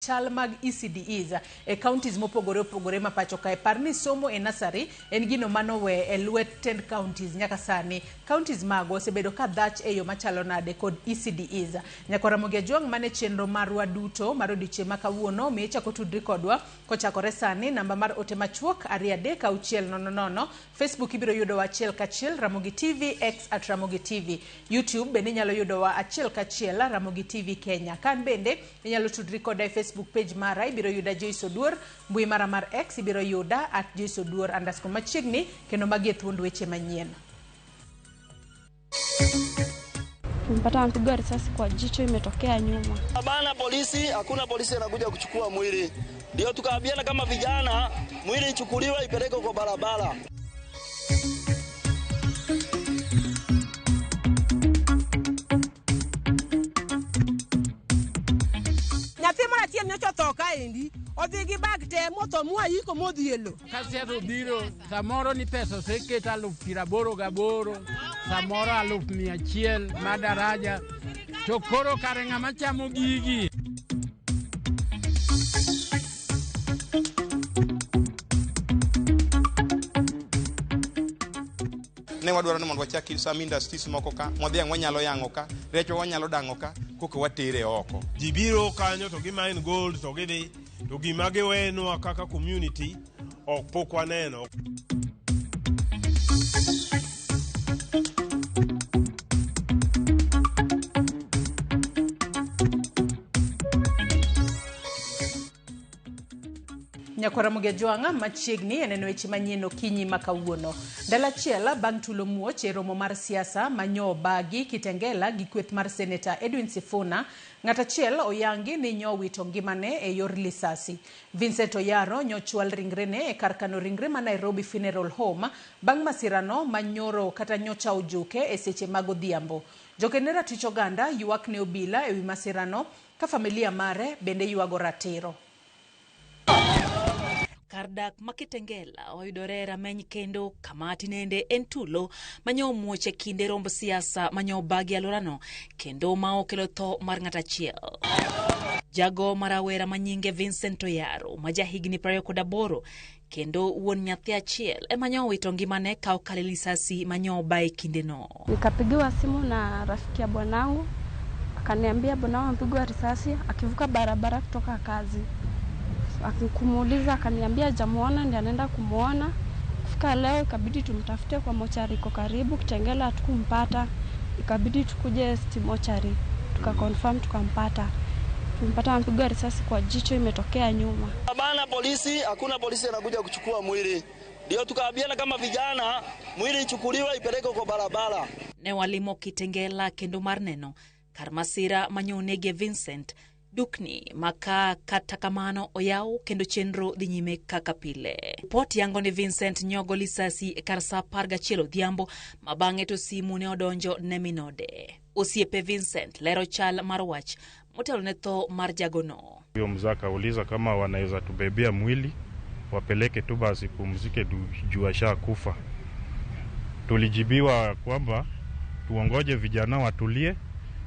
Chal mag ECDEs e counties mopogore opogore ma pacho kae. Par ni somo e nursery en gino manowe e lwet tend counties nyaka sani. Counties magwa osebedo ka dhach e yo machalo nade kod ECDEs. Nyakwa Ramogi Ajwang' mane chenro marwa duto mar odiochieng' ma kawuono omiyo ichako tudri kodwa kochakore sani namba mar ote machuok 23600 Facebook ibiro yudowa achiel kachiel Ramogi TV, X at Ramogi TV. YouTube bende inyalo yudowa achiel kachiel Ramogi TV Kenya. Kan bende Inyalo tudri koda e Facebook page mara, ibiro yuda Joyce Oduor, mbui mara mar X ibiro yuda at Joyce Oduor underscore machiegni, kendo magi e thuond weche manyien. Tumepata amepigwa risasi kwa jicho imetokea nyuma. Bana polisi, hakuna polisi anakuja kuchukua mwili. Ndio tukaambiana kama vijana, mwili ichukuliwe ipelekwe kwa barabara. Nyathi moro achiel nyocha otho kaendi, odhi gi bag te motho mwaiko modhi e lo. Ka siasa obiro, samoro ni pesa oseket 88,000, samoro 100,000 ma daraja, to koro kare ng'ama chamo gigi? Ne wadwaro ni mondo wachak some industries moko ka, mwadhiang' wanyalo yang'o ka, rechwa wanyalo dang'o ka, koka watere oko. Ji biro kanyo to gi mine gold to gidhi to gima giwenwa kaka community ok pok waneno. Nyakwar Ramogi Ajwang'a machiegni e neno weche manyien okinyi ma kawuono. Ndalo achiel bang' tulo muoch e romo mar siasa ma nyo obagi Kitengela gi kweth mar Seneta Edwin Sifuna, ng'at achiel oyangi ni nyo owito ngimane e yor lisasi. Vincent Oyaro nyo chwal ringrene e kar kano ringre ma Nairobi Funeral Home bang' masirano ma nyoro kata nyocha ojuke e seche mag odhiambo. Joked ne ratich oganda ywak ne obila ewi masirano ka familia mare bende ywago ratiro. Kar dak ma Kitengela oyudore e rameny kendo kama tinende en tulo manyo omuoch e kinde romb siasa manyo obagi alworano kendo ma okelo tho mar ng'at achiel. Jago ma rawera ma nyinge Vincent Oyaro ma jahigni 28 kendo wuon nyathi achiel ema nyo owito ngimane ka okale lisasi manyo oba e kindeno. Nikapigiwa simu na rafiki ya bwanangu akaniambia bwanangu amepigwa risasi akivuka barabara kutoka kazi. Akikumuuliza akaniambia hajamuona ndiye anaenda kumuona. Kufika leo ikabidi tumtafute kwa mochari iko karibu Kitengela, hatukumpata. Ikabidi tukuje City Mochari tukaconfirm tukampata. Tumpata amepigwa risasi kwa jicho imetokea nyuma. Bana polisi, hakuna polisi anakuja kuchukua mwili. Ndio tukaambiana kama vijana, mwili ichukuliwe ipelekwe kwa barabara. Ne walimo Kitengela kendo mar neno kar masira manyo onege Vincent dukni maka kata kamano oyaw kendo chenro dhi nyime kaka pile. Ripot yango ni Vincent nyogo lisasi e kar saa 11 odhiambo ma bang'e to simu ne odonjo ne minode. Osiepe Vincent lero chal mar wach motelo ne tho mar jagono. Huyo mzee akauliza kama wanaweza tubebea mwili wapeleke tu basi pumzike juu ashakufa. Tulijibiwa kwamba tuongoje vijana watulie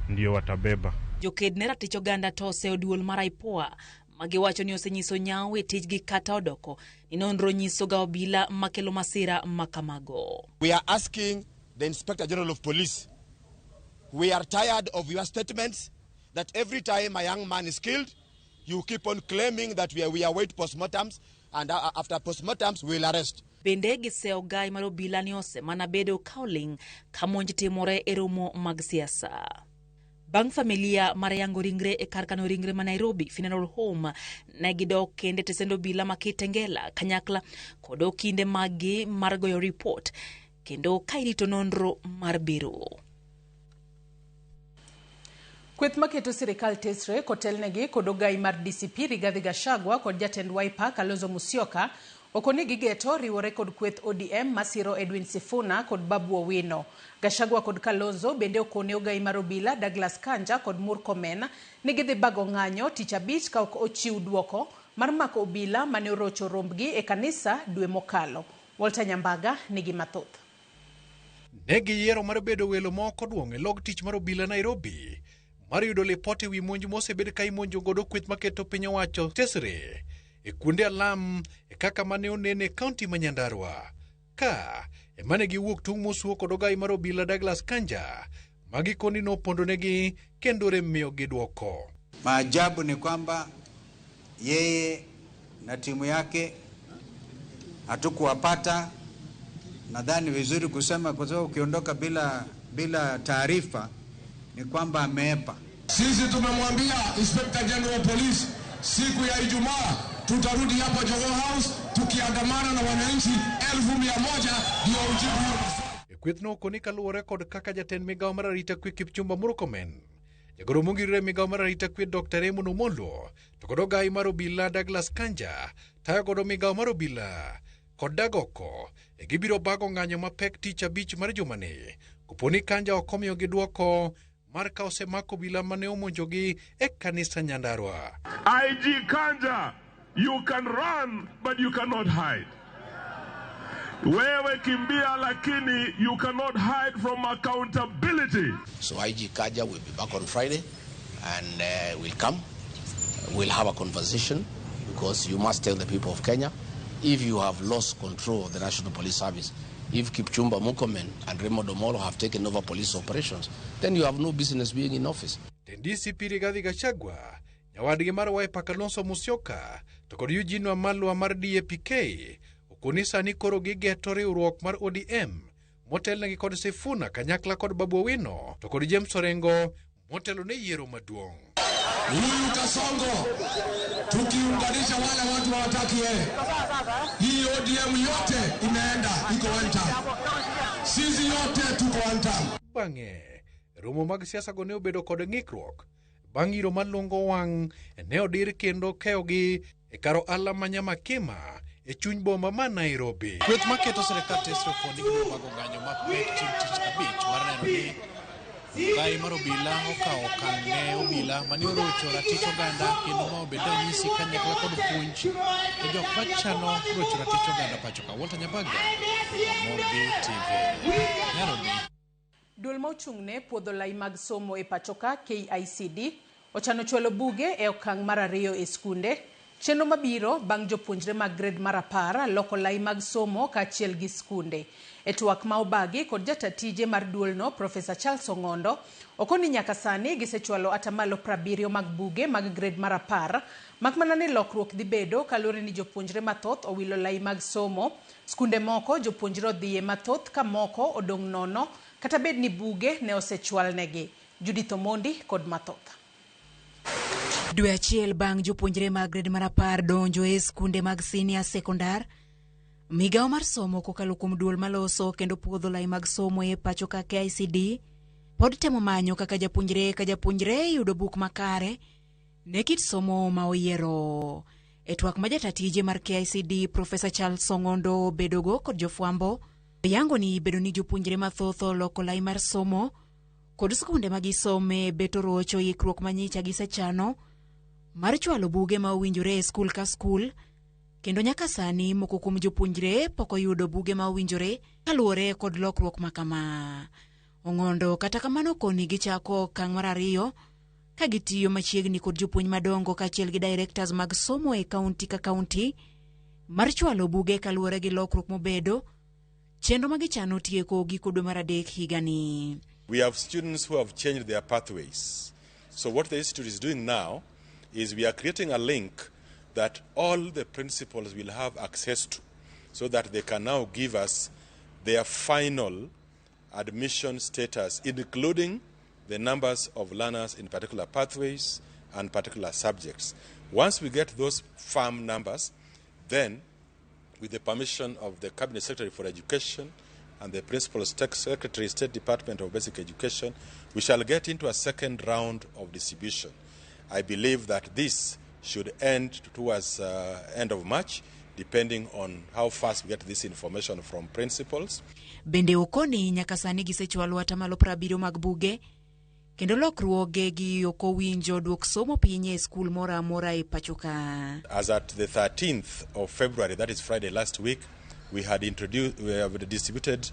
ndio watabeba. Joked ne ratich oganda to oseyo duol mar IPOA magiwacho ni osenyiso nyawo e tijgi kata odoko ni nonro nyiso ga obila makelo masira makamago. We are asking the Inspector General of Police, we are tired of your statements that every time a young man is killed, you keep on claiming that we await postmortems and after postmortems we will arrest. Bende giseyo gai mar obila ni osemana bedo ka oling' ka monj timore e romo mag siasa. Bang' familia mar yango ringre e kar kano ringre ma Nairobi Funeral Home ne gidok kendo e tesend obila ma Kitengela kanyakla kod okinde maggi mar goyo ripot kendo ka irito nonro mar biro. Kweth maketo sirikal tesre kotelnegi kod ogai mar DCP Rigathi Gachagua kod jatend Wiper Kalonzo Musyoka okoni gigeto riwore kod kweth ODM masiro Edwin Sifuna kod Babu Owino. Gachagua kod Kalonzo bende okone ogai mar obila Douglas Kanja kod Murkomen ni gidhi bago ng'anyo tich abich ka ok ochiw duoko mar mako obila mane orocho rombgi e kanisa dwe mokalo. Walter Nyambaga nigi mathoth. Ne giyiero mar bedo welo ma ok oduong' e log tich mar obila Nairobi mar yudo lipot e wi monj mosebed ka imonjo godo kweth maketo piny owacho tesre e kuonde alam e kaka mane onen e kaunti ma Nyandarua. Ka emane giwuok tung' mosuo kod ogai mar obila Douglas Kanja ma gikoni nopondonegi kendo rem miyogi dwoko. Maajabu ni kwamba yeye na timu yake hatukuwapata. Nadhani vizuri kusema kwa sababu ukiondoka bila taarifa ni kwamba ameepa. Sisi tumemwambia Inspector General of Police siku ya Ijumaa tutarudi hapa Jogoo House tukiandamana na wananchi 100,000 ndio ujibu hiyo. E kwethno okoni kaluwore kod kaka jatend migawo mar arita kwe Kipchumba Murkomen, jagoro mongirore migawo mar arita kwe Dr. Raymond Omolo to kod ogai mar obila Douglas Kanja tayo godo migawo mar obila kod dagoko e gibiro bago ng'anyo mapek tich abich mar jumani koponi Kanja ok omiyogi dwoko mar ka osemako obila mane omonjogi e kanisa Nyandarua. IG Kanja, you can run but you cannot hide. Wewe kimbia lakini you cannot hide from accountability. So IG Kanja will be back on Friday and will come. We'll have a conversation because you must tell the people of Kenya if you have lost control of the National Police Service, if Kipchumba Murkomen and Raymond Omolo have taken over police operations, then you have no business being in office. Tend DCP Rigathi Gachagua, nyawadgi mar Wiper Kalonzo Musyoka to kod Eugene Wamalwa mar DAPK okoni sani koro gigeto riwruok mar ODM motelnegi kod Sifuna kanyakla kod Babu Owino to kod James Orengo motelo ne yiero maduong'. Huyu Kasongo tukiunganisha wale watu hawataki yeye, hii ODM yote imeenda iko one term. Sisi yote tuko one term. Bang'e romo mag siasa go ne obedo kod ng'ikruok bang' iro malongo wang' ne odir kendo keyogi e kar ohala ma Nyamakima e chuny boma ma Nairobi. Kweth maketo sirikal tesre okoni gibiro bago ng'anyo mapek chieng' tich abich mar neno ni ogai mar obila okawo okang' ne obila mane orocho ratich oganda kendo ma obedo ranyisi kanyakla kod puonj e jok machano rocho ratich oganda pacho ka. Walter Nyabaga, Ramogi TV, Nairobi. Duol ma ochung'ne puodho lai mag somo e pachoka KICD ochano chwalo buge e okang' mar 2 e skunde. Chenro mabiro bang' jopuonjre mag grade mar 10 loko lai mag somo kaachiel gi skunde. E twak ma obagi kod jatatije mar duolno Profesa Charles Ong'ondo okoni nyaka sani gisechwalo atamalo 70 mag buge mag grade mar 10 mak mana ni lokruok dhi bedo kaluwore ni jopuonjre mathoth owilo lai mag somo. Skunde moko jopuonjre odhiye mathoth ka moko odong' nono kata bed ni buge ne osechwalnegi. Judith Omondi kod mathoth. Dwe achiel bang' jopuonjre mag grade mar 10 donjo e skunde mag senior sekondar, migawo mar somo kokalo kuom duol maloso kendo puodho lai mag somo e pacho ka KICD pod temo manyo kaka japuonjre ka japuonjre yudo buk makare ne kit somo ma oyiero. E twak ma jatatije mar KICD Profesa Charles Ong'ondo obedogo kod jofwambo, oyango ni bedo ni jopuonjre mathoth oloko lai mar somo kod skunde ma gisome beto rocho ikruok manyicha gisechano mar chwalo buge ma owinjore e skul ka skul, kendo nyaka sani moko kuom jopuonjre pok oyudo buge ma owinjore kaluwore kod lokruok ma kama. Ong'ondo kata kamano koni gichako okang' mar 2 ka gitiyo machiegni kod jopuonj madongo kaachiel gi directors mag somo e kaunti ka kaunti mar chwalo buge kaluwore gi lokruok mobedo chenro ma gichano tieko giko dwe mar 3 higani. We have students who have changed their pathways. So what the institute is doing now is we are creating a link that all the principals will have access to so that they can now give us their final admission status, including the numbers of learners in particular pathways and particular subjects. Once we get those firm numbers, then with the permission of the Cabinet Secretary for Education and the Principal Secretary, State Department of Basic Education, we shall get into a second round of distribution. I believe that this should end towards end of March, depending on how fast we get this information from principals. Bende okoni nyaka sani gisechwalo atamalo 70 mag buge kendo lokruoge gi ok owinjo duok somo piny e skul moro amora e pacho ka. As at the 13th of February, that is Friday last week, we have distributed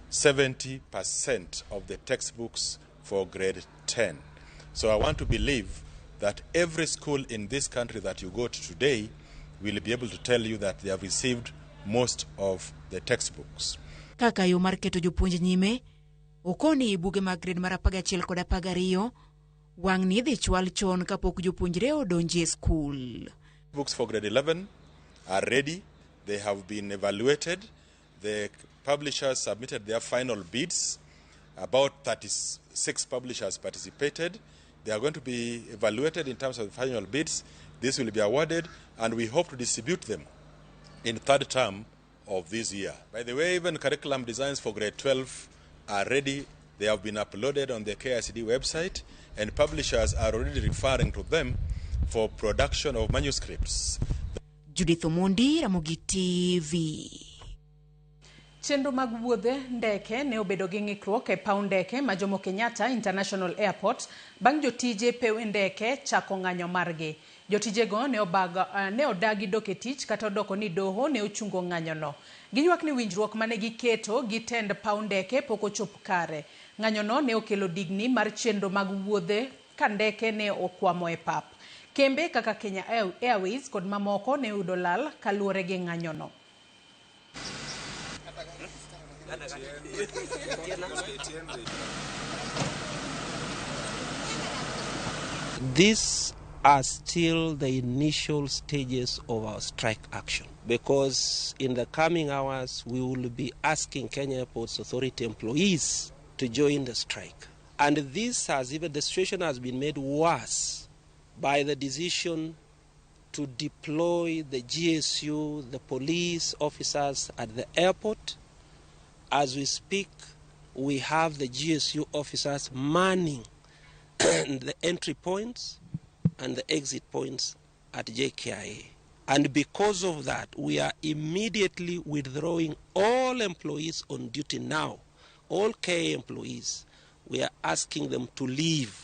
70% of the textbooks for grade 10. So I want to believe that every school in this country that you go to today will be able to tell you that they have received most of the textbooks. Kaka yo mar keto jopuonj nyime, okoni buge mag grade mar 11 kod 12 wang'ni idhi chwal chon kapok jopuonjre odonji e skul. Books for grade 11 are ready. They have been evaluated. The publishers submitted their final bids. About 36 publishers participated. They are going to be evaluated in terms of the final bids. This will be awarded, and we hope to distribute them in third term of this year. By the way, even curriculum designs for grade 12 are ready. They have been uploaded on the KICD website, and publishers are already referring to them for production of manuscripts. Judith Omondi, Ramogi TV. Chenro mag wuodhe ndeke ne obedo gi ng'ikruok e paw ndeke ma Jomo Kenyatta International Airport bang' jotije pewe ndeke chako ng'anyo margi. Jotijego ne ne odagi dok e tich kata odoko ni doho ne ochungo ng'anyono. Giywak ni winjruok mane giketo gi tend paw ndeke pok ochop kare. Ng'anyono ne okelo digni mar chenro mag wuodhe ka ndeke ne okwamo e pap. Kembe kaka Kenya Airways kod mamoko ne oyudo lal kaluwore gi ng'anyono. These are still the initial stages of our strike action, because in the coming hours we will be asking Kenya Airports Authority employees to join the strike. And this has even, the situation has been made worse by the decision to deploy the GSU, the police officers at the airport. As we speak, we have the GSU officers manning the entry points and the exit points at JKIA. And because of that, we are immediately withdrawing all employees on duty now, all KA employees. We are asking them to leave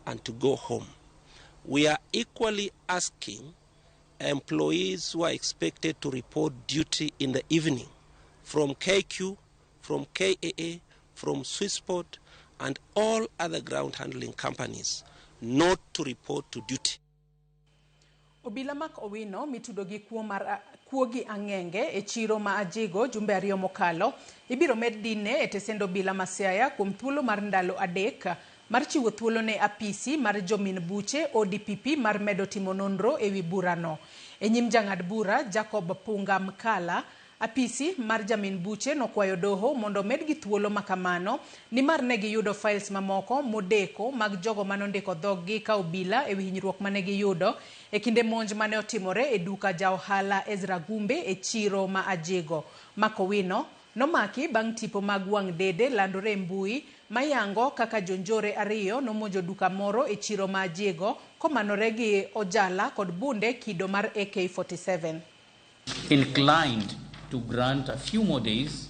and to go home. We are equally asking employees who are expected to report duty in the evening from KQ, from KAA, from Swissport, and all other ground handling companies not to report to duty. Obila Mark Owino mitudo gi kuo mar kuo gi ang'enge e chiro ma Ajigo jumbe ariyo mokalo ibiro med dine e tesend obila ma Siaya kuom thuolo mar ndalo 3 mar chiwo thuolo ne apisi mar jomin buche ODPP mar medo timo nonro ewi burano. E nyim jang'ad bura Jacob Punga Mkala, apisi mar jamin buche nokwayo doho mondo medgi thuolo makamano nimar ne giyudo files mamoko modeko mag jogo manondiko dhoggi ka obila ewi hinyruok mane giyudo e kinde monj mane otimore e duka ja ohala Ezra Gumbe e chiro ma Ajigo. Mark Owino nomaki bang' tipo mag wang' dede landore e mbui mayango kaka jonjore ariyo nomonjo duka moro e chiro ma Ajigo komanore gi ojala kod bunde kido mar AK-47. Inclined to grant a few more days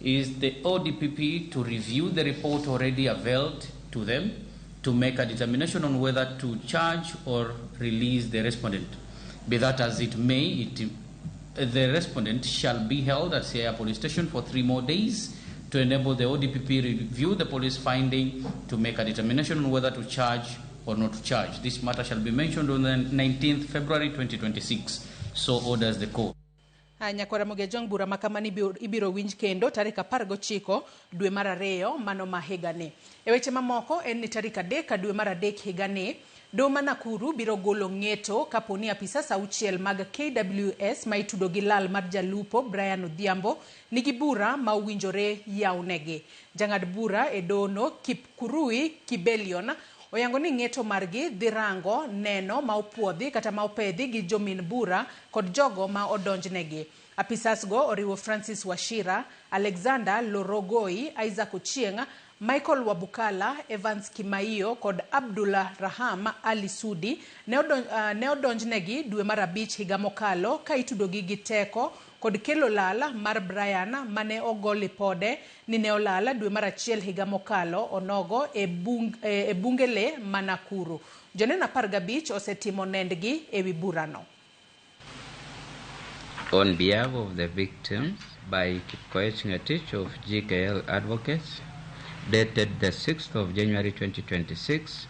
is the ODPP to review the report already availed to them to make a determination on whether to charge or release the respondent. Be that as it may, the respondent shall be held at Siaya Police Station for 3 more days to enable the ODPP review the police finding to make a determination on whether to charge or not to charge. This matter shall be mentioned on the 19th February 2026. So orders the court. Nyakwara Mogejong bura makamani ibiro winj kendo tarik 19 dwe mar 2 mano ma higani. E weche mamoko en ni tarik 3 dwe mar 3 higani doho ma Nakuru biro golo ng'eto kaponi apisas 6 mag KWS ma itudo gi lal mar jalupo Brian Odhiambo nigi bura ma owinjore yawnegi. Jang'ad bura e dohono Kipkurui Kibelion oyango ni ng'eto margi dhi rango neno ma opuodhi kata ma opedhi gi jomin bura kod jogo ma odonjnegi. Apisas go oriwo Francis Wachira, Alexander Lorogoi, Isaac Ochieng, Michael Wabukala, Evans Kimaiyo kod Abdullah Raham Ali Sudi ne odonjnegi dwe mar 5 higa mokalo ka itudogi gi teko kod kelo lal mar Brian mane ogo lipode ni ne olal dwe mar 1 higa mokalo onogo e bungele ma Nakuru. Joneno 15 osetimo nendgi ewi burano. On behalf of the victims by Kipkoech Ngetich of GKL Advocates, dated the 6th of January 2026,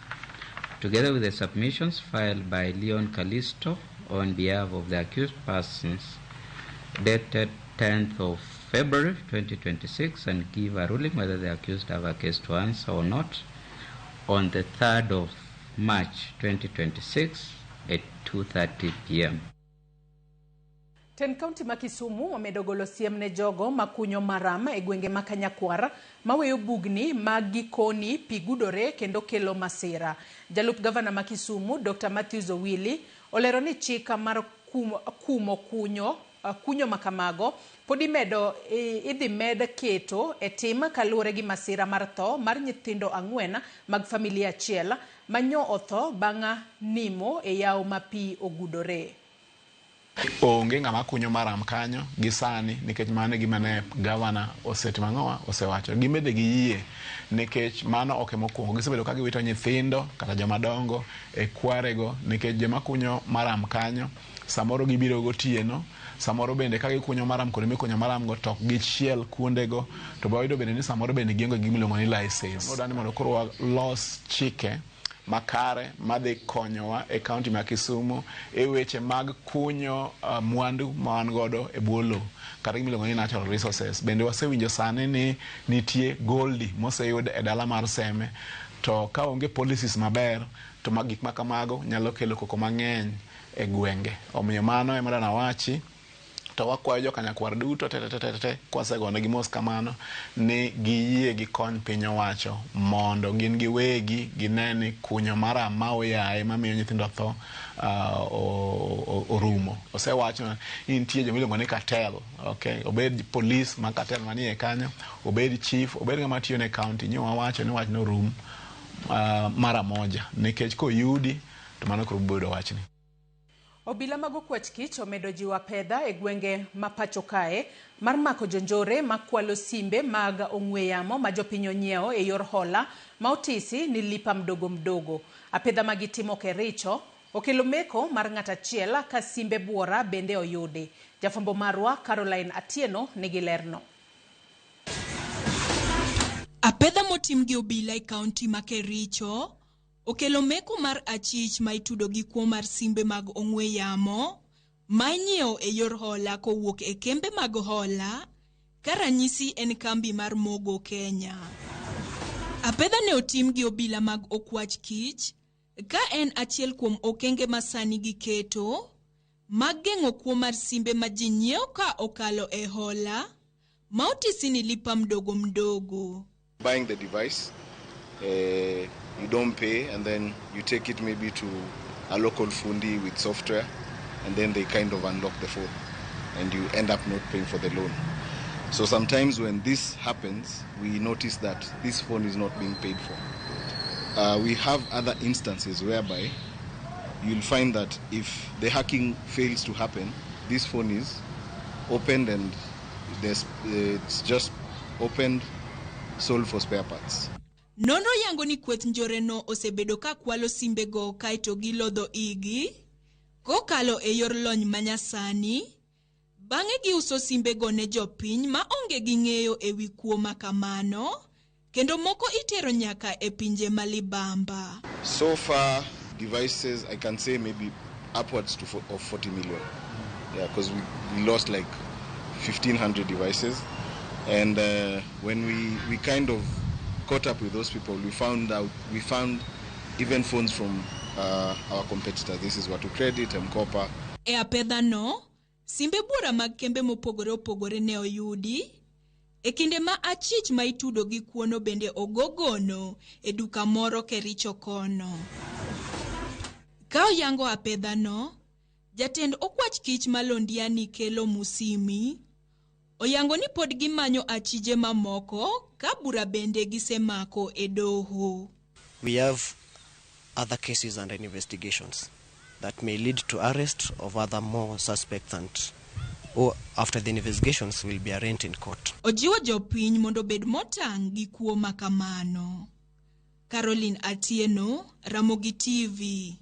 together with the submissions filed by Leon Kalisto on behalf of the accused persons, dated 10th of February 2026, and give a ruling whether the accused have a case to answer or not on the 3rd of March 2026 at 2:30 p.m. Tend kaunti ma Kisumu omedo golo siem ne jogo makunyo maram e gwenge ma Kanyakwar maweyo bugni ma gikoni pi gudore kendo kelo masira. Jalup gavana ma Kisumu Dr. Matthews Owili olero ni chik mar kumo kunyo makamago pod idhi med keto e tim kaluwore gi masira mar tho mar nyithindo 4 mag familia achiel manyo otho bang' nimo e yawo ma pi ogudore. Onge ng'ama kunyo maram kanyo gi sani nikech mano gima ne gavana osetimo ang'owa osewacho. Gimede gi yie nikech mano ok emokwongo. Gisebedo ka giwito nyithindo kata joma dongo e kwarego nikech joma kunyo maram kanyo samoro gibiro gotieno, samoro bende ka gikunyo maram kuonde mikunyo maram go to ok gichiel kuondego, to wayudo bende ni samoro bende gionge gi gimiluongo ni license. Odwa ni mondo koro walos chike makare madhi konyowa e kaunti ma Kisumu e weche mag kunyo mwandu ma wan godo e bwo lowo kata gimiluongo ni natural resources. Bende wasewinjo sani ni nitie goldi moseyud e dala mar Seme, to ka onge policies maber to gik ma kamago nyalo kelo koko mang'eny e gwenge. Omiyo mano ema dana wachi to wakwayo jokanyakwar duto te kwasegonegi mos kamano ni giyie gikony piny owacho mondo gin giwegi gine ni kunyo maram ma oyaye mamiyo nyithindo tho orumo. Osewacho ni nitie joma iluongo ni cartel, okay? Obed police ma cartel manie kanyo, obed chief, obed ng'ama tiyo ne county, nyo wawacho ni wachno orum mara moja nikech koyudi to mano koro bedo wachni. Obila mag okwach kich omedo jiwo apedha e gwenge ma pacho kae mar mako jonjore makwalo simbe mag ong'we yamo ma jopiny onyiewo e yor hola ma otisi ni lipa mdogo mdogo. Apedha ma gitimo Kericho okelo meko mar ng'at achiel ka simbe buora bende oyudi. Jafwambo marwa Caroline Atieno nigi lerno. Apedha motim gi obila e kaunti ma Kericho okelo meko mar achich ma itudo gi kuo mar simbe mag ong'we yamo ma inyiewo e yor hola kowuok e kembe mag hola ka ranyisi en kambi mar Mogo Kenya. Apedha ne otim gi obila mag okwach kich ka en achiel kuom okenge ma sani giketo mag geng'o kuo mar simbe ma ji nyiewo ka okalo e hola ma otisi ni lipa mdogo mdogo. Buying the device, you don't pay, and then you take it maybe to a local fundi with software, and then they kind of unlock the phone, and you end up not paying for the loan. So sometimes when this happens, we notice that this phone is not being paid for. We have other instances whereby you'll find that if the hacking fails to happen, this phone is opened and it's just opened, sold for spare parts. Nonro yango ni kweth njoreno osebedo ka kwalo simbego kaeto gilodho igi kokalo e yor lony manyasani, bang'e giuso simbego ne jopiny ma onge gi ng'eyo e wi kuo ma kamano, kendo moko itero nyaka e pinje ma libamba. So far, devices, I can say maybe upwards to of 40 million. Yeah, because we lost like 1,500 devices. And when we kind of caught up with those people, we found even phones from our competitors. This is Watu Credit, M-Kopa. E apedha no, simbe buora mag kembe mopogore opogore ne oyudi. E kinde ma achich ma itudo gi kuono bende ogogono e duka moro Kericho kono. Ka oyango apedha no, jatend okwach kich ma Londiani Kelo Musimi oyango ni pod gimanyo achije mamoko ka bura bende gisemako e doho. We have other cases under investigations that may lead to arrest of other more suspects and or after the investigations will be arraigned in court. Ojiwo jopiny mondo obed motang' gi kuo ma kamano. Caroline Atieno, Ramogi TV.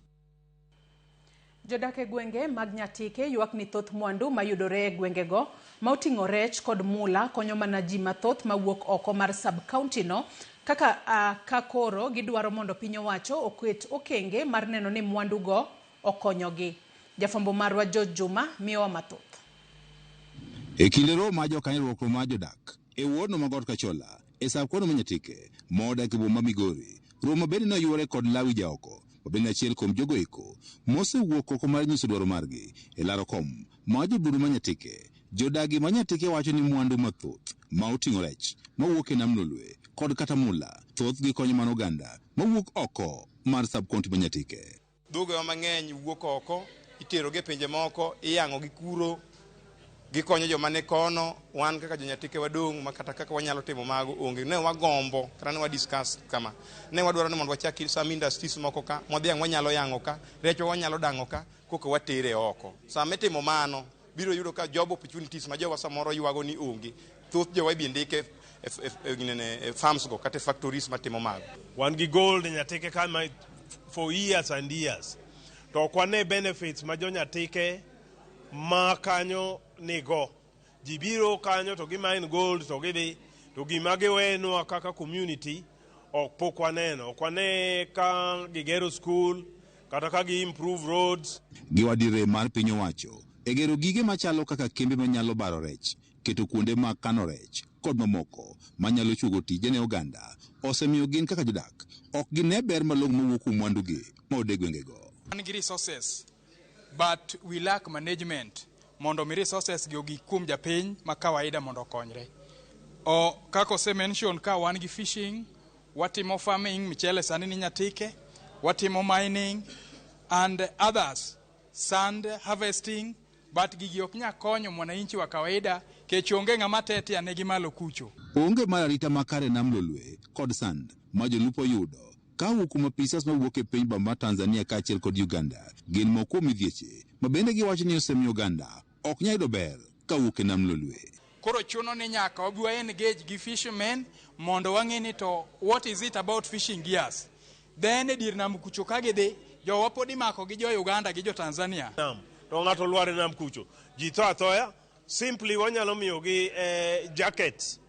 Jodak e gwenge mag Nyatike ywak ni thoth mwandu mayudore e gwengego ma oting'o rech kod mula konyo mana ji mathoth mawuok oko mar sub-county no Kaka ka koro gidwaro mondo piny owacho oket okenge mar neno ni mwandugo okonyogi. Jafwambo marwa George Juma miyowa mathoth. E kinde romo mar jokanyo mar jodak e wuodno ma Got Kachola e sab kono ma Nyatike modak e boma Migori, romo bende ne oyuore kod Lawi Jaoko ma bende achiel kuom jogo eko mosewuok oko mar nyiso dwaro margi e laro kom mar joburu ma Nyatike. Jodagi ma Nyatike wacho ni mwandu mathoth ma oting'o rech mawuok e nam Lolwe kod kata mula thothgi konyo mana oganda mawuok oko mar sub county ma Nyatike. Dhogewa mang'eny wuok oko, iterogi e pinje moko, iyang'o gi kuro, gikonyo joma ni kono, wan kaka jonyatike wadong' ma kata kaka wanyalo timo mago onge. Ne wagombo kata ne wa discuss kama. Ne wadwaro ni mondo wachak some industries moko ka, modhiang' wanyalo yang'o ka, rechwa wanyalo dang'o ka, koka watere oko. Sama itimo mano, biro yudo ka job opportunities ma jowa samoro ywago ni onge. Thoth jowa ibi ndike e farms go kata e factories matimo mago. Wan gi gold e Nyatike ka ma for years and years. To ok wane benefits ma jo Nyatike ma kanyo nigo. Ji biro kanyo to gi mine gold to gidhi to gima giwenwa kaka community ok pok waneno. Ok wane ka gigero school kata ka gi improve roads. Giwadire mar piny owacho e gero gige machalo kaka kembe manyalo baro rech, keto kuonde mag kano rech kod mamoko manyalo chuogo tije ne oganda osemiyo gin kaka jodak ok gine ber malong'o mowuok kuom mwandugi ma e gwengego. Wan gi resources but we lack management mondo mi resources gi ogik kuom japiny ma kawaida mondo okonyre. O kaka ose mention ka wan gi fishing, watimo farming, michele sani ni Nyatike, watimo mining and others, sand harvesting, but gigi ok nya konyo mwananchi wa kawaida kech onge ng'ama tetea negi malo kucho. Onge mar arita makare nam Lolwe kod sand ma jolupo yudo kawuok kuom apisas mawuok e piny ma Tanzania kaachiel kod Uganda gin moko kuom midhieche ma bende giwacho ni osemiyo oganda ok nyal yudo ber kawuok e nam Lolwe. Koro chuno ni nyaka wabi wa engage gi fishermen mondo wang'e ni to what is it about fishing gears. Then e dir nam kucho ka gidhi, jowa pod imako gi jo Uganda gi jo Tanzania. Nam to ng'ato olwar e nam kucho ji tho athoya simply wanyalo miyogi jackets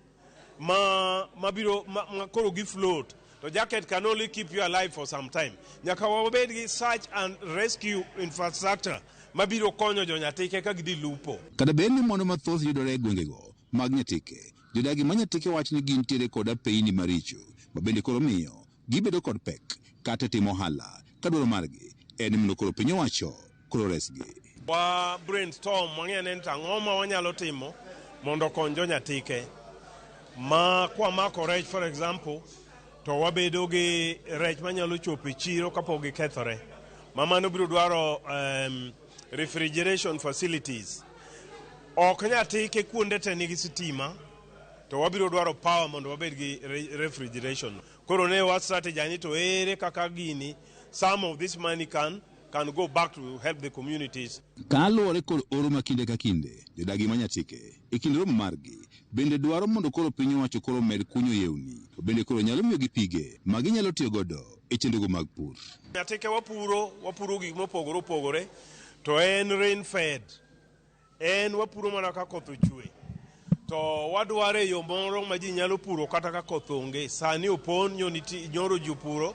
ma mabiro ma koro gi float to jacket can only keep you alive for some time. Nyaka wabed gi search and rescue infrastructure mabiro konyo jonyatike ka gidhi lupo. Kata bed ni mwandu mathoth yudore e gwengego mag Nyatike, jodagi ma Nyatike wacho ni gintiere kod apeyni maricho ma bende koro miyo gibedo kod pek kata timo ohala ka dwaro margi en mondo koro piny owacho koro resgi. Wa brainstorm wang'e ni to ang'o ma wanyalo timo mondo okony jonyatike ma kwamako rech, for example, to wabedo gi rech manyalo chopo e chiro kapok gikethore ma mano biro dwaro refrigeration facilities. Ok Nyatike kuonde te nigi sitima to wabiro dwaro power mondo wabed gi refrigeration. Koro ne wa strategy ni to ere kaka gini some of this money can go back to help the communities. Kaluwore kod oro ma kinde ka kinde, jodagi ma Nyatike e kind romo margi bende dwaro mondo koro piny owacho koro med kunyo yewni to bende koro nyalo miyogi pige ma ginyalo tiyo godo e chenrogo mag pur. Nyatike wapuro gik mopogore opogore to en rain fed. En wapuro mana ka koth ochwe. To wadwaro e yo moro ma ji nyalo puro kata ka koth onge. Sani opon nyo nitie nyoro ji opuro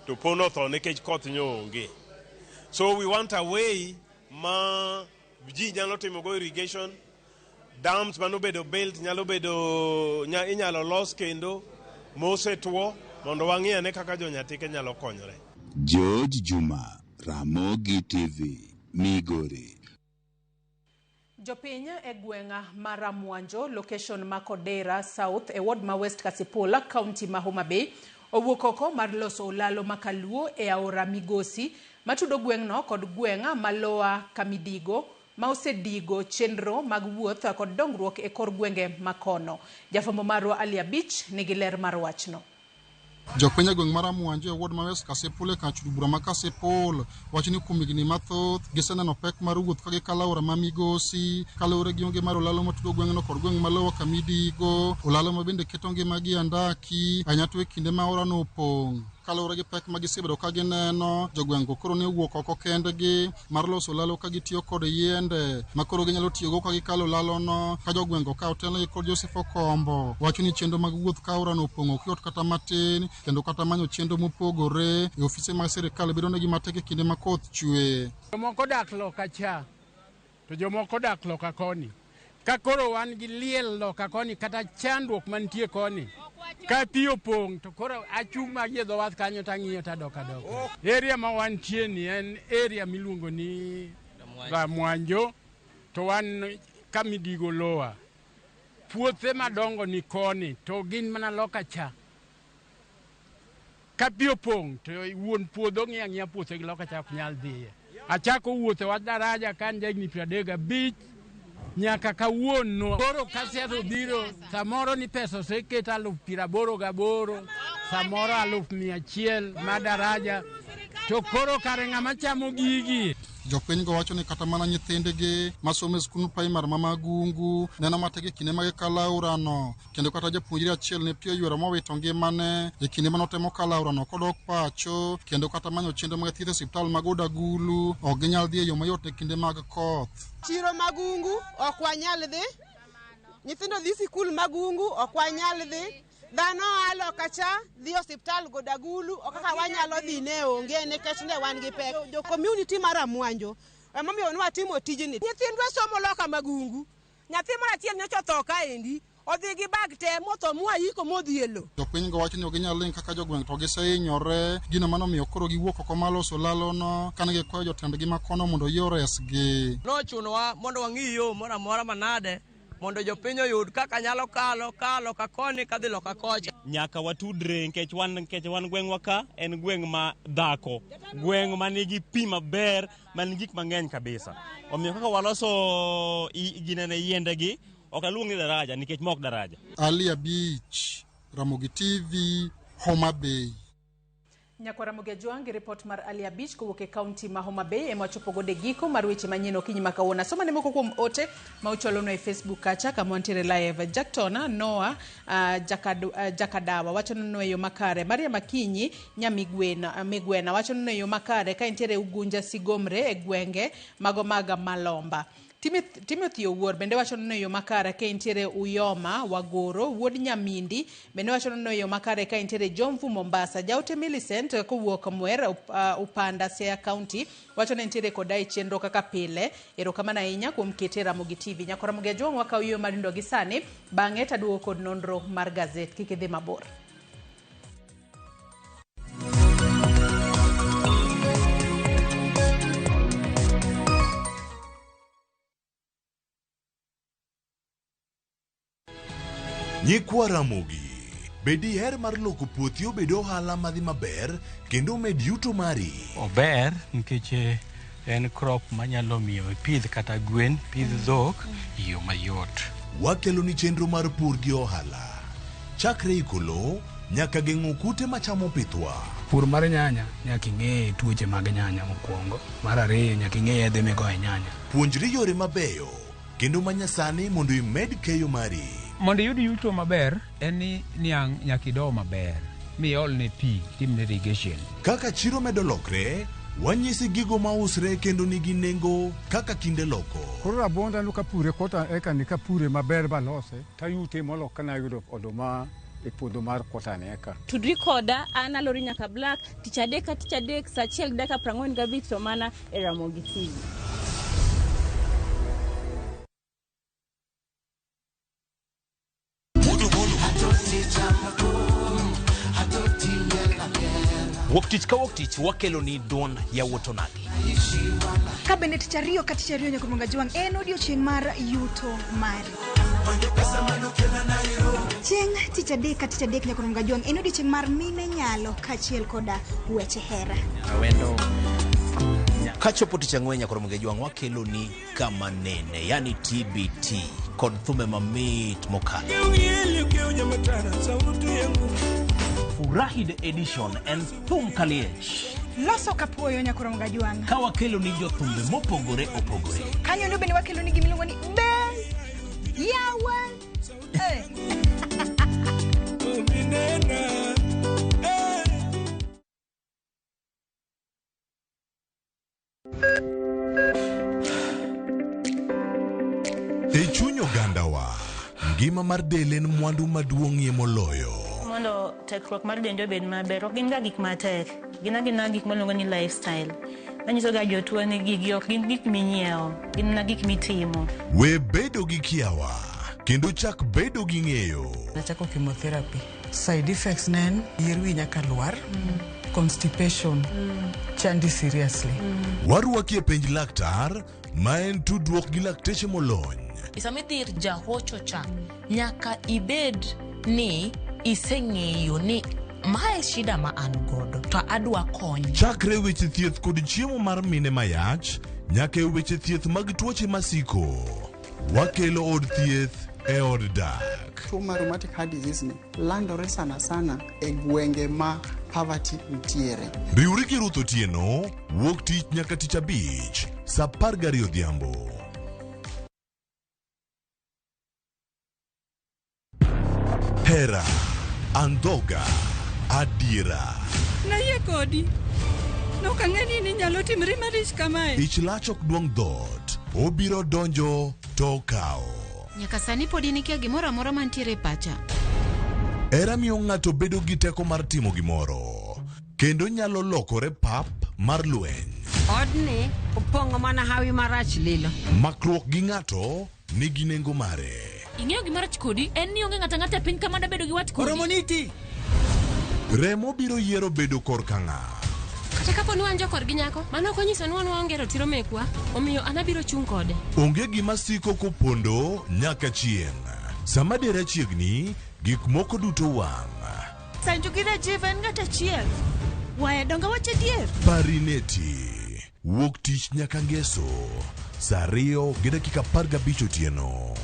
to opon otho nikech koth nyo onge. So we want a way ma ji nyalo timo go irrigation dams manobedo built nyalo bedo inyalo los kendo mosetwo mondo wang'i ane kaka jonyatike nyalo konyore. George Juma, Ramogi TV, Migori. Jopiny e gweng' mar Ramwanjo, location ma Kodera South e ward ma West Kasipul, county ma Homa Bay, owuok oko mar loso olalo ma Kaluo e aora Migosi matudo gweng'no kod gweng' ma Lower Kamidigo ma osedigo chenro mag wuoth kod dongruok e kor gwenge makono. Jafwambo marwa Ali Abich nigi ler mar wachno. Jopiny e gweng' mar Amwanjo e ward ma West Kasipul e kar bura ma Kasipul wacho ni kuom higni mathoth giseneno pek mar wuoth ka gikalo aora ma Migosi kaluwore gi onge mar olalo matudo gweng'no kod gweng' ma Lower Kamidigo, olalo ma bende keto ngimagi e andaki ahinya to e kinde ma aorano opong'. Kaluwore gi pek ma gisebedo ka gineno, jogweng'go koro ne owuok oko kendgi mar loso olalo ka gitiyo kod yiende ma koro ginyalo tiyogo ka gikalo olalono. Ka jogweng'go ka otelnegi kod Joseph Okombo wacho ni chenro mag wuoth ka aorano opong'o ok yot kata matin, kendo kata manyo chenro mopogore e ofise mag sirikal bedo negi matek e kinde ma koth chwe. Jomoko dak loka cha, to jomoko dak loka koni. Ka koro wan gi liel loka koni kata chandruok mantie koni, ka pi opong' to koro achung' magi e dho wath kanyo tang'iyo tadok adoka. Area ma wantie ni en area miluongo ni Ramwanjo, to wan kamidigo lower. Puothe madongo ni koni to gin mana loka cha. Ka pi opong' to wuon puodho ng'iyo ang'iya puothe gi loka cha ok nyal dhiye. Achako wuotho e wach daraja ka an jahigni 35 nyaka kawuono. Koro ka siasa obiro, samoro ni pesa oseket 88,000, samoro 100,000 ma daraja, to koro kare ng'ama chamo gigi? Jopinygo wacho ni kata mana nyithindgi masomo e skund primar ma Magungu neno matek e kinde ma gikalo aorano, kendo kata japuonjre achiel ne pi oywero mowito ngimane e kinde mane otemo kalo aorano kodok pacho, kendo kata manyo chenro mag thieth e osiptal mag od agulu ok ginyal dhi e yo mayot e kinde mag koth. Chiro Magungu ok wanyal dhi, nyithindo dhi sikul Magungu ok wanyal dhi, dhano a loka cha dhi osiptal Godagulu ok kaka wanyalo dhi ne onge nikech ne wan gi pek. Jo community mar Amwanjo emomiyo ne watimo tijni. Nyithindwa somo loka Magungu, nyathi moro achiel nyocha otho kaendi, odhi gi bag te motho mwaiko modhi e lo. Jopinygo wacho ni ok ginyal ling' kaka jogweng' to gisehinyore, gino mano omiyo koro giwuok oko mar loso olalono kane gikwayo jotendgi makono mondo oyie oresgi. Nochunowa mondo wang'i yo moro amora manade mondo jopiny oyud kaka nyalo kalo ka loka koni kadhi loka kocha. Nyaka watudre nikech wan gweng'wa ka en gweng' ma dhako, gweng' ma nigi pi maber, ma nigi gik mang'eny kabisa. Omiyo kaka waloso ginene yiendegi, ok aluong ni daraja nikech ma ok daraja. Ali Abich, Ramogi TV, Homa Bay. Nyakwara Ramogi Ajwang' gi ripot mar Ali Abich kowuok e kaunti ma Homa Bay ema wachopo godo e giko mar weche manyien okinyi ma kawuono. Asoma ne moko kuom ote ma uchwalonwa e Facebook kacha kama wantiere live. Jackton Noah Jakadawa wacho ni e yo makare. Maria Makinyi Nyamigwena Migwena wacho ni e yo makare ka entiere Ugunja Sigomre e gwenge mago mag Malomba. Timothy Owuor bende wacho ni e yo makare ka entiere Uyoma Wagoro wuod Nyamindi bende wacho ni e yo makare ka entiere Jomvu Mombasa. Jaote Millicent kowuok Mwer Upanda Siaya County wacho ni entiere koda e chenro kaka pile. Erokamano ahinya kuom kete Ramogi TV. Nyakora Ramogi Ajwang' wakawo yueyo mar nindo gi sani, bang'e taduogo kod nonro mar gazet. Kik idhi mabor. Nyikwa Ramogi, be diher mar loko puothi obed ohala madhi maber kendo omed yuto mari? Ober nikech en crop manyalo miyo ipidh kata gwen, pidh dhok e yo mayot. Wakelo ni chenro mar pur gi ohala. Chakre iko lowo nyaka geng'o kute machamo pithwa. Pur mar nyanya nyaka ing'e tuoche mag nyanya mokwongo. Mar ariyo nyaka ing'e yedhe migoyo e nyanya. Puonjri yore mabeyo kendo manyasani mondo imed keyo mari. Mondo iyud yuto maber en ni niang' nyaka ido maber miolne pi timne irrigation. Kaka chiro medo lokre, wanyisi gigo mausre kendo nigi nengo kaka kinde loko. Koro rabuonda no kapure kota eka ni kapure maber balose tayute molo kana ayudo oduma e puodho mar kota ni eka. Tudri koda an Alori Nyaka Black tich adek ka tich adek saa 1:45 to mana e Ramogi TV. Wuok tich ka wuok tich wakelo ni duond yawuot onagi. Ka bende tich ariyo ka tich ariyo nyaka Ramogi Ajwang' en odiochieng' mar yuto mari. Chieng' tich adek ka tich adek nyaka Ramogi Ajwang' en odiochieng' mar mine nyalo kaachiel koda weche hera. Awendo. Kachopo tich ang'wen nyaka Ramogi Ajwang' wakelo ni kama nene, yani TBT kod thumbe mamit mokalo. Furahi the edition en thum kaliech. Loso kapuoyo nyaka Ramogi Ajwang'. Ka wakelo ni jothumbe mopogore opogore. Kanyo no bende wakelo ni gimiluongo ni be yawa. E chuny ogandawa, ngima mar del en mwandu maduong'ie moloyo. Mondo tekruok mar dendi obed maber, ok gin ga gik matek. Gin agina gik miluongo ni lifestyle. Anyiso ga jotuo ni gigi ok gin gik minyiewo, gin mana gik mitimo. We bedo gi kiawa kendo chak bedo gi ng'eyo. Nachako chemotherapy. Side effects ne en yier wi nyaka lwar, constipation, chandi seriously. Warwaki e penj laktar ma en tudruok gi lakteche molony. Sama idhi ir jahocho cha, nyaka ibed ni iseng'eyo ni mae shida ma an godo to adwa kony. Chakre weche thieth kod chiemo mar mine mayach nyaka e weche thieth mag tuoche masiko. Wakelo od thieth e od dak. Tuo mar rheumatic heart disease ni landore sana sana e gwenge ma poverty nitiere. Riwri gi Ruth Otieno wuok tich nyaka tich abich saa 12 odhiambo. Hera, andhoga, adiera. Nayie kodi. Nok ang'e ni ninyalo timri marich kamae. Ich lach ok duong' dhoot, obiro donjo to okawo. Nyaka sani podi nikia gimoro amora mantiere e pacha. Hera miyo ng'ato bedo gi teko mar timo gimoro, kendo nyalo lokore pap mar lweny. Odni opong'o mana hawi marach lilo. Makruok gi ng'ato nigi nengo mare. Ing'eyo gima rach kodi en ni onge ng'ato ang'ata e piny ka mada bedo gi wat kodi. Oromoniti! Remo biro yiero bedo korka ng'a. Kata kapo ni wan jokorgi nyako, mano ok onyiso ni wan waonge ratiro mekwa, omiyo an abiro chung' kode. Onge gima siko kopondo nyaka chieng'. Sama dera chiegni, gik moko duto wang'. Sanju gi Rajiv en ng'at achiel. Waya donge wach adier? Parineti. Wuok tich nyaka ngeso. Saa 2:15 otieno.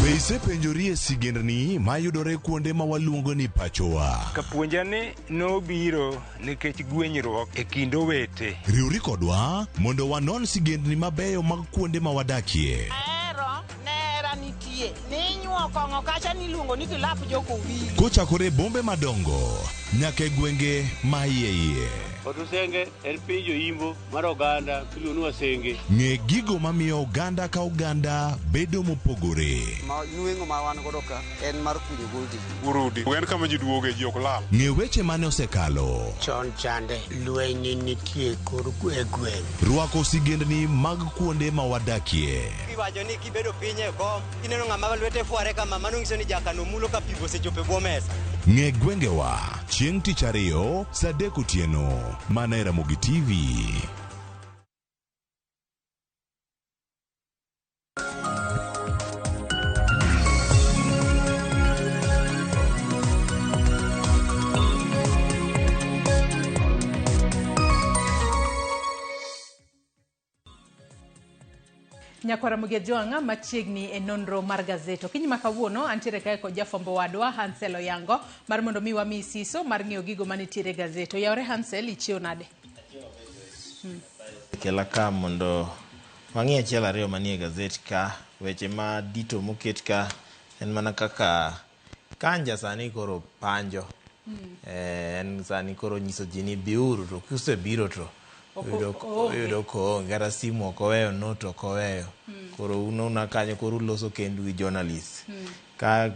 Be isepenjori e sigendni mayudore kuonde ma waluongo ni pachowa? Kapuonja ni nobiro nikech gwenyruok e kind owete. Riwri kodwa mondo wanon sigendni mabeyo mag kuonde ma wadakie. Ahero nera nitie. Ninyuo kong'o kacha niluongo ni kilap jokowili. Kochakore e bombe madongo nyaka e gwenge ma iye iye. Otusenge en piny joimbo mar oganda miluongo ni Wasenge. Ng'e gigo mamiyo oganda ka oganda bedo mopogore. Ma nweng'o ma wan godo ka en mar kunyo goldi. Urudi. En kama ji duoge ji ok lal. Ng'e weche mane osekalo. Chon chande lweny nitie kor e gweng'. Rwako sigendni mag kuonde ma wadakie. Iwacho ni kibedo piny e kom, kineno ng'ama lwete fware kama, mano nyiso ni jakano mulo ka pi osechopo e bwo mesa. Ng'e gwengewa chieng' tich ariyo saa 3 otieno mana e Ramogi TV. Nyakwara Ramogi Ajwang' machiegni e nonro mar gazet. Okinyi ma kawuono antiere kae kod jafwambo wadwa Hansel Oyango mar mondo mi wami siso mar ng'iyo gigo manitiere e gazet. Oyawore Hansel, ichiew nade? Kela ka mondo wang'i achiel ariyo manie gazet ka weche ma dito moket ka en mana kaka Kanja sani koro panjo. En sani koro nyiso ji ni biuru to kusebiro to uyudo koonge kata simu ok oweyo note ok oweyo. Koro un una kanyo koro uloso kendu gi journalist. Ka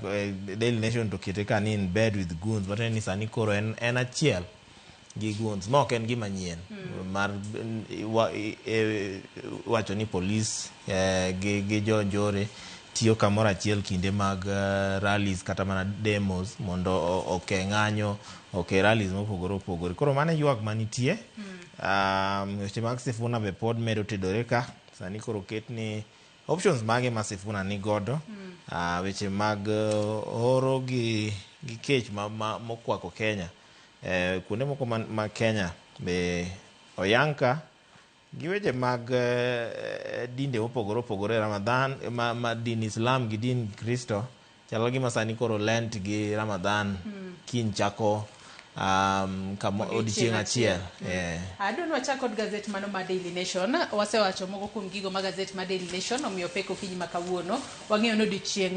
Daily Nation to kete ka ni in bed with goons matiende ni sani koro en achiel gi goons ma ok en gima nyien mar wacho ni polis gi jo njore tiyo kamoro achiel kinde mag rallies kata mana demos mondo oke ng'anyo oke rallies mopogore opogore. Koro mano e ywak manitie. Weche mag Sifuna be pod medo tedore ka sani koro ket ni options mage ma Sifuna ni godo. Weche mag horo gi kech mokwako Kenya. Kuonde moko ma Kenya be oyanka gi weche mag dinde mopogore opogore Ramadhan ma din Islam gi din Kristo chalo gima sani koro Lent gi Ramadhan kiny chako odiechieng' achiel. Adwa ni wachak kod gazet mano ma Daily Nation. Wasewacho moko kuom gigo ma gazet ma Daily Nation omiyo pek okinyi ma kawuono. Wang'eyo ni odiechieng'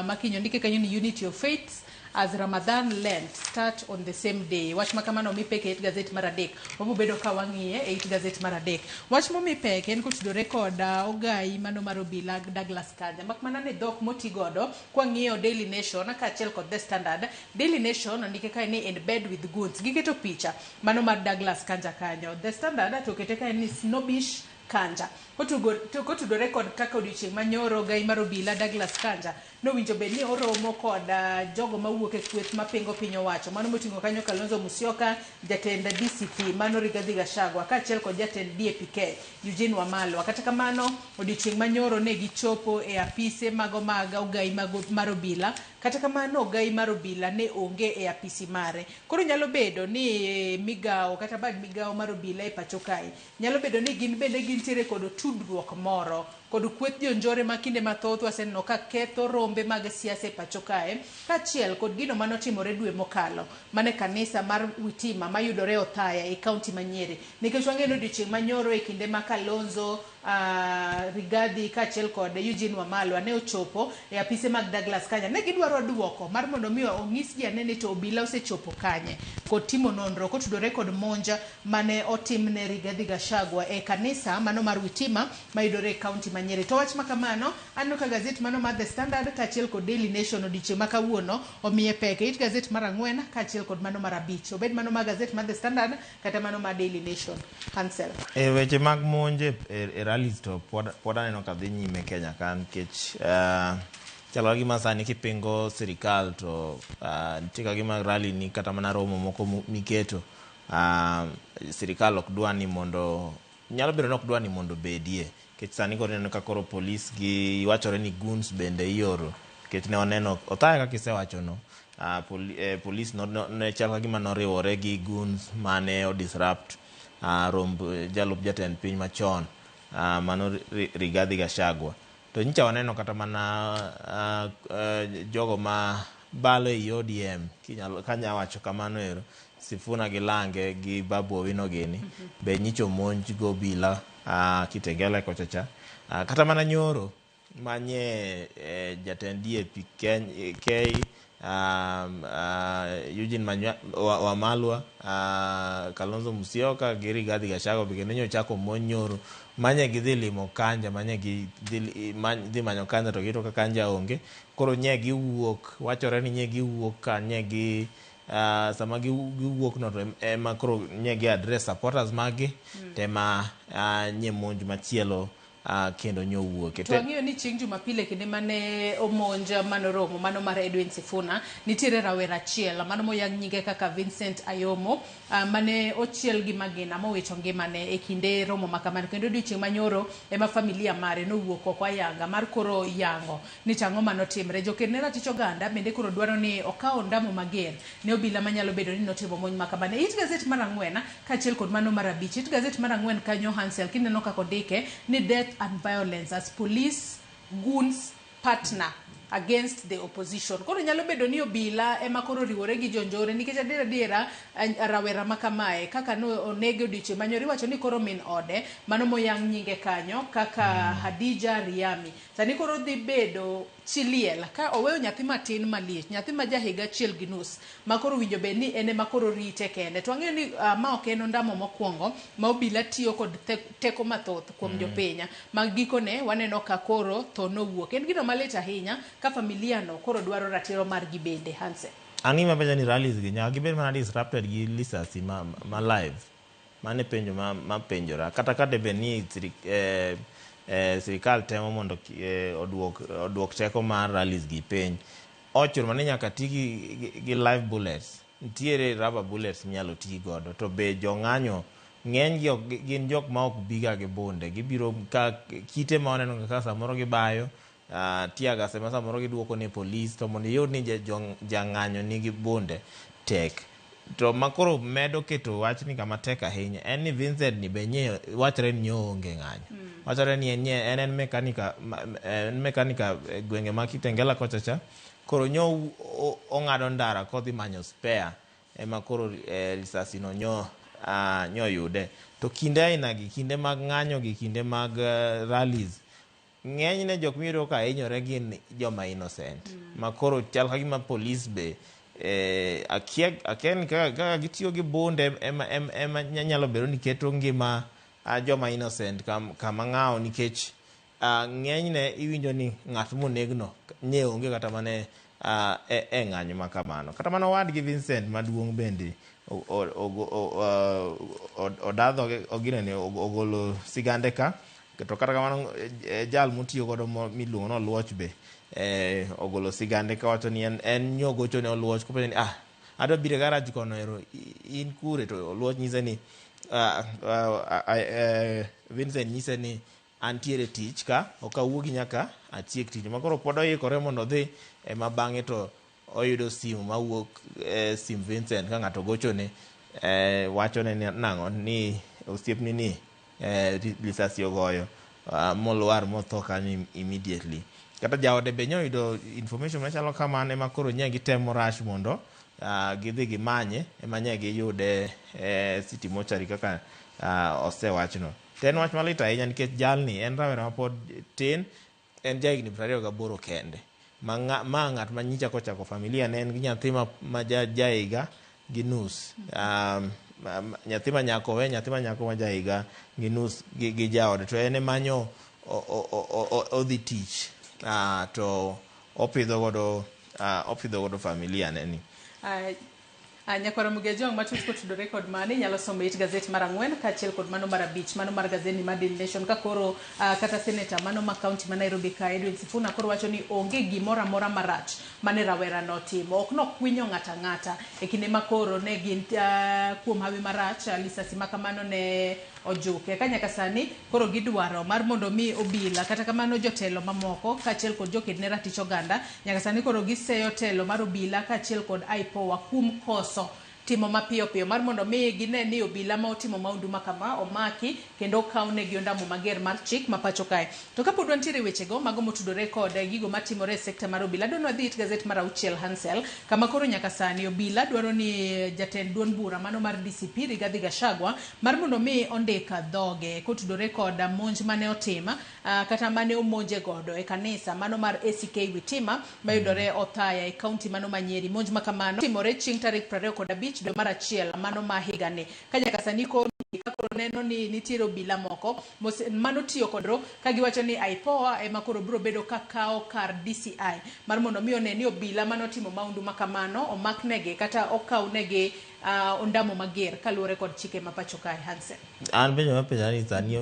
ma kiny ondike kanyo ni Unity of Faiths as Ramadan Lent start on the same day. Wach ma kamano omi pek e it gazet mar adek. Wabiro bedo ka wang'iye e it gazet mar adek. Wach momi pek en kotudore kod ogai mano mar obila Douglas Kanja. Mak mana ni dhok moti godo kwang'iyo Daily Nation kaachiel kod The Standard. Daily Nation ondike kae ni in bed with goons. Giketo picha mano mar Douglas Kanja kanyo. The Standard to okete kae ni snobbish Kanja. Kotudore kod kaka odiochieng' manyoro ogai mar obila Douglas Kanja nowinjo bed ni oromo kod jogo mawuok e kweth mapingo piny owacho. Mano moting'o kanyo Kalonzo Musyoka, jatend DCP mano Rigathi Gachagua kaachiel kod jatend DAP-K Eugene Wamalwa. Kata kamano odiochieng' manyoro ne gichopo e apise mago mag ogai mar obila. Kata kamano ogai mar obila ne onge e apisi mare. Koro nyalo bedo ni migao kata bad migao mar obila e pacho kae nyalo bedo ni gin bende gintiere kod tudruok moro kod kweth jonjore ma kinde mathoth waseneno ka ketho rombe mag siasa e pacho kae kaachiel kod gino manotimore dwe mokalo mane kanisa mar Witima mayudore Othaya e kaunti ma Nyeri. Nikech wang'eyo ni odiochieng' manyoro e kinde ma Kalonzo, Rigathi kaachiel kod Eugene Wamalwa ne ochopo e apise mag Douglas Kanja, ne gidwaro duoko mar mondo mi onyisgi ane ni to obila osechopo kanye kod timo nonro kotudore kod monj mane otimne Rigathi Gachagua e kanisa mano mar Witima mayudore e kaunti ma Nyeri. To wach ma kamano, aneno ka gazet mano mar The Standard kaachiel kod Daily Nation odiochieng' ma kawuono omiye pek. E it gazet mar 4 kaachiel kod mano mar 5. Obed mano mar gazet mar The Standard kata mano mar Daily Nation. Hansel. E weche mag monj e rallies to pod aneno ka dhi nyime Kenya ka nikech chalo ka gima sani kipingo sirikal to nitie ka gima rally ni kata mana romo moko miketo sirikal ok dwa ni mondo nyalo bedo ni ok dwa ni mondo obedie nikech sani koro ineno ka koro polis gi wachore ni goons bende ioro nikech ne waneno Othaya kaka isewachono polis ne chal ka gima noriwore gi goons mane o disrupt romb jalup jatend piny machon mano Rigathi Gachagua. To nyicha waneno kata mana jogo ma balo ei ODM kanya wacho kamano ero Sifuna gi Lange gi Babu Owino gini be nyicho monj go obila Kitengela kocha cha kata mana nyoro manye jatend DAP K Eugene Wamalwa Kalonzo Musyoka gi Rigathi Gachagua be kendo nyochako monj nyoro manye gidhi limo Kanja manye gidhi manyo Kanja to giyudo ka Kanja onge koro nye giwuok wachore ni nye giwuok ka nye gi sama giwuok no to ema koro nye gi address supporters maggi tema nye monj machielo kendo nyowuoke. To wang'eyo ni chieng' Jumapil e kinde mane omonj manoromo mano mar Edwin Sifuna nitiere rawera achiel mano moyang nyinge kaka Vincent Ayomo mane ochiel gi magina mowito ngimane e kinde romo ma kamano. Kendo odiochieng' manyoro ema familia mare nowuok oko ayanga mar koro yango ni tang'o manotimre. Joked ne ratich oganda bende koro dwaro ni okaw ondamo mager ne obila manyalo bedo ni notimo monj ma kamano. It gazet mar 4 kaachiel kod mano mar 5. It gazet mar 4 kanyo Hansel kineno kaka ondike ni death and violence as police goons partner against the opposition. Koro nyalo bedo ni obila ema koro riwore gi jonjore nikech adiera adiera rawera ma kamae kaka no onege odiochieng' manyoro iwacho ni koro min ode mano moyang nyinge kanyo kaka Hadija Riami sani koro dhi bedo chi liel ka oweyo nyathi matin malich, nyathi ma ja higa 1.5 ma koro winjo bed ni en ema koro rite kende. To wang'eyo ni ma ok en ondamo mokwongo ma obila tiyo kod teko mathoth kuom jopiny ma gikone waneno ka koro tho nowuok. En gino malit ahinya ka familia no koro dwaro ratiro margi bende. Hanse. An gima penjo ni rallies gi nyaka gibed mana disrupted gi lisasi ma live. Mano e penjo ma penjora. Kata ka debed ni sirikal temo mondo oduok teko mar rallies gi piny, ochuno mana ni nyaka ti gi live bullets. Nitiere rubber bullets minyalo ti godo to be jong'anyo ng'eny gi gin jok ma ok biga gi bunde. Gibiro ka kite ma waneno kaka samoro gibayo tear gas ema samoro giduoko ne polis to mondo iyud ni jang'anyo nigi bunde tek. To makoro medo keto wachni kama tek ahinya en ni Vincent ni be nye wachre ni onge ng'anyo. Wachore ni en mekanika gwenge ma Kitengela kocha cha koro nyo ong'ado ndara kodhi manyo spare ema koro risasi no nyo yude. To kinde aina gi kinde mag ng'anyo gi kinde mag rallies ng'enyne jok miyudo ka hinyore gin joma innocent ma koro chal ka gima polis be Eh, akia akia ni kaka, kaka gitiyo gi bunde ema, ema, ema nyalo bedo ni keto ngima joma innocent kam, kama ng'awo nikech ng'enyne iwinjo ni ng'at monegno ne onge kata mana e, e ng'anyo ma kamano. Kata mana owadgi Vincent maduong' bende oda dhoge oginene ogolo sigande ka to kata kamano jal motiyo godo miluongo ni Oluoch be ogolo sigande kawacho ni en, en nyogocho ne Oluoch kopenjo ni ah adwa biro e garaj kono ero in kure to Oluoch nyise ni Vincent nyise ni antiere tich ka ok awuogi nyaka atiek tich ma koro pod oikore mondo odhi ema bang'e to oyudo simu mawuok e sim Vincent ka ng'ato gochone wachone ni nang'o ni osiepni ni lisasi ogoyo molwar motho kanyo immediately. Kata jaode be nyoyudo information machalo kamano ema koro nye gitemo rush mondo gidhi gimanye ema nye giyude e City Mortuary kaka osewachno. To en wach malit ahinya nikech jalni en rawera mapod tin, en jahigni 28 kende. Ma ng'at ma nyicha kochako familia ne en gi nyathi ma jahiga gi nus. Nyathi ma nyako we nyathi ma nyako ma jahiga gi nus gi jaode to en ema nyo odhi tich to opidho godo familia ne ni. Nyakwara Mugejong matut kotudore kod mani inyalo somo it gazet mar 4 kaachiel kod mano mar 5 mano mar gazeti mar Daily Nation ka koro kata seneta mano ma county ma Nairobi ka Edwin Sifuna koro wacho ni onge gimoro amora marach mane rawera notimo ok nokwinyo ng'ata ng'ata e kinde ma koro ne gin kuom hawi marach lisasi ma kamano ne ojuke ka nyaka sani koro gidwaro mar mondo mi obila kata kamano jotelo mamoko kaachiel kod joked ne ratich oganda nyaka sani koro giseyo telo mar obila kaachiel kod IPOA kuom koso timo mapiyo piyo mar mondo mi gine ni obila ma otimo maundu ma kama omaki kendo okawnegi ondamo mager mar chik ma pacho kae. To kapod wantiere wechego mago motudore kod gigo matimore e sekta mar obila, adwa ni wadhi it gazet mar 6 Hansel kama koro nyaka sani obila dwaro ni jatend duond bura mano mar DCP Rigathi Gachagua mar mondo mi ondik dhoge kotudore kod monj mane otim kata mane omonje godo e kanisa mano mar ACK Witima mayudore Othaya e county mano ma Nyeri. Monj ma kamano timore chieng' tarik 25 dwe mar 1 mano ma higani. Ka nyaka sani koro neno ni nitiere obila moko mano tiyo kod ro ka giwacho ni IPOA ema koro biro bedo ka kawo kar DCI mar mondo mi one ni obila manotimo maundu ma kamano omaknegi kata okawnegi ondamo mager kaluwore kod chike ma pacho kae. Hansen, an penjo mapenja ni sani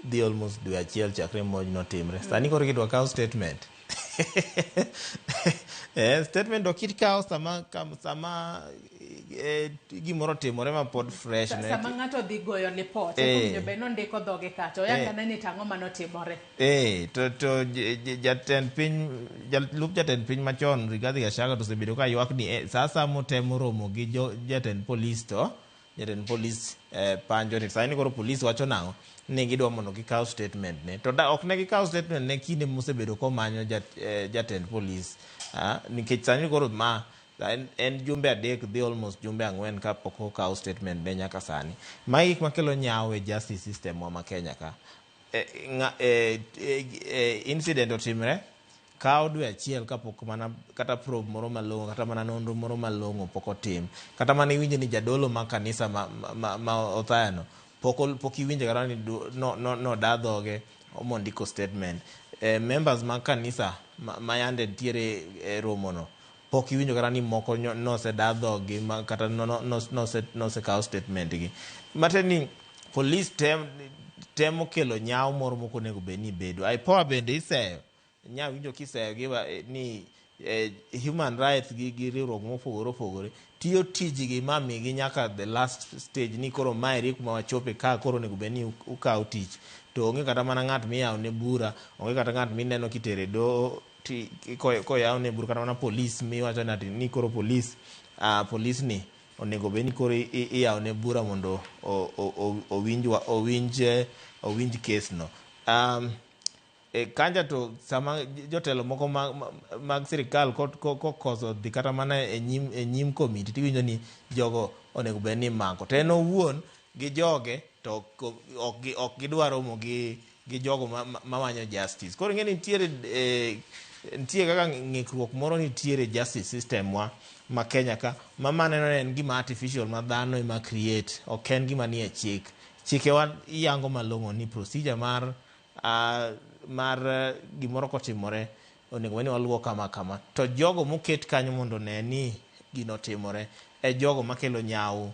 dhi almost dwe achiel chakre monj notimre. Sani koro gidwa kawo statement. Statement ok ikaw sama gimoro timore ma pod fresh. Sama ng'ato dhi goyo lipot owinjo bed nondiko dhoge kacha oyangane ni tang'o manotimore. To jatend piny jalup jatend piny machon Rigathi Gachagua to osebedo ka ywak ni sa motemo romo gi jatend polis to jatend polis panjo ni sani koro polis wacho nang'o ni gidwa mondo gikaw statement ne to ok ne gikaw statement ne kinde mosebedo komanyo jatend polis nikech sani koro ma en jumbe 3 dhi almost jumbe 4 kapok okaw statement ne nyaka sani. Magi gik makelo nyawo e justice system wa ma Kenya ka. Incident otimre kawo dwe achiel kapok mana kata probe moro malong'o kata mana nonro moro malong'o pok otim. Kata mana iwinjo ni jadolo ma kanisa ma Othaya no pok iwinjo kata ni noda dhoge mondiko statement. Members mag kanisa ma yande nitiere e romono pok iwinjo kata ni moko noseda dhogi kata nosekaw statement gi. Matiende ni police temo kelo nyawo moro mok onego bed ni bedo. IPOA bende iseyo nya winjo kiseyo gi ni human rights gi riwruok mopogore opogore tiyo tijgi ma migi nyaka the last stage ni koro mae kuma wachope ka koro onego bed ni ukaw tich to onge kata mana ng'at miyawo ne bura, onge kata ng'at mineno kitere doho koyaw ne bura kata mana polis miwacho ni koro polis polis ni onego bed ni koro iyawo ne bura mondo owinj kes no. Kanja to sama jotelo moko mag sirikal kokoso dhi kata mana e nyim komiti tiwinjo ni jogo onego bed ni imako. To en owuon gi joge to ok gidwa romo gi jogo mamanyo justice. Koro ing'e ni nitiere Nitie kaka ng'ikruok moro nitiere justice system wa ma Kenya ka ma maneno ni en gima artificial ma dhano ema create, ok en gima nie chik. Chikewa yango malong'o ni procedure mar gimoro kotimore onego bed ni waluwo kama kama, to jogo moket kanyo mondo one ni gino otimore e jogo makelo nyawo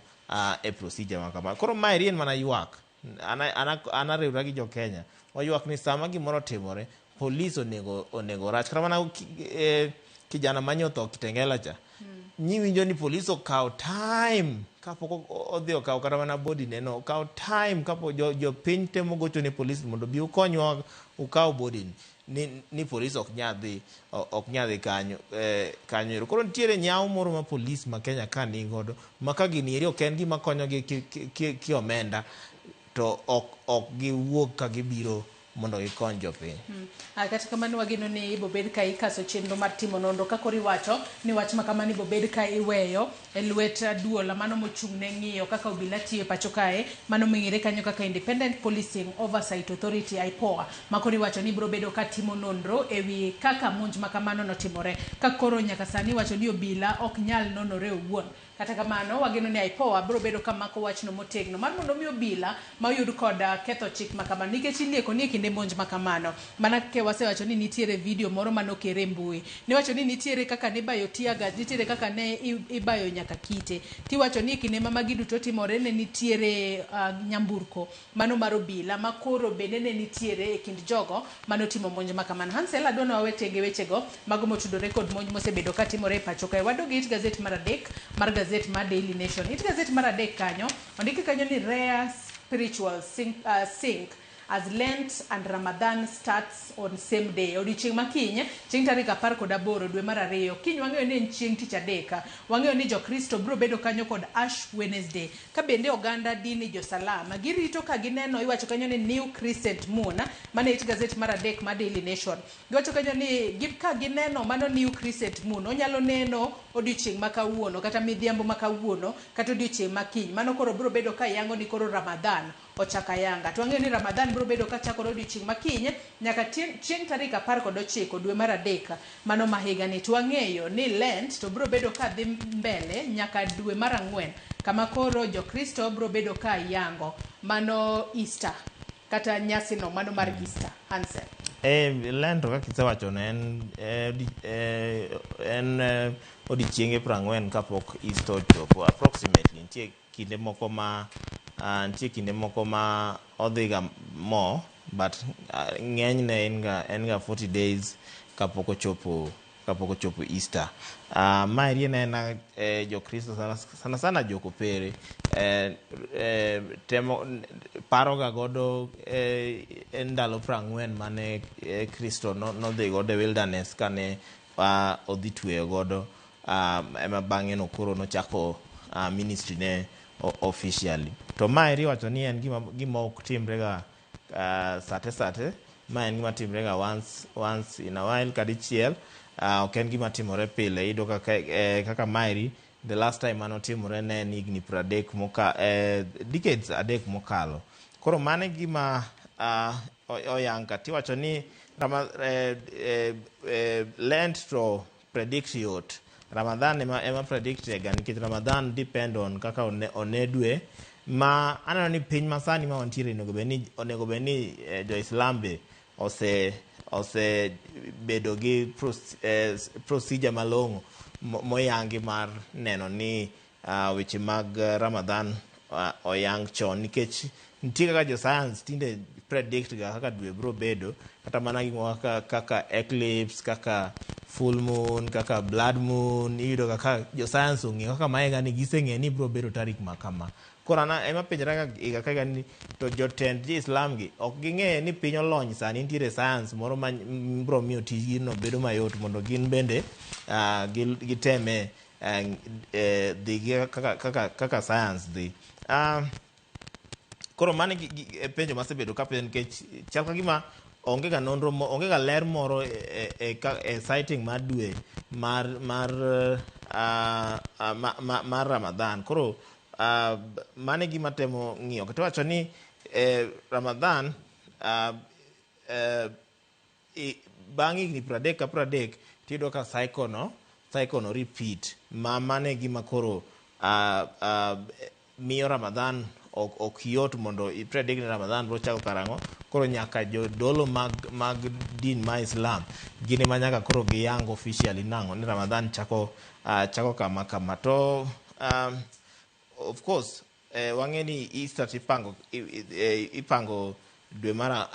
e procedure ma kama. Koro maeri en mana ywak. An ariwra gi jo Kenya waywak ni sama gimoro otimore police onego rach kata mana kijana manyotho Kitengela cha nyiwinjo ni police okawo time kapok odhi okawo kata mana body ne no, okawo time kapo jopiny temo gocho ne police mondo bi ukonywa ukaw body ni police ok nyal dhi kanyo kanyo ero. Koro nitiere nyawo moro ma police ma Kenya ka ni godo ma ka gini eri ok en gima konyogi ki omenda to ok giwuog ka gibiro mondo gikony jopiny. Kata kamano wageno ni ibobed ka ikaso chenro mar timo nonro ka koro iwacho ni wach ma kamano ibobed ka iweyo e lwet duol mano mochung' ne ng'iyo kaka obila tiyo e pacho kae, mano mong'ere kanyo kaka Independent Policing Oversight Authority IPOA, ma koro iwacho ni ibiro bedo ka timo nonro ewi kaka monj ma kamano notimore, ka koro nyaka sani iwacho ni obila ok nyal nonore owuon. Kata kamano wageno ni IPOA biro bedo ka mako wachno motegno mar mondo mi obila ma oyud kod ketho chik ma kamano, nikech ilieko ni e kinde monj ma kamano mana ke wasewacho ni nitiere video moro manokere e mbui, niwacho ni nitiere kaka nibayo tear gas, nitiere kaka ne ibayo nyaka kite, tiwacho ni e kinde ma magi duto timore ne nitiere nyamburko mano mar obila ma koro bende ne nitiere e kind jogo manotimo monj ma kamano. Hansel, adwa ni wawe tenge wechego mago motudore kod monj mosebedo katimore e pacho kae. Wadog e it gazet mar adek mar gazet mar Daily Nation. It gazet mar adek kanyo ondiki kanyo ni rare spiritual sync as Lent and Ramadan starts on same day. Odiochieng' ma kiny, chieng' tarik 18 dwe mar 2, kiny wang'eyo ni en chieng' tich adek. Wang'eyo ni Jokristo biro bedo kanyo kod Ash Wednesday. Ka bende oganda dini jo-Salam girito ka gineno, iwacho kanyo ni New Crescent Moon, mane it gazet mar adek mar Daily Nation. Giwacho kanyo ni ka gineno mano New Crescent Moon, onyalo neno odiochieng' ma kawuono, kata midhiambo ma kawuono, kata odiochieng' ma kiny. Mano koro biro bedo ka yango ni koro Ramadan ochako ayanga. To wang'eyo ni Ramadan biro bedo ka chakore odiochieng' ma kiny nyaka chieng' tarik 19 dwe mar 3 mano ma higani. To wang'eyo ni Lent to biro bedo ka dhi mbele nyaka dwe mar 4, kama koro Jokristo biro bedo ka yango mano Easter, kata nyasino mano mar Easter. Hansel. Lent to kaka isewacho ne en odiochienge 40 kapok Easter ochopo approximately. Nitie kinde moko ma odhiga mo, but ng'enyne en ga 40 days kapok ochopo Easter. Maeri en Jokristo sana sana jokopere temo paroga godo ndalo 40 mane Kristo nodhi godo e wilderness kane odhi tweyo godo, ema bang'e no koro nochako ministry ne officially. To maeri iwacho ni en gima ok timre ga sate, ma en gima timre ga once in a while, kadichiel. Ok en gima timore pile. Iyudo kaka maeri the last time manotimore ne en higni 30 decades 3 mokalo. Koro mano e gima oyang ka. Tiwacho ni Lent to predict yot, Ramadan ema predict ga, nikech Ramadan depend on kaka one dwe. Ma aneno ni piny masani ma wantiere onego bed ni jo-Islam be ose bedo gi procedure malong'o moyangi mar neno ni weche mag Ramadan oyang chon, nikech nitie kaka jo science tinde predict ga kaka dwe biro bedo, kata mana gimoro kaka eclipse, kaka full moon, kaka blood moon. Iyudo kaka jo science ong'eyo kaka maega ni giseng'eyo ni biro bedo tarik ma kama. Koro an ema penjra higa ka higa ni to jotend ji Islam gi ok ging'eyo ni piny olony sani, nitiere science moro ma biro miyo tijgi no bedo mayot mondo gin bende giteme dhi gi kaka science dhi. Koro mano e penjo masebedo kapenjo, nikech chal ka gima onge ga nonro, onge ga ler moro e sighting mar dwe mar Ramadan. Koro mano e gima temo ng'iyo. To iwacho ni Ramadan bang' higni 30 ka 30 tiyudo ka cycle no cycle no repeat ma mano e gima koro miyo Ramadhan ok, ok yot mondo i predict ni Ramadhan biro chako karang'o. Koro nyaka jodolo mag, mag din ma Islam gin ema nyaka koro giyang officially nang'o ni Ramadhan chako, chako kama kama. To of course wang'e ni Easter tipango ipango dwe mar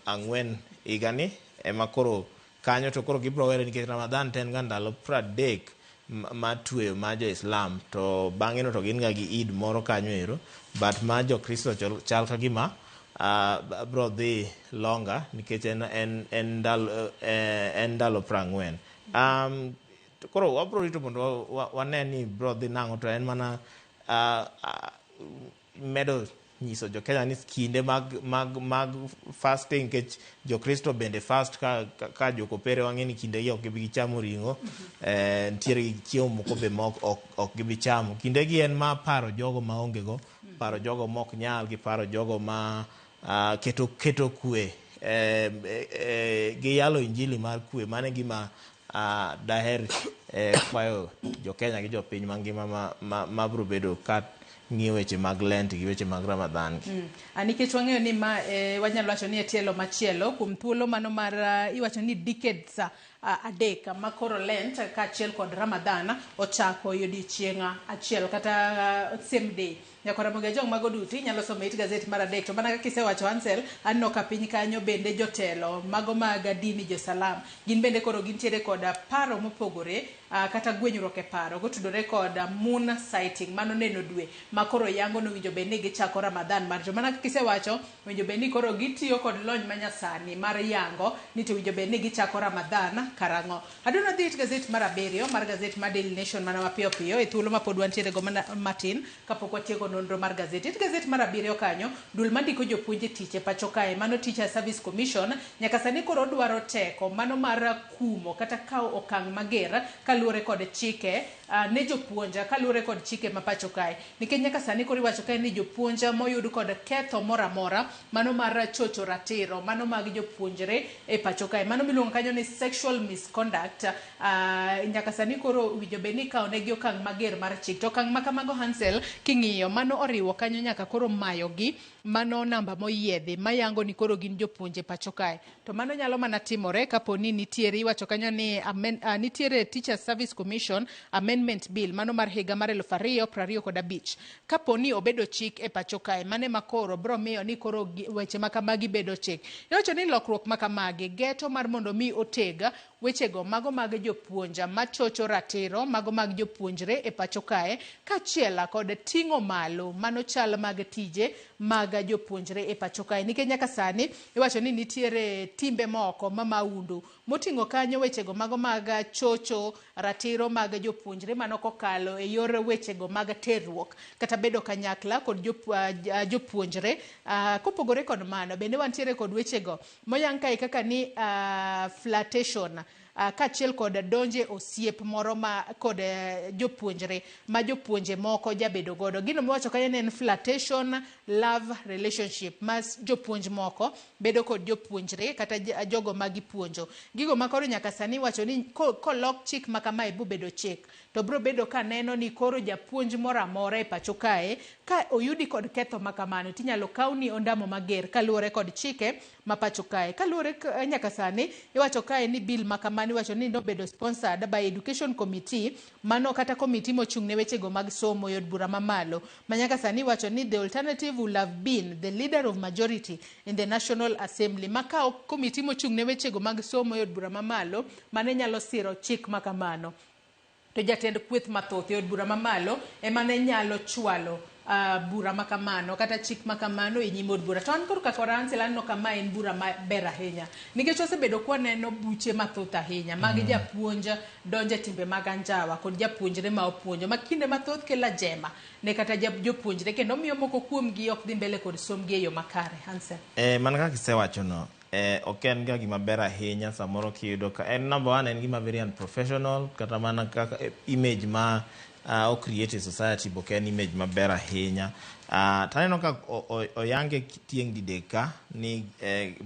ang'wen higani ema koro kanyo to koro gibiro were nikech Ramadhan to en ga ndalo 30 mar tweyo mar jo Islam to bang'e no to gin ga gi Eid moro kanyo ero but mar jo Kristo chal ka gima bro dhi longer nikech en, en, en ndalo, en ndalo 40. To koro wabro rito mondo wane ni bro dhi nang'o to en mana medo nyiso jo Kenya ni kinde mag, mag, mag fasting nikech jokristo bende fast ka, ka, ka jokopere wang'e ni kinde gi ok gibi gichamo ring'o. Nitiere gi chiemo moko be ma ok, ok, ok gibi chamo. Kinde gi en ma paro jogo maonge go, paro jogo mok nyal gi paro jogo ma keto, keto kwe, gi yalo injili mar kwe. Mano e gima daher kwayo jo Kenya gi jopiny mangima ma, ma, ma biro bedo ka ng'iyo weche mag Lent gi weche mag Ramadhan gi. Nikech wang'eyo ni ma wanyalo wacho ni e tielo machielo kuom thuolo mano mar iwacho ni decades 3 ma koro Lent kaachiel kod Ramadhan ochako e odiechieng' achiel kata same day. Nyaka Ramogi Ajwang' mago duto inyalo somo e it gazet mar 3 to mana kaka isewacho Hansel, aneno ka piny kanyo bende jotelo mago mag dini jo-Salam gin bende koro gintiere kod paro mopogore, kata gwenyruok e paro kotudore kod moon sighting, mano neno dwe ma koro yango nowinjo bed ni gichako Ramadhan mar jo. Mana kaka isewacho, owinjo bed ni koro gitiyo kod lony manyasani mar yango ni to owinjo bed ni gichako Ramadhan karang'o. Adwaro dhi it gazet mar 7 mar gazet mar Daily Nation mana mapiyo piyo e thuolo ma pod wantiere go mana matin kapok watieko nonro mar gazet. It gazet mar 7 kanyo, duol mandiko jopuonj e tich e pacho kae, mano Teacher Service Commission, nyaka sani koro dwaro teko mano mar kumo kata kawo okang' mager kaluwore kod chike ne jopuonj kaluwore kod chike ma pacho kae. Nikech nyaka sani koro iwacho kae ni jopuonj moyud kod ketho moro amora mano mar chocho ratiro mano mag jopuonjre e pacho kae, mano miluongo kanyo ni sexual misconduct, nyaka sani koro owinjo bed ni ikawo negi okang' mager mar chik. To okang' ma kamago Hansel king'iyo mano oriwo kanyo nyaka koro mayogi mano namba moyiedhi mayango ni koro gin jopuonje pacho kae. To mano nyalo mana timore kapo ni nitiere, iwacho kanyo ni nitiere Teacher Service Commission Amendment Bill mano mar higa mar 2025. Kapo ni obedo chik e pacho kae, mano ema koro bro miyo ni koro weche ma kamagi bedo chik. Iwacho ni lokruok ma kamagi geto mar mondo mi oteg wechego mago mag jopuonj machocho ratiro mago mag jopuonjre e pacho kae, kaachiel kod ting'o malo mano chal mag tije mag jopuonjre e pacho kae. Nikech nyaka sani iwacho ni nitiere timbe moko ma maundu moting'o kanyo wechego mago mag chocho ratiro mag jopuonjre mano kokalo e yor wechego mag terruok kata bedo kanyakla kod jopuonjre. Kopogore kod mano bende wantiere kod wechego moyang kae kaka ni flirtation, kaachiel kod donje osiep moro ma kod jopuonjre ma jopuonje moko jabedo godo. Gino miwacho kanyo ni en flirtation love relationship ma jopuonj moko bedo kod jopuonjre kata jogo ma gipuonjo. Gigo ma koro nyaka sani iwacho ni kolok chik ma kamae bobedo chik to bro bedo ka neno ni koro japuonj moro amora e pacho kae ka oyudi kod ketho ma kamano tinyalo kawni ondamo mager kaluwore kod chike ma pacho kae. Kaluwore nyaka sani iwacho kae ni bill ma kamano iwacho ni nobedo sponsored by Education Committee, mano kata committee mochung' ne wechego mag somo e od bura mamalo ma nyaka sani iwacho ni the alternative will have been the leader of majority in the National Assembly, ma ka ok committee mochung' ne wechego mag somo e od bura mamalo mane nyalo siro chik ma kamano, to jatend kweth mathoth e od bura mamalo ema ne nyalo chwalo bura ma kamano kata chik ma kamano e nyim od bura. To an koro kaka Hansel aneno ka ma en bura maber ahinya nikech wasebedo kwaneno buche mathoth ahinya mag japuonj donjo e timbe mag anjawa kod japuonjre ma opuonjo ma kinde mathoth kelo ajema ne kata jopuonjre kendo miyo moko kuomgi ok dhi mbele kod somgi e yo makare. Hansel. Mana kaka isewachono, ok en ga gima ber ahinya samoro kiyudo ka en number one en gima very unprofessional kata mana kaka image ma o create e society bok en image maber ahinya. To aneno ka oyange tieng' didek ka ni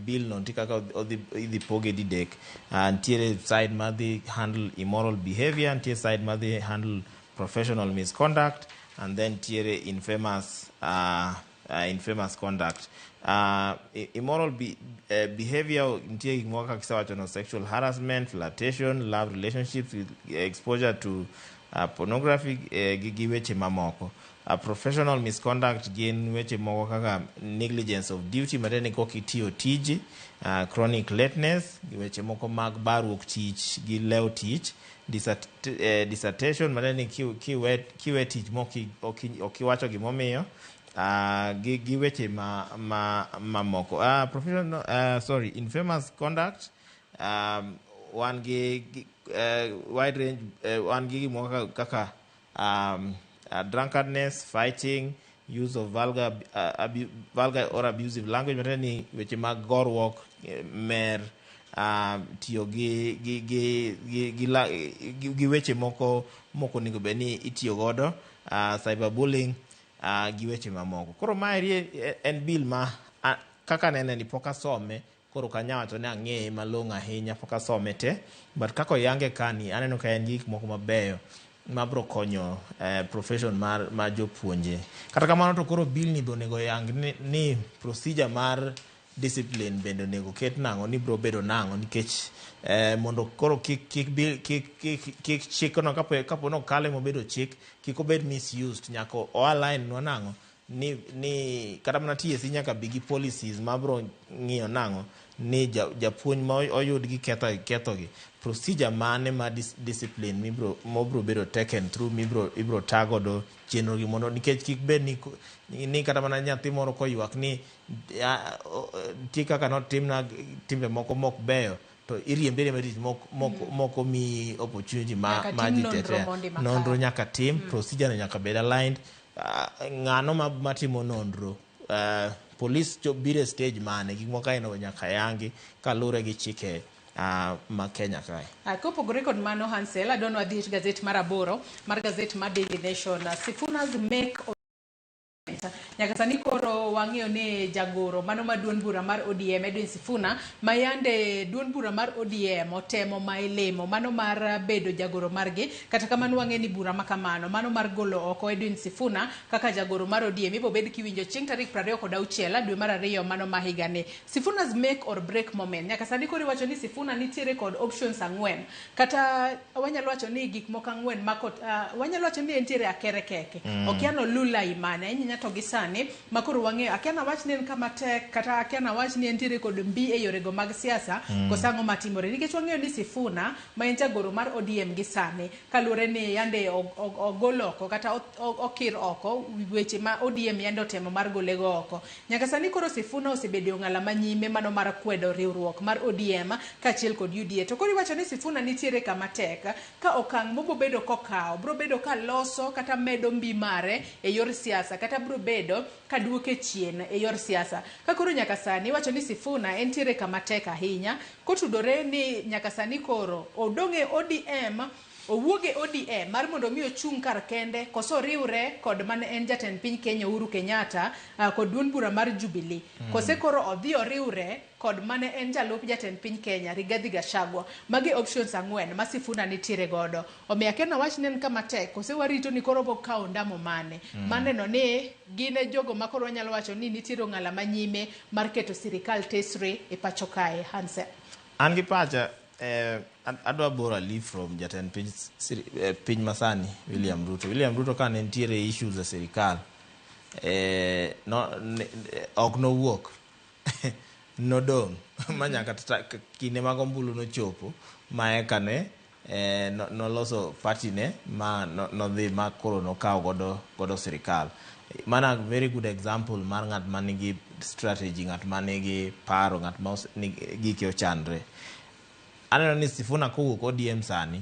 bill no nitie kaka idhi poge didek. Nitiere side madhi handle immoral behavior, nitie side madhi handle professional misconduct, and then nitiere infamous conduct. Immoral behavior nitie gik moko kaka kisewacho no, sexual harassment, flirtation, love relationships with exposure to pornography, gi weche mamoko. Professional misconduct gin weche moko kaka negligence of duty, matiende ni kok itiyo tiji, chronic lateness, gi weche moko mag baruok tich gi lew tich, dissertation, matiende ni kiwe tich mok ok iwacho gimomiyo, gi weche ma mamoko. Professional, sorry, infamous conduct, wan gi wide range, wan gi gik moko kaka drunkenness, fighting, use of vulgar or abusive language, matiende ni weche mag goruok, mer, tiyo gi weche moko mok onego bed ni itiyo godo, cyberbullying, gi weche mamoko. Koro maeri en bill ma kaka nene ni pok asome, koro ok anyal wacho ni ang'eye malong'o ahinya, pok asome te, but kaka oyange kani aneno ka en gi gik moko mabeyo mabro konyo profession mar jopuonje. Kata kamano to koro bill ni be onego yang ni procedure mar discipline bende onego ket nang'o, ni bro bedo nang'o, nikech mondo koro kik chikno kapo nokale mobedo chik kik obed misused. Nyaka o align nwa nang'o ni kata mana TSC nyaka bi gi policies mabro ng'iyo nang'o ni japuonj ma oyud gi ketho gi procedure mane ma discipline mibro mobro bedo taken through, mibro ibro ta godo chenro gi, mondo nikech kik bed ni kata mana nyathi moro koywak ni nitie kaka notimna timbe moko mok beyo, to iriembe ariemba tich mok omiyi opportunity ma Nyaka ma tim ji nonro tetea. mondi makare. Nonro nyaka tim, procedure no nyaka bed aligned. Ng'ano matimo nonro, police biro e stage mane, gik moko aina go nyaka yangi kaluwore gi chike ma Kenya kae. Kopogore kod mano, Hansel, adwa ni wadhi e gazet mar 8 mar gazet mar Daily Nation. Sifuna's make nyaka sani koro wang'eyo ni jagoro mano ma duond bura mar ODM Edwin Sifuna, ma yande duond bura mar ODM otemo ma ilimo mano mar bedo jagoro margi. Kata kamano wang'e ni bura ma kamano mano mar golo oko Edwin Sifuna kaka jagoro mar ODM ibo bed kiwinjo chieng' tarik 26 dwe mar 2 mano ma higani. Sifuna's make or break moment. Nyaka sani koro iwacho ni Sifuna nitiere kod options 4, kata wanyalo wacho ni gik moko 4 ma wanyalo wacho ni entiere akere keke. Okia nolu lai mane ahinya to gi sani ma koro wang'eyo, akia nawach ni en kama tek, kata akia nawach ni entiere kod mbi e yorego mag siasa. Koso ang'o matimore? Nikech wang'eyo ni Sifuna ma en jagoro mar ODM gi sani, kaluwore ni yande ogol oko kata okir oko weche ma ODM yande otemo mar golego oko, nyaka sani koro Sifuna osebedo e ong'ala manyime mano mar kwedo riwruok mar ODM kaachiel kod UDA. To koro iwacho ni Sifuna nitiere kama tek ka okang' mobobedo kokawo bro bedo ka loso kata medo mbi mare e yor siasa, kata bro bedo ka duoke chien e yor siasa. Ka koro nyaka sani iwacho ni Sifuna entiere kama tek ahinya kotudore ni nyaka sani koro odong' e ODM, owuog e ODM mar mondo mi ochung' kar kende, koso oriwre kod mane en jatend piny Kenya Uhuru Kenyatta, kod duond bura mar Jubilee, kose koro odhi oriwre kod mane en jalup jatend piny Kenya Rigathi Gachagua. Magi options 4 ma Sifuna nitiere godo. Omiyo akia nawach ni en kama tek kose warito ni koro bokawo ndamo mane. Maneno ni gin e jogo ma koro wanyalo wacho ni nitiere ong'ala manyime mar keto sirikal tesre e pacho kae, Hansel. An gi pacha, adwa borrow a leaf from jatend piny, piny masani William Ruto. William Ruto ka ne nitiere issues e sirikal, no, ok nowuok, nodong' ma nyaka kinde mag ombulu nochopo ma eka ne noloso party ne ma nodhi ma koro nokawo godo sirikal. Mana very good example mar ng'at manigi strategy, ng'at manigi paro, ng'at ma gike ochanre. Aneno ni Sifuna kowuok ODM sani,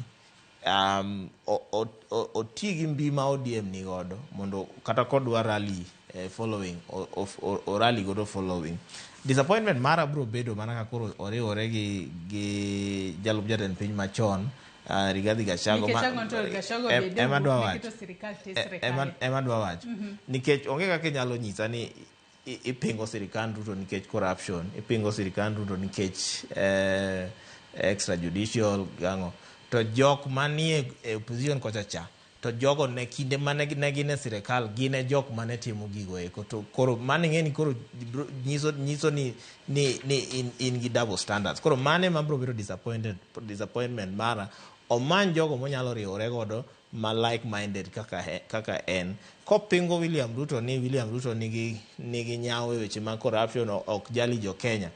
oti gi mbi ma ODM ni godo mondo kata kodwa rally following, o rally godo following. Disappointment mara biro bedo mana ka koro oriwore gi jalup jatend piny machon. Rigathi Gachagua. Nikech ang'o to Gachagua bende Ema adwa owuok wacho. ne keto sirikal tis Ema sirikal. ema adwa wacho. Nikech onge kaka inyalo nyisa ni ipingo sirikand Ruto nikech corruption, ipingo sirikand Ruto nikech extrajudicial gang'o. To jok manie e opposition kocha cha, to jogo ne kinde mane ne gin e sirikal gin e jok mane timo gigo eko. To koro mano ing'e ni koro nyiso ni in gi double standards. Koro mano ema biro bedo disappointment mara. Omany jogo monyalo riwore godo ma like minded kaka en. Kopingo William Ruto ni William Ruto nigi nyawo e weche mag corruption, ok jali jo Kenya.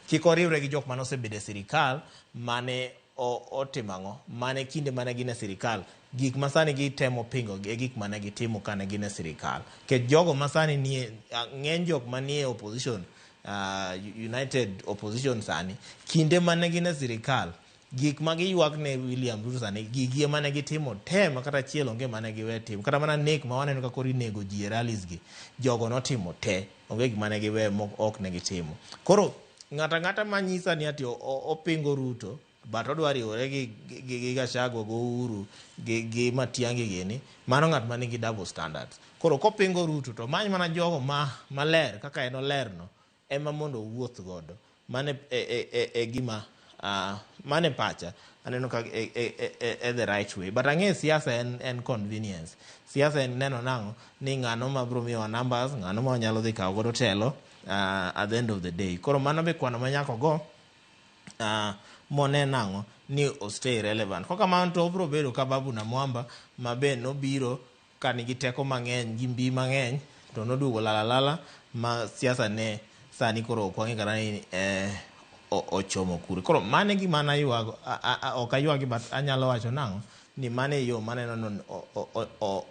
Kik oriwre gi jok mane osebedo e sirikal mane otimo ang'o, mane kinde mane gin e sirikal gik ma sani gitemo pingo e gik mane gitimo kane gin e sirikal. Nikech jogo ma sani nie ng'eny jok manie opposition, United Opposition sani, kinde mane gin e sirikal gik ma giywak ne William Ruto sani gigi ema ne gitimo te ma kata achiel onge mane giwe timo. Kata mana nek ma waneno ka koro inego ji e rallies gi, jogo notimo te, onge gima ne giwe ma ok ne gitimo. Koro ng'ato ang'ata manyisa ni ati opingo Ruto but odwa riwore gi Gachagua go Uhuru gi Matiang'i gini, mano ng'at ma nigi double standards. Koro kopingo Ruto to many mana jogo ma maler kaka en olerno ema mondo owuoth godo. Mano e gima mane pacha aneno ka e the right way. But ang'e siasa en convenience. Siasa en neno nang'o ni ng'ano ma biro miyowa numbers, ng'ano ma wanyalo dhi kawo godo telo at the end of the day. Koro mano be kwano ma nyaka go mone nang'o ni o stay relevant. Kok kamano to obiro bedo ka Babu Namwamba ma be nobiro ka nigi teko mang'eny gi mbi mang'eny to noduogo lala lala ma siasa ne sani koro ok wang'e kata ni ochomo kure. Koro mano e gima naywago, ok aywagi but anyalo wacho nang'o ni mano e yo maneno ni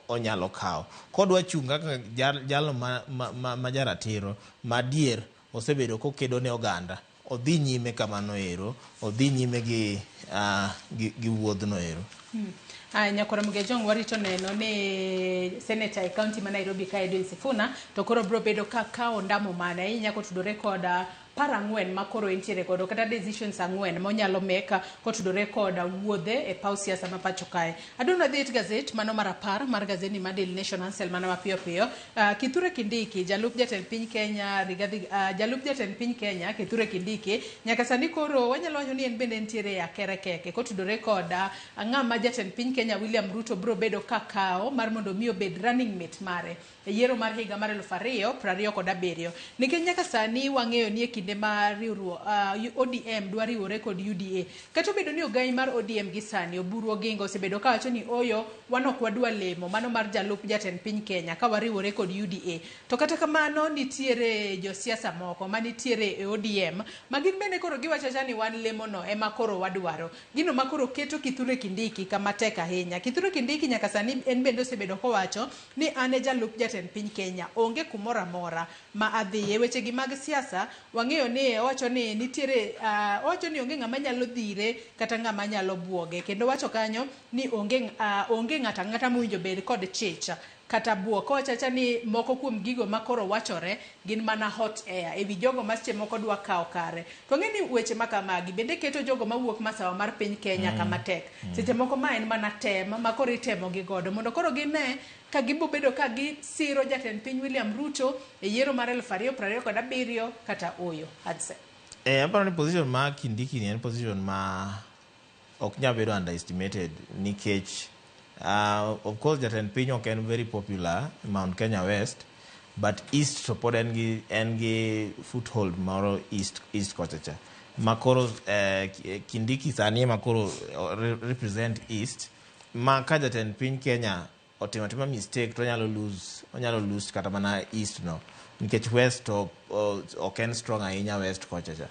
onyalo kawo. Kodwa chung' kaka jalo ma jaratiro madier osebedo kokedo ne oganda, odhi nyime kamano ero, odhi nyime gi wuodhno ero. Aya, Nyakoro Mgejong, warito neno ni senator e county ma Nairobi ka Edwin Sifuna to koro biro bedo ka kawo ndamo mane ahinya kotudore kod paro ang'wen ma koro entiere godo kata decisions ang'wen monyalo meka kotudore kod wuodhe e paw siasa ma pacho kae. Adwa ni wadhi it gazet mano mar 10 mar gazeti mar Daily Nation Ansel mana mapiyo piyo. Kithure Kindiki, jalup jatend piny Kenya, Rigathi, jalup jatend piny Kenya Kithure Kindiki nyaka sani koro wanyalo wacho ni en bende entiere e akere keke kotudore kod ng'ama jatend piny Kenya William Ruto biro bedo ka kawo mar mondo mi obed running mate mare e yiero mar higa mar 2027. Nikech nyaka sani wang'eyo ni e kinde ma riwruok ODM dwa riwore kod UDA. Kata obedo ni ogai mar ODM gi sani Oburu Oginga osebedo kawacho ni oyo wan ok wadwa lemo mano mar jalup jatend piny Kenya ka wariwore kod UDA. To kata kamano nitiere josiasa moko manitiere e ODM ma gin bende koro giwacho awacha ni wan lemo no ema koro wadwaro. Gino ma koro keto Kithure Kindiki kama tek ahinya. Kithure Kindiki nyaka sani en bende osebedo kowacho ni an e jalup jatend piny Kenya, onge kumoro amora ma adhiye. Weche gi mag siasa wang'eyo ni owacho ni nitiere owacho ni onge ng'ama nyalo dhire kata ng'ama nyalo buoge, kendo wacho kanyo ni onge ng'ato ang'ata mowinjo bed kod chich kata buok. Owacho awacha ni moko kuom gigo ma koro wachore gin mana hot air ewi jogo ma seche moko dwa kawo kare. To wang'e ni weche ma kamagi bende keto jogo mawuok masawa mar piny Kenya kama tek. Seche moko ma en mana tem ma koro itemo gi godo mondo koro gine ka gibo bedo ka gisiro jatend piny William Ruto e yiero mar 2027 kata oyo. Adse. Aparo ni position ma Kindiki ni en position ma ok nyal bedo underestimated nikech of course jatend piny ok en very popular Mount Kenya West, but East to pod en gi foothold moro East kocha cha. Ma koro Kindiki sani ema koro represent East, ma ka jatend piny Kenya otimo atima mistake to onyalo lose kata mana East no, nikech West to ok en strong ahinya West kocha cha.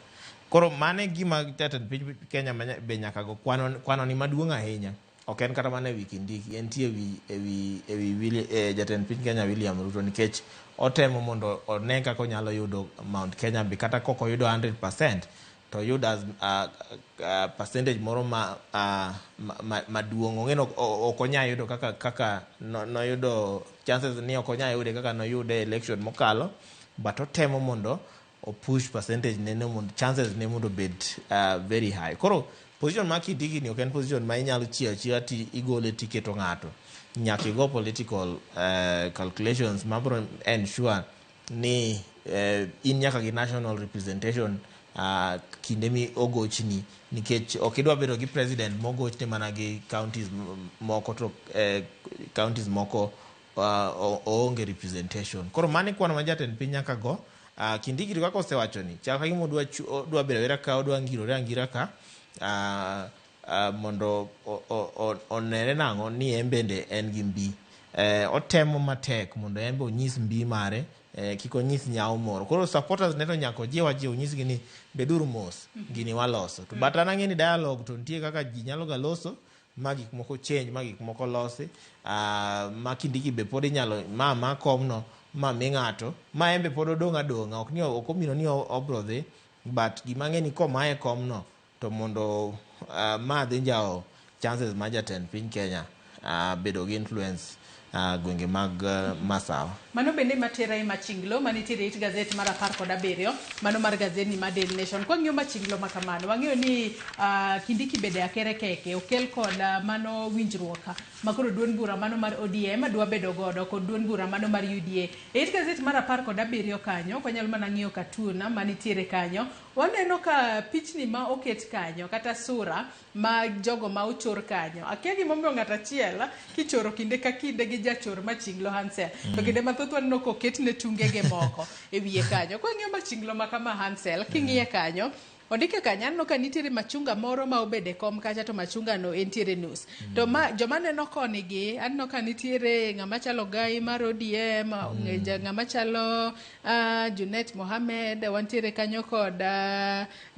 Koro mano e gima jatend piny Kenya be nyaka go kwano ni maduong' ahinya. Ok en kata mana ewi Kindiki, entie ewi jatend piny Kenya William Ruto, nikech otemo mondo one kaka onyalo yudo Mount Kenya be kata kok oyudo 100% to oyud as percentage moro maduong'. Ong'e ni ok onyal yudo kaka noyudo chances ni ok onyal yude kaka noyude e election mokalo, but otemo mondo o push percentage ne mondo chances ne mondo obed very high. Koro Position mar Kindiki ni ok en position ma inyalo chiewo achiewa ti igole tiketo ng'ato. Nyaka igo political calculations mabro ensure ni in nyaka gi national representation kinde mi ogochni nikech ok idwa bedo gi president mogochne mana gi counties moko to counties moko oonge representation. Koro mano e kwan ma jatend piny nyaka go. Kindiki to kaka osewacho ni chal ka gima odwa odwa bedo abeda ka odwa ngirore angira ka mondo onere nang'o ni en bende en gi mbi. Otemo matek mondo en be onyis mbi mare kik onyis nyawo moro. Koro supporters ne to nyaka ojiw ajiwa onyisgi ni beduru mos gini waloso. To but an ang'e ni dialogue to nitie kaka ji nyalo ga loso ma gik moko change ma gik moko losi ma Kindiki be pod inyalo ma ma komno ma mi ng'ato ma en be pod odong' adong'a ok ni ok omino ni obro dhi but gima ang'e ni komaye komno to mondo ma dhi njawo chances ma jatend piny Kenya bedo gi influence gwenge mag Masawa. Mano bende matera e machinglo manitiere it gazet mar 17 mano mar gazetni mar Daily Nation. Kwang'iyo machinglo ma kamano, wang'eyo ni Kindiki bende akere keke okel kod mano winjruok ma koro duond bura mano mar ODM dwa bedo godo kod duond bura mano mar UDA. E it gazet mar 17 kanyo, ok wanyal mana ng'iyo katun manitiere kanyo, waneno ka pichni ma oket kanyo kata sura ma jogo ma ochor kanyo. Akia gimomiyo ng'ato achiel kichoro kinde ka kinde gi jachor machinglo Hansel. To kinde mathoth waneno koketne tungege moko e wiye kanyo. Kwang'iyo machinglo ma kama Hansel, king'iye kanyo, ondike kanyo aneno ka nitiere machunga moro ma obedo e kom kacha to machunga no entiere nus. To ma joma neno koni gi aneno ka nitiere ng'ama chalo Gai mar ODM, ng'ama chalo Junet Mohamed, wantiere kanyo kod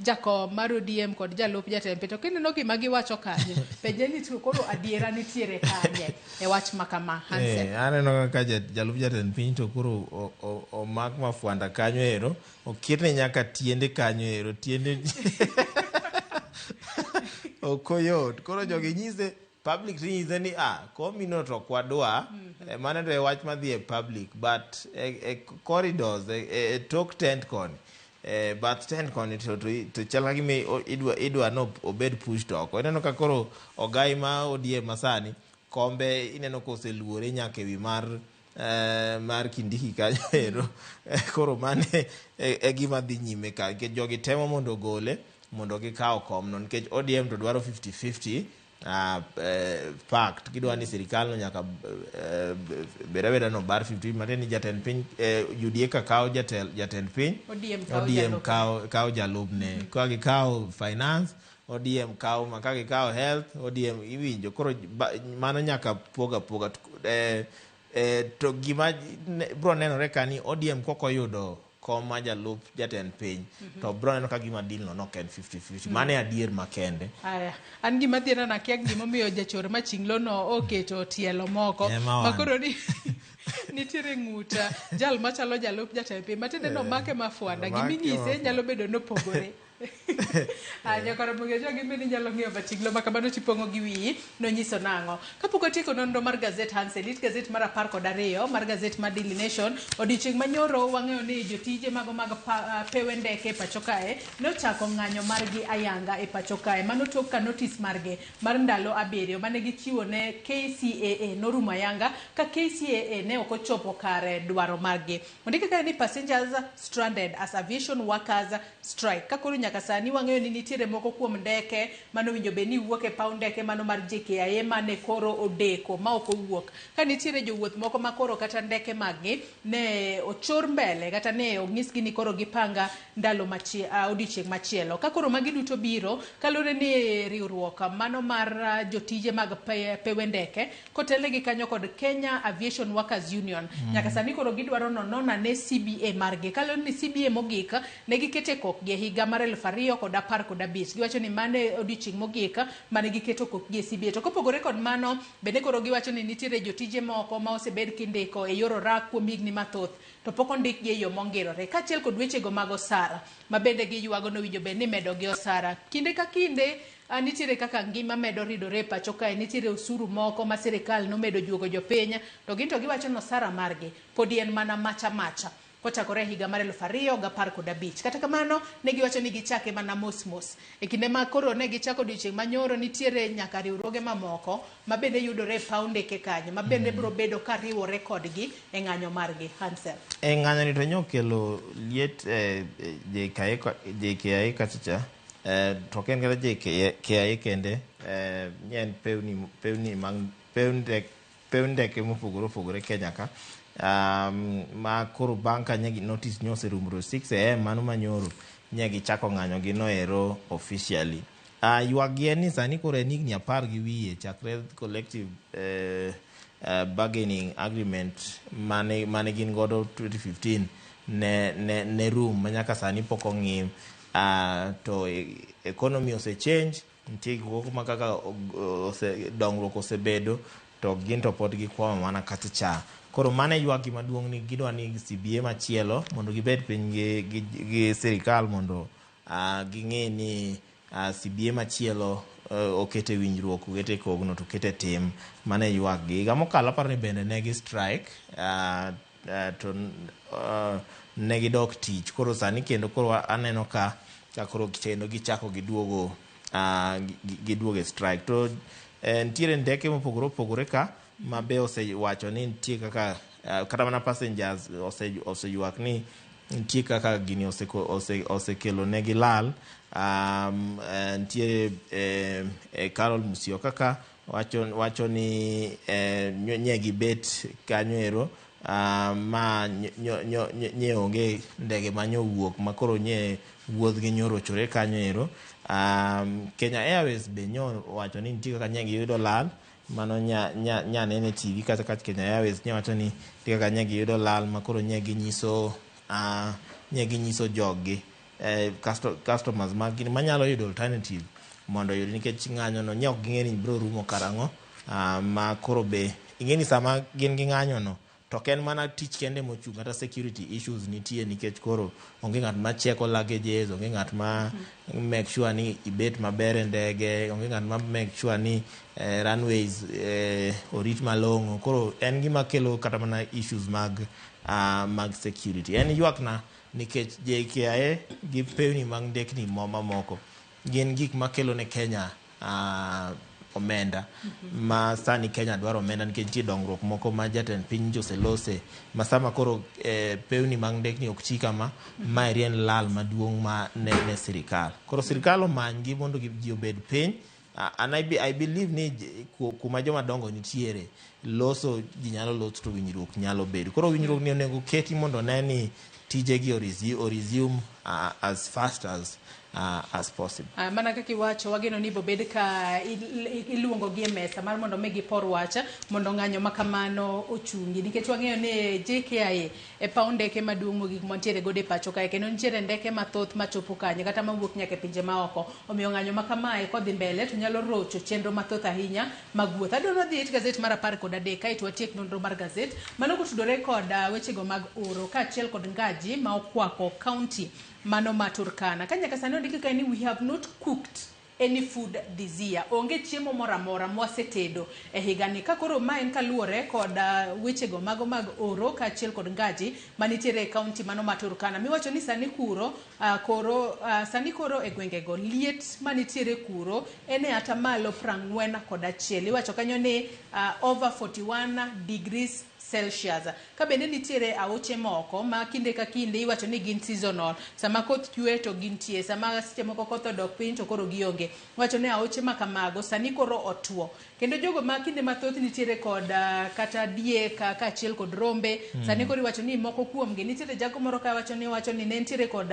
jakom mar ODM kod jalup jatend piny. To kineno gima giwacho kanyo, penje ni to koro adiera nitiere kanye e wach ma kama, Hansel? Aneno kaka jalup jatend piny to koro omak mafwanda kanyo ero, oketne nyaka tiende kanyo ero, tiende ok oyot. Koro jogi nyise public tinyise ni komino to ok wadwa, mano to e wach madhi e public, but e corridors, e tok tent koni, bath tent koni to chal ka gima idwa no obed pushed oko. Ineno ka koro ogai ma ODM masani kombe ineno koseluore nyaka ewi mar Kindiki kanyo ero. Koro mano e gima dhi nyime ka nikech jogi temo mondo ogole mondo gikaw komno nikech ODM to dwaro 50-50 pact. Gidwa ni sirikal no nyaka bed abeda no bar 50 matiende ni jatend piny UDA ka kawo jatend piny, ODM kawo ODM kawo jalupne. Ka gikawo finance, ODM kawo ma, ka gikawo health, ODM iwinjo. Koro mano nyaka poga poga. To gima bro nenore ka ni ODM kok oyudo kom ma jalup jatend piny, to bro neno ka gima deal no nok en 50-50. Mano e adier makende. Aya, an gima dhiera na kia gimomiyo jachor machinglo no oketo tielo moko Ema ma koro ni nitiere ng'uta jal machalo jalup jatend piny matiende no make mafwanda giminyise nyalo bedo nopogore. Nyakoro Mugejo gi bende nyalo ng'iyo machinglo ma kamano tipong'o gi wiyi nonyiso nang'o. Kapok watieko nonro mar gazet Hansel, it gazet mar 12 mar gazet mar Daily Nation, odiochieng' manyoro wang'eyo ni jotije mago mag pewe ndeke e pacho kae nochako ng'anyo margi ayanga e pacho kae. Mano tok ka notis margi mar ndalo 7 mane gichiwo ne KCAA norumo ayanga ka KCAA ne ok ochopo kare dwaro margi. Ondike kae ni passengers stranded as aviation workers strike. Ka koro nyaka sani wang'eyo ni nitiere moko kuom ndeke mano winjo bed ni wuok e paw ndeke mano mar JKIA mane koro odeko ma ok owuok. Ka nitiere jowuoth moko ma koro kata ndeke maggi ne ochor mbele kata ne onyisgi ni koro gipanga ndalo odiochieng' machielo. Ka koro magi duto biro kaluwore ni riwruok mano mar jotije mag pewe ndeke kotelnegi kanyo kod Kenya Aviation Workers Union. Nyaka sani koro gidwaro nonon ane CBA margi. Kaluwore ni CBA mogik ne giketo kokgi e higa mar 2015. Giwacho ni mano e odiochieng' mogik mane giketo kokgi e CBA. To kopogore kod mano, bende koro giwacho ni nitiere jotije moko ma osebed kindiko e yor orak kuom higni mathoth to pok ondikgi e yo mongirore. Kaachiel kod wechego mag osara ma bende giywago nowinjo bed ni imedogi osara. Kinde ka kinde nitiere kaka ngima medo ridore e pacho kae, nitiere osuru moko ma sirikal nomedo juogo jopiny, to gin to giwacho ni osara margi podi en mana macha macha. kochakore e higa mar 2015. Kata kamano, ne giwacho ni gichake mana mos mos. E kinde ma koro ne gichako odiochieng' manyoro, nitiere nyaka riwruoge mamoko ma bende yudore e paw ndeke kanyo, ma bende biro bedo ka riwore kodgi e ng'anyo margi. Hansel. E ng'anyo ni to nyokelo liet e JKIA kachacha to ok en kata JKIA kende, nye en pewni mag pew ndeke mopogore opogore Kenya ka, ma koro bang' ka nye notice nyo oserumo 6 am mano manyoro nye gichako ng'anyo gi noero officially. Ywak gi en ni sani koro en higni 10 gi wiye chakre collective bargaining agreement mane gin godo 2015 ne rum ma nyaka sani pok ong'i, to economy ose change, nitie gik moko ma kaka dongruok osebedo to gin to pod gikwamo mana kacha cha. Koro mano e ywak gi maduong' ni gidwa ni CBA machielo mondo gibed piny gi sirikal mondo ging'e ni CBA machielo okete winjruok, okete kogno to okete tim. Mano e ywak gi. Higa mokalo aparo ni bende ne gi strike, to ne gidok tich. Koro sani kendo koro aneno ka koro kendo gichako giduogo e strike. To nitiere ndeke mopogore opogore ka ma be osewacho ni nitie kaka kata mana passengers oseywak ni nitie kaka gini osekelo negi lal. Nitiere Carol Musyoka ka wacho ni nye gibet kanyo ero ma nye onge ndege manyowuok ma koro nye wuodhgi nyorochore kanyo ero. Kenya Airways be nyo wacho ni nitie kaka nye giyudo lal mano nya nene TV kata ka Kenya Airways nye wacho ni nitie kaka nye giyudo lal ma koro nye ginyiso joggi, customers mag gini manyalo yudo alternative mondo oyud, nikech ng'anyo no nye ok ging'e ni biro rumo karang'o. Ma koro be ing'e ni sama gin gi ng'anyo no to ok en mana tich kende mochung', kata security issues nitie, nikech koro onge ng'at ma cheko luggages, onge ng'at ma make sure ni ibet maber e ndege, onge ng'at ma make sure ni runways orit malong'o. Koro en gima kelo kata mana issues mag security. En ywak na nikech JKIA gi pewni mag ndekni mamoko gin gik makelo ne Kenya omenda ma sani Kenya dwaro omenda, nikech nitie dongruok moko ma jatend piny oselose ma sama koro pewni mag ndekni ok ti kama, maeri en lal maduong' ma ne sirikal. Koro sirikal omany gi mondo ji obed piny. And I believe ni kuma joma dongo nitiere loso, ji nyalo loso to winjruok nyalo bedo. Koro winjruok ni onego keti mondo one ni tijegi o resume as fast as possible. Mana kaka iwacho, wageno ni bobed ka iluongo gi e mesa mar mondo mi gipor wach mondo ng'anyo ma kamano ochungi, nikech wang'eyo ni JKIA e paw ndeke maduong' mogik mantiere godo e pacho kae, kendo nitiere ndeke mathoth machopo kanyo kata mawuok nyaka e pinje maoko. Omiyo ng'anyo ma kamae kodhi mbele to nyalo rocho chenro mathoth ahinya mag wuoth. Adwaro wadhi e gazet mar 13 kaeto watiek nonro mar gazet mano kotudore kod wechego mag oro kaachiel kod ngaji ma okwako kaunti mano ma Turkana. Ka nyaka sani ondiki kae ni we have not cooked any food this year. Onge chiemo moro amora mwasetedo e higani. Ka koro ma en kaluwore kod wechego mago mag oro kaachiel kod ngaji manitiere e kaunti mano ma Turkana. Miwacho ni sani kuro koro sani koro e gwengego liet manitiere kuro en e atamalo 41. Iwacho kanyo ni over 41 degrees Celsius. Ka bende nitiere aoche moko ma kinde ka kinde iwacho ni gin seasonal. Sama koth chwe to gintie, sama seche moko koth odok piny to koro gionge. Iwacho ni aoche ma kamago sani koro otuo. Kendo jogo ma kinde mathoth nitiere kod kata diek kaachiel kod rombe, sani koro iwacho ni moko kuomgi nitiere jago moro ka wacho ni ne nitiere kod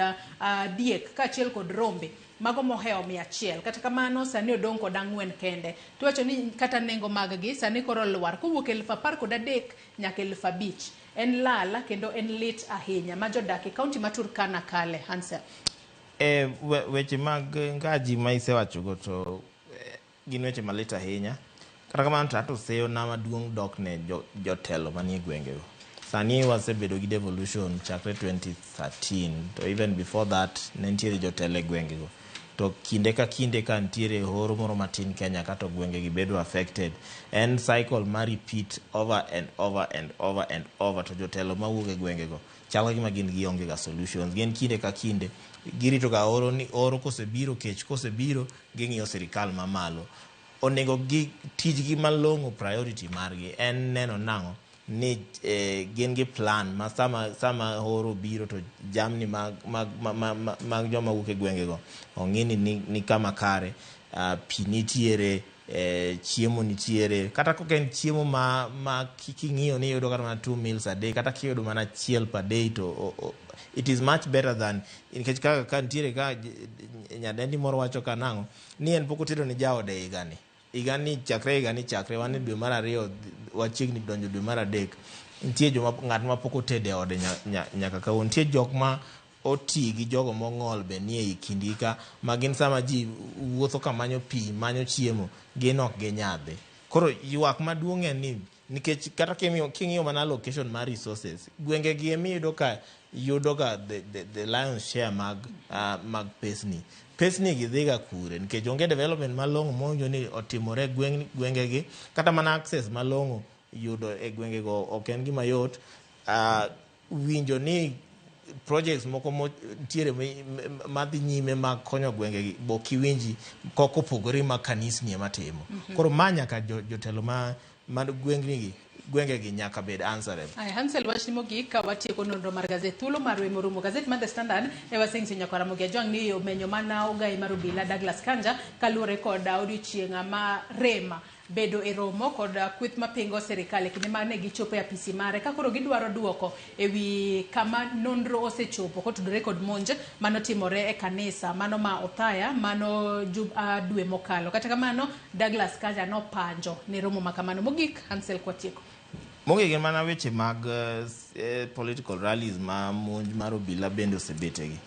diek kaachiel kod rombe mago mohewo 100, kata kamano sani odong' kod ang'wen kende. Tiwacho ni kata nengo mag gi sani koro olwar kowuok 13,000 nyaka 5,000. En lal kendo en lit ahinya ma jodak e kaunti ma Turkana kale. Hansel. E weche mag ngaji ma isewachogo to gin weche malit ahinya. Kata kamano to ato seyona maduong' dok ne jotelo manie gwengego. Sani wasebedo gi devolution chakre 2013, to even before that ne nitiere jotelo e gwengego. To kinde ka kinde ka nitiere horo moro matin Kenya ka to gwenge gi bedo affected. En cycle ma repeat over and over and over and over to jotelo mawuok e gwenge go chal ka gima gin gionge ga solutions. Gin kinde ka kinde girito ga oro ni oro kosebiro kech kosebiro ging'iyo sirikal mamalo. Onego gi tijgi malong'o priority margi en neno nang'o ni eh, gin gi plan ma sama, sama horo biro to jamni mag, mag, mag, mag, mag joma wuok e gwengego ong'i ni, ni, ni kama kare uh, pi nitiere eh, chiemo nitiere kata kok en chiemo ma, ma king'iyo ni iyudo kata mana two meals a day kata kiyudo mana achiel per day to o, o, it is much better than nikech kaka ka nitiere ka nyadendi moro wacho ka nang'o ni en pok otedo ne jaode higani higani chakre higani chakre wan e dwe mar ariyo wachiegni donjo dwe mar adek nitie joma ng'at ma pok otedo e ode nyaka kawuono nitie jok ma oti gi jogo mong'ol be nie i kindgi ka ma gin sama ji wuotho ka manyo pi manyo chiemo gin ok ginyadhi koro ywak maduong' en ni nikech kata king'iyo mana allocation mar resources gwenge gi emiyudo ka yudo ga the, the, the lion's share mag, uh, mag pesni pesni gi dhiga kure nikech onge development malong'o mowinjo ni otimore gweng, gwengegi kata mana access malong'o yudo e gwengego ok en gima yot uh, winjo ni projects moko nitiere madhi nyime mag konyo gwengegi bo kiwinji kok opogore ma kanisni ema timo mm -hmm. koro ma nyaka jotelo ma ma gwengnigi gwengegi nyaka bed answerable. Aya, Hansel wachni mogik ka watieko nonro mar gazet thuolo marwa morumo gazet mar The Standard e waseng'iso nyakwar Ramogi Ajwang' ni omenyo mana ogai mar obila Douglas Kanja kaluwore kod odiochieng' ma rema bedo e romo kod kweth mapingo sirikal e kinde ma ne gichopo e apisi mare ka koro gidwaro duoko e wi kama nonro osechopo kotudore kod monj manotimore e kanisa mano ma Othaya mano dwe mokalo. Kata kamano Douglas Kanja nopanjo ne romo ma kamano. Mogik, Hansel Kwatieko. Mogik gin mana weche mag eh, political rallies ma monj mar obila bende osebetegi.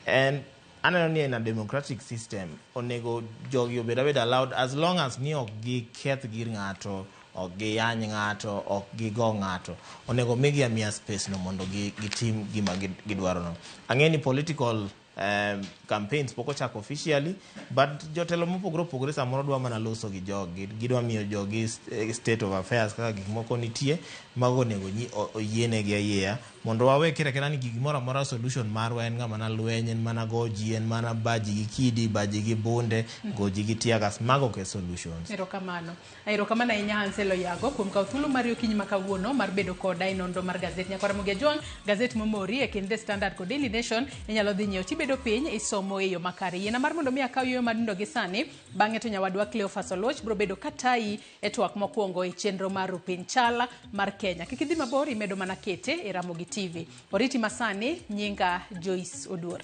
En aneno ni in a democratic system onego jogi obed abeda allowed as long as ni ok giketh gir ng'ato ok giyany ng'ato ok gigo ng'ato onego migi amiya space no mondo gitim gima gidwaro no ang'e ni political um, campaigns pok ochako officially but jotelo mopogore opogore samoro dwa mana loso gi jogi gidwa miyo jogi state of affairs kaka gik moko nitie mago onego oyienegi ayieya mondo wawe kira kira ni gimoro amora solution marwa en ga mana lweny en mana go ji en mana baji gi kidi baji gi bunde go ji gi tear gas mago ok e solutions Erokamano. Erokamano ahinya Hansel Oyago kuom kawo thuolo mari okinyi ma kawuono mar bedo koda e nonro mar gazet. Nyakwar Ramogi Ajwang', gazet momori e kind The Standard kod Daily Nation inyalo dhi nyiewo tibedo piny isomo e yo makare. Yiena mar mondo mi akaw yueyo madundo gi sani, bang'e to nyawadwa Cleophas Oluoch biro bedo katayi e twak mokwongo e chenro mar Rupiny Chala mar Kenya. Kik idhi mabor, imedo mana kete e Ramogi TV. Oriti masani, nyinga Joyce Oduor.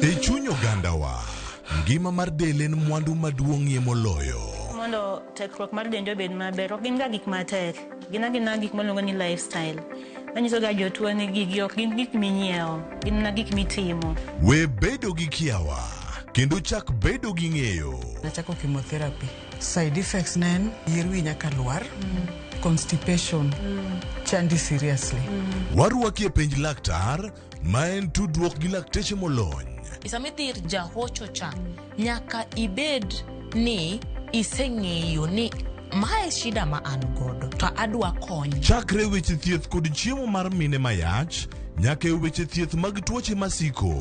E chuny ogandawa, ngima mar del en mwandu maduong'ie moloyo. Mondo tekruok mar dendi obed maber, ok gin ga gik matek. Gin agina gik miluongo ni lifestyle. Anyiso ga jotuo ni gigi ok gin gik minyiewo, gin mana gik mitimo. We bedo gi kiawa kendo chak bedo gi ng'eyo. Nachako chemotherapy. Side effects ne en yier wi nyaka lwar, constipation, chandi seriously. Warwaki e penj laktar ma en tudruok gi lakteche molony. Sama idhi ir jahocho cha, nyaka ibed ni iseng'eyo ni mae shida ma an godo to adwa kony. Chakre weche thieth kod chiemo mar mine mayach nyaka e weche thieth mag tuoche masiko.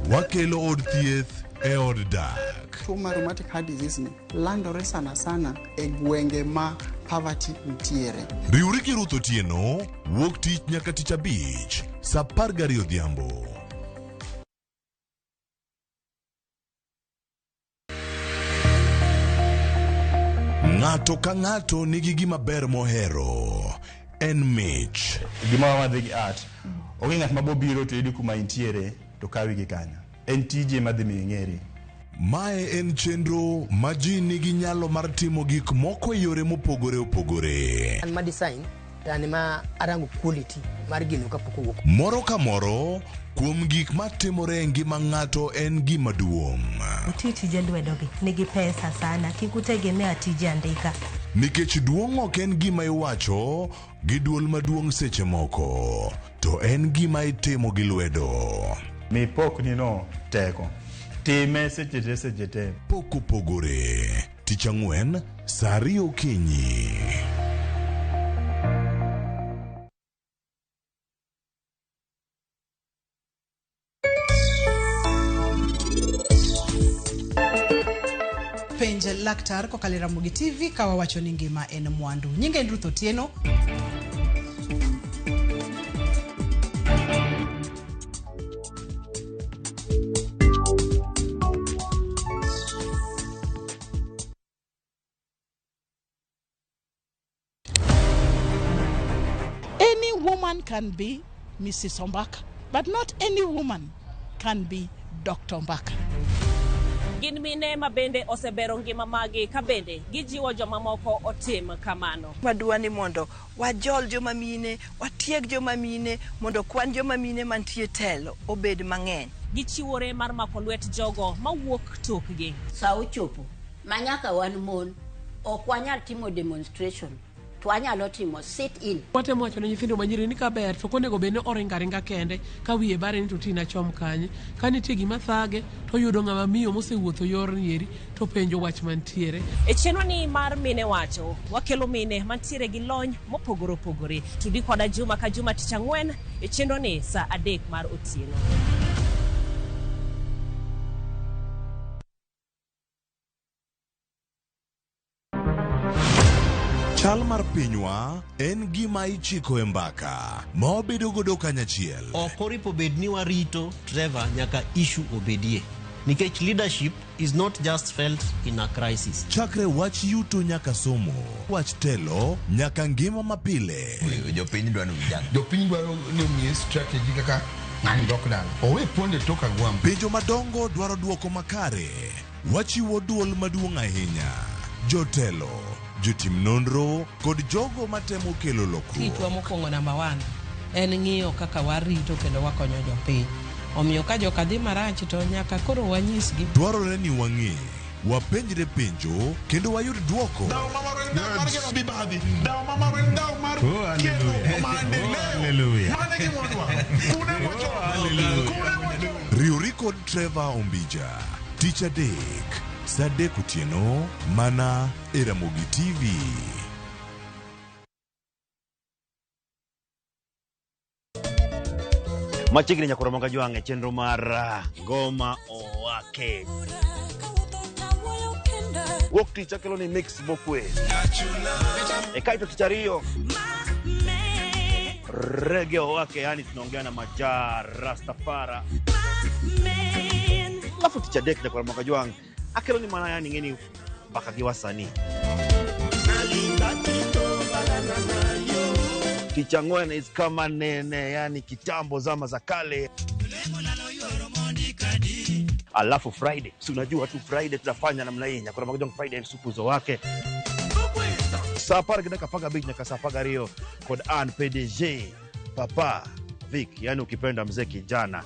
Wakelo od thieth e od dak. Tuo mar rheumatic heart disease ni landore sana sana e gwenge ma poverty nitiere. Riwri gi Ruth Otieno wuok tich nyaka tich abich saa 12 odhiambo. Ng'ato ka ng'ato nigi gima ber mohero. En mich. Gima wadhi gi art. Onge ng'at ma bobiro to yudi kuma intiere to kawi gi kanyo. En tiji ema dhi miyo ing'eri. Mae en chenro ma ji nigi nyalo mar timo gik moko e yore mopogore opogore. An ma design to an ema arango quality mar gino kapok owuok. Moro ka moro kuom gik matimore e ngima ng'ato en gima duong'. Uti tije lwedogi nigi pesa sana, kik utegemea tije andika. Nikech duong' ok en gima iwacho gi duol maduong' seche moko, to en gima itimo gi lwedo. Mi pokni no teko. Time seche te seche te. Pok opogore. Tich ang'wen, saa ariyo okinyi. Penj laktar kokalo e Ramogi TV ka wawacho ni ngima en mwandu. Nyinga en Ruth Otieno. Any woman can be Mrs. Ombaka, but not any woman can be Dr. Ombaka. Gin mine ma bende osebero ngima magi ka bende gijiwo jomamoko otim kamano. Wadwa ni mondo wajol joma mine, watieg joma mine mondo kwan joma mine mantie telo obed mang'eny. Gichiwore mar mako lwet jogo mawuok tokgi. Sa ochopo ma nyaka wan mon ok wanyal timo demonstration to wanyalo timo sit in. Watemo wacho ne nyithindo manyiri ni kaber to ok onego bed ni oringo aringa kende ka wiye bare ni to tina chom kanye. Ka nitie gima thage to oyudo ng'ama miyo mosewuotho yorni eri to penjo wach mantiere. E chenro ni mar Mine Wacho, wakelo mine mantiere gi lony mopogore opogore. Tudi koda juma ka juma tich ang'wen e chenro ni saa 3 mar otieno. Chal mar pinywa en gima ichiko e mbaka ma wabedo godo kanyachiel. Ok oripo bed ni warito Trevor nyaka issue obedie. Nikech leadership is not just felt in a crisis. Chakre wach yuto nyaka somo, wach telo nyaka ngima mapile. Jopiny dwaro vijana. Jopiny dwaro ni omiye strategy kaka ng'ani dok dala. Owe ponde tok agwambo. Penjo madongo dwaro duoko makare. Wachiwo duol maduong' ahinya. Jotelo, jotim nonro kod jogo matemo kelo lokruok. Tichwa mokwongo namba 1 en ng'iyo kaka warito kendo wakonyo jopiny. Omiyo ka joka dhi marach to nyaka koro wanyisgi. Dwarore ni wang'e, wapenjre penjo kendo wayud duoko. Riwri kod Trevor Ombija tich adek saa 3 otieno mana e Ramogi TV. Machiegni nyakoro moga jwang' e chenro mar Ngoma Owake. Wuok tich akelo ni mix mokwe. E kaito tich ariyo Reggae Owake, yani tunaongea na Maja Rastafara. Alafu tich adek nyakoro moga jwang' akelo ni mana yani ng'eni mbaka gi wasanii. Tich ang'wen is kama nene, yani kitambo zama za kale. Alafu Friday, si unajua tu Friday tunafanya namna hii, nyakoro moga jwang' Friday supuzo wake. Saa 10:15 nyaka saa 12 kod an PDG Papa Vic, yani ukipenda mzee kijana.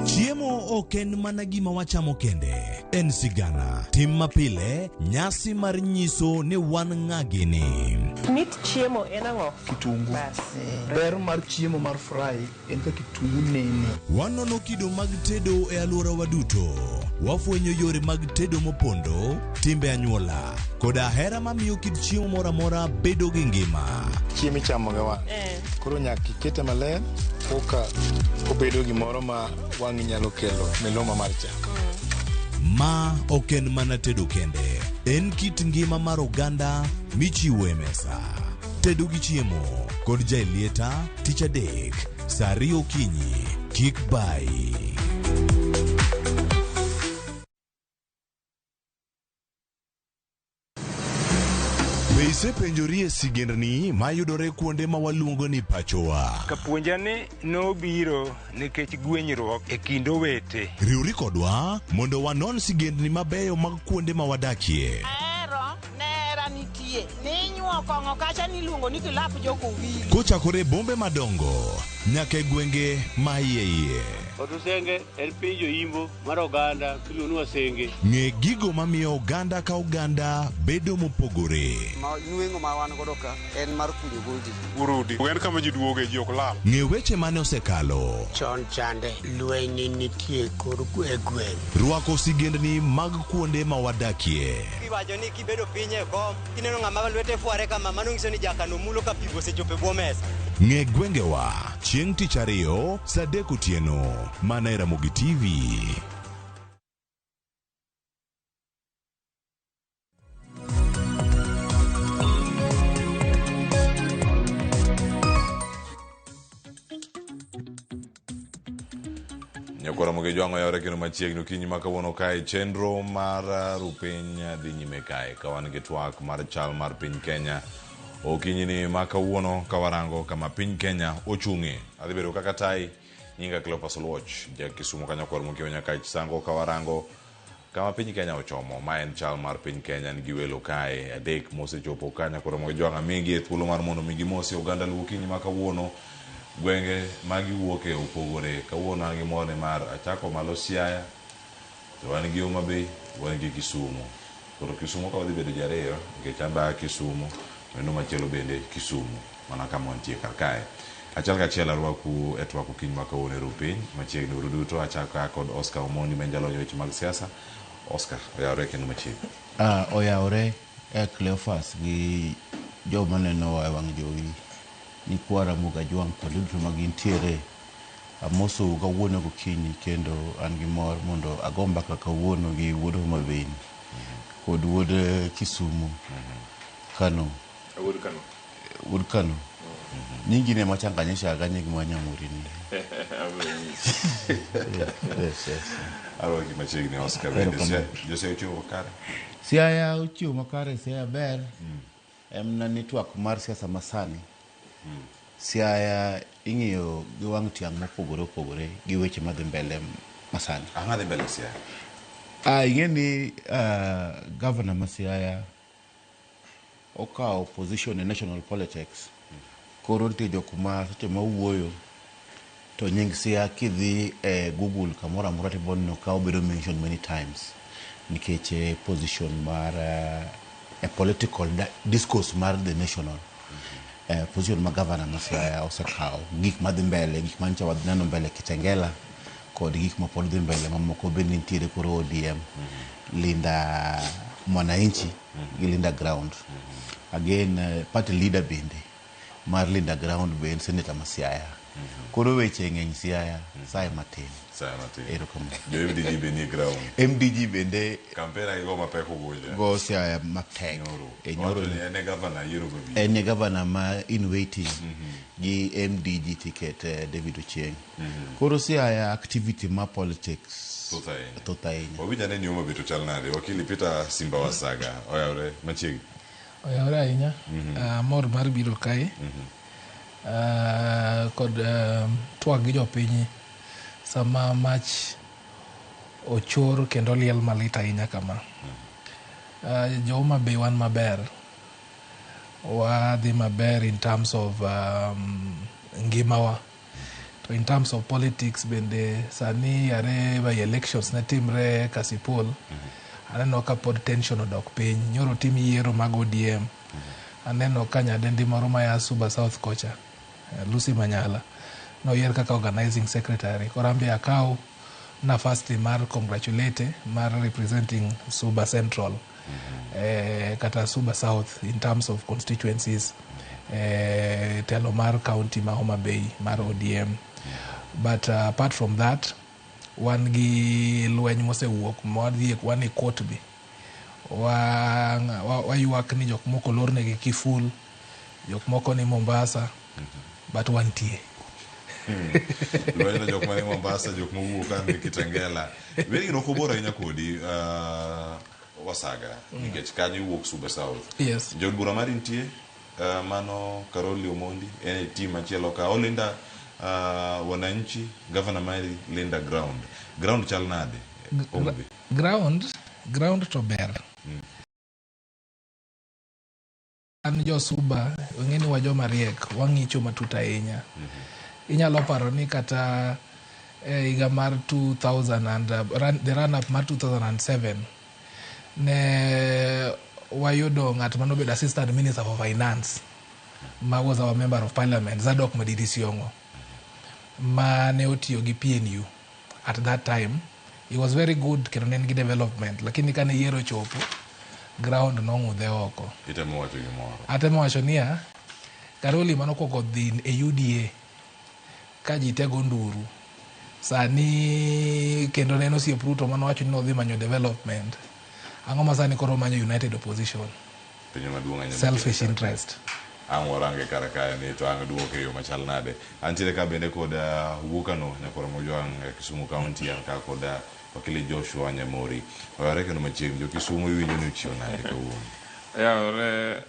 Chiemo ok en mana gima wachamo kende, en sigana, tim mapile, nyasi mar nyiso ni wan ng'a gini. Mit chiemo en ang'o? Kitungu. Ber mar chiemo mar fry en ka kitungu nene. Wanono kido mag tedo e alworawa duto. Wafwenyo yore mag tedo mopondo, timbe anyuola, koda hera mamiyo kit chiemo moro amora bedo gi ngima. Chiemo ichamo gi wang'. Koro nyaka ikete maler koka obedo gimoro ma wang'i nyalo kelo miluma mar chak. Ma ok en mana tedo kende, en kit ngima mar oganda michiwo e mesa. Tedo gi chiemo kod Jaelieta tich adek saa 2 okinyi. Kik bayi. Be isepenjorie sigendni mayudore kuonde ma waluongo ni pachowa? Kapuonja ni nobiro nikech gwenyruok e kind owete. Riwri kodwa mondo wanon sigendni mabeyo mag kuonde ma wadakie. Ahero nera nitie ninyuo kong'o kacha niluongo ni kilap jokowili. Kochakore e bombe madongo nyaka e gwenge ma iye iye. Otusenge en piny joimbo mar oganda miluongo ni Wasenge. Ng'e gigo mamiyo oganda ka oganda bedo mopogore. Ma nweng'o ma wan godo ka en mar kunyo goldi. Urudi. En kama ji duoge ji ok lal. Ng'e weche mane osekalo. Chon chande lweny nitie kor e gweng'. Rwako sigendni mag kuonde ma wadakie. Iwacho ni kibedo piny e kom, kineno ng'ama lwete fware kama, mano nyiso ni jakano mulo ka pi osechopo e bwo mesa. Ng'e gwengewa chieng' tich ariyo saa adek otieno mana e Ramogi TV. Nyakwara Ramogi Jwang'o yawre kendo machiegni okinyi ma kawuono kae chenro mar rupiny dhi nyime kae ka wan gi twak mar chal mar piny Kenya okinyi ni ma kawuono ka warango kama piny Kenya ochung'e. Adhi bedo kaka tai nyinga Cleophas Oluoch ja Kisumo ka nyakwar Mokiewo Nyakach Sango ka warango kama piny Kenya ochomo. Ma en chal mar piny Kenya nigi welo kae adek mosechopo ka nyakwar Ramogi Jwang'o amigi thuolo mar mondo mi gimosi oganda Luo okinyi ma kawuono. Gwenge ma giwuoke opogore. Kawuono an gi mor nimar achako malo Siaya, to wan gi Homa Bay, wan gi Kisumu. Koro Kisumu ka wadhi bedo ji ariyo nikech an be aa Kisumu, wendo machielo bende Kisumu, mana kama wantie kar kae. Achiel kachiel arwaku e twak okinyi ma kawuono e ru piny. Machiegni uru duto achako ka kod Oscar Omondi ma en jalony e weche mag siasa. Oscar, oyawore kendo machiegni. Oyawore Cleophas gi joma nenowa e wang' jowi. Nyikwa Ramogi Ajwang' kuonde duto ma gintiere, amosou kawuono gokinyi kendo an gi mor mondo ago mbaka kawuono gi wuod Homa Bay kod wuod Kisumu Kano. Wuod Kano. Wuod Kano. Nyingi ne machanganyisha ga nying ma Nyamuri ni. Yes, yes. Arwaki machiegni Oscar bende. Jose ochiwo makare? Siaya ochiwo makare, Siaya ber. Emna ni twak mar siasa masani, Siaya ing'iyo gi wang' tiang' mopogore opogore gi weche madhi mbele masani. Ang'o dhi mbele Siaya? Ing'e ni governor ma Siaya okawo position e national politics. Koro nitie jok ma seche ma wuoyo to nying Siaya kidhi e Google kamoro amora tibiro neno ka obedo mentioned many times nikech position mar e political discourse mar the national. Position ma governor ma Siaya osekawo, gik madhi mbele, gik manyocha waneno mbele Kitengela kod gik ma pod dhi mbele mamoko bende nitiere koro ODM, Linda Mwananchi gi Linda Ground. Again, party leader bende mar Linda Ground be en senator ma Siaya. Koro weche ng'eny Siaya, saye matin. Saye matin. Erokamano. Jo MDG be nie ground. MDG bende Campaign agi mapek ogoja. Go Siaya matek. E nyoro. En e governor yiero mabiro. En e governor ma in waiting gi MDG ticket David Ochieng. Koro Siaya activity ma politics thoth ahinya. Thoth ahinya. Wawinj ane ni Homa Bay to chal nade. Wakili Peter Simba Wasaga oyawre machiegni. Oyawre ahinya. Amor mar biro kae. Kod twak gi jopiny sama mach ochor kendo liel malit ahinya kama. Jo Homa Bay wan maber. Wadhi maber in terms of ngimawa. To in terms of politics bende sani yare by elections ne timre Kasipul. Aneno ka pod tension odok piny. Nyoro tim yiero mag ODM. Aneno ka nyadendi moro maya Suba South kocha, Lucy Manyala, noyier kaka organizing secretary. Koro an be akaw nafas ni mar congratulate mar representing Suba Central kata Suba South in terms of constituencies, telo mar county ma Homa Bay mar ODM. But apart from that, wan gi lweny mosewuok mwadhi wan e court be. Waywak ni jok moko olornegi Kiful, jok moko ni Mombasa, but wantie. Lweny no jok mani Mombasa, jok mowuok ka ni Kitengela. Weri ok obor ahinya kodi. Wasaga nikech kanyo iwuok Suba South. Yes. Jaod bura mari nitie mano Karoli Omondi en e team machielo ka olinda wananchi, gavana mari linda ground. Ground chal nade? Homa Bay? Ground to ber. An jo Suba ong'e ni wa joma riek, wang'icho matut ahinya. Inyalo paro ni kata e higa mar 2000 and, the run up mar 2007 ne wayudo ng'at manobedo assistant minister for finance ma was our member of parliament, Zadok Madidi Siongo, ma ne otiyo gi PNU at that time. He was very good kendo ne en gi development, lakini kane yiero ochopo, ground nong'udhe oko. Itemo wacho gimoro. Atemo wacho niya, Karoli manokwongo dhi e UDA ka ji te go nduru sani, kendo ne en osiep Ruto manowacho ni nodhi manyo development. Ang'o ma sani koro manyo united opposition? Penjo maduong' ahinya. Selfish interest. Ang' warange kar kae ni to ang' duoke e yo machal nade. Antiere ka bende kod Wukano Nyakwar Mojwang' e Kisumu County, an ka kod wakili Joshua Nyamori. Oyawore kendo machiegni, jo Kisumu iwinjo ni ochiew nade kawuono? Oyawore,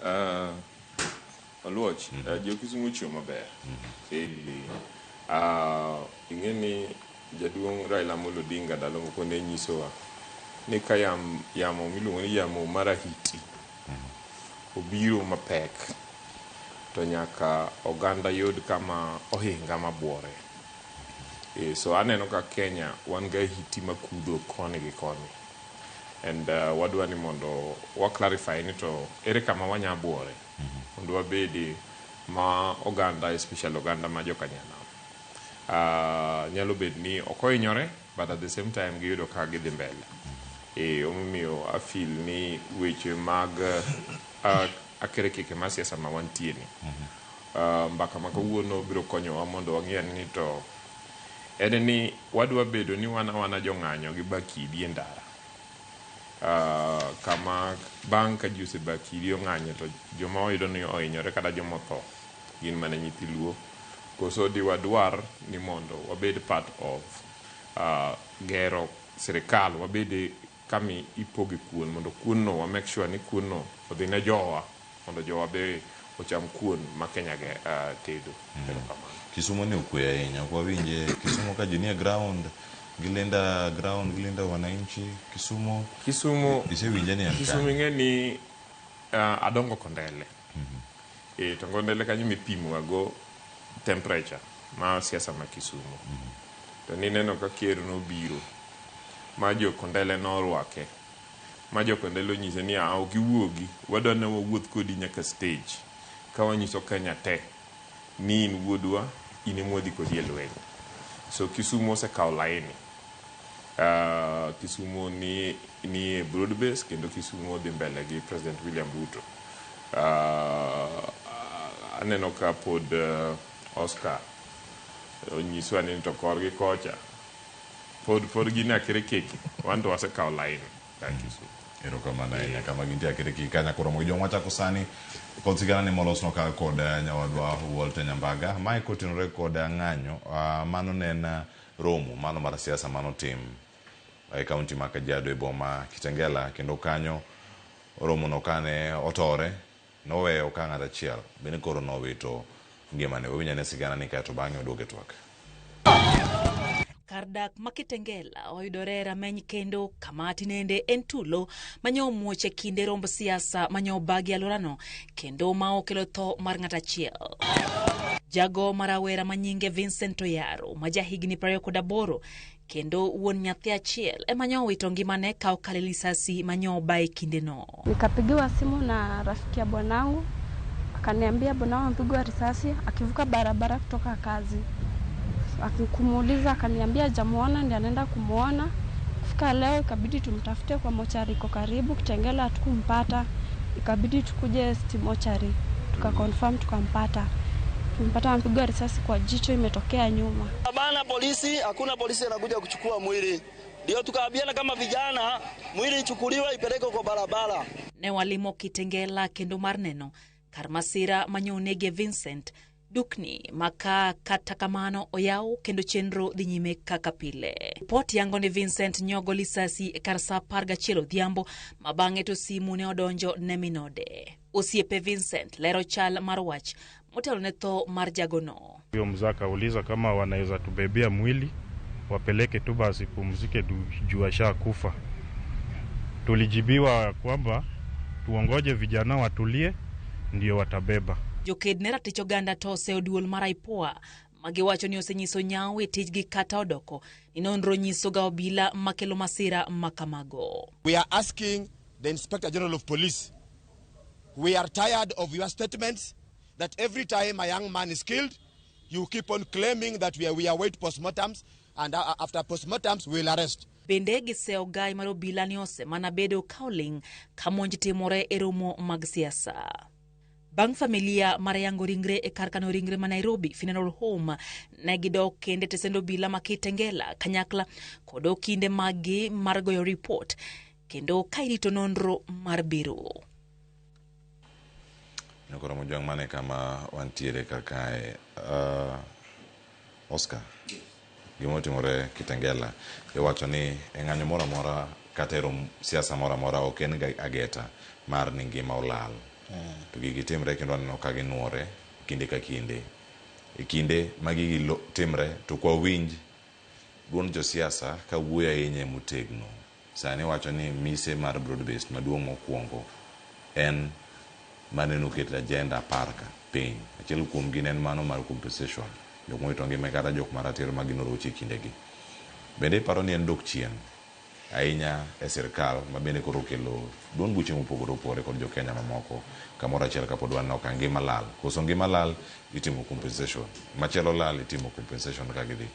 Oluoch, jo Kisumu ochiew maber. Ing'e ni jaduong' Raila Amolo Odinga ndalo moko ne nyisowa ni ka yamo miluongo ni yamo mar ahiti obiro mapek to nyaka oganda yud kama ohinga mabuore. So aneno ka Kenya wan ga ahiti makudho koni gi koni. And wadwa ni mondo wa clarify ni to ere kama wanya buore mondo wabedi ma oganda, especially oganda ma jokanyanam, nyalo bet ni ok ohinyore, but at the same time giyudo ka gidhi mbele. Omiyo a feel ni weche mag akerekeke mar siasa ma wantie ni, mbaka ma kawuono biro konyowa mondo wang'e ni to en ni wadwa bedo ni wan awana jong'anyo gi bakidi e ndara, kama bang' ka ji osebakidi ong'anyo to joma wayudo ni ohinyore kata joma otho gin mana nyithi Luo, koso di wadwar ni mondo wabed part of gero sirikal, wabed kama ipoge kuon mondo kuon no wa make sure ni kuon no odhi ne jowa mondo jowa be ocham kuon ma Kenya ge, tedo. Erokamano. Kisumu ni okwe ahinya, ok wawinje Kisumu ka ji nie ground, gilinda ground, gilinda wananchi. Kisumu. Kisumu isewinje ni en Kisumu kanye? Ing'e ni adongo Kondele. To Kondele kanyo mipimowago temperature mar siasa ma Kisumu. To nineno ka ker nobiro ma jo Kondele norwake, ma jo Kondele onyise ni a ok iwuogi, wadwa ni wawuoth kodi nyaka stage ka wanyiso Kenya te ni in wuodwa, in ema wadhi kodi e lweny. So Kisumu osekawo laini. Kisumu ni e broad base kendo Kisumu dhi mbele gi President William Ruto. Aneno ka pod Oscar onyiswa ni to korgi kocha pod gin akerekeke, wan to wasekawo laini ka Kisumu. Erokamano ahinya. Kama gintie akerekeke ka nyakoro jong wachako sani kod sigana ni molosno ka kod nyawadwa Walter Nyambaga. Mae kotenore kod ng'anyo, mano ne en romo mano mar siasa manotim e kaunti ma Kajiado e boma Kitengela, kendo kanyo romono kane otore noweyo ka ng'at achiel bende koro nowito ngimane. Wawinj ane sigana ni kaeto bang'e waduog e twak. Kar dak ma Kitengela oyudore e rameny kendo kama tinende en tulo manyo omuoch e kinde romb siasa manyo obagi alworano kendo ma okelo tho mar ng'at achiel. Jago ma rawera manyinge Vincent Oyaro ma jahigni 28 kendo wuon nyathi achiel ema nyo owito ngimane ka okale lisasi manyo oba e kindeno. Nikapigiwa simu na rafiki ya bwanangu, akaniambia bwanangu amepigwa risasi akivuka barabara kutoka kazi. Akikumuuliza akaniambia hajamuona, ndiye anaenda kumuona. Kufika leo ikabidi tumtafute kwa mochari iko karibu Kitengela, hatukumpata. Ikabidi tukuje City Mochari tukaconfirm, tukampata. Tumpata amepigwa risasi kwa jicho, imetokea nyuma. Bana polisi, hakuna polisi anakuja kuchukua mwili. Ndio tukaambiana kama vijana, mwili ichukuliwe ipelekwe kwa barabara. Ne walimo Kitengela kendo mar neno kar masira manyo onege Vincent. Dukni maka kata kamano oyaw kendo chenro dhi nyime kaka pile. Ripot yango ni Vincent nyogo lisasi e kar saa 11 odhiambo ma bang'e to simu ne odonjo ne minode. Osiepe Vincent lero chal mar wach motelo ne tho mar jagono. Huyo mzee akauliza kama wanaweza tubebea mwili wapeleke tu basi pumzike juu ashakufa. Tulijibiwa kwamba tuongoje vijana watulie ndio watabeba. Joked ne ratich oganda to oseyo duol mar IPOA magiwacho ni osenyiso nyawo e tijgi kata odoko ni nonro nyiso ga obila makelo masira makamago. We are asking the Inspector General of Police, we are tired of your statements that every time a young man is killed, you keep on claiming that we await postmortems and after postmortems we will arrest. Bende giseyo gai mar obila ni osemana bedo ka oling' ka monj timore e romo mag siasa. Bang' familia mar yango ringre e kar kano ringre ma Nairobi Funeral Home ne gidok kendo e tesend obila ma Kitengela kanyakla kod okinde maggi mar goyo ripot kendo ka irito nonro mar biro. Nyokoro Mojwang' mane kama wantiere kar kae. Oscar, gima otimore Kitengela iwacho ni e ng'anyo moro amora kata e rom siasa moro amora ok en ga ageta mar ni ngima olal. To gigi timre kendo aneno ka ginuore kinde ka kinde. E kinde ma gigi timre to kwa winj duond josiasa ka wuoyo ahinya motegno. Sani wacho ni mise mar broad based maduong' mokwongo en maneno ket agenda 10 ka piny. Achiel kuom gi en mano mar compensation. Jok mowito ngima kata jok maratiro ma gin orochi e kindegi. Bende iparo ni en dok chien ahinya e sirkal ma bende koro okelo duond buche mopogore opogore kod jo Kenya mamoko kamoro achiel kapod waneno ka ngima lal. Koso ngima lal itimo compensation. Machielo lal itimo compensation ka gidhi.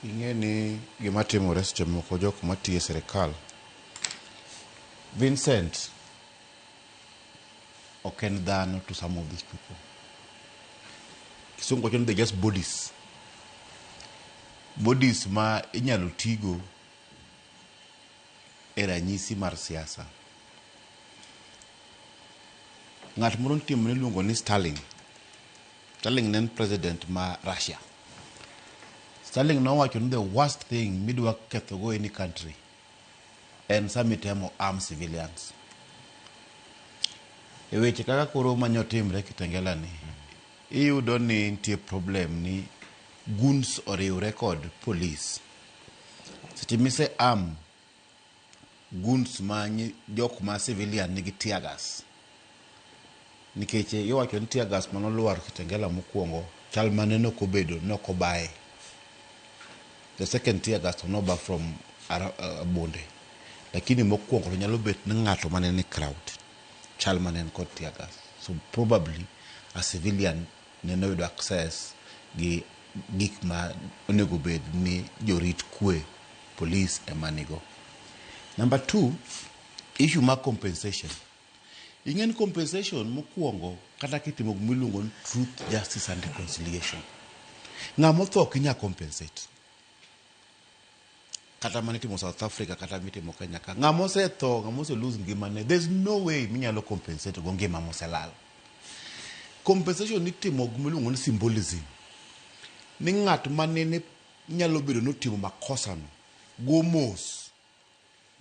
Ing'e ni gima timore seche moko jok matiyo e sirkal. Vincent ok en dhano to some of these people. Kisungu wacho ni they just bodies. Bodies ma inyalo tigo e ranyisi mar siasa. Ng'at moro nitie miluongo ni Stalin. Stalin ne en president ma Russia. Stalin nowacho ni the worst thing midwa kethogo any country en sama itemo arm civilians. E weche kaka koro manyotimre Kitengela ni, iyudo ni nitie problem ni goons oriwre kod police. Seche mise arm goons ma jok ma civilian nigi tear gas. Nikech iwacho ni tear gas manolwar Kitengela mokwongo chal mane nokobedo nokobaye. The second tear gas to noba from Bunde. Lakini mokwongo to nyalo bet ni ng'ato mane ni crowd chal mane en kod tear gas. So probably a civilian nene oyudo access gi gik ma onego bed ni jorit kwe police ema nigo. Number 2, issue mar compensation. Ing'e ni compensation mokwongo kata kitimo gimiluongo ni truth, justice and reconciliation. Ng'ama otho ok inyal compensate. Kata mana itimo South Africa kata mitimo Kenya ka. Ng'ama osetho, ng'ama ose lose ngimane, there's no way minyalo compensate go ngima moselal. Compensation itimo gimiluongo ni symbolism. Ni ng'at manene nyalo bedo ni otimo makosa no, go mos.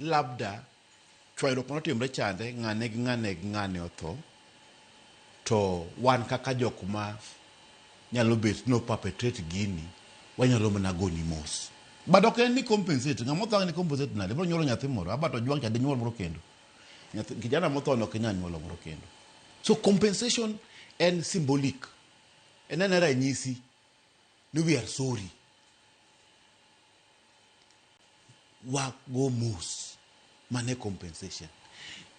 Labda chwanyruok manotimre chande, ng'ane gi ng'ane gi ng'ane otho, to wan kaka jok ma nyalo bet no perpetrate gini, wanyalo mana goni mos. But ok en ni compensate, ng'ama otho ang' ni compensate nade? Ibiro nyuolo nyathi moro, aba to jwang' cha dinyuol moro kendo. Nyathi, kijana motho no ok inyal nyuolo moro kendo. So compensation en symbolic. En ena ranyisi ni we are sorry. Wago mos. Mane compensation.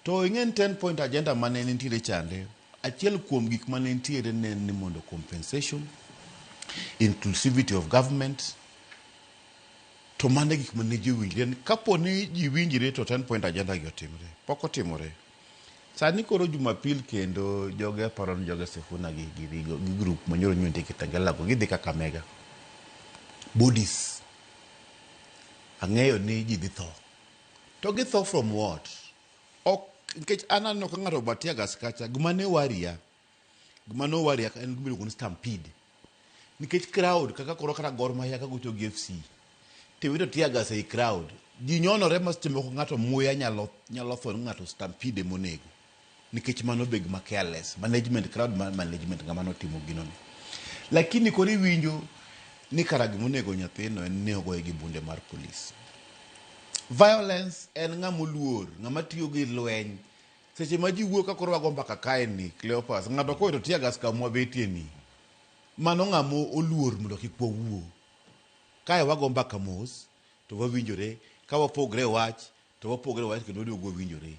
To ing'e ni 10 point agenda mane nitiere chande, achiel kuom gik mane nitiere ne en ni mondo compensation, inclusivity of government, to mane gik mane ji owinjre. Kapo ni ji winjre to 10 point agenda gi otimre. Pok otimore. Sani koro Jumapil kendo joge aparo ni joge Sifuna gi group manyoro nyuonde Kitengela go gidhi Kakamega. Bodies. Ang'eyo ni ji dhi tho. To githo from what? Ok, nikech an aneno ka ng'ato oba tear gas kacha, gima ne waria Gima no worry en gima iluongo ni stampede. Nikech crowd kaka koro kata Gor Mahia ka gocho gi FC tiwito tear gas ei crowd, ji nyonore ma seche moko ng'ato muya nyalo nyalo tho ni ng'ato stampede emonego. Nikech mano be gima careless management, crowd management ng'ama notimo gino ni. Lakini koro iwinjo ni kara gima onego nyathino en ni ogoye gi bunde mar polis. Violence en ng'ama oluor, ng'ama tiyo gi lweny. Seche ma ji wuok ka koro wago mbaka kae ni, Cleophas, ng'ato kowito tear gas kama wabetie ni, mano ng'ama oluor mondo kik wawuo. Kae wago mbaka mos to wawinjore, ka wapogre wach to wapogre wach kendo waduogo wawinjore.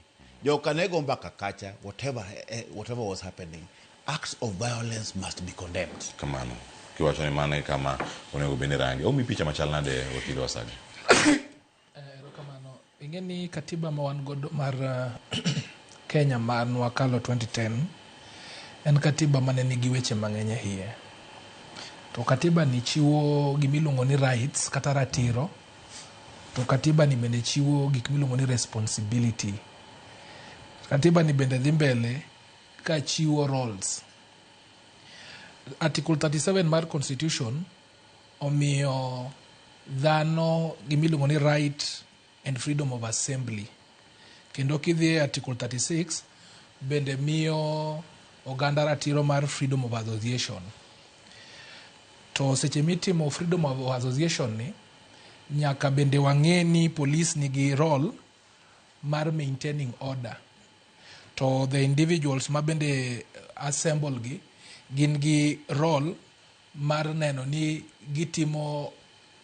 Joka ne go mbaka kacha, whatever was happening, acts of violence must be condemned. Kamano. Kiwacho ni mano e kama onego bed ni range. Omi picha machal nade wakili Wasaga? Erokamano. Ing'e ni katiba ma wan godo mar Kenya ma nwakalo 2010 en katiba mane nigi weche mang'eny e iye. To katiba ni chiwo gimiluongo ni rights kata ratiro, to katiba ni bende chiwo gik miluongo ni responsibility. Katiba ni bende dhi mbele ka chiwo roles. Article 37 mar constitution omiyo dhano gimiluongo ni right and freedom of assembly. Kendo kidhi e Article 36 bende miyo oganda ratiro mar freedom of association. To seche mitimo freedom of association ni, nyaka bende wang'e ni police nigi role mar maintaining order. To the individuals ma bende assemble gi gin gi role mar neno ni gitimo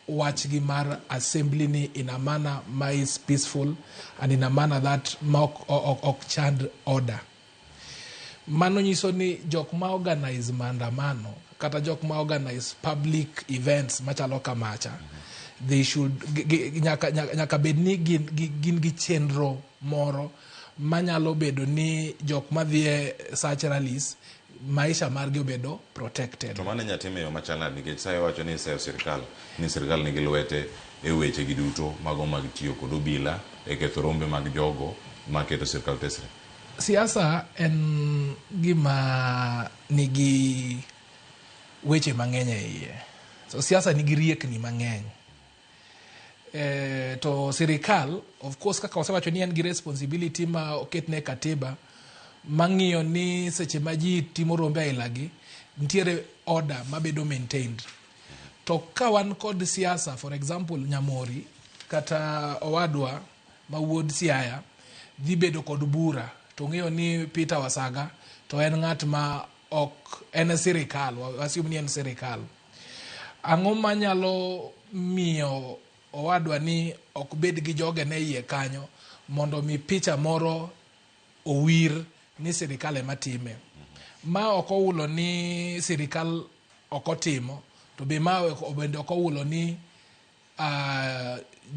wachgi mar assembly ni in a manner ma is peaceful and in a manner that ma ok chand order. Mano nyiso ni jok ma organize maandamano kata jok ma organize public events machalo kamacha, they should nyaka bed ni gin gi chenro moro manyalo bedo ni jok madhi e such rallies maisha margi obedo protected. To mano inya tim e yo machal nade nikech sa iwacho ni iseyo sirkal ni sirkal nigi lwete e weche gi duto mago mag tiyo kod obila e ketho rombe mag jogo maketo sirkal tesre. Siasa en gima nigi weche mang'eny e iye. So siasa nigi riekni mang'eny. To sirikal of course kaka wasewacho ni en gi responsibility ma oketne e katiba mang'iyo ni seche ma ji timo rombe aila gi nitiere order mabedo maintained. To ka wan kod siasa, for example Nyamori kata owadwa ma wuod Siaya dhi bedo kod bura to ng'eyo ni Peter Wasaga to en ng'at ma ok en sirikal, assume ni en sirikal. Ang'o manyalo miyo owadwa ni ok bed gi jogene iye kanyo mondo mi picha moro owir ni sirikal ema time. Ma ok owulo ni sirikal ok otimo, to be ma bende ok owulo ni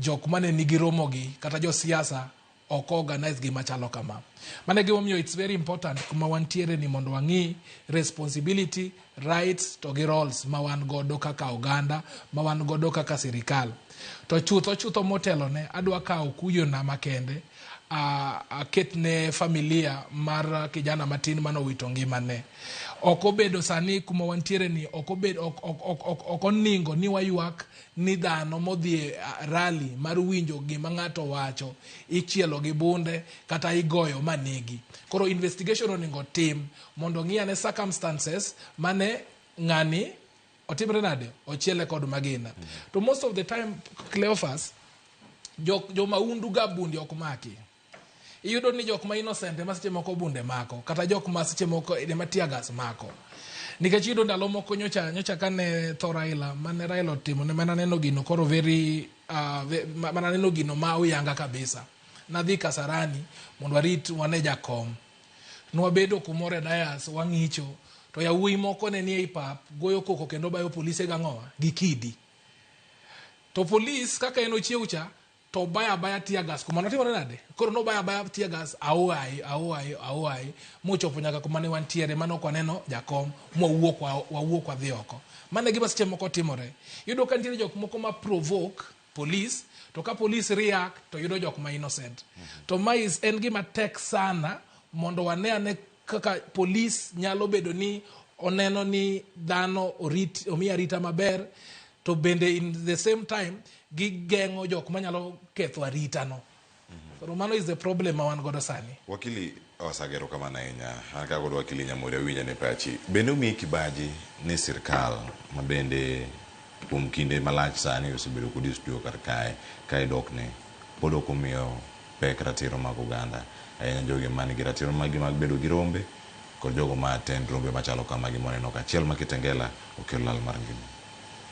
jok mane nigi romo gi kata josiasa ok organize gima chalo kama. Mano e gimomiyo it's very important kuma wantiere ni mondo wang'i responsibility, rights to gi roles ma wan godo kaka oganda, ma wan godo kaka sirikal. To chutho chutho motelo ne, adwa kawo kuyo na makende aketne familia mar kijana matin manowito ngimane. Ok obedo sani kuma wantiere ni ok obed ok oningo ni waywak ni dhano modhi e rally mar winjo gima ng'ato wacho ichielo gi bunde kata igoyo manegi. Koro investigation oningo tim mondo ng'i ane circumstances mane ng'ani otimre nade ochiele kod magina. To most of the time Cleophas, jomahundu ga bunde ok maki. Iyudo ni jok ma innocent ema seche moko bunde mako kata jok ma seche moko ema tear gas mako. Nikech iyudo ndalo moko nyocha kane tho Raila mane Raila otimo ne mana neno gino koro very mana neno gino ma oyanga kabisa. Nadhi Kasarani mondo warit wane jakom. Nwabedo kumoro e dais wang'icho to yawuoyi moko ne nie pap goyo koko kendo bayo polise gang'owa gi kidi. To polis kaka en ochiew cha to baya baya tear gas kuma notimore nade? Koro nobaya baya tear gas aoaye aoaye aoaye mochopo nyaka kuma ne wantiere mane ok waneno jakom mwawuok wawuok wadhi oko. Mano e gima seche moko timore. Iyudo ka nitiere jok moko ma provoke police to ka police react to yudo jok ma innocent. To ma en gima tek sana mondo wane ane kaka polis nyalo bedo ni oneno ni dhano orit omi arita maber to bende in the same time gigeng'o jok manyalo ketho arita no. Koro mano is the problem ma wan godo sani. Wakili osagero kamano ahinya. An ka kod wakili Nyamori awinja ne pachi. Bende omiyi kibaji ni sirkal ma bende kuom kinde malach sani osebedo kod e studio kar kae ka idokne pod ok omiyo pek ratiro mag oganda ahinya jogi man gi ratiro maggi mag bedo gi rombe kod jogo ma attend rombe machalo kamagi moneno ka achiel ma Kitengela okelo lal mar ngima.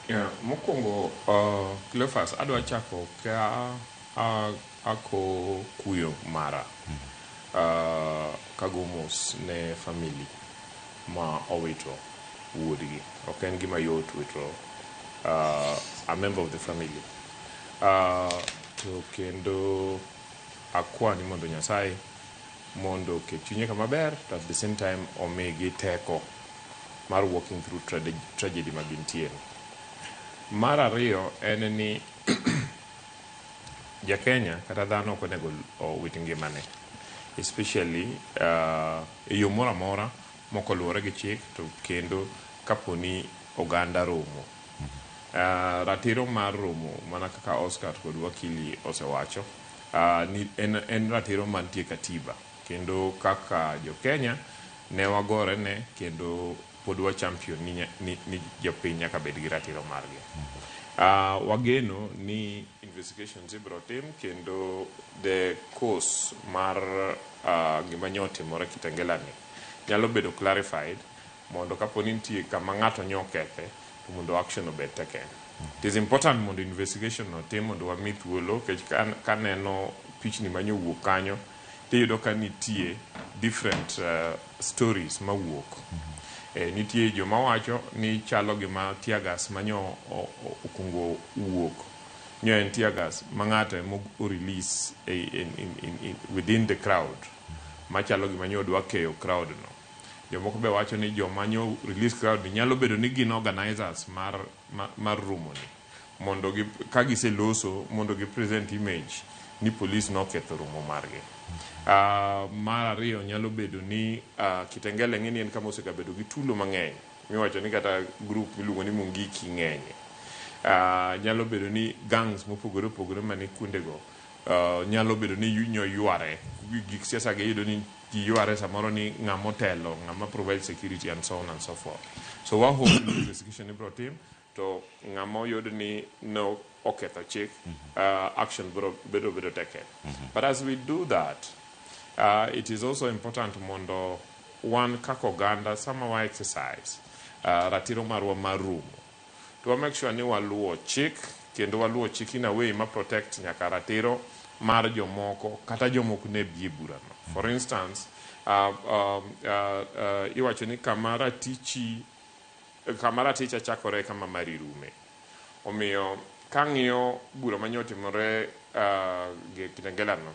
Yeah, mokwongo Cleophas adwa chako ka ako kuyo mara kago mos ne family ma owito wuodgi. Ok en gima yot wito a member of the family. To kendo akwa ni mondo Nyasaye mondo oket chunye kama ber to at the same time omigi teko mar walking through tragedy ma gintie ni. Mar ariyo en ni ja Kenya kata dhano ok onego owit ngimane especially e yo moro amora mok oluwore gi chik to kendo kaponi oganda romo. Ratiro mar romo mana kaka Oscar kod wakili osewacho ni en ratiro mantie e katiba kendo kaka jo Kenya ne wagore ne kendo pod wa champion ni jopiny nyaka bed gi ratiro margi. Wageno ni investigations ibiro tim kendo the cause mar gima nyo otimore Kitengela ni nyalo bedo clarified mondo kapo ni nitie kama ng'ato nyo okethe to mondo action obed taken. It is important mondo investigation otim mondo wami thuolo nikech kaneno pichni manyo wuok kanyo tiyudo ka nitie different stories mawuok. Nitie joma wacho ni chalo gima tear gas manyo okungo wuok nyo en tear gas ma ng'ato ema o release in within the crowd machalo gima nyo dwa keyo crowd no. Jomoko be wacho ni joma nyo release crowd ni nyalo bedo ni gin organizers mar romo ni mondo gi, ka giseloso mondo gi present image ni police noketho romo margi. Mar ariyo nyalo bedo ni Kitengela ng'e ni en kama osegabedo gi tulo mang'eny miwacho ni kata group miluongo ni Mungiki ng'enye. Nyalo bedo ni gangs mopogore opogore mani kuondego nyalo bedo ni nyo yware gik siasa gi iyudo ni ji yware samoro ni ng'ama otelo ng'ama provide security and so on and so forth. So wa hope ni investigation ibiro tim to ng'ama oyud ni no oketho chik action biro bedo taken. But as we do that, it is also important mondo wan kaka oganda sama wa exercise ratiro marwa mar romo to wa make sure ni waluwo chik kendo waluwo chik in a way ma protect nyaka ratiro mar jomoko kata jomok ne bi e burano. For instance, iwacho ni kama raticha chakore kama mari rume. Omiyo kang'iyo bura manyo otimore Kitengela no,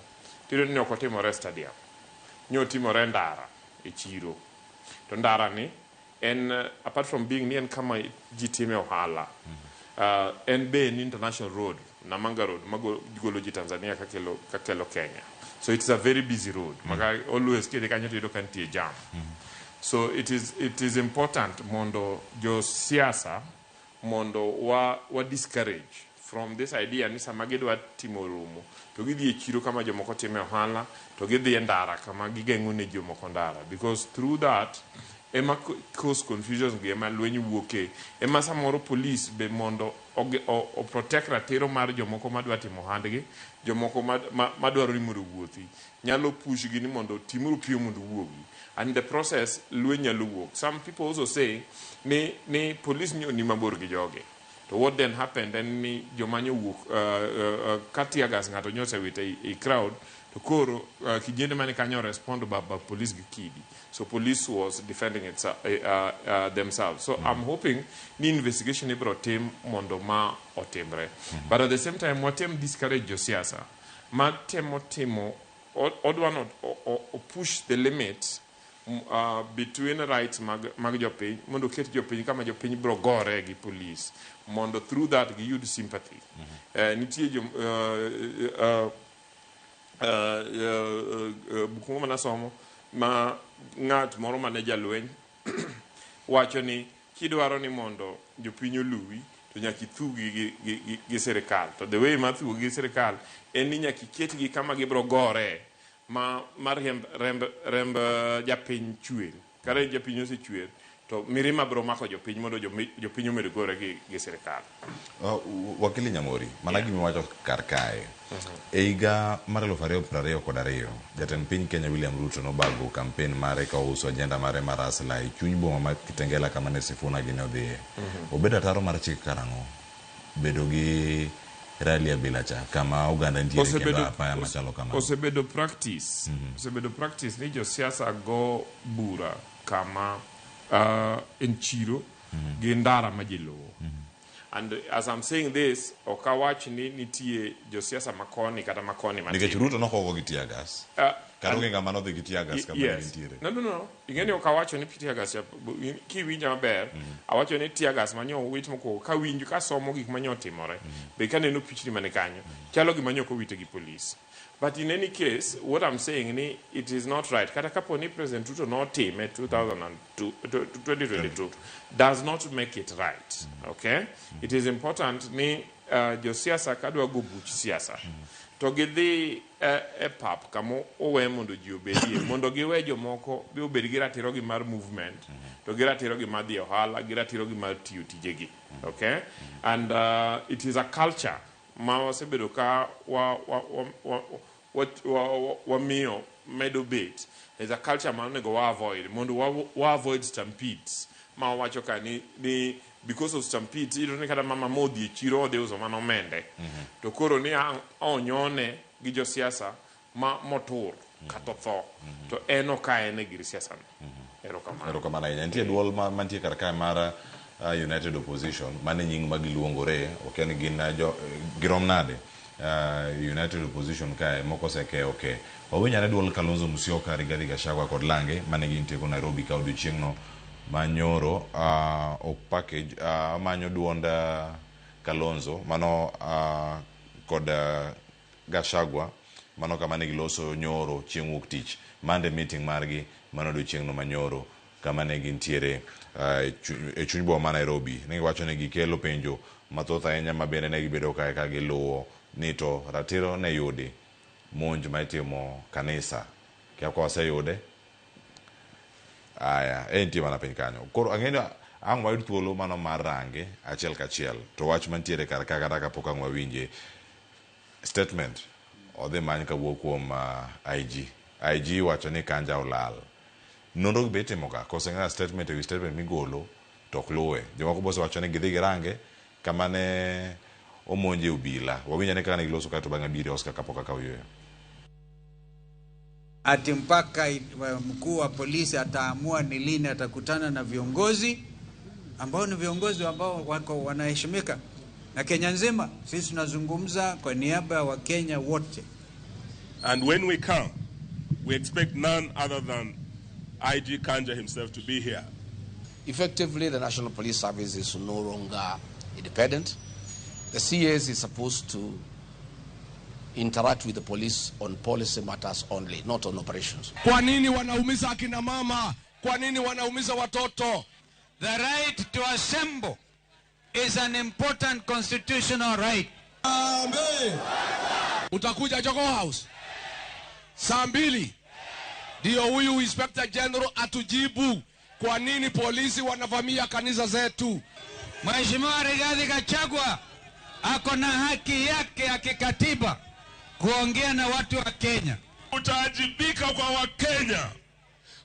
tiyudo ni ok otimore e stadium. Nyo otimore ndara e chiro. To ndara ni en apart from being ni en kama ji time ohala, en be en international road, Namanga Road, magolo ji Tanzania kakelo Kenya. So it's a very busy road. Maka always kidhi kanyo tiyudo ka nitie jam. So it is important mondo jo siasa mondo wa discourage from this idea ni sama gidwa timo romo to gidhi e chiro kama jomoko time ohala to gidhi e ndara kama gigeng'o ne jomoko ndara, because through that ema cause confusion gi ema lweny wuoke ema samoro police be mondo o protect ratiro mar jomoko madwa timo ohandgi, jomoko madwaro ni mondo owuothi nyalo push gi ni mondo timuru piyo mondo uwuogi, and in the process lweny nyalo wuok. Some people also say ni police ni mabor gi jogi. To what then happened en ni joma nyowuok ka tear gas ng'ato nyosewito e crowd to koro kijende mane kanyo respond ba police gi kidi. So police was defending themselves. So I'm hoping ni investigation ibiro tim mondo ma otimre. But at the same time watem discourage josiasa ma temo timo odwa no push the limit between rights mag jopiny mondo oket jopiny kama jopiny biro gore gi police mondo through that giyud sympathy. Nitie jo buk moro manasomo Ma ng'at moro mane jalweny wacho ni kidwaro ni mondo jopiny oluwi to nyaka ithugi gi sirikal. To the way mar thugo gi sirikal en ni nyaka iketgi kama gibiro gore ma remb japiny chwer. Ka remb japiny osechwer to mirima biro mako jopiny mondo jopiny omed gore gi sirikal. Wakili Nyamori, mana gima iwacho kar kae. E higa mar 2022, jatend piny Kenya William Ruto nobago kampen mare ka ouso agenda mare mar Hustler e chuny boma ma Kitengela kama ne Sifuna gini odhiye. Obedo ataro mar chik karang'o? Bedo gi rally abila cha kama oganda nitiere kendo apaya machalo kamano. Osebedo practice ni josiasa go bura kama en chiro gi ndara ma ji luwo. And as I'm saying this, ok awach ni nitie josiasa makoni kata makoni matin. Nikech Ruto nokogo gi tear gas. Kata onge ng'ama nodhi gi tear gas kama ne gintiere. No. Ing'eni ok awacho ni tear gas, kiwinja maber, awacho ni tear gas manyo owit mokwongo kawinjo kasomo gik manyo otimore. Be kaneno pichni mane kanyo, chalo gima nyo ok owite gi police. But in any case, what I'm saying ni it is not right. Kata kapo ni President Ruto notime 2002, 2022 does not make it right. Okay? It is important ni josiasa kadwa go buch siasa to gidhi e pap kama owe mondo ji obedie mondo giwe jomoko be obed gi ratirogi mar movement to gi ratirogi mar dhi e ohala, gi ratirogi mar tiyo tijegi. Okay? And it is a culture ma wasebedo ka wamiyo medo bet. There's a culture ma onego wa avoid mondo wa avoid stampedes ma wawacho ka ni because of stampedes iyudo ni kata mama modhi e chiro odhi uso mana omende to koro ni ang' onyone gi josiasa ma motur kata otho to en ok en e gir siasa no. Erokamano. Erokamano ahinya. Nitie duol mantie kar kae mar United Opposition, mane nying ma giluongore, okia ni gin jo girom nade. United Opposition kae moko oseke oke. Wawinj ane duol Kalonzo Musyoka, Rigathi Gachagua kod Lange mane gintie ko Nairobi ka odiochieng'no manyoro ok package amanyo duond Kalonzo mano kod Gachagua mano kama ne giloso nyoro chieng' wuok tich Monday meeting margi mano odiochieng'no manyoro kama ne gintiere e chuny boma ma Nairobi. Ne giwacho ni gikelo penjo mathoth ahinya ma bende ne gibedo kae ka giluwo ni to ratiro ne yudi monj ma itimo kanisa kia ka waseyude aya entie mana piny kanyo koro ang'e ni ang' wayud thuolo mano mar range achiel kachiel to wach mantiere kar ka kata kapok ang' wawinje statement odhi many kawuok kuom IG. IG wacho ni Kanja olal. Nonro be itimo ga kose ng'a statement ewi statement migolo to ok luwe. Jomoko be osewacho ni gidhi girange kama ne omonje obila. Wawinj ane kaka ne giloso kae to bang'e abiro Oscar kapok akawo yueyo. Ati mpaka mkuu wa polisi ataamua ni lini atakutana na viongozi ambao ni viongozi ambao wako wanaheshimika na Kenya nzima. Sisi tunazungumza kwa niaba ya Wakenya wote. And when we come, we expect none other than IG Kanja himself to be here. Effectively, the National Police Service is no longer independent. The CS is supposed to interact with the police on policy matters only, not on operations. Kwa nini wanaumiza akina mama? Kwa nini wanaumiza watoto? The right to assemble is an important constitutional right. Amen. Utakuja Jogoo House saa 2 ndio huyu Inspector General atujibu kwa nini polisi wanavamia kanisa zetu. Mheshimiwa Rigathi Gachagua ako na haki yake ya kikatiba kuongea na watu wa Kenya. Utaajibika kwa Wakenya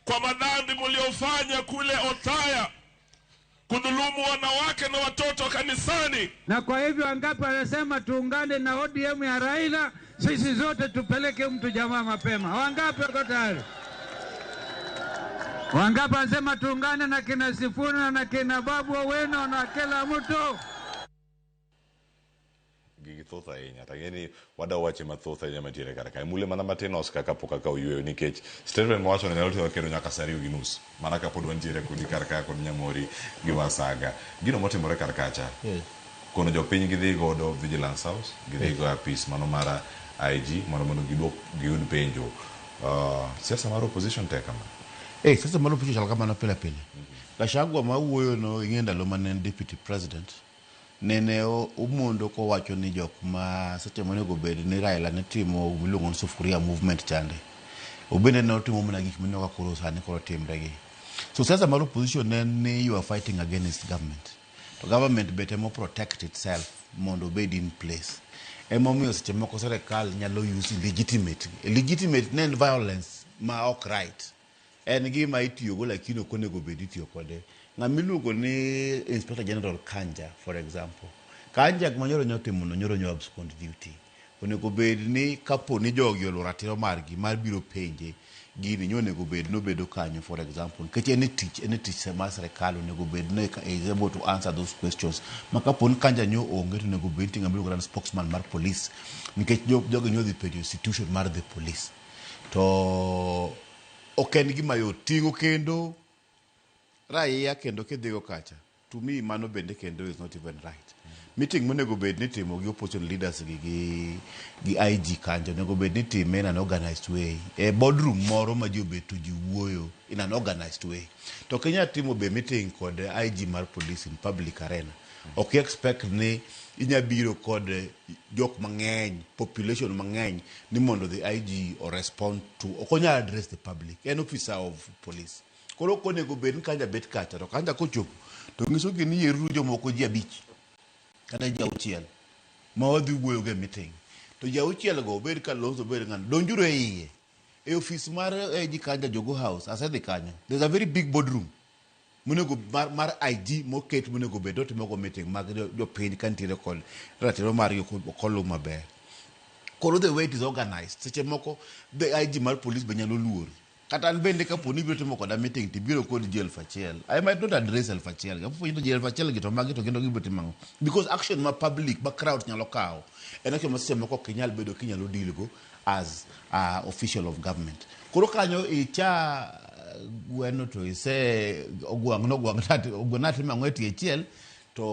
kwa madhambi mliofanya kule Othaya, kudhulumu wanawake na watoto kanisani. Na kwa hivyo wangapi wanasema tuungane na ODM ya Raila, sisi zote tupeleke mtu jamaa mapema? Wangapi wako tayari? Wangapi wanasema tuungane na kina Sifuna na kina Babu Owino na kila mtu? Gigi thoth ahinya to ang'e ni wada wache mathoth ahinya mantiere kar kae mule mana matin Oscar kapok akawo yueyo nikech statement mawacho no nyalo ting'o kendo nyaka saa 2:30 mana kapod wantiere kodi kar ka kod Nyamori gi Wasaga gino motimore kar kacha kono jopiny gidhi godo Vigilance House gidhi go apis mano mar IG mondo giyud penjo. Siasa mar opposition tek kama. Eh, siasa mar opposition chal kamano pile pile. Gachagua ma wuoyo no ing'e ndalo mane en deputy president nene omondo kowacho ni jok ma seche monego bed ni Raila ne timo miluongo ni sufuria movement chande. Obende ne otimo mana gik mineno ka koro sani koro timre gi. So siasa mar opposition en ni you are fighting against government. To government be temo protect itself mondo obed in place. Emomiyo seche moko sirikal nyalo use illegitimate. Illegitimate ne en violence ma ok right. En gima itiyogo lakini ok onego bed itiyo kode. Ng'ama iluongo ni Inspector General Kanja for example. Kanja gima nyoro nyotimo no nyoro nyo abscond duty. Onego bed ni kapo ni jogi oluwo ratiro margi mar biro penje gini nyo onego bed ni obedo kanyo for example. Nikech en e tich en e tich mar sirikal onego bed ni is able to answer those questions. Ma kapo ni Kanja nyo onge to onego bed ni ng'ama iluongo ni spokesman mar police. Nikech jogi nyo dhi penjo institution mar the police. To ok en gima yot ting'o kendo raia kendo kidhigo kacha to me mano bende kendo is not even right. Meeting monego bed ni itimo gi opposition leaders gi IG kanjo onego bed ni itime in an organized way. E boardroom moro ma ji obet to ji wuoyo in an organized way. To ok inyal timo be meeting kod IG mar police in public arena. Ok expect ni inya biro kod jok mang'eny, population mang'eny ni mondo the IG o respond to. Ok onyal address the public. En officer of police. Koro ok onego bed ni Kanja bet kacha to Kanja kochopo to nyisogi ni yieruru jomoko ji abich kata ji auchiel ma wadhi wuoyo go e meeting. To ji auchiel go obed Kalonzo obed ng'ano donjuru e iye. E ofis mar IG Kanja Jogoo House asedhi kanyo. There's a very big boardroom monego mar IG moket monego bed otimo go meeting mag jopiny ka nitiere kod ratiro margi ok oluw maber. Koro the way it is organized seche moko the IG mar police be nyalo luor. Kata an bende kapo ni ibiro timo koda meeting to ibiro kod ji 1000. I might not address 1000. Kapo ni ji 1000 gi to magi to gin to gibiro timo ang'o? Because action ma public ma crowd nyalo kawo en action ma seche moko ok inyal bedo kinyalo deal go as a official of government. Koro kanyo icha gweno to ise ogwang' nogwang' ogwang' natimo ang'o e tie chiel to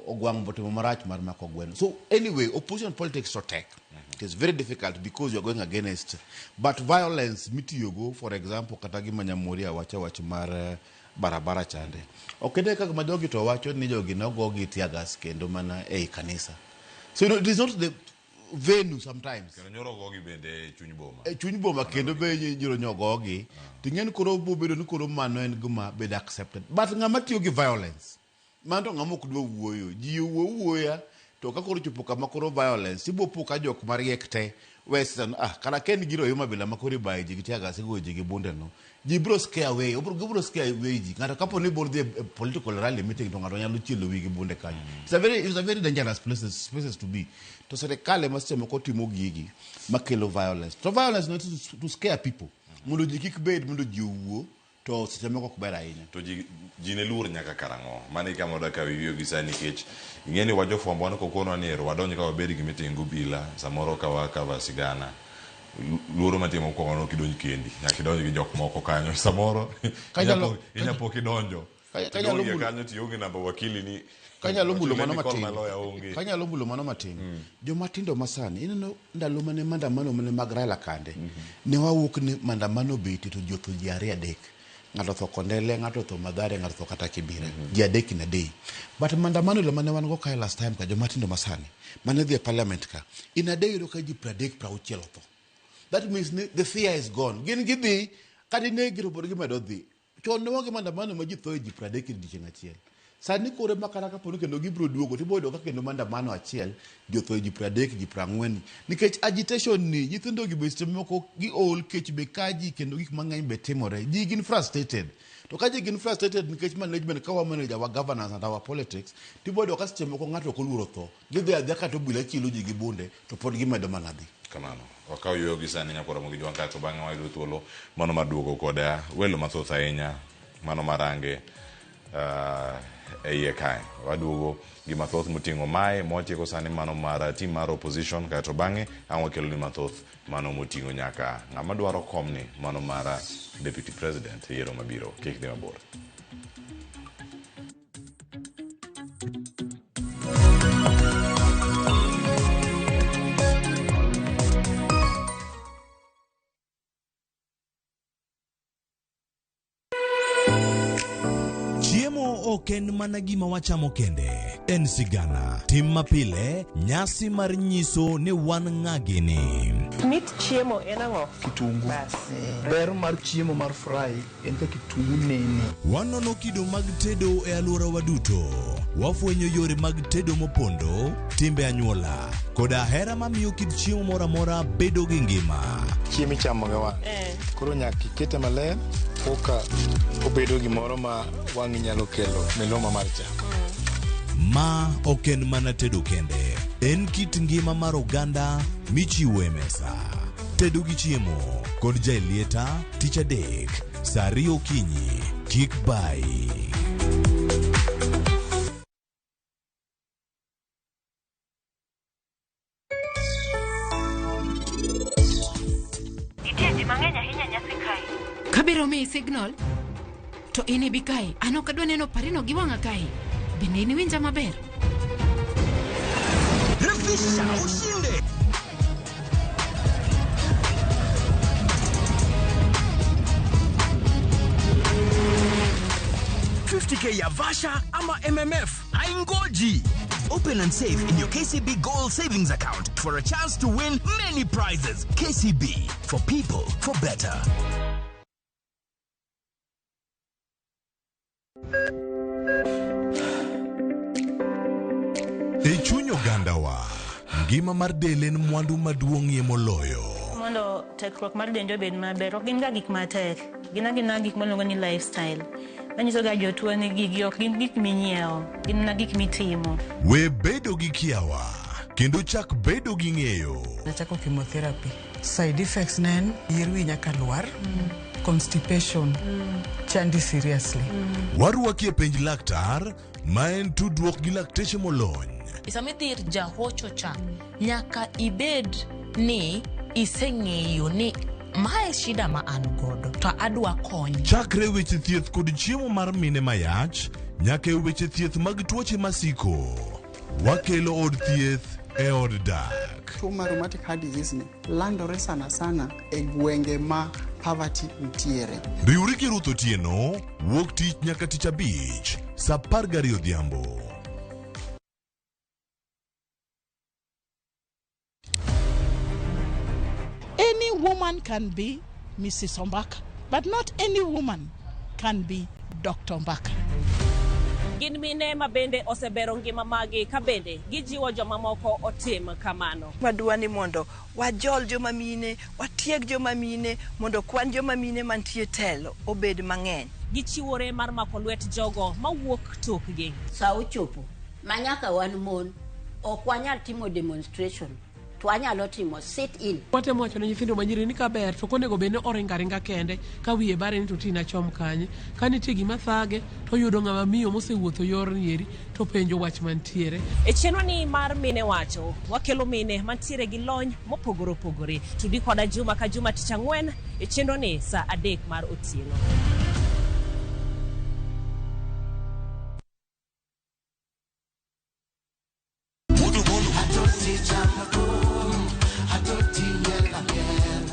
ogwang' botimo marach mar mako gweno. So anyway, opposition politics to tek. It is very difficult because you are going against. But violence mitiyogo, for example, kata gima Nyamoria wacho wach mar barabara chande. Ok ine kaka ma jogi to wacho ni jogi nogo gi tear gas kendo mana ei kanisa. So you know, it is not the venue sometimes. Kendo nyoro gogi bende e chuny boma. E chuny boma kendo be nyoro nyogogi. Ting'en koro bobedo ni koro mano en gima bedo accepted. But ng'ama tiyo gi violence, mano to ng'ama ok dwa wuoyo. Ji owuo wuoya to ka koro chopo kama koro violence, ibo po ka jok mariek te western kara ka en giro yuma bila ma koro ibayo ji gi tear gas igoyo ji gi bunde no. Ji biro scare away, gibiro scare away ji. Ng'ato kapo ni ibiro dhi e political rally meeting to ng'ato nyalo chielo wiyi gi bunde kanyo. It's a very dangerous places to be. To sirikal ema seche moko timo gigi makelo violence. To violence not to scare people. Mondo ji kik bed, mondo ji owuo, to seche moko ok ber ahinya. To ji ne luor nyaka karang'o? Mano e kama wadwa kawo wiyi gi sani nikech ing'e ni wajofwambo wan kokonwa ni ero wadonj ka wabed gi meeting gobila samoro ka wakava sigana. Luoro matin mokwongo no kidonj kendi, nyaka idonj gi jok moko kanyo. Samoro inya pok idonjo. Tidonge kanyo tionge namba wakili ni Kanyalo mulo mano matin. Kanyalo mulo mano matin. Joma tindo masani, ineno ndalo mane maandamano mane mag Raila kande. Ne wawuok ni maandamano betie to ji otho ji ariyo adek. Ng'ato otho Kondele, ng'ato otho Mathare, ng'ato otho kata Kibera. Ji adek in a day. But maandamano ile mane wan go kae last time ka joma tindo masani, mane dhi e parliament ka, in a day yudo ka ji 30 60 otho. That means ni the fear is gone. Gin gidhi, kata inegi to pod gimedo dhi. Chon ne waonge maandamano ma ji tho e ji 30 e odiechieng' achiel. Sani koro ema kata kapo ni kendo gibiro duogo to ibiro yudo ka kendo maandamano achiel ji otho e ji 30, ji 40. Nikech agitation ni, nyithindo gi be seche moko giol, kech be kaji kendo gik mang'eny be timore. Ji gin frustrated. To ka ji gin frustrated nikech management ka wa manage our governance and our politics, tibiro yudo ka seche moko ng'ato ok oluoro tho. Gidhi adhiya kata obila chielo ji gi bunde to pod gimedo mana dhi. Kamano. Wakaw yueyo gi sani nyakoro mogi jwang' kae to bang'e wayudo thuolo mano mar duogo kod welo mathoth ahinya mano marange e iye kae. Waduogo gi mathoth moting'o mae mwatieko sani mano mar team mar opposition kae to bang'e ang' wakelo ni mathoth mano moting'o nyaka ng'ama dwaro komni mano mar deputy president e yiero mabiro. Kik dhi mabor. Ok en mana gima wachamo kende, en sigana, tim mapile, nyasi mar nyiso ni wan ng'a gini. Mit chiemo en ang'o? Kitungu. Bas. Ber mar chiemo mar fry en ka kitungu nene. Wanono kido mag tedo e alworawa duto. Wafwenyo yore mag tedo mopondo, timbe anyuola, koda hera mamiyo kit chiemo moro amora bedo gi ngima. Chiemo ichamo gi wang'. Koro nyaka ikete maler koka obedo gimoro ma wang'i nyalo kelo miluma mar chak. Ma ok en mana tedo kende, en kit ngima mar oganda michiwo e mesa. Tedo gi chiemo kod Jaelieta tich adek saa 2 okinyi. Kik bayi. Nitie ji mang'eny ahinya nyasi kae. Kabiro miyi signal to in ibi kae. An ok adwa neno parino gi wang'a kae. Bende in iwinja maber? Refisha ushinde. K ya Vasha ama MMF haingoji. Open and save in your KCB Gold Savings Account for a chance to win many prizes. KCB, for people, for better. E chuny ogandawa, ngima mar del en mwandu maduong'ie moloyo. Mondo tekruok mar dendi obed maber, ok gin ga gik matek. Gin agina gik miluongo ni lifestyle. Manyiso ga jotuo ni gigi ok gin gik minyiewo, gin mana gik mitimo. We bedo gi kiawa kendo chak bedo gi ng'eyo. Nachako chemotherapy. Side effects ne en yier wi nyaka lwar, constipation, chandi seriously. Warwaki e penj laktar ma en tudruok gi lakteche molony. Sama idhi ir jahocho cha, nyaka ibed ni iseng'eyo ni mae shida ma an godo to adwa kony. Chakre weche thieth kod chiemo mar mine mayach nyaka e weche thieth mag tuoche masiko. Wakelo od thieth e od dak. Tuo mar rheumatic heart disease ni landore sana sana e gwenge ma poverty nitiere. Riwri gi Ruth Otieno wuok tich nyaka tich abich saa 12 odhiambo. Any woman can be Mrs. Ombaka, but not any woman can be Dr. Ombaka. Gin mine ma bende osebero ngima magi ka bende gijiwo jomamoko otim kamano. Wadwa ni mondo wajol joma mine, watieg joma mine, mondo kwan joma mine mantie telo obed mang'eny. Gichiwore mar mako lwet jogo mawuok tokgi. Sa ochopo ma nyaka wan mon ok wanyal timo demonstration to wanyalo timo sit in. Watemo wacho ne nyithindo manyiri ni kaber to ok onego bed ni oringo aringa kende ka wiye bare ni to tina chom kanye. Ka nitie gima thage to oyudo ng'ama miyo mosewuotho yorni eri to penjo wach mantiere. E chenro ni mar Mine Wacho, wakelo mine mantiere gi lony mopogore opogore. Tudi koda juma ka juma tich ang'wen e chenro ni saa 3 mar otieno.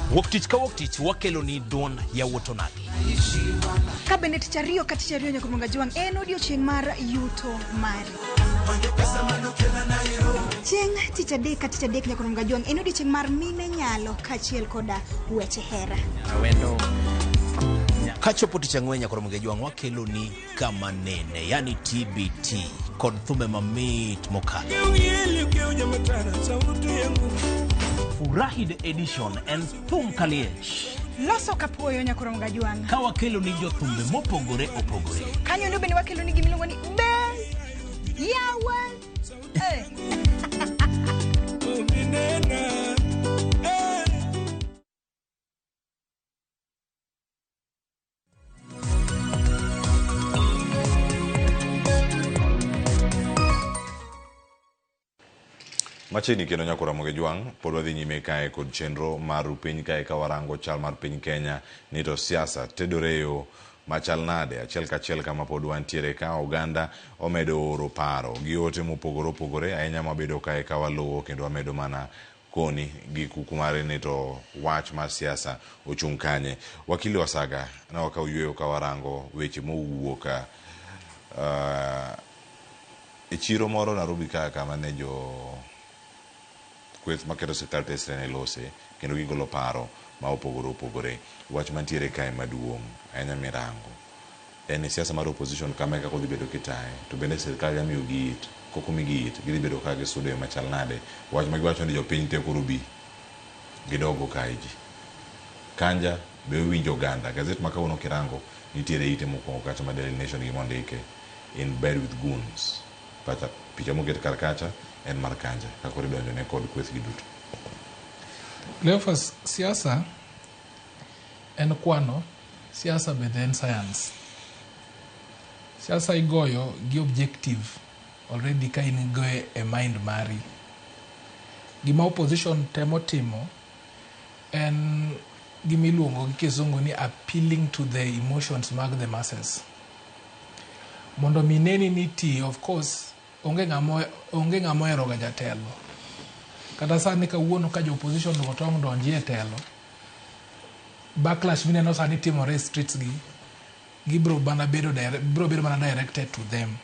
Wuok tich ka wuok tich wakelo ni duond yawuot onagi. Ka bende tich ariyo ka tich ariyo nyaka Munga Jwang' en odiochieng' mar yuto mari. Chieng' tich adek ka tich adek nyaka Munga Jwang' en odiochieng' mar mine nyalo kaachiel koda weche hera. Kachopo tich ang'wen nyaka Munga Jwang' wakelo ni kama nene, yani TBT kod thumbe mamit mokalo. Furahi the edition en thum kaliech. Loso kapuoyo nyaka Munga Jwang'. Ka wakelo ni jothumbe mopogore opogore. Kanyo ndo bende wakelo ni gimiluongo ni be yawa. Machiegni kendo nyaka Ramogi Jwang' pod wadhi nyime kae kod chenro mar piny kae ka warango chal mar piny Kenya ni to siasa tedore e yo machal nade. Achiel kachiel kama pod wantiere ka oganda omedo oro paro gi ote mopogore opogore ahinya mabedo kae ka waluwo kendo wamedo mana koni gi kuku mare ni to wach mar siasa ochung' kanye. Wakili Wasaga ne wakawo yueyo ka warango weche mowuok E chiro moro Nairobi ka kama ne jo kweth maketo sirkal tesre ne lose kendo gigolo paro ma opogore opogore. Wach mantiere kae maduong' ahinya mirango en ni siasa mar opposition kama e kaka odhi bedo kitaye to bende sirkal nyalo miyogi it kok omigi it gidhi bedo ka gisudo e yo machal nade. Wach ma giwacho ni jopiny te koro bi gidogo kae ji. Kanja be owinjo oganda. Gazet ma kawuono kirango nitiere ite mokwongo kacha ma Daily Nation gima ondike in bed with goons. Pacha picha moket kar kacha en mar Kanja ka koro idonjone kod kweth gi duto. Cleophas, siasa en kwano, siasa bende en science. Siasa igoyo gi objective already ka in go e mind mari. Gima opposition temo timo en gima iluongo gi kizungu ni appealing to the emotions mag the masses. Mondo mi neni ni ti, of course, onge ng'ama onge ng'ama ohero ga jatelo. Kata sani kawuono ka jo opposition go tong' donji e telo, backlash mineno sani timore e streets gi, gibro mana bedo bro bedo mana directed to them.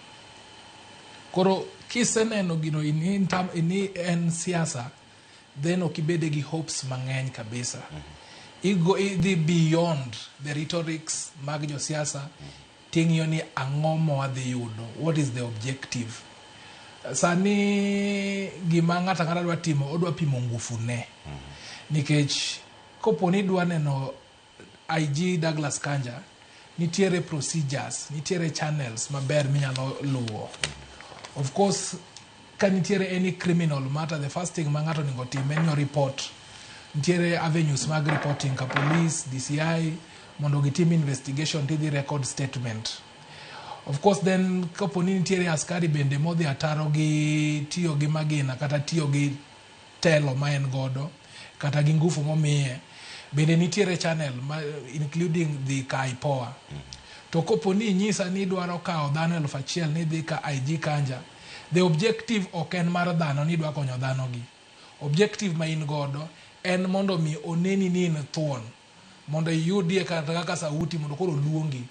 Koro kiseneno gino in, in, term, in, en siasa, then ok ibede gi hopes mang'eny kabisa. Igo, idhi beyond the rhetorics mag josiasa ting'iyo ni ang'o ma wadhi yudo, what is the objective. Sani gima ng'ato ang'ata dwa timo, odwa pimo ngufu ne. Nikech kopo ni idwa neno IG Douglas Kanja, nitiere procedures, nitiere channels maber minyalo luwo. Of course, ka nitiere any criminal matter, the first thing ma ng'ato onego tim en ni report. Nitiere avenues mag reporting ka police, DCI, mondo gitim investigation tidhi record statement. Of course then kapo ni nitiere askari bende modhi ataro gi tiyo gi magina kata tiyo gi telo ma en godo kata gi ngufu momiye, bende nitiere channel ma, including dhi ka IPOA. To kopo ni inyisa ni idwaro kawo dhano 1000 ni idhi ka IG Kanja, the objective ok en mar dhano ni idwa konyo dhano gi. Objective ma in godo en mondo mi oneni ni in thuon, mondo iyudie kata kaka sauti mondo koro luongi.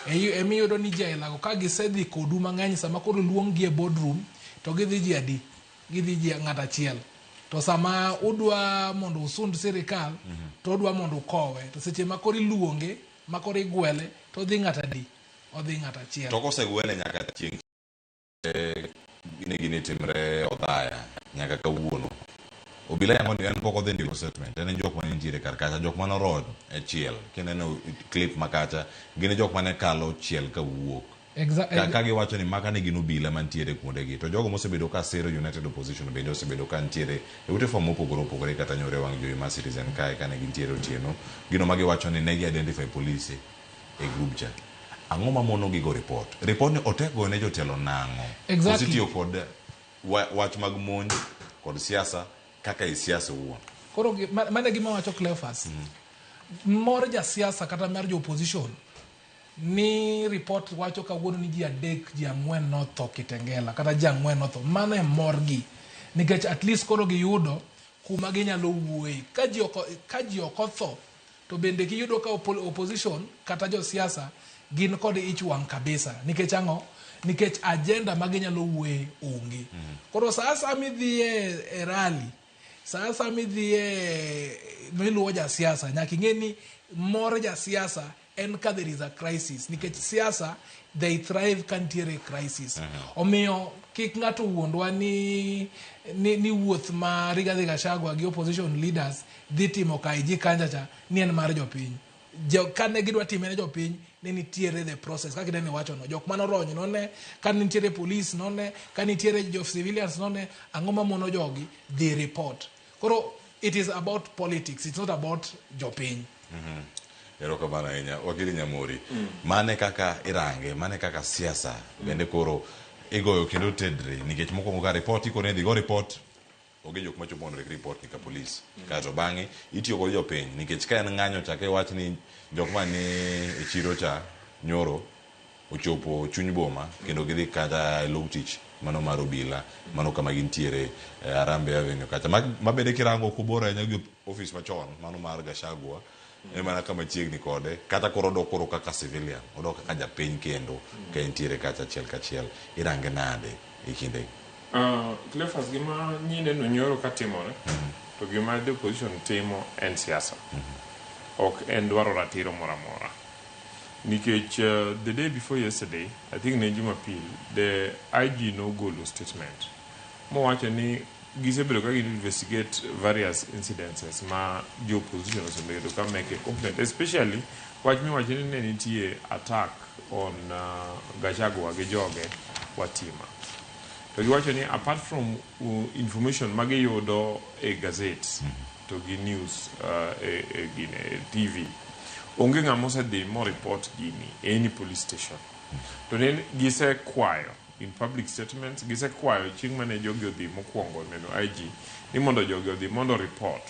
Emiyudo ni ji ailago ka gisedhi kodu mang'eny sama koro luong gi e boardroom to gidhi ji adi? Gidhi ji ng'ato achiel. To sama udwa mondo usund sirikal, to udwa mondo ukowe. To seche ma koro iluonge, ma koro igwele, to odhi ng'ato adi? Odhi ng'ato achiel. To kosegwele nyaka chieng' gini gini timre Othaya nyaka kawuono. Obila yango ni en pok odhi ndiko statement. En jok mane nitiere kar kacha, jok mane orony e chiel. Kineno clip ma kacha, gin jok mane kalo chiel kawuok. Ka giwacho ni maka ne gin obila mantiere kuondegi. To jogo mosebedo ka siro United Opposition bende osebedo ka nitiere e ute fwambo mopogore opogore kata nyore wang' jowi mar Citizen kae kane gintiere otieno. Gino ma giwacho ni ne gi identify polise e group cha. Ang'o ma mono gi go report? Report ni otek goyo ne jotelo nang'o? Osetiyo kod wach mag monj kod siasa kaka e siasa owuon. Koro mano e gima wacho Cleophas. Mor jasiasa kata mar jo opposition ni report wacho kawuono ni ji 3 ji 4 notho Kitengela kata ji 4 notho. Mano e morgi nikech at least koro giyudo kuma ginyalo wuoye. Ka ji ok otho to bende giyudo ka opposition kata josiasa gin kod ich wang' kabisa. Nikech ang'o? Nikech agenda ma ginyalo wuoye onge. Koro sa asaya midhiye e rally, sa asaya midhiye miluwo jasiasa, nyaka ing'e ni mor jasiasa en ka there is a crisis. Nikech siasa, they thrive ka nitiere crisis. Omiyo kik ng'ato wuondwa ni wuoth ma Rigathi Gachagua gi opposition leaders dhi timo ka IG Kanja cha ni en mar jopiny. Kane gidwa time ne jopiny, ne nitiere the process kaka ineno iwacho no. Jok mane orony none, ka nitiere police none, ka nitiere jo civilians none, ang'o mamono jogi dhi report. Koro it is about politics, it's not about jopiny. Erokamano ahinya Wakili Nyamori. Mane kaka irange, mane kaka siasa bende koro igoyo kendo tedre nikech mokwongo ka report ikone dhi go report onge jok machopo mondo orik report ni ka polis. Kaeto bang'e itiyo kod jopiny nikech ka en ng'anyo cha kiwach ni jok mane e chiro cha nyoro ochopo chuny boma kendo gidhi kata e log tich mano mar obila mano kama gintiere Harambee Avenue kacha ma bende kirango ok obor ahinya gi ofis machon mano mar Gachagua. En mana kama chiegni kode kata koro odok koro kaka civilian, odok kaka japiny kendo ka entiere kacha achiel kachiel. Irange nade e kindegi? Cleophas, gima nyineno nyoro katimore to gima the opposition timo en siasa. Ok en dwaro ratiro moro amora. Nikech the day before yesterday, I think ne Jumapil, the IG nogolo statement mowacho ni gisebedo ka gi investigate various incidences ma jo opposition osebedo ka make a complaint, especially wach miwacho ni ne nitie attack on Gachagua gi joge Watima. To giwacho ni apart from information ma giyudo e gazette to gi news e gine, e TV, onge ng'ama osedhi mo report gini e any police station. To ne gisekwayo in public statements, gisekwayo chieng' mane jogi odhi mokwongo neno IG ni mondo jogi odhi mondo report.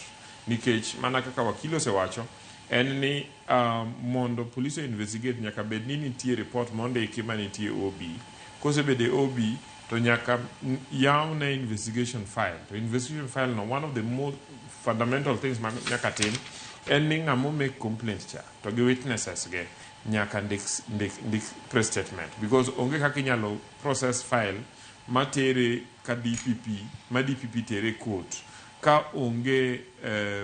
Nikech mana kaka wakili osewacho en ni mondo police o investigate nyaka bed ni nitie report mondiki ma nitie OB. Kosebedo e OB to nyaka yaw ne investigation file. To investigation file no, one of the most fundamental things ma nyaka tim en ni ng'ama make complaint cha to gi witnesses ge nyaka ndik press statement, because onge kaka inyalo process file matere ka DPP ma DPP tere court ka onge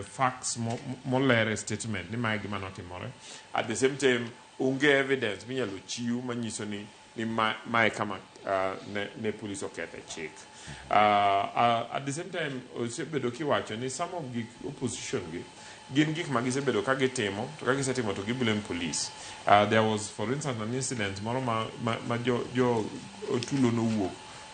facts moler e statement ni mae gima notimore. At the same time, onge evidence minyalo chiw manyiso ni mae kama ne police okethe chik. At the same time, osebedo kiwacho ni some of gik opposition gi gin gik ma gisebedo ka gitimo to ka gisetimo to giblame police. There was, for instance, an incident moro ma jo otulo nowuok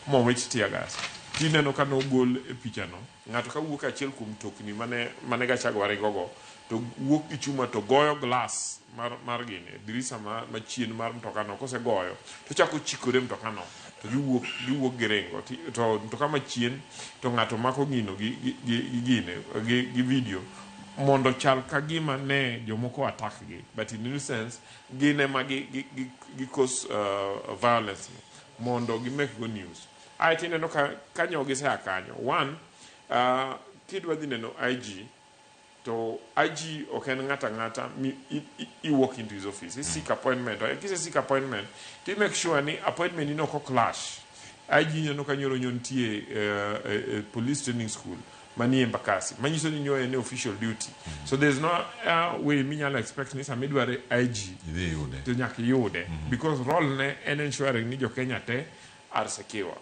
mowit tear gas. Tineno ka nogol e pichano ng'ato ka wuok achiel kuom mtokni mane Gachagua ringogo to wuok gi chuma to goyo glass mar gini dirisa machien mar mtokano. Kosegoyo to chako chikore mtokano to giwuok giringo to mtoka machien to ng'ato mako gino gi gine gi video mondo chal ka gima ne jomoko attack gi, but in real sense gin ema gi cause violence mondo gi make go news. Aeto ineno ka nyo gisea kanyo one, kidwa dhi neno IG to IG ok en ng'ata ng'ata mi i walk into his office. I seek appointment. Kise seek appointment to make sure ni appointment ni ok clash. IG neno ka nyoro nyo nitie police training school manie Embakasi manyiso ni nyo en official duty, so there's no way minyalo expect ni sama idware IG idhi yude to nyaka iyude, because role ne en ensuring ni jo Kenya te are secure.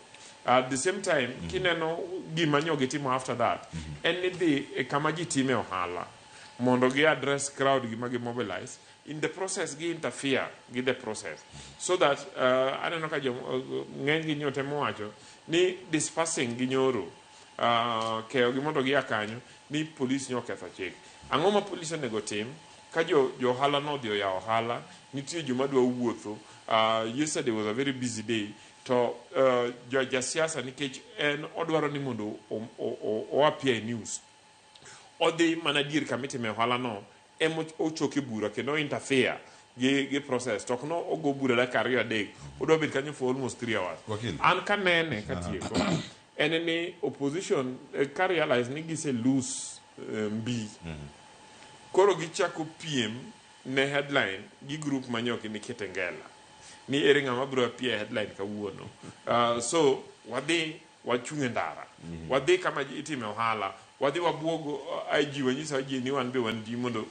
At the same time, kineno gima nyo gitimo after that, en ni dhi e kama ji time ohala mondo gi address crowd gima gi mobilize. In the process gi interfere gi the process so that aneno ka jo ng'eny gi nyo temo wacho ni dispersing gi nyoro keyo gi mondo gia kanyo ni police nyo oketho chik. Ang'o ma police onego tim ka jo ohala no odhi oyawo ohala? Nitie joma dwa wuotho. Yesterday was a very busy day to jo jasiasa, nikech en odwaro ni mondo o appear e news, odhi mana dier kama itime ohala no ema ochoke bura kendo interfere gi process, to ok no ogo bura dakika 2 3, odwa bet kanyo for almost 3 hours. Wakil. An kanene katieko en ni opposition ka realize ni gise lose mbi, koro gichako piem ne headline gi group manyoki ni Kitengela ni ere ng'ama biro appear e headline kawuono. So wadhi wachung' e ndara, wadhi kama itime ohala, wadhi wabuog IG, wanyiso IG ni wan be wan ji mondo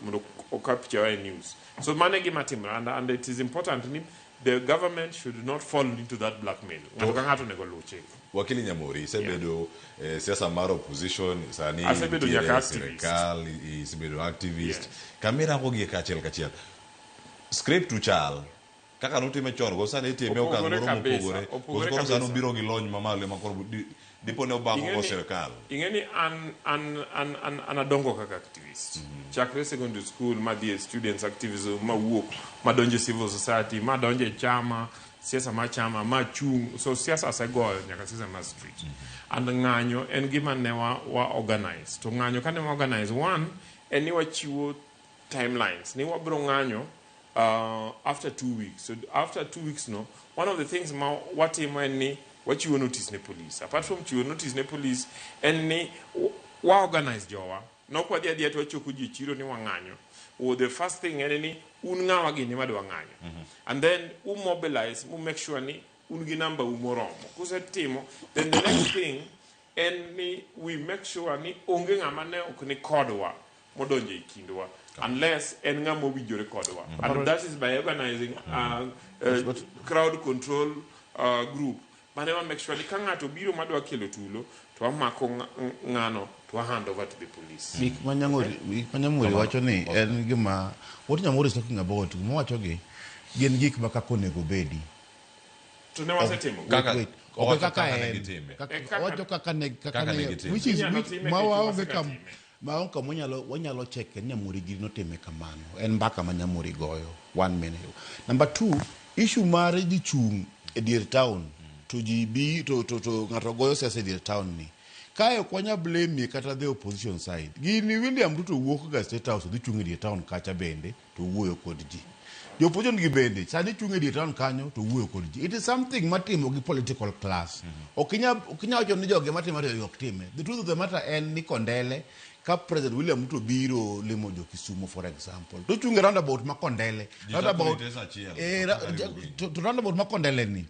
okapture e news. So mano e gima timore, and it is important ni the government should not fall into that blackmail. Ng'ato ka ng'ato onego luw chik. Wakili Nyamori, isebedo siasa mar opposition sani Asebedo nitiere nyaka activist. Sirikal isebedo activist. Yes. Kamirango gie kachiel kachiel, script uchal kaka nutime chon go sani itime e okang' Opogore moro kabisa, mopogore. Opogore Koso koro sani kabisa. ubiro gi lony mamalo ema koro dipo ne obako go sirikal. Ing'e ni an adongo kaka activist chakre secondary school, madhi e students activism, mawuok madonjo e civil society, madonjo e chama siasa mar chama machung'. So siasa asegoyo nyaka siasa mar street, and ng'anyo en gima ne wa organize. To ng'anyo kane wa organize, one en ni wachiwo timelines ni wabiro ng'anyo after 2 weeks. So after 2 weeks no, one of the things ma watimo en ni wachiwo notice ne police. Apart from chiwo notice ne police, en ni wa organize jowa. Nok wadhi adhiya to wachoko ji e chiro ni wang'anyo. Oh, the first thing en ni un ng'awa gini madwa ng'anyo. And then u mobilize, mu make sure ni un gi namba u moromo. Kusetimo, then the next thing en ni we make sure ni onge ng'ama ne ok ni kodwa modonjo e kindwa unless en ng'ama owinjore kodwa. And that is by organizing crowd control group. Mane wa make sure ni ka ng'ato biro madwa kelo tulo to wamako ng'ano to wa hand over to the police. Gik ma Nyamori wacho ni en gima what Nyamori is talking about gima owacho gi gin gik ma kaka onego bedi. To ne wasetimo. Wait, wait. Ok kaka en. Owacho kaka ne kaka ne which is ma waonge kam ma onge kama wanyalo cheke ni Nyamori gini notime kamano. En mbaka ma Nyamori goyo. One minute. Number two, issue mar ji chung' e dier town to ji bi to ng'ato goyo siasa e dier town ni. Kae ok wanya blame kata the opposition side. Gini William Ruto wuok ga State House dhi chung' e dier town kacha bende to wuoyo kod ji. Jo opposition gi bende sani chung' e dier town kanyo to wuoyo kod ji. It is something matimo gi political class. Ok inyal wacho ni jogi matimo to ok time. The truth of the matter en ni Kondele ka President William Ruto biro limo jo Kisumu for example to chung' e roundabout ma Kondele. Roundabout to roundabout ma Kondele ni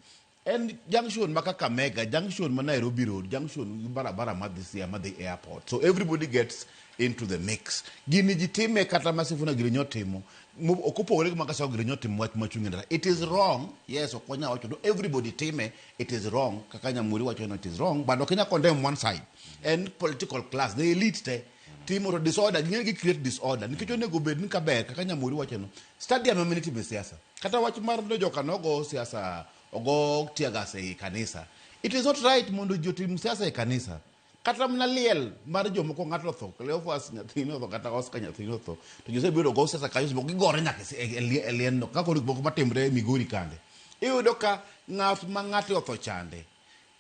en junction ma Kakamega, junction ma Nairobi Road, junction gi barabara madhi Siaya madhi airport. So everybody gets into the mix. Gini ji time kata ma Sifuna gini nyotimo. Ok opogore gi ma Gachagua gini nyotimo wach machung' e ndara. It is wrong. Yes, ok wanyal wacho. No, everybody time. It is wrong. Kaka Nyamori wacho no, it is wrong. But ok inyal condemn one side. En political class, the elite te. Timo to disorder, ging'e gi create disorder. Nikech onego bed ni kaber, kaka Nyamori wacho no. Stadium ema nitime siasa. Kata wach mar no joka nogo siasa ogo tear gas ei kanisa. It is not right mondo ji otim siasa e kanisa. Kata mana liel mar jomoko ng'ato otho, Cleophas nyathine otho kata Oscar nyathine otho, to josebiro go siasa kanyo moko gigore nyaka e lienno kaka koro gik moko matimre e Migori kande. Iyudo ka ng'at ma ng'ate otho chande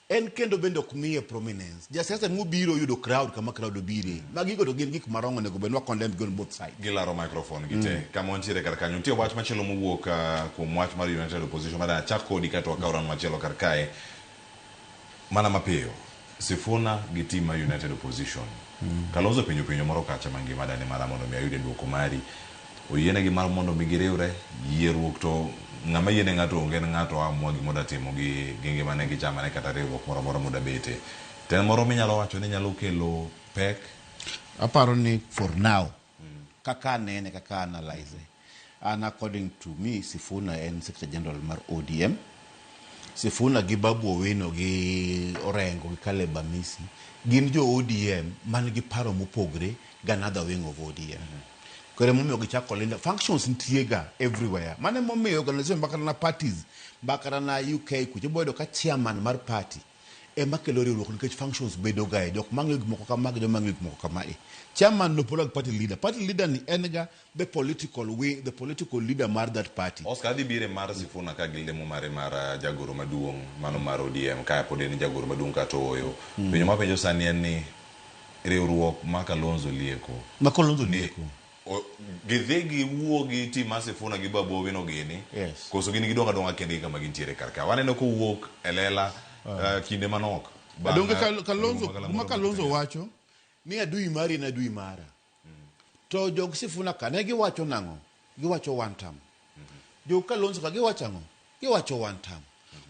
en kendo bende ok miye prominence. Jasiasa mobiro yudo crowd kama crowd obire. Magigo to gin gik marong'o onego bed ni wa condemn gi on both sides. Gilaro microphone gi te. Kama wantiere kar kanyo nitie wach machielo mowuok kuom wach mar United Opposition madang achak kodi kaeto wakaw round machielo kar kae. Mana mapiyo, Sifuna gi team mar United Opposition. Kalonzo penjo penjo moro kacha mangima dani mara mondo mi ayude duoko mari. Oyienegi mar mondo mi giriwre, yierruok to ng'ama yiene ng'ato onge en ng'ato amua gima odwa timo gi ngimane gi chamane kata riwruok moro amora modwa bete. To en moro minyalo wacho ni nyalo kelo pek? Aparo ni for now, kaka anene, kaka analyze, an according to me, Sifuna en Secretary General mar ODM. Sifuna gi Babu Owino gi Orengo gi Caleb Amisi gin jo ODM man gi paro mopogre gi another wing of ODM. Koro emomiyo gichako linda functions nitie ga everywhere. Mano emomiyo organization makata na parties makata na UK kucho ibo yudo ka chairman mar party ema kelo riwruok nikech functions bedo ga e jok mang'iyo gik moko kama gi joma ng'iyo gik moko kama e. Chairman no polo party leader. Party leader ni en ga the political way, the political leader mar that party. Oscar adhi bire mar Sifuna ka gi lemo mare mar jagoro maduong' mano mar ODM ka pod en jagoro maduong' kata ooyo. Penjo mapenjo sani en ni riwruok ma Kalonzo lieko. Ma Kalonzo lieko. Gidhi giwuo gi team mar Sifuna gi Babu Owino gini. Yes. Koso gin gidong' adong'a kendgi kama gintiere kar ka. Waneno kowuok e lela kinde manok. Donge Kalonzo, ma Kalonzo wacho ni adui mari en adui mara. To jog Sifuna ka ne giwacho nang'o? Giwacho one term. Jog Kalonzo ka giwacho ang'o? Giwacho one term.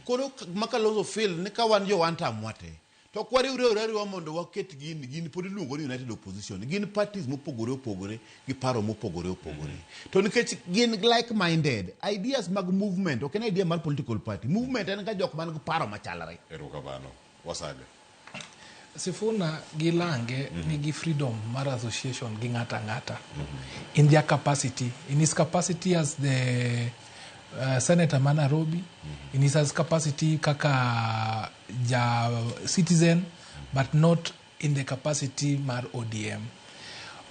Koro ma Kalonzo feel ni ka wan jo one term wate. To ok wariwre ariwa mondo waket gini, gini pod iluongo ni United Opposition. Gin parties mopogore opogore gi paro mopogore opogore. To nikech gin like minded, ideas mag movement, ok en idea mar political party. Movement en ga jok man gi paro machalre. Erokamano. Wasaga. Sifuna gi Lange nigi freedom mar association gi ng'ato ang'ata in their capacity, in his capacity as the senator ma Nairobi, in his capacity kaka ja citizen, but not in the capacity mar ODM.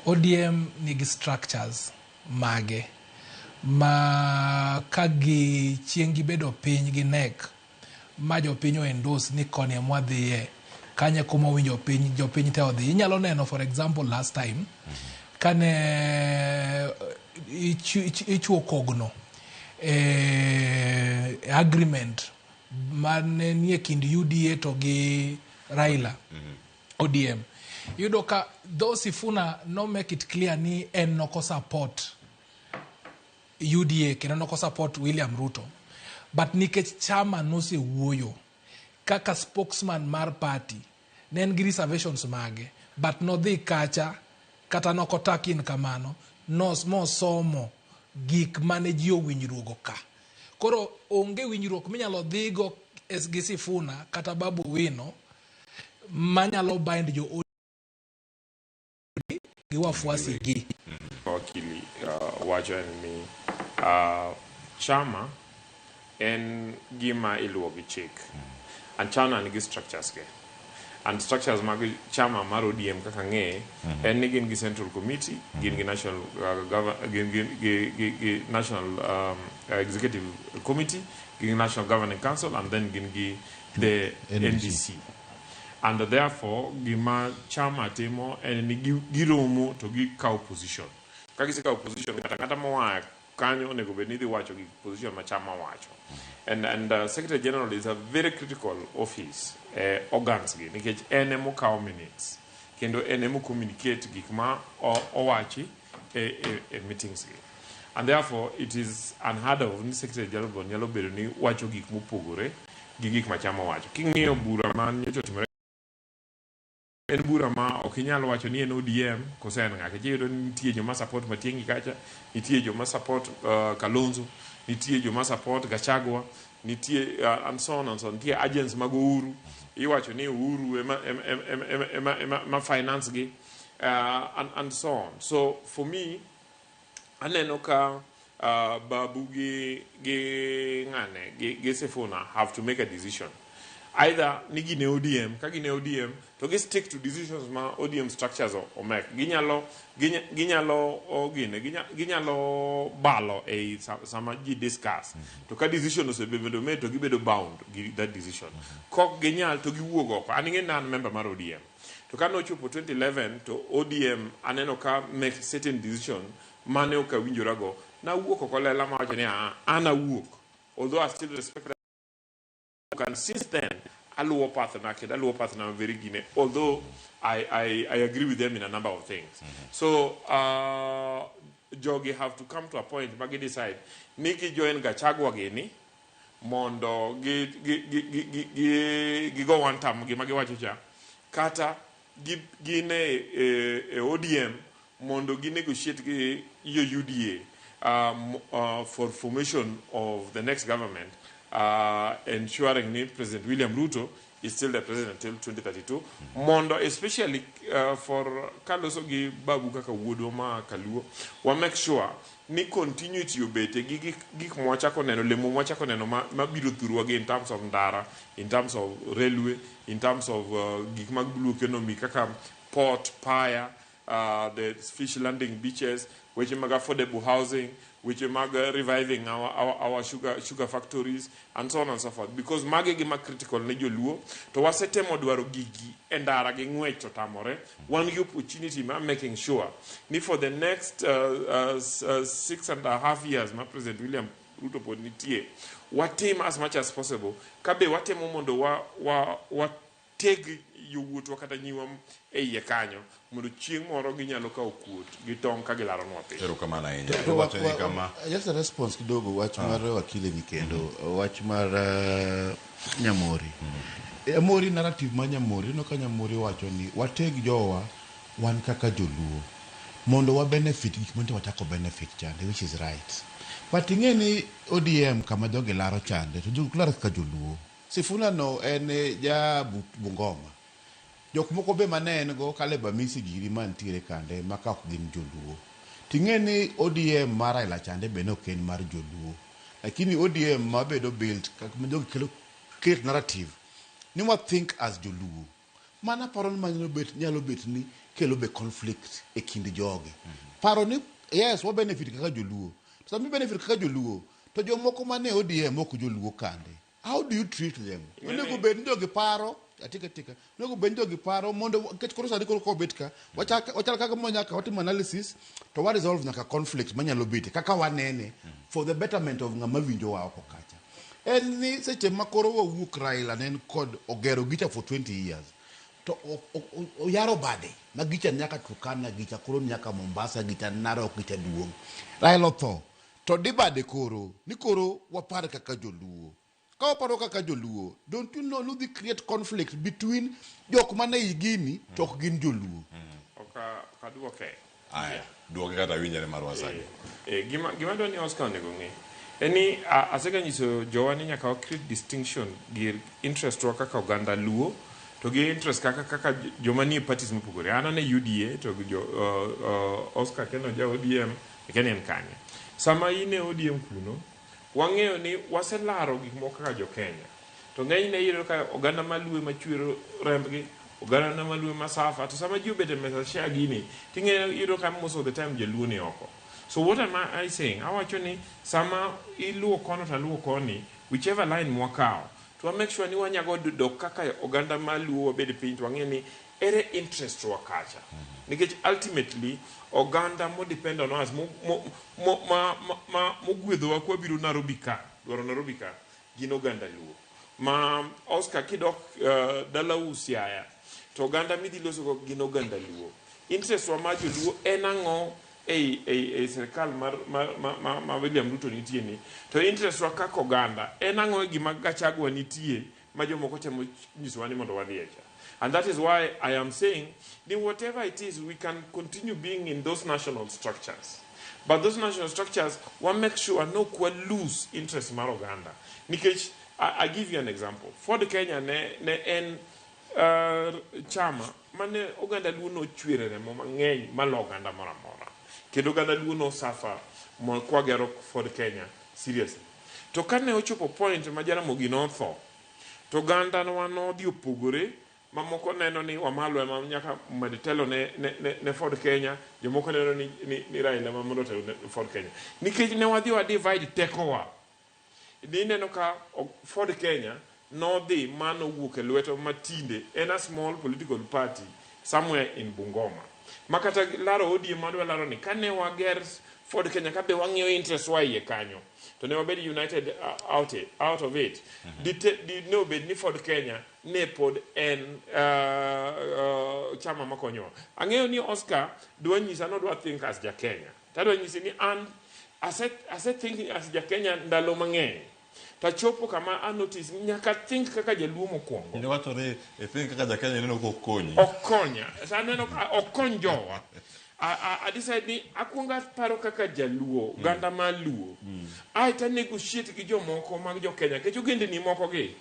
ODM nigi structures mage ma ka gi chieng' gibedo piny gi NEC ma jopiny o endorse ni koni ema wadhiye kanye kuma owinjo piny jopiny te odhi. Inyalo neno for example last time kane ichuo kogno e agreement mane nie kind UDA to gi Raila ODM. Iyudo ka though Sifuna no make it clear ni en noko support UDA kendo noko support William Ruto, but nikech chama nosewuoyo kaka spokesman mar party, ne en gi reservations mage, but nodhi kacha kata nokotakin kamano, nos mosomo gik mane ji owinjruogo ka. Koro onge winjruok minyalo dhigo gi Sifuna kata Babu Owino manyalo bind jo gi wafuasi gi. Wakili wacho en ni chama en gima iluwo gi chik. And chama nigi structures ge. And structures mag chama mar ODM kaka ng'eye en ni gin gi central committee, gin gi national gin gi national executive committee, gin gi national governing council, and then gin gi the NDC. And therefore gima chama timo en ni giromo to gikawo position. Ka gisekawo position, ng'ato ang'ata moa kanyo onego bed ni dhi wacho gi position ma chama wacho. And Secretary General is a very critical office, organs gi, nikech en emokawo minutes kendo en emo communicate gik ma owachi e meetings gi. And therefore it is unheard of ni Secretary General nyalo bedo ni wacho gik mopogore gi gik ma chama wacho. King'iyo bura ma nyocha otimore, en bura ma ok inyal wacho ni en ODM kose en ng'a. Nikech iyudo ni nitie joma support Matiang'i kacha, nitie joma support Kalonzo, nitie joma support Gachagua, nitie and so on and so on. Nitie agents mag Uhuru, iwacho ni Uhuru ema finance gi, and so on. So for me, aneno ka Babu gi ng'ane gi Sifuna have to make a decision. Either ni gin e ODM, ka gin e ODM to gi stick to decisions ma ODM structures omek. Ginyalo balo ei sama ji discuss. To ka decision osebedo made to gibedo bound gi that decision. Kok ginyal to giwuog oko. An ing'e ni an member mar ODM. To ka nochopo 2011 to ODM aneno ka make certain decision mane ok awinjorago. Nawuok oko lela mawacho ni an awuok. Although I still respect that. And since then, aluwo path na kendo aluwo path na very gine. Although I agree with them in a number of things. So jogi have to come to a point ma gi decide ni gi join Gachagua gini mondo gi go one term gima giwacho cha, kata gin e ODM mondo gi negotiate gi yo UDA for formation of the next government, ensuring ni President William Ruto is still the president until 2032, mondo especially for kaloso gi Babu kaka wuodwa ma Kaluo, wa make sure ni continuity obete gi gik mwachako neno, lemo mwachako neno mabiro thurwa gi in terms of ndara, in terms of railway, in terms of gik mag blue economy kaka port, paya, the fish landing beaches, weche mag affordable housing, weche mag reviving our sugar factories, and so on and so forth. Because magi gima critical ne joluo, to wasetemo dwaro gigi e ndara gi ng'wech to tamore. Wan gi opportunity mar making sure ni for the next 6.5 years ma President William Ruto pod nitie, watim as much as possible. Kabe watemo mondo wa teg yowuotwa kata nyiwa e iye kanyo mondo chieng' moro ginyalo kawo kuot gi tong' ka gilaronwa piny. Erokamano ahinya. Iwacho ni kama Just a response kidogo wach mar wakili ni kendo wach mar Nyamori. Nyamori narrative mar Nyamori, ineno ka Nyamori wacho ni wateg jowa wan kaka joluo mondo wa benefit gik mantie wachako benefit chande, which is right. But ing'e ni ODM kama jogi laro chande to jogi laro kaka joluo. Sifuna no en ja Bungoma. Jok moko be mane en go Caleb Amisi giri mantiere kande ma ka ok gin joluo. Ting'e ni ODM mar Raila chande be ne ok en mar joluo. Lakini ODM mabedo built kaka ma jogi kelo create narrative ni wa think as joluo. Mano aparo ni manyalo bet nyalo bet ni kelo be conflict e kind jogi. Paro ni yes wa benefit kaka joluo. To sama benefit kaka joluo to jomoko mane ODM ok joluo kande. How do you treat them? Onego bed ni jogi paro atika tika. Onego bed ni jogi paro mondo nikech koro sani koro kobet ka wachal kaka mo nyaka watim analysis to wa resolve nyaka conflict manyalo betie kaka wanene for the betterment of ng'ama winjowa oko kacha. En ni seche ma koro wawuok Raila ne en kod ogero gicha for 20 years. To oyaro bade ma gicha nyaka Turkana, gicha koro nyaka Mombasa, gicha Narok, gicha duong'. Raila otho. To dibade koro ni koro wapar kaka joluo. Ka waparo kaka joluo, don't you know nudhi create conflict between jok mane ei gini to ok gin joluo. Ok aduoke. Aya, duoke kata winjore marwa sani. Gima adwa ni Oscar onego ong'e en ni asega nyiso jowa ni nyaka wa create distinction gi interest wa kaka oganda Luo to gi interest kaka joma nie parties mopogore. An ane UDA to jo Oscar kendo ja ODM akia ni en kanye. Sama in e ODM kuno, wang'eyo ni waselaro gik moko kaka jo Kenya. To ng'enyne iyudo ka oganda ma Luo ema chwero rembgi, oganda ma Luo ema suffer. To sama ji obet e mesa share gini, ting'eyo iyudo ka most of the time jaluo ni oko. So what am I saying? Awacho ni sama iluwo kono to aluwo koni, whichever line mwakawo, to wa make sure ni wanyago dok kaka oganda ma Luo wabed piny to wang'e ni ere interest wa kacha. Nikech ultimately oganda mo depend on us mo mogwedhowa kwabiro Nairobi ka, dwaro Nairobi ka, gin oganda Luo. Ma Oscar kidok dalau Siaya, to oganda midhi losogo gin oganda Luo. Interest wa mar joluo en ang'o ei sirkal mar ma William Ruto nitie ni? To interest wa kaka oganda en ang'o e gima Gachagua nitie ma jomoko temo nyisowa ni mondo wadhi e cha? And that is why I am saying that whatever it is, we can continue being in those national structures. But those national structures, we make sure no kwa lose interest mar oganda. Nikech, I give you an example. Ford Kenya ne en chama mane oganda Luo nochwere remo mang'eny malo oganda moro amora. Kendo oganda Luo no suffer mo kwagero Ford Kenya seriously. To kane ochopo point ma Jaramogi notho, to oganda wa nodhi opogore mamoko neno ni Wamalwa ema nyaka med telo ne Ford Kenya, jomoko neno ni Raila ema mondo otel ne Ford Kenya. Nikech ne wadhi wa divide tekowa. Nineno ka Ford Kenya nodhi manowuok e lwetwa matinde en a small political party somewhere in Bungoma. Ma kata laro ODM madwa laro ni kane wager Ford Kenya ka be wang'iyo interest wa iye kanyo to ne wabed united out of it. Di ne obed ni Ford Kenya ne pod en chama makonyowa. Ang'eyo ni Oscar dwa nyisa nodwa think as ja Kenya. Tadwa nyisi ni an ase think as ja Kenya ndalo mang'eny. Tachopo kama a notice ni nyaka think kaka jaluo mokwongo. Iwacho ni i think kaka ja Kenya ineno kok konyi. Ok konya. Sa aneno ka ok kony jowa. I decide ni akwongo aparo kaka jaluo, oganda mar luo. Aeto a negotiate gi jomoko mag jo Kenya, nikech ogendni moko gi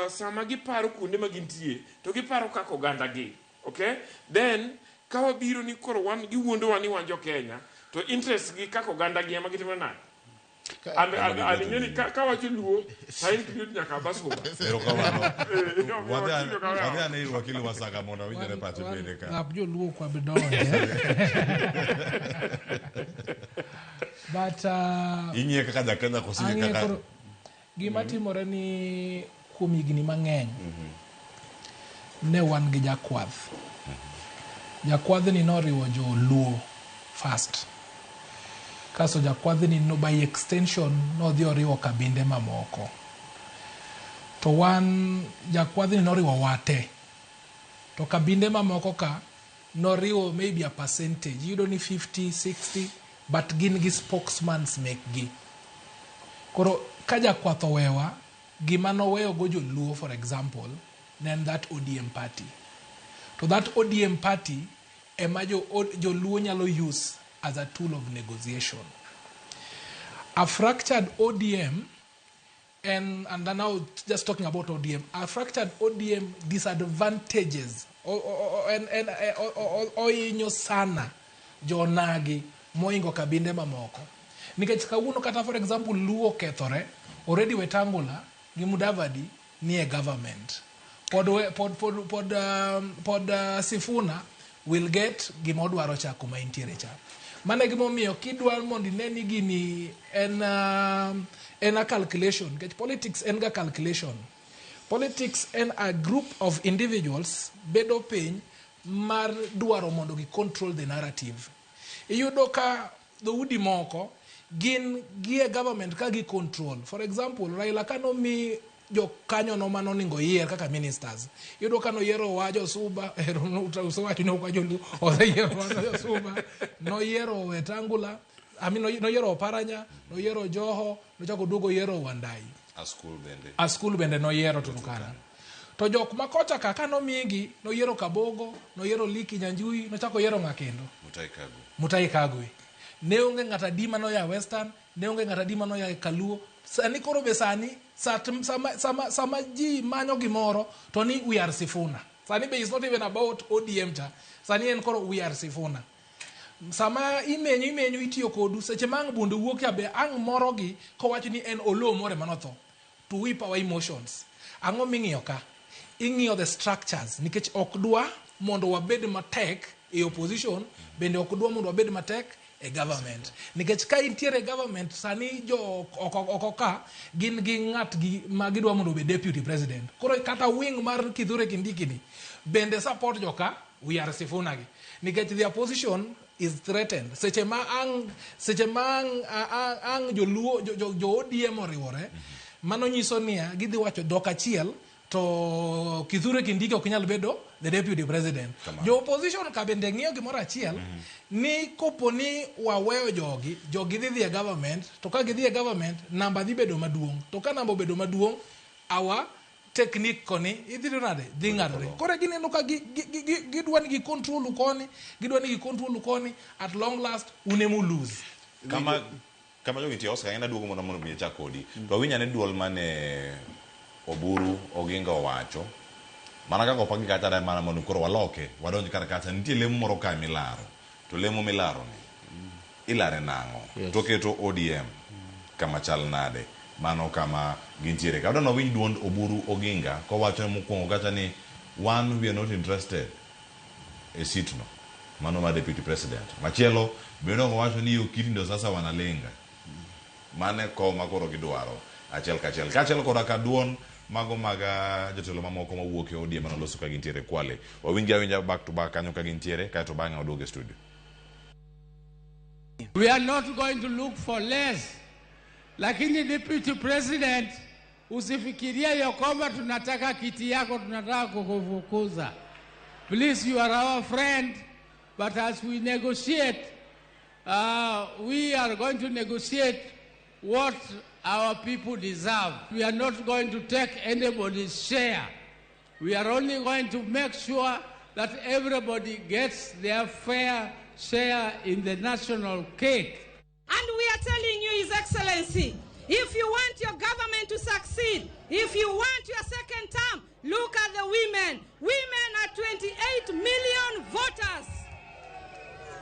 sama giparo kuonde ma gintie, to giparo kaka oganda gi. Okay? Then, ka wabiro ni koro wan giwuondowa ni wan jo Kenya, to interest gi kaka oganda gi ema gitimo nade? And ing'e ni kawacho luo, to include nyaka Basuba. Erokamano. Wadhi ane ir wakili Wasaka mondo awinjre pache bende ka. Lap joluo ok wabi donje. But Ing'iye kaka ja Kenya koso ing'iye ang'iye kaka koro gima timore ni kuom higni mang'eny ne wan gi jakwath. Jakwadhni noriwo joluo first. Kasto jakwadhni no by extension nodhi oriwo kabinde mamoko. To wan jakwadhni noriwo wa te. To kabinde mamoko ka noriwo maybe a percentage. Iyudo ni 50, 60, but gin gi spokesmans mekgi. Koro ka jakwath owewa, gima noweyo go joluo for example, ne en that ODM party. To that ODM party ema joluo nyalo use as a tool of negotiation. A fractured ODM, and now just talking about ODM, a fractured ODM disadvantages ohinyo sana jonagi moingo kabinde mamoko. Nikech kawuono kata for example Luo okethore, already Wetangula gi Mudavadi nie government. Pod Sifuna will get gima odwaro cha kuma entiere cha. Mano e gimomiyo kidwa mondo ine ni gini en a calculation, nikech politics en ga calculation. Politics en a group of individuals bedo piny mar dwaro mondo gi control the narrative. Iyudo ka dhoudi moko gin gie government ka gi control. For example, Raila kanomi jokanyono manoningo oyier kaka ministers. Iyudo ka noyiero Wajo Suba, ero usewacho ni ok Wajo Luo, oseyiero Wajo Suba, noyiero Wetangula, I mean, noyiero Oparanya, noyiero Joho, nochako oduogo oyiero Wandayi. Askul bende. Askul bende noyiero Turkana. To jok ma kocha ka ka nomigi, noyiero Kabogo, noyiero Lee Kinyanjui, nochako oyiero ng'a kendo? Mutahi Kagwe. Mutahi Kagwe. Ne onge ng'at adi manoya Western, ne onge ng'at adi manoya Kaluo. Sani koro be sani, sat, sama, sama, sama ji manyo gimoro, to ni we are Sifuna. Sani be is not even about ODM cha. Sani en koro we are Sifuna. Sama imenyo imenyo itiyo kodu, seche ma ang' bunde wuok ya be ang' morogi kowacho ni en Oloo moro ema notho. To whip our emotions. Ang'o ming'iyo ka? Ing'iyo the structures nikech ok dwa mondo wabed matek e opposition, bende ok dwa mondo wabed matek e government. Nikech ka intiere e government sani jo oko, oko ka gin gi ng'atgi ma gidwa mondo obed deputy president. Koro kata wing mar Kithure Kindiki ni bende support joka we are Sifuna gi. Nikech their position is threatened. Seche ma ang' seche ma ang' ang' joluo jo, jo, jo ODM oriwore, mano nyiso niya gidhi wacho dhok achiel to Kithure Kindiki ok nyal bedo the deputy president. Kamano. Jo opposition ka bende ng'iyo gimoro achiel ni kopo ni waweyo jogi, jogi dhi dhi e government, to ka gidhi e government namba dhi bedo maduong'. To ka namba obedo maduong', our technique koni idhi yudo nade dhi ng'adore. Koro gineno ka gidwa ni gi control koni, gidwa ni gi control koni, at long last un ema u lose. Kama kama jogi nitie Oscar, en aduogo mondo mondo mi achak kodi. To awinj ane duol mane Oburu Oginga owacho. Mana kaka opagi kacha da mana mondo koro waloke, wadonj kar kacha. Nitie lemo moro kae milaro. To lemo milaro ni, ilare nang'o? Yes. To keto ODM kama chal nade? Mano kama gintiere. Ka wadwa winj duond Oburu Oginga kowacho mokwongo kacha ni one, we are not interested e seat no. Mano mar deputy president. Machielo bende ok owacho ni hiyo kiti ndo sasa wanalenga. Mano e kom ma koro gidwaro achiel kachiel. Kaachiel koda ka duond mago mag jotelo mamoko mawuok e ODM manoloso ka gintiere Kwale. Wawinj awinja back to back kanyo ka gintiere kaeto bang'e waduog e studio. We are not going to look for less. Lakini deputy president, usifikirie ya kwamba tunataka kiti yako, tunataka kukufukuza. Please, you are our friend, but as we negotiate, we are going to negotiate what our people deserve. We are not going to take anybody's share. We are only going to make sure that everybody gets their fair share in the national cake. And we are telling you, His Excellency, if you want your government to succeed, if you want your second term, look at the women. Women are 28 million voters.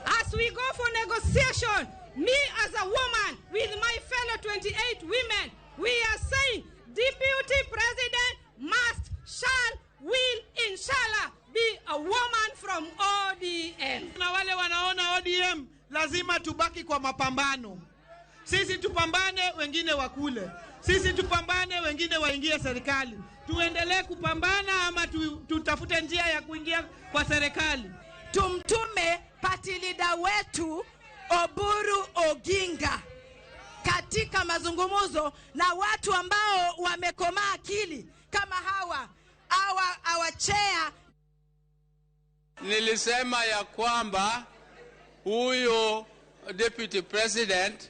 As we go for negotiation, me as a woman with my fellow 28 women, we are saying Deputy President must, shall, will, inshallah, be a woman from ODM. Na wale wanaona ODM lazima tubaki kwa mapambano. Sisi tupambane, wengine wakule. Sisi tupambane, wengine waingie serikali. Tuendelee kupambana ama tutafute njia ya kuingia kwa serikali. Tumtume party leader wetu Oburu Oginga katika mazungumzo na watu ambao wamekomaa akili kama hawa, our chair. Nilisema ya kwamba huyo deputy president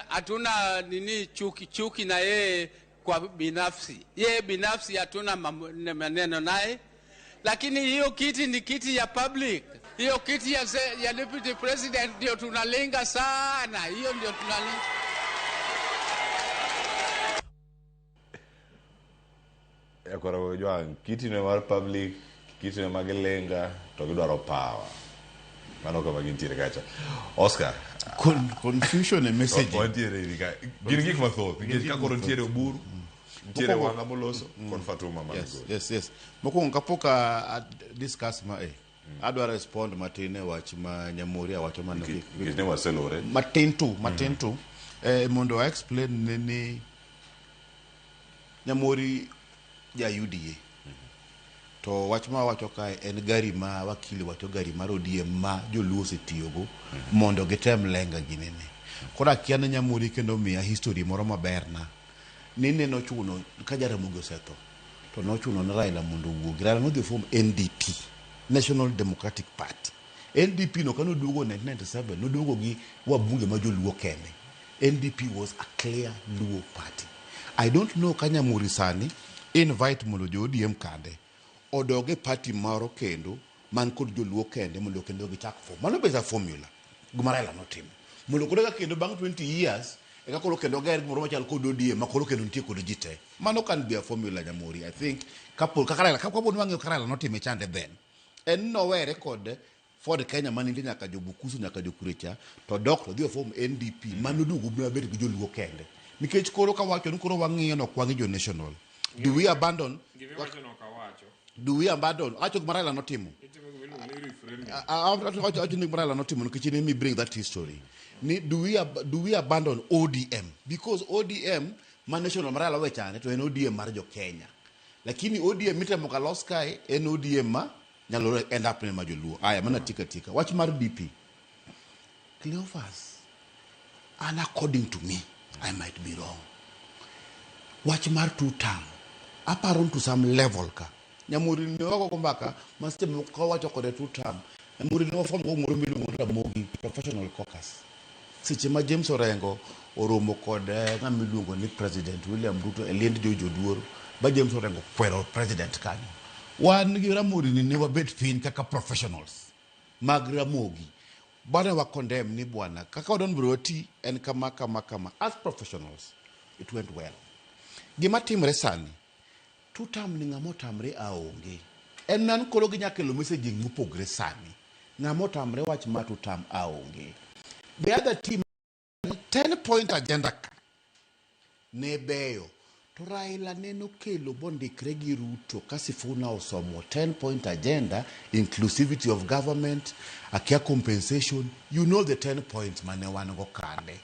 hatuna nini chuki na yeye kwa binafsi. Yeye binafsi hatuna maneno naye. Lakini hiyo kiti ni kiti ya public. Hiyo kiti ya deputy president ndio tunalenga sana. Hiyo ndio tunalenga. Ya kora unajua kiti ni mar public, kiti ni magelenga, to gidwaro power. Mano kama gintiere kacha. Oscar, Confusion e message. Wantiere iri ka. Gin gik mathoth, nikech Gin gik ka koro nitiere mathoth. Oburu, nitiere Mokwongo Wanga moloso, kod Fatuma man Yes, godo. yes, yes. Mokwongo kapok a discuss ma adwa respond matin e wach ma Nyamori awacho mana Nikech ne waselore. Matin tu, matin tu. Mondo a explain ne ni Nyamori ja UDA. To wach ma wacho kae en gari ma wakili wacho gari mar ODM ma joluo osetiyogo mondo gitem lenga ginene. Koro akia ni Nyamori kendo miya history moro maber na. Ni ne nochuno ka Jaramogi osetho to nochuno ne Raila mondo owuogi. Raila nodhi form NDP, National Democratic Party. NDP no kane oduogo 1997 noduogo gi wabunge ma joluo kende. NDP was a clear Luo party. I don't know ka Nyamuri sani invite mondo jo ODM kande odog e party moro kendo man kod joluo kende mondo kendo gichak form. Mano be is a formula gima Raila notimo. Mondo koro eka kendo bang' 20 years eka koro kendo ger gimoro machal kod ODM ma koro kendo nitie kod ji te. Mano can be a formula Nyamori. I think kapo kaka Raila kapo ni wang'eyo kaka Raila notime chande then. En nowere kod Ford Kenya mane nitie nyaka jo Bukusu nyaka jo Kurecha to dok to dhi oform NDP mano duogo mabed gi joluo kende. Nikech koro kawacho ni koro wang'iyo no ok wang'i jo national. Do we abandon Gima iwacho no ok awacho. do we abandon awacho gima Raila notimo. Itimo gima iluongo ni reframing. Awacho ni gima Raila notimo nikech in ema bring that history. Ni do we abandon ODM because ODM ma national ma Raila owe chande to en ODM mar jo Kenya. Lakini ODM mitemo ka los kae en ODM ma nyalo end up ne ma joluo. Aya mana tika tika. Wach mar DP. Cleophas, and according to me, I might be wrong. Wach mar two term, aparo to some level ka. Nyamuri ne wago mbaka ma seche moko ka wacho kode two term. Nyamuri ne waform go moro miluongo ni Ramogi Professional Caucus. Seche ma James Orengo oromo kod ng'ama iluongo ni President William Ruto e liend George Oduor, ba James Orengo kwero president kanyo. Wan gi Ramogi ni ne wabet piny kaka professionals mag Ramogi. Bane wa condemn ni bwana kaka wadon biro wati en kama kama kama as professionals it went well. Gima timre sani two term ni ng'ama otamre aonge. En nan koro ginya kelo messaging mopogre sani. Ng'ama otamre wach mar two term aonge. The other team 10 point agenda ka ne beyo to Raila ne nokelo bondikre gi Ruto ka Sifuna osomo 10 point agenda inclusivity of government akia compensation you know the 10 points mane wan go kande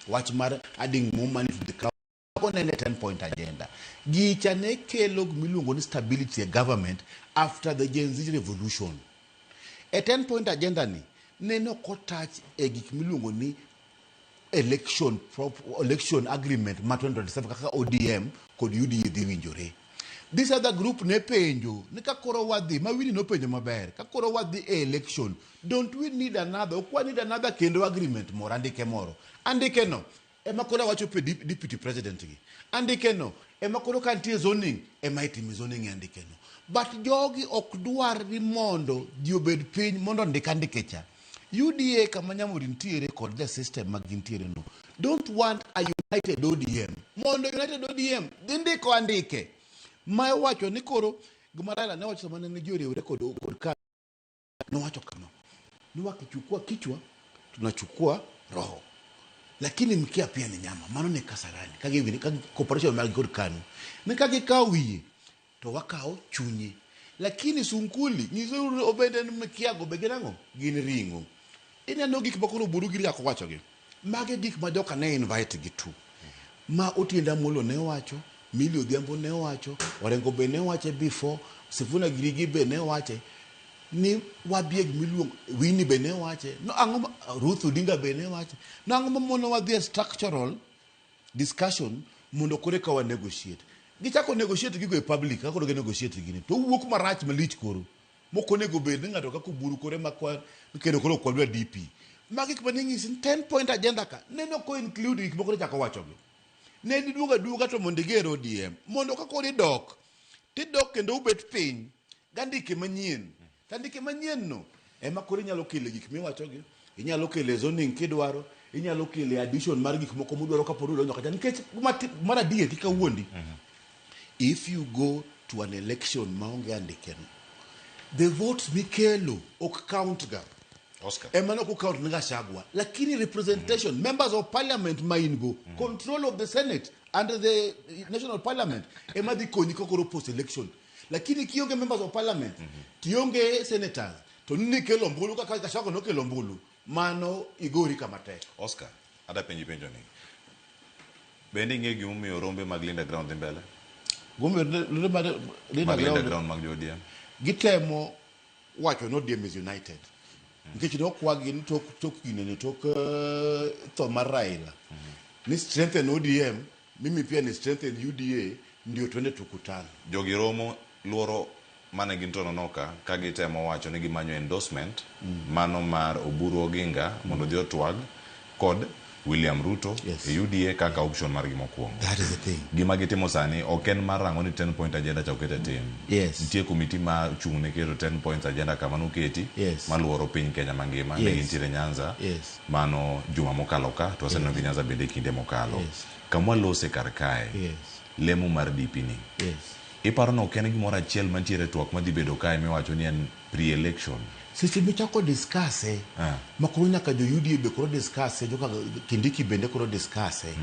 wach mar adding more money to the crowd mago nene 10 point agenda gicha ne kelo gimiluongo ni stability e government after the Gen Z revolution e 10 point agenda ni nene ok otach e gik miluongo ni election agreement ma 2027 kaka ODM kod UDA dhi winjore. This other group ne penjo ni ka koro wadhi ma Winnie nopenjo maber ka koro wadhi e election don't we need another ok wa need another kendo agreement moro andike moro andike no ema koro awacho pe deputy president gi andike no ema koro ka nitie zoning ema itime zoning e andike no but jogi ok dwar ni mondo ji obed piny mondo ondik andike cha UDA kama Nyamori nitiere kod the system ma gintiere no don't want a united ODM mondo united ODM dhi ndiko andike ma iwacho ni koro gima Raila ne wacho sama ne ji oriwre kod ka nowacho kama ni wakichukua kichwa tunachukua roho lakini mkia pia ni nyama mano ne Kasarani ka gi ka cooperation mag kod KANU ni ka gikawo wiye to wakawo chunye lakini sunkuli nyiso obende ni mkia go be gin ang'o gin ring'o ineno gik ma koro Oburu giri chako wachogi mage gik ma joka ne invite gi tu ma Otiende Amollo ne wacho Millie Odhiambo ne wacho Orengo be ne wache before Sifuna Girigi be ne wache ni wadhi e gimiluongo Winnie be ne wache no ang'o Ruth Odinga be ne wache no ang'o ma mono wadhi e structural discussion mondo koro eka wa negotiate gichako negotiate gigo e public kaka koro gi negotiate gini to wuok marach malich koro mok onego bed ni ng'ato kaka Oburu koro ema kwa kendo koro ok wadwa DP magi gik mane nyisi ni 10 point agenda ka neno ko include gik moko chako wachogi ne giduogo aduoga to mondo iger ODM mondo ka koro idok tidok kendo ubet piny gandike manyien to andike manyien no ema koro inyalo kele gik miwachogi inyalo kele zoning kidwaro inyalo kele addition mar gik moko mudwaro kapod udonjo kacha nikech mar adier kik awuondi if you go to an election maonge andike no the votes mikelo ok count ga Oscar. ema ne ok count ni Gachagua lakini representation members of parliament ma in go control of the senate and the national parliament ema dhi konyi ka koro post election lakini kionge members of parliament tionge senators to ni nikelo ombulu kaka Gachagua nokelo ombulu mano igori kama tek Oscar, ada penji penjo ni. Bende ing'eyo gimomiyo rombe mag Linda Ground dhi mbele? Gimomiyo rombe mag Linda Mag Linda Ground Ground mag jo ODM. gitemo wacho ni ODM is united nikech nokwagi ni tok tok gine ni tok tho mar Raila ni strengthen ODM mimi pia ni strengthen UDA ndio twende tukutane. Jogi romo luoro mane gin Tononoka ka gitemo wacho ni gimanyo endorsement mano mar Oburu Oginga mondo odhi otwag kod William Ruto e UDA kaka option margi mokwongo. That is the thing. Gima gitimo sani ok en mar rango ni 10 point agenda cha oket e tim. Nitie komiti ma ochung' ne keto 10 points agenda kama noketi maluoro piny Kenya mangima. Ne gintiere Nyanza mano juma mokalo ka to waseneno gi Nyanza bende kinde mokalo. Kama walose kar kae lemo mar DP ni. Iparo ni ok en gimoro achiel mantiere e twak madhi bedo kae miwacho ni en pre-election. Seche michako discuss e ma koro nyaka jo UDA be koro discuss e, joka Kindiki bende koro discuss e.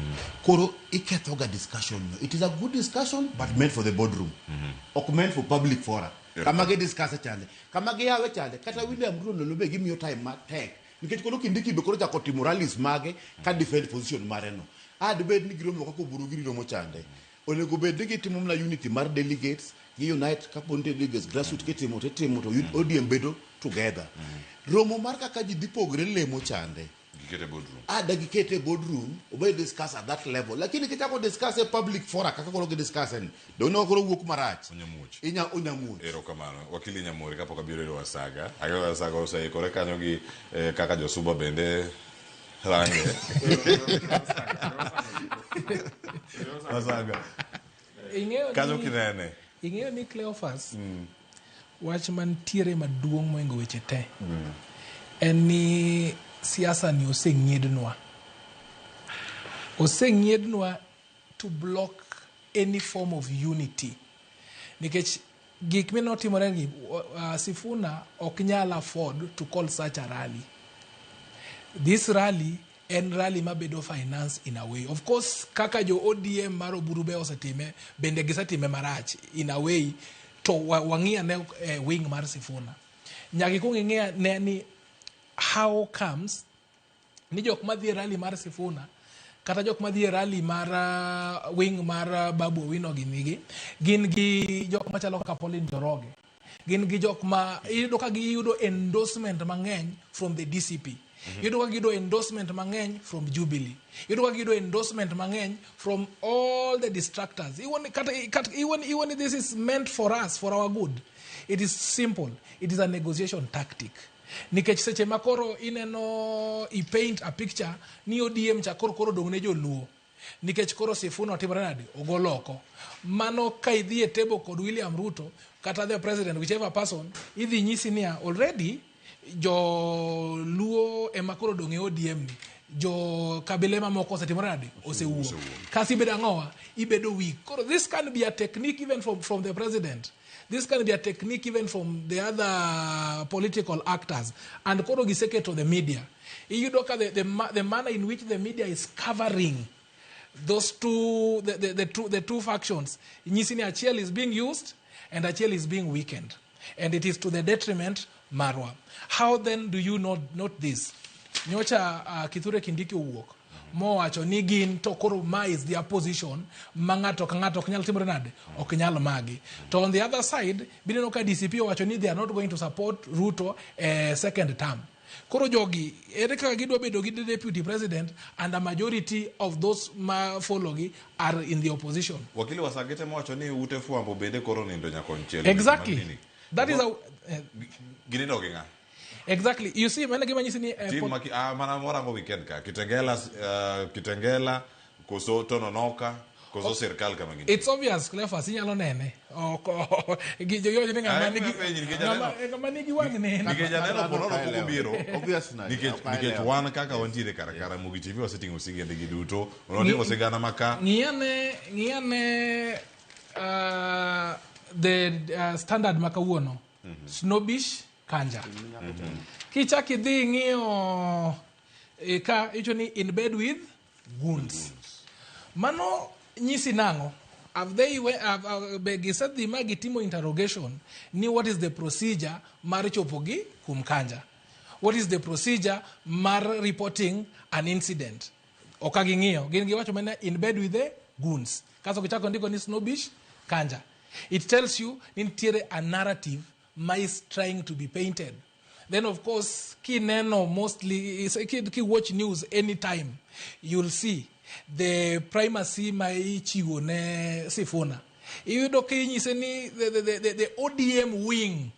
Koro iketho ga discussion no. It is a good discussion but meant for the boardroom. Ok meant for public fora. Kama gi discuss e chande, kama giyawe chande, kata William Ruto no be gimiyo time matek. Nikech koro Kindiki be koro chako timo rallies mage ka defend position mare no. A dibed ni giromo kaka Oburu giri romo chande. Onego bed ni gitimo mana unity mar delegates, gi unite kapo nitie delegates grassroots kitimo titimo to ODM bedo together. Romo mar kaka ji dhi pogre lemo chande. Gikete boardroom. Ada gikete boardroom, obed discuss at that level. Lakini kichako discuss e public fora kaka koro gidiscuss en, donge koro wuok marach. Onyamuoch. Inya onyamuoch. Erokamano. Wakili Nyamori kapok abiro ir Wasaga. Ang'eyo Wasaga oseikore kanyo gi eh, kaka Josuba bende range. Wasaga. Ing'eyo Kanyo ni- kinene. Ing'eyo ni Cleophas, wach mantiere maduong' moingo weche te en ni siasa ni oseng'iednwa. Oseng'iednwa to block any form of unity. Nikech gik minotimore gi Sifuna ok nyal afford to call such a rally. This rally en rally mabedo finance in a way. Of course, kaka jo ODM mar Oburu be osetime, bende gisetime marach in a way, to wang'i ane wing mar Sifuna. Nyaka ikuong ing'i ane ni how comes ni jok madhi e rally mar Sifuna kata jok madhi e rally mar wing mar Babu Owino gini gi gin gi jok machalo kaka Pauline Njoroge, gin gi jok ma iyudo ka giyudo endorsement mang'eny from the DCP. Iyudo ka giyudo endorsement mang'eny from Jubilee. Iyudo ka giyudo endorsement mang'eny from all the distractors. Even, kata, kata, even, even this is meant for us, for our good. It is simple. It is a negotiation tactic. Nikech seche ma koro ineno i paint a picture ni ODM cha koro koro dong' ne joluo. Nikech koro Sifuna otimore nade? Ogol oko. Mano ka idhi e table kod William Ruto kata the president, whichever person, idhi nyisi niya already joluo ema koro dong' e ODM ni. Jo kabile mamoko osetimore nade? Osewuok. Kasi ibedo ang'owa? Ibedo weak. Koro this can be a technique even from the president. This can be a technique even from the other political actors. And koro giseketo the media. Iyudo ka the manner in which the media is covering those two, the two factions, nyisi ni achiel is being used and achiel is being weakened. And it is to the detriment marwa. How then do you not note this? Nyocha Kithure Kindiki owuok mowacho ni gin to koro ma is their position ma ng'ato ka ng'ato ok nyal timore nade, ok nyal magi. To on the other side bineno ka DCP owacho ni they are not going to support Ruto second term. Koro jogi ere kaka gidwa bedo gi deputy president and a majority of those ma follow gi are in the opposition. Wakili Wasage temo wacho ni ute fwambo bende koro nindo nyakonchiel. Exactly. That is a Ginindo gi ng'a? Exactly. You see, mano gima nyisi ni Team maki, mana morango weekend ka Kitengela, Kitengela koso Tononoka koso sirkal kama gintie. It's obvious, Cleophas, inyalo nene. Ok, gi jo yojo ni ng'ama Aye, nigi penji, nikech ng'ama nigi wang' neno. Nikech aneno ponono pok obiro. Obvious nade, Nikech ok aelewa. wan kaka wantiere kar kara Ramogi TV waseting'o sigende gi duto. Wating'o sigana maka. Ng'iyane the standard ma kawuono. Snobbish Kanja. Kichak idhi ing'iyo ka icho ni in bed with goons. Mano nyisi nang'o? Have they have, be gisedhi ma gitimo interrogation ni what is the procedure mar chopo gi kuom Kanja? What is the procedure mar reporting an incident? Ok ging'iyo. Gin giwacho mana in bed with the goons. Kaso gichako ndiko ni snobbish Kanja. It tells you ni nitiere a narrative ma is trying to be painted. Then of course, kineno mostly, ki watch news anytime, you'll see the primacy ma ichiwo ne Sifuna. Iyudo ka inyise ni the ODM wing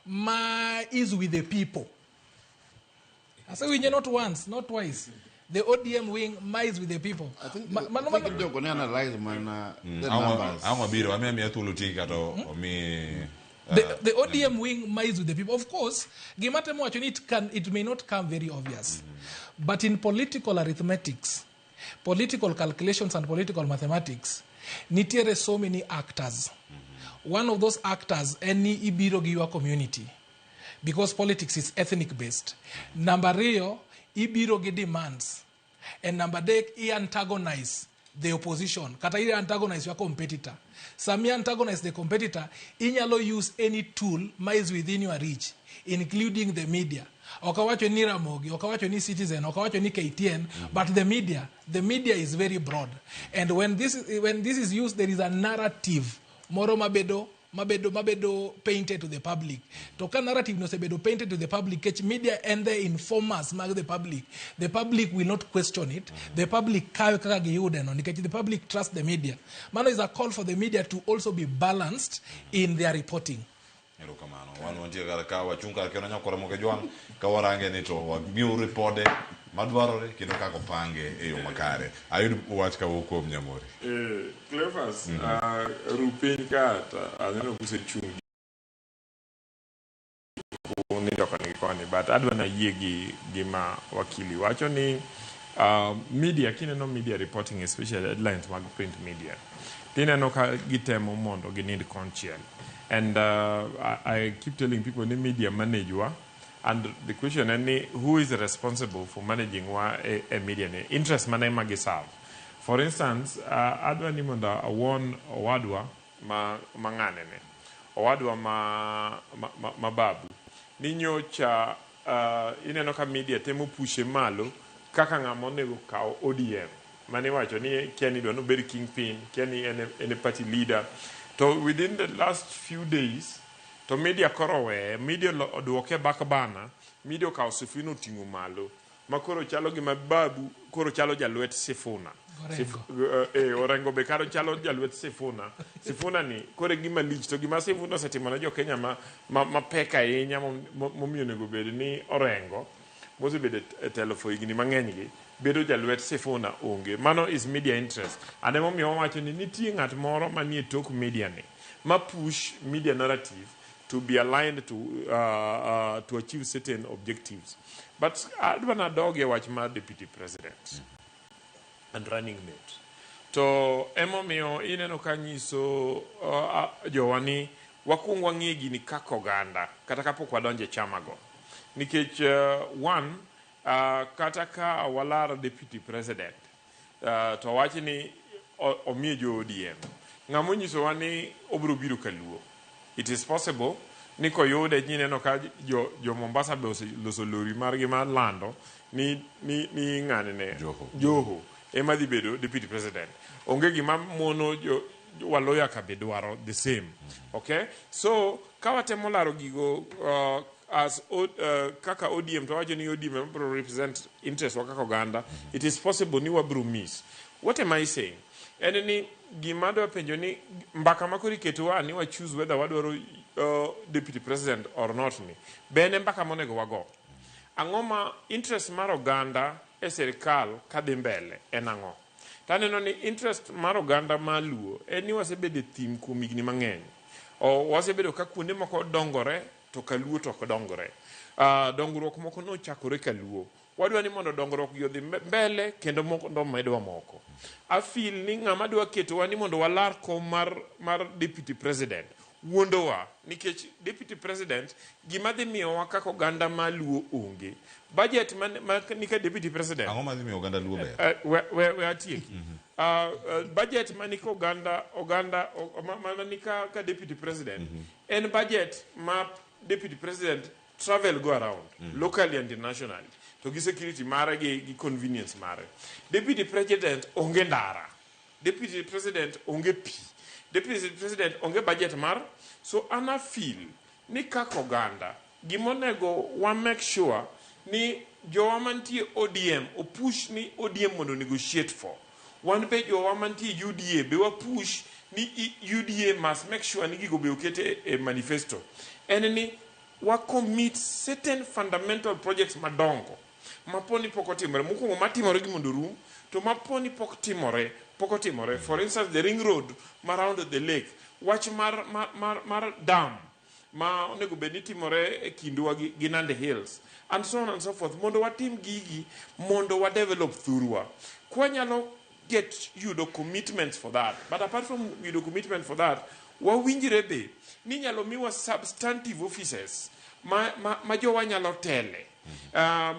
ma is with the people. Asewinje not once, not twice. The ODM wing ma is with the people. I think, I think jogo ne analyze mana the numbers. Ang' wabiro amiya miya thuolo tiki kata omi The ODM wing ma is with the people. Of course, gima temo wacho ni it may not come very obvious. But in political arithmetics, political calculations and political mathematics, nitiere so many actors. One of those actors, en ni ibiro gi your community. Because politics is ethnic based. Number ariyo, ibiro gi demands. And number adek, i antagonize the opposition. Kata i antagonize your competitor. Sami antagonize the competitor, inyalo use any tool ma is within your reach, including the media. Ok awacho ni Ramogi, ok awacho ni Citizen, ok awacho ni KTN, but the media is very broad. And when this is used, there is a narrative moro mabedo painted to the public. To ka narrative no osebedo painted to the public, kech media and the informers mag the public will not question it. The public kawe kaka giyude no, nikech the public trust the media. Mano is a call for the media to also be balanced in their reporting. Erokamano. Wan wantie kar ka wachung' kar kendo nyakwara Moke Jwang' ka warange ni to wang'iyo ripode madwarore kendo kaka opange e yo makare. Ayud wach kawuok kuom Nyamori. Cleophas, ru piny ka to aneno kusechung' nindo koni gi koni, but adwa nayie gi gima wakili wacho ni media, kineno media reporting, especially headlines mag print media, tineno ka gitemo mondo ginind konchiel. And I keep telling people ni media manage wa, and the question en ni who is responsible for managing wa e media ni interest mane ma giserve. For instance, adwa ni mondo awuon owadwa ma ng'ane ne owadwa ma babu ni nyocha ineno ka media temo pushe malo kaka ng'ama onego kaw ODM mane iwacho ni kia ni idwa nobed kingpin, kia ni en e party leader, to within the last few days to media koro oweye, media oduoke back burner, media okawo Sifuna oting'o malo ma koro chalo gima babu koro chalo jalwet Sifuna. Orengo. Orengo be karo chalo jalwet Sifuna. Sifuna ni koro e gima lich, to gima Sifuna osetimo ne jo Kenya ma pek ahinya momiyo onego bed ni Orengo mosebedo e telo for higni mang'eny gi bedo jalwet Sifuna onge. Mano is media interest. And emomiyo wawacho ni nitie ng'at moro manie tok media ni ma push media narrative to be aligned to achieve certain objectives. But adwa nadogie wach mar deputy president and running mate. To emomiyo ineno ka nyiso jowa ni wakuong wang'e gini kaka oganda kata kapok wadonjo e chama go. Nikech one, kata ka walar deputy president to wach ni omiye jo ODM. Ng'ama onyisowa ni obiro biro kaluo. It is possible ni koyude nyineno ka jo Mombasa be oseloso lori margi mar lando ni ng'ane ne Joho. Joho ema dhi bedo deputy president. Onge gima mono jo Waluya ka be dwaro the same. Okay? So ka watemo laro gigo as kaka ODM to wacho ni ODM ema biro represent interest wa kaka oganda, it is possible ni wabiro miss. What am I saying? En ni gima adwa penjo ni mbaka ma koro iketowa ni wa choose whether wadwaro deputy president or not ni be en e mbaka monego wago. Ang'o ma interest mar oganda e sirikal kadhi mbele en ang'o? Taneno ni interest mar oganda ma Luo en ni wasebedo e thim kuom higni mang'eny. O wasebedo ka kuonde moko dongore to kaluo to ok dongore. Dongruok moko nochakore kaluo. Wadwa ni mondo dongruok gi odhi mbele kendo mondo omedwa moko. I feel ni ng'ama dwa ketowa ni mondo walar kom mar deputy president wuondowa nikech deputy president gima dhi miyowa kaka oganda ma Luo onge. Budget ma nika deputy president Ang'o madhi miyo oganda Luo ber? We atieki. Budget manika oganda ma nika ka deputy president en budget ma deputy president travel go around locally and internationally to gi security mare gi convenience mare. Deputy president onge ndara. Deputy president onge pi. Deputy president onge budget mar. So ana feel ni kaka oganda Gima onego wa make sure ni jowa mantie ODM o push ni ODM mondo negotiate for. Wan be jowa mantie UDA be wa push ni UDA must make sure ni gigo be oket e manifesto. En ni wa commit certain fundamental projects madongo ma po ni pok otimore. Mokwongo matimore gi mondo orum, to ma po ni pok timore, pok otimore. For instance, the ring road ma round the lake, wach mar, mar, mar, mar dam ma onego bed ni timore e kindwa gi, gi Nandi Hills and so on and so forth mondo watim gigi mondo wa develop thurwa kwanyalo get yudo commitments for that but apart from yudo commitment for that wawinjre be ni inyalo miwa substantive offices ma, ma, ma jowa nyalo tele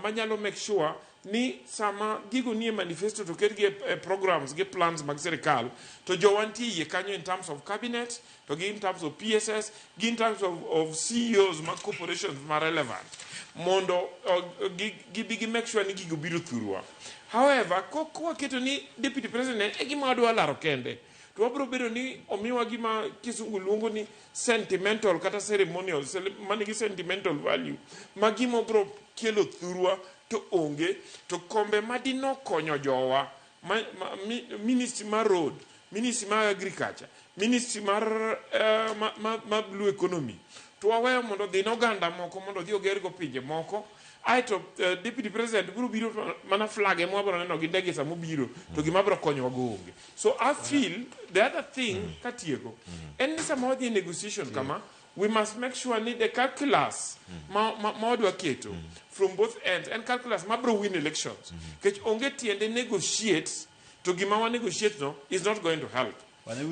manyalo make sure ni sama gigo nie manifesto to ketgi e, e programs gi plans mag sirikal to jowa nitie iye kanyo in terms of cabinet to gi in terms of PSS gi in terms of, of CEOs mag corporations ma relevant mondo gibi gi make sure ni gigo biro thurwa. However, kwaketo ni deputy president e gima wadwa laro kende to wabiro bedo ni omiwa gima kisungu luongo ni sentimental kata ceremonial manigi sentimental value ma gima obiro kelo thurwa to onge to kombe madinokonyo jowa ma, ma, mi, ministry mar road ministry mar agriculture ministry mar, ma, ma, ma blue economy to waweyo mondo odhi ne oganda moko mondo odhi ogergo pinje moko aeto deputy president biro biro mana flag ema wabiro neno gi ndege sama obiro to gima biro konyowa go onge so I feel the other thing katieko en ni sama wadhi e negotiation kama we must make sure ni the calculus ma, ma, ma wadwa keto from both ends en calculus ma biro win elections nikech onge tiende negotiate to gima wa negotiate no is not going to help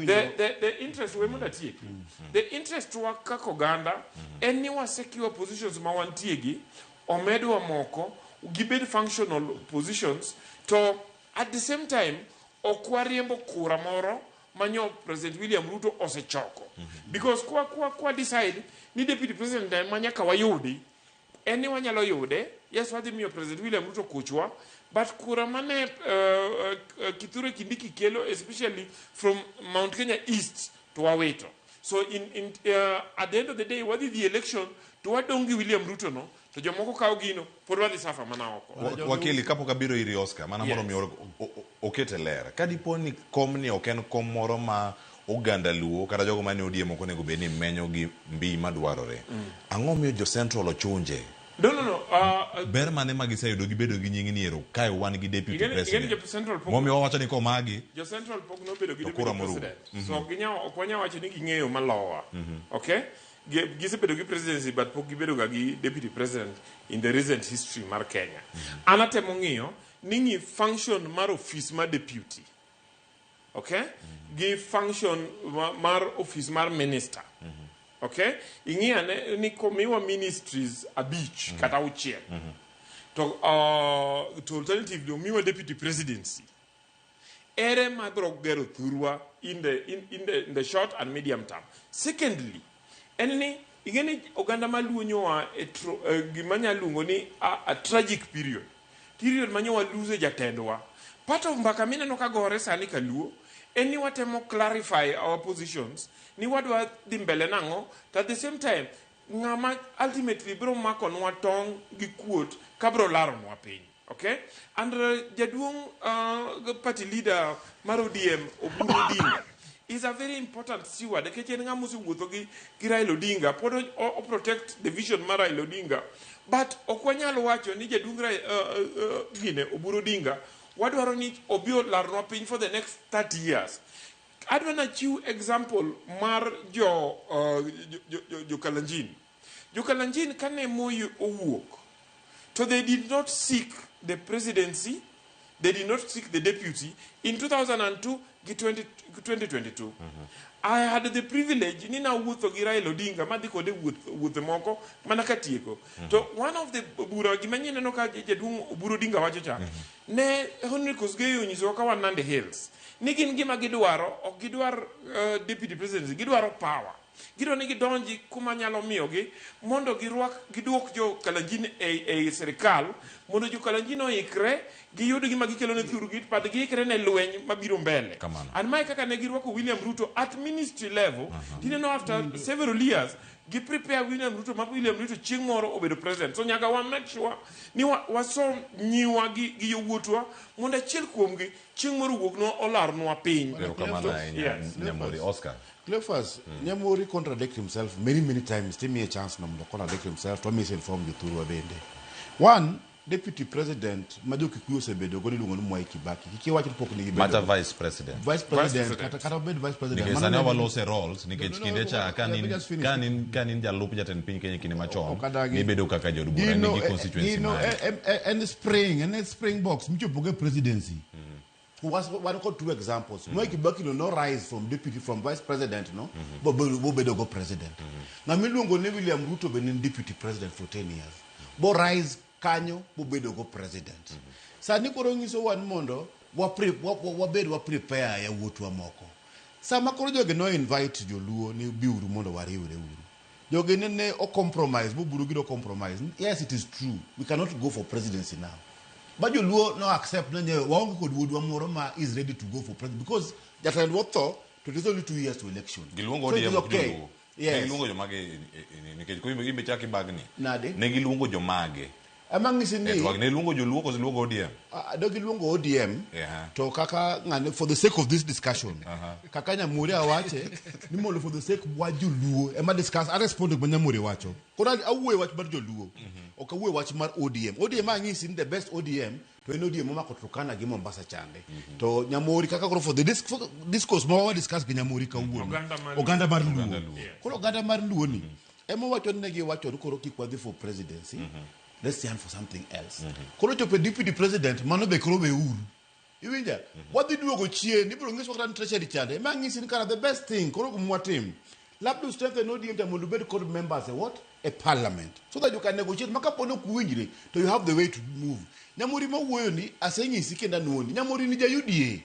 the, the, the interest we mondo atieki the interest wa kaka oganda en ni wa secure positions ma wantie gi omedwa moko gibed functional positions to at the same time ok wariembo kura moro manyo President William Ruto osechoko because kwa, kwa, kwa decide ni deputy president ema nyaka wayudi en ni wanyalo yude yes wadhi miyo President William Ruto kuchwa but kura mane Kithure Kindiki kelo especially from Mount Kenya East to wawito so in, in, at the end of the day wadhi dhi election to wadong' gi William Ruto no to jomoko kawo gino pod wadhi suffer mana oko Wakili kapok abiro iri Oscar mana mondo mi okete ler ka dipo ni komni ok en kom moro ma oganda Luo kata jogo mane ODM ok onego bed ni menyo gi mbi madwarore ang'o miyo jo Central ochunje No, no, no. Ber mane ma giseyudo gibedo gi nying ni ero kae wan gi deputy president jo Central pok momiyo wawacho ni komagi jo Central pok nobedo gi deputy president so ok wanyal wacho ni ging'eyo malowa okay gisebedo gi presidency but pok gibedo ga gi deputy president in the recent history mar Kenya an atemo ng'iyo ni ng'i function mar office mar deputy okay gi function mar office mar minister okay ing'i ane ni komiwa ministries abich kata auchiel to to alternatively omiwa deputy presidency ere mabiro gero thurwa in the, in, in the, in the short and medium term secondly en ni ing'e ni oganda maluo nyoa e gima nya luongo ni a, a tragic period period ma nyowa lose jatendwa part of mbaka mineno ka gore sani kaluo en ni watemo clarify our positions ni wadwa dhi mbele nang'o to at the same time ng'ama ultimately biro makonwa tong' gi kuot ka biro laronwa piny okay and jaduong' party leader mar ODM Oburu Odinga is a very important steward nikech en ng'ama osewuotho gi, gi Raila Odinga pod o, o protect the vision mar Raila Odinga but ok wanyal wacho ni jaduong' gine Oburu Odinga wadwaro ni obi olarnwa piny for the next 30 years adwa nachiw example mar jo, jo, jo, jo Kalenjin jo Kalenjin kane Moi owuok to they did not seek the presidency they did not seek the deputy in 2002 gi 2022 I had the privilege ni nawuotho gi Raila Odinga madhi kode wuoth moko mana katieko to one of the bura gima nyeneno ka jaduong' Oburu Odinga wacho cha ne Henry Kosgei onyisowa ka wan Nandi Hills ni gin gima gidwaro ok gidwar deputy presidency gidwaro power gidwaro ni gidonji kuma nyalo miyogi mondo girwak giduok jo Kalenjin e, e sirikal mondo jo Kalenjin oikre giyud gima gikelo ne thurgi but giikre ne lweny mabiro mbele and mae kaka ne girwako William Ruto at ministry level tineno after several years Gi prepare William Ruto ma William Ruto chieng' moro obedo president. So nyaka wa make sure ni wa, wasom nyiwa gi, gi yowuotwa mondo achiel kuomgi chieng' moro owuognwa olarnwa piny. Erokamano ahinya Yes. Nyamori. Oscar. Cleophas, Nyamori contradict himself many many times. Timiye chance no mondo contradict himself to misinform jothurwa bende. One, deputy president ma jo Kikuyu osebedo godo iluongo ni Mwai Kibaki. Kik iwach ni pok ne gibedo. Mata vice president. Vice president, kata kata obed vice president. Nikech mano sani ne- walose roles nikech No, no, kinde no, cha let ka me nin just finish. ka nin ka nin jalup jatend piny Kenya kinde machon Ok adagi. nibedo kaka jaod bura Gino, nigi constituency gino, mari. en spring, en spring box michopogo e presidency. Wan kod two examples. Mwai Kibaki no no rise from deputy from vice president no, bobedo go president. Ng'ama iluongo ni William Ruto be ne en deputy president for 10 years. Bo rise kanyo bobedo go president. Sani koro nyiso wan mondo wabed wa prepare yawuotwa moko. Sama koro jogi no invite joluo ni biuru mondo wariwre uru. Jogi ne o compromise, boburu gino compromise. Yes, it is true. We cannot go for presidency now. But joluo no accept na nyewe waonge kod wuodwa moro ma is ready to go for president because jatend otho to it is only 2 years to election. Giluongo So it is ODM ok okay. joluo. Yes. Ne giluongo jomage nikech koro imbe chak ibagni. Nade? Ne giluongo jomage. Ema ng'isi ni E twak ne giluongo joluo koso giluongo ODM? Do giluongo ODM Yeah. to kaka ng'ane for the sake of this discussion kaka Nyamuri awache ni mondo for the sake wa joluo ema discuss a respond gima Nyamuri wacho koro awuoyo wach mar joluo ok awuoyo wach mar ODM. ODM ang'isi ni the best ODM to en ODM momako Turkana gi Mombasa chande to Nyamuri kaka koro for the for discourse ma wa discuss gi Nyamuri kawuono Oganda mar Luo. oganda mar Luo Oganda Luo. koro oganda mar Luo ni ema wacho ni ne giwacho ni koro kik wadhi for presidency let's stand for something else koro chopo e deputy president mano be koro weuru iwinja wadhi duogo chien ibiro nyiswa kata ni treasury chande ema ng'isi ni kara the best thing koro gimwatim labda strengthen ODM cha mondo ubed kod members e what e parliament so that you can negotiate ma kapo ni ok uwinjre to you have the way to move. Nyamori mawuoyo ni asenyisi kendo anuoni Nyamori ni ja UDA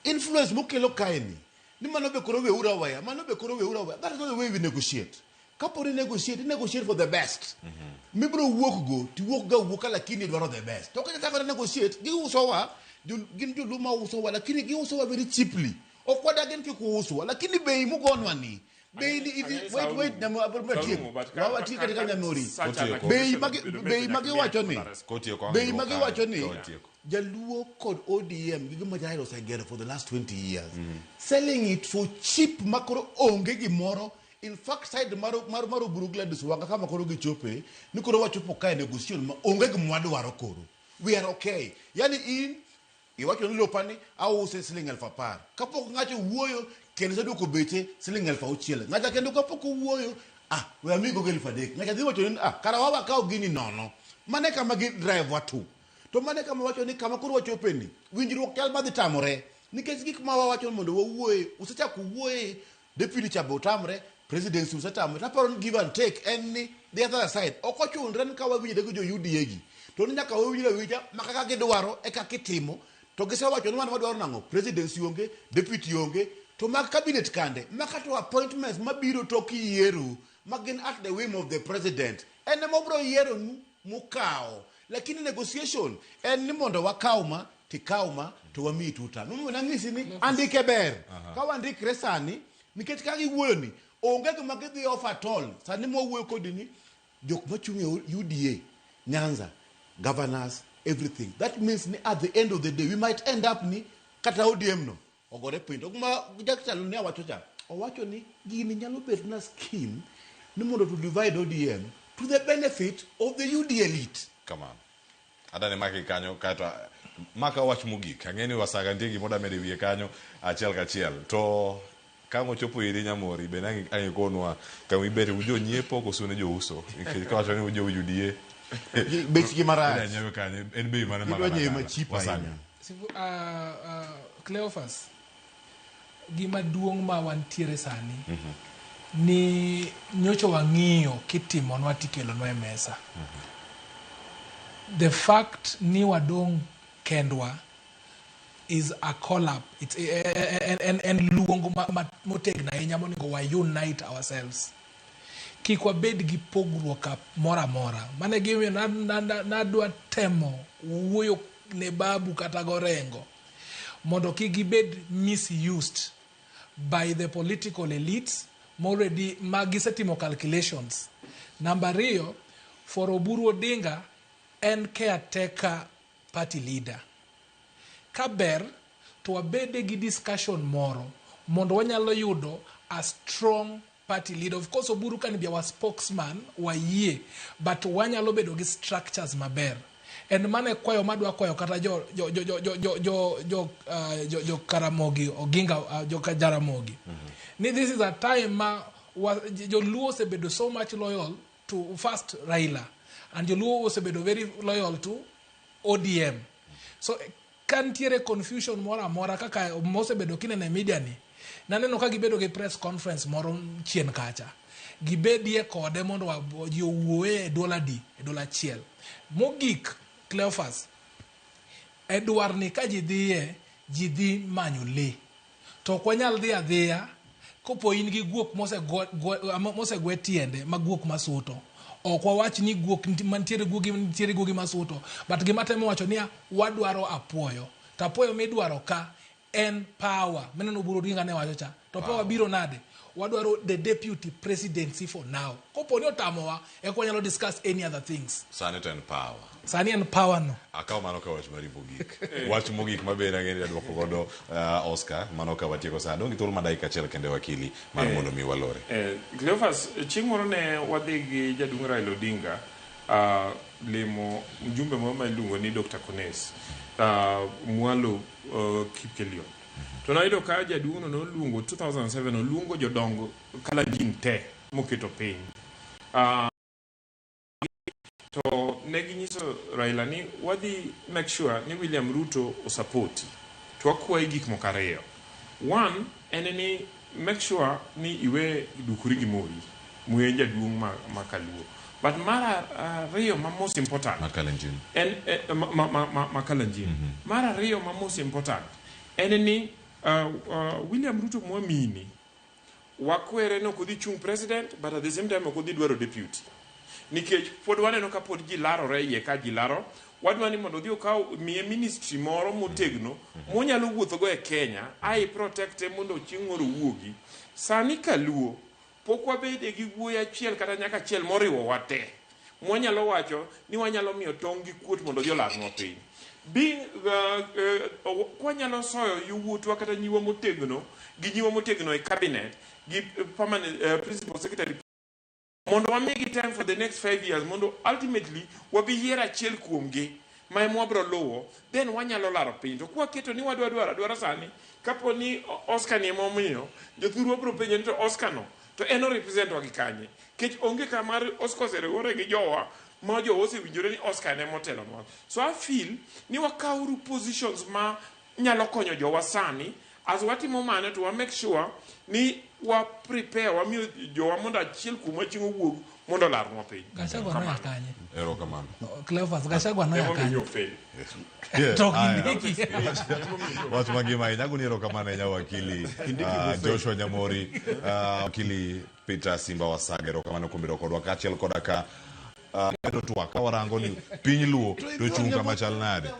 influence mokelo kae ni ni mano be koro weuru aweya mano be koro weuru aweya. That is not the way we negotiate. Kapo ni negotiate, negotiate for the best mibiro wuok go tiwuok ga wuoka lakini idwaro the best to kata chako negotiate giusowa gin joluo ma usowa lakini giusowa very cheaply. Ok wadagi ni kik uuswa lakini bei mugonwa ni bei ni wait wait watiek katika Nyamori bei magiwacho ni bei magiwacho ni jaluo kod ODM gi gima Jairo osegero for the last 20 years selling it for cheap makoro onge gimoro. In fact side mar Oburu Gladys Wanga kama koro gichope ni koro wachopo kae negotiation ma onge gima wadwaro koro we are okay. Yani in iwacho ni lopani ause siling 10,000 kapok ng'ato wuoyo kendo iseduoko beche siling 6,000 ng'ato kendo kapok owuoyo ah we amigo go 3,000 ng'ato dhi wacho ni ah kara wa wakaw gini nono mane kama gi drive wa to to mane kama wacho ni kama koro wachope ni winjruok chal madhi tamore nikech gik ma wawacho ni mondo wawuoye usechako wuoye deputy cha be otamre presidency usetamre taparo ni give and take en ni the other side ok ochunre ni ka wawinjre gi jo UDA gi to ni nyaka wawinjre awinja ma kaka gidwaro e kaka itimo to gisewacho ni wan wadwaro nang'o presidency onge deputy onge to mag cabinet kande maka to appointments mabiro tok yiero ma gin at the whim of the president en ema obiro yieronu mukawo lakini negotiation en ni mondo wakaw ma tikaw ma to wamiyi tuta momiyo nang'isi ni andike ber ka wandikre sani nikech ka giwuoyo ni onge gima gidhi off at all sani mwawuoyo kodi ni jok machung' e UDA Nyanza governors everything that means ni at the end of the day we might end up ni kata ODM no ogore piny to gima Jackson ne wacho cha owacho ni gini nyalo bet na scheme ni mondo to divide ODM to the benefit of the UDA elite. Kamano adani maki kanyo kaeto maka wach mogik ang'e ni wasaga nitie gima medo e wiye kanyo achiel kachiel to ka ochopo iri Nyamori be ang' ikonwa kama ibete ujo nyiepo koso ne jouso nikech kawacho ni ujo UDA Bechgi marach. Idwa nyiewe kanyo en bei mane Idwa nyiewe ma cheap Wasaga. ahinya. Cleophas, gima duong' ma wantiere sani ni nyocha wang'iyo kitimonwa tikelonwa e mesa. The fact ni wadong' kendwa is a call up. It's en luongo motegno ahinya monego wa unite ourselves. Kik wabed gi pogruok moro amora. Mano e gimomiyo nadwa temo wuoyo ne Babu kata Gorengo mondo kik gibed misused by the political elites ma already ma gisetimo calculations. Namba ariyo, for Oburu Odinga en caretaker party leader. Ka ber to wabede gi discussion moro mondo wanyalo yudo a strong party leader. Of course Oburu can be our spokesman, wayie, but wanyalo bedo gi structures maber. En mane kwayo madwa kwayo kata jo Karamogi Oginga, jo Jaramogi. Ni this is a time ma Joluo osebedo so much loyal to first Raila, and Joluo osebedo very loyal to ODM. So ka nitiere confusion moro amora kaka mosebedo kineno e media ni, naneno ka gibedo gi press conference moro chien kacha. Gibedie kode mondo ji owuoye e duol adi, e duol achiel. Mogik, Cleophas, e dwarni ka ji dhiye, ji dhi manyo lee. To ok wanyal dhi adhiya kopo in gi guok mosegwe tiende ma guok masuto. Ok wawach ni guok mantiere guogi nitiere guogi masuto, but gima temo wacho niya, wadwaro apuoyo. To apuoyo midwaro ka en power. Mineno Oburu Odinga ne wacho cha. To power biro nade? Wadwaro the deputy presidency for now. Kopo ni otamowa, eka wanyalo discuss any other things. Sani to en power. Sani en power no. Akaw mano ka wach mari mogik. Wach mogik maber ang'e ni aduoko godo Oscar, mano ka watieko sa. Dong' gi thuolo mar dakika achiel kende wakili mar mondo mi walore. Cleophas, chieng' moro ne wadhi gi jaduong' Raila Odinga limo mjumbe moro ma iluongo ni Dr. Kones mwalo Kipkelion. To nayudo ka jaduong' no noluongo 2007 oluongo jodong Kalenjin te moketo piny. To ne ginyiso Raila ni wadhi make sure ni William Ruto osapoti. To wakwayi gik moko ariyo. One, en ni make sure ni iwe dukori gi Moi. Moi en jaduong' ma Kaluo. But mar ariyo ma most important. Ma Kalenjin. En ma Kalenjin. Mar ariyo ma most important en ni William Ruto mwamini wakwere ni ok odhi chung president, but at the same time ok odhi dwaro deputy. Nikech pod waneno ka pod ji larore iye ka ji laro, wadwa ni mondo odhi okaw miye ministry moro motegno monyalo wuothogo e Kenya, ai protecte mondo chieng' moro owuogi. Sani Kaluo pok wabede gi wuoyi achiel kata nyaka achiel moriwo wa te. Mwanyalo wacho ni wanyalo miyo tong' gi kuot mondo odhi olarnwa piny. Kwanyalo soyo yowuotwa kata nyiwa motegno gi nyiwa motegno e cabinet gi permanent principal secretary mondo wamigi time for the next 5 years mondo ultimately wabi yiero achiel kuomgi ma ema wabiro luwo, then wanyalo laro piny. To kwaketo ni wadwa dwaro adwara sani, kapo ni Oscar ni ema omiyo, jothurwa biro penjo ni to Oscar no to en o represent wa gi kanye? Kech onge kama Oscar oseriwore gi jowa ma jowa osewinjore ni Oscar ne motelonwa. So I feel ni wakawuru positions ma nyalo konyo jowa sani. As watimo mano to wa make sure ni wa prepare, wamiyo jowa mondo achiel kuomwa chieng' owuog mondo olarnwa piny. Gachagua noya kanye? Erokamano. Cleophas, Gachagua noya kanye? To Kindiki. Wach mangima ahinya. Agoni erokamano ahinya wakili Joshua Nyamori, wakili Peter Simba Wasaga, erokamano kuom bedo kodwa kaachiel koda ka medo twak ka warango ni piny Luo to chung' kama chal nade.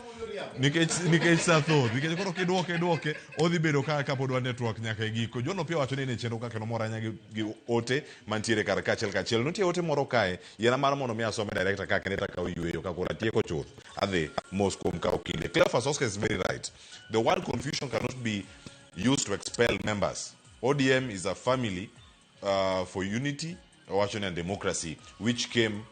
Nikech sa thoth, nikech koro kidwoke odhi bedo ka kapod wan e twak nyaka e giko. John Opiyo wacho ni en e chenro ka kendo mor ahinya gi ote mantiere kar kaachiel kaachiel. Nitie ote moro kae, yiena mar mondo mi asome director ka kendo takawo yueyo ka koro atieko chuth. Adhi mos kuom kawo kinde. Cleophas Oscar is very right. The word confusion cannot be used to expel members. ODM is a family for unity, owacho ni and democracy, which came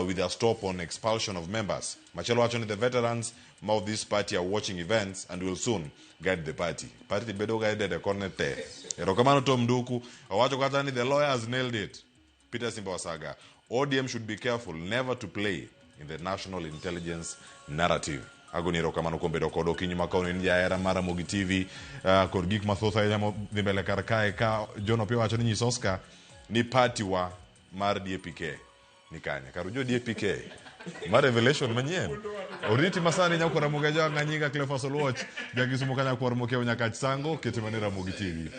with a stop on expulsion of members. Machielo wacho ni the veterans of this party are watching events and will soon guide the party. Party bedo guided e kone te. Erokamano Tom Nduku. Owacho kata ni the lawyers nailed it. Peter Simba Wasaga. ODM should be careful never to play in the national intelligence narrative. Agoni erokamano kuom bedo kod okinyi ma kawuono. In jahera mar Ramogi TV kod gik mathoth ahinya modhi mbele kar kae ka John Opiyo wacho ni nyis Oscar ni party wa mar DAPK ni kanye. Kar ujo DAPK ma revelation manyien. Oriti masani nyakwar Ramogi Ajwang' nyinga Cleophas Oluoch jakisumo ka nyakwar Mokeo Nyakach Sango kete mane Ramogi TV.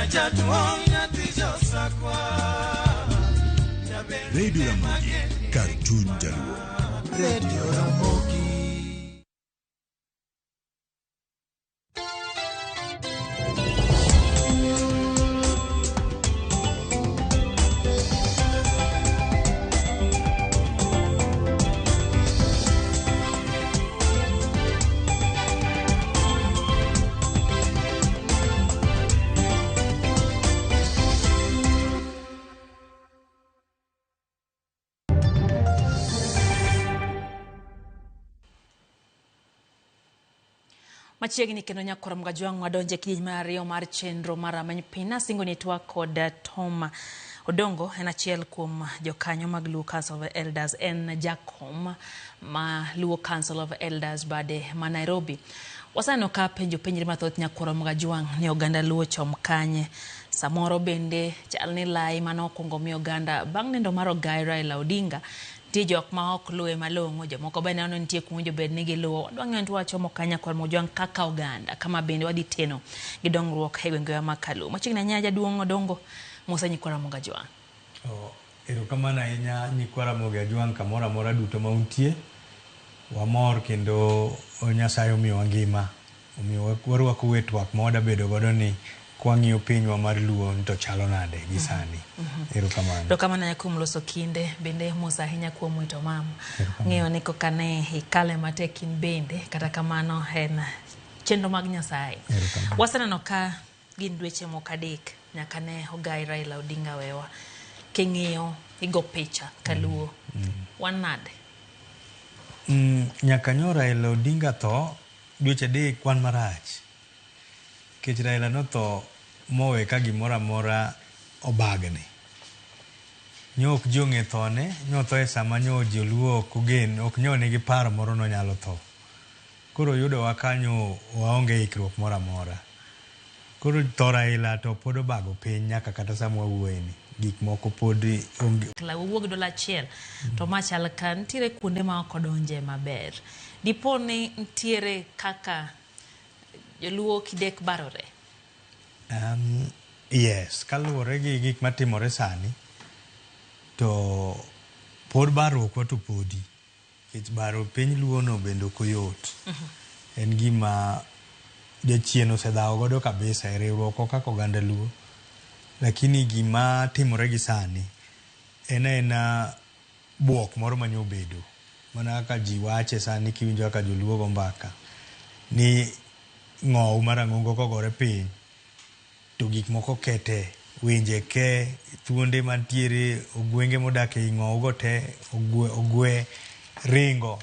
Jaduong' nyathi josakwa. Radio Ramogi, kar chuny jaluo. Radio Ramogi. Machiegni kendo nyakwar Mgajwang' wadonje kidieny mar ariyo mar chenro mar Rameny Piny. Nasingo ni twak kod Tom Odongo, en achiel kuom jokanyo mag Luo Council of Elders, en jakom ma Luo Council of Elders bade ma Nairobi. Waseneno ka penjo penjre mathoth nyakwar Mgajwang' ni oganda Luo chom kanye. Samoro bende chal ni lai mane okwongo mi oganda bang' nindo mar ogai Raila Odinga. Nitie jok ma ok luwe malong'o, jomoko be neno ni nitie kuma owinjo bed ni giluwo. Wadwa ng'eyo ni to wachomo kanye nyakwar Mojwang' kaka oganda, kama bende wadhi teno gi dongruok e gwengewa ma Kaluo. Machiegni ahinya jaduong' Odongo, Musa nyikwa Ramogi Ajwang'. Oh, erokamano ahinya nyikwa Ramogi Ajwang' kamoro amora duto ma untie. Wamor kendo Nyasaye omiyowa ngima. Omiyo warwakou e twak ma wadabedo godo ni kwang'iyo pinywa mar Luo ni to chalo nade gi sani. Erokamano. Erokamano ahinya kuom loso kinde, bende mos ahinya kuom wito mama. Ng'eyo ni koka ne ikale matek in bende, kata kamano en chenro mag Nyasaye. Waseneno ka gin dweche moko adek nyaka ne ogai Raila Odinga wewa. King'iyo igo picha kaluo. Wan nade? Nyaka nyo Raila Odinga tho, dweche adek wan marach. Nikech Raila notho mowe ka gimoro amora obagni. Nyo ok ji ong'e thone, nyo otho e sama nyo joluo ok ogen, ok nyo nigi paro moro nonyalo tho. Koro oyudowa ka nyo waonge ikruok moro amora. Koro tho Raila to pod obago piny nyaka kata sama wawuoye ni. Gik moko pod onge. Wawuog dola achiel to ma chal ka nitiere kuonde ma ok odonje maber. Dipo ni nitiere kaka joluo kidek barore? Yes, kaluwore gi gik matimore sani to pod barruokwa to podi. Nikech baro piny luo no bende ok oyot. En gima jachien osedhawo godo kabisa e riwruok kaka oganda luo. Lakini gima timore gi sani en aena buok moro mane obedo. Mana kaka ji wache sani kiwinjo kaka joluo go mbaka ni ng'owu marang'ongo kogore piny to gik moko kete, winje ke, thuonde mantiere, ogwenge modak ei ng'owu go te ogwe ringo.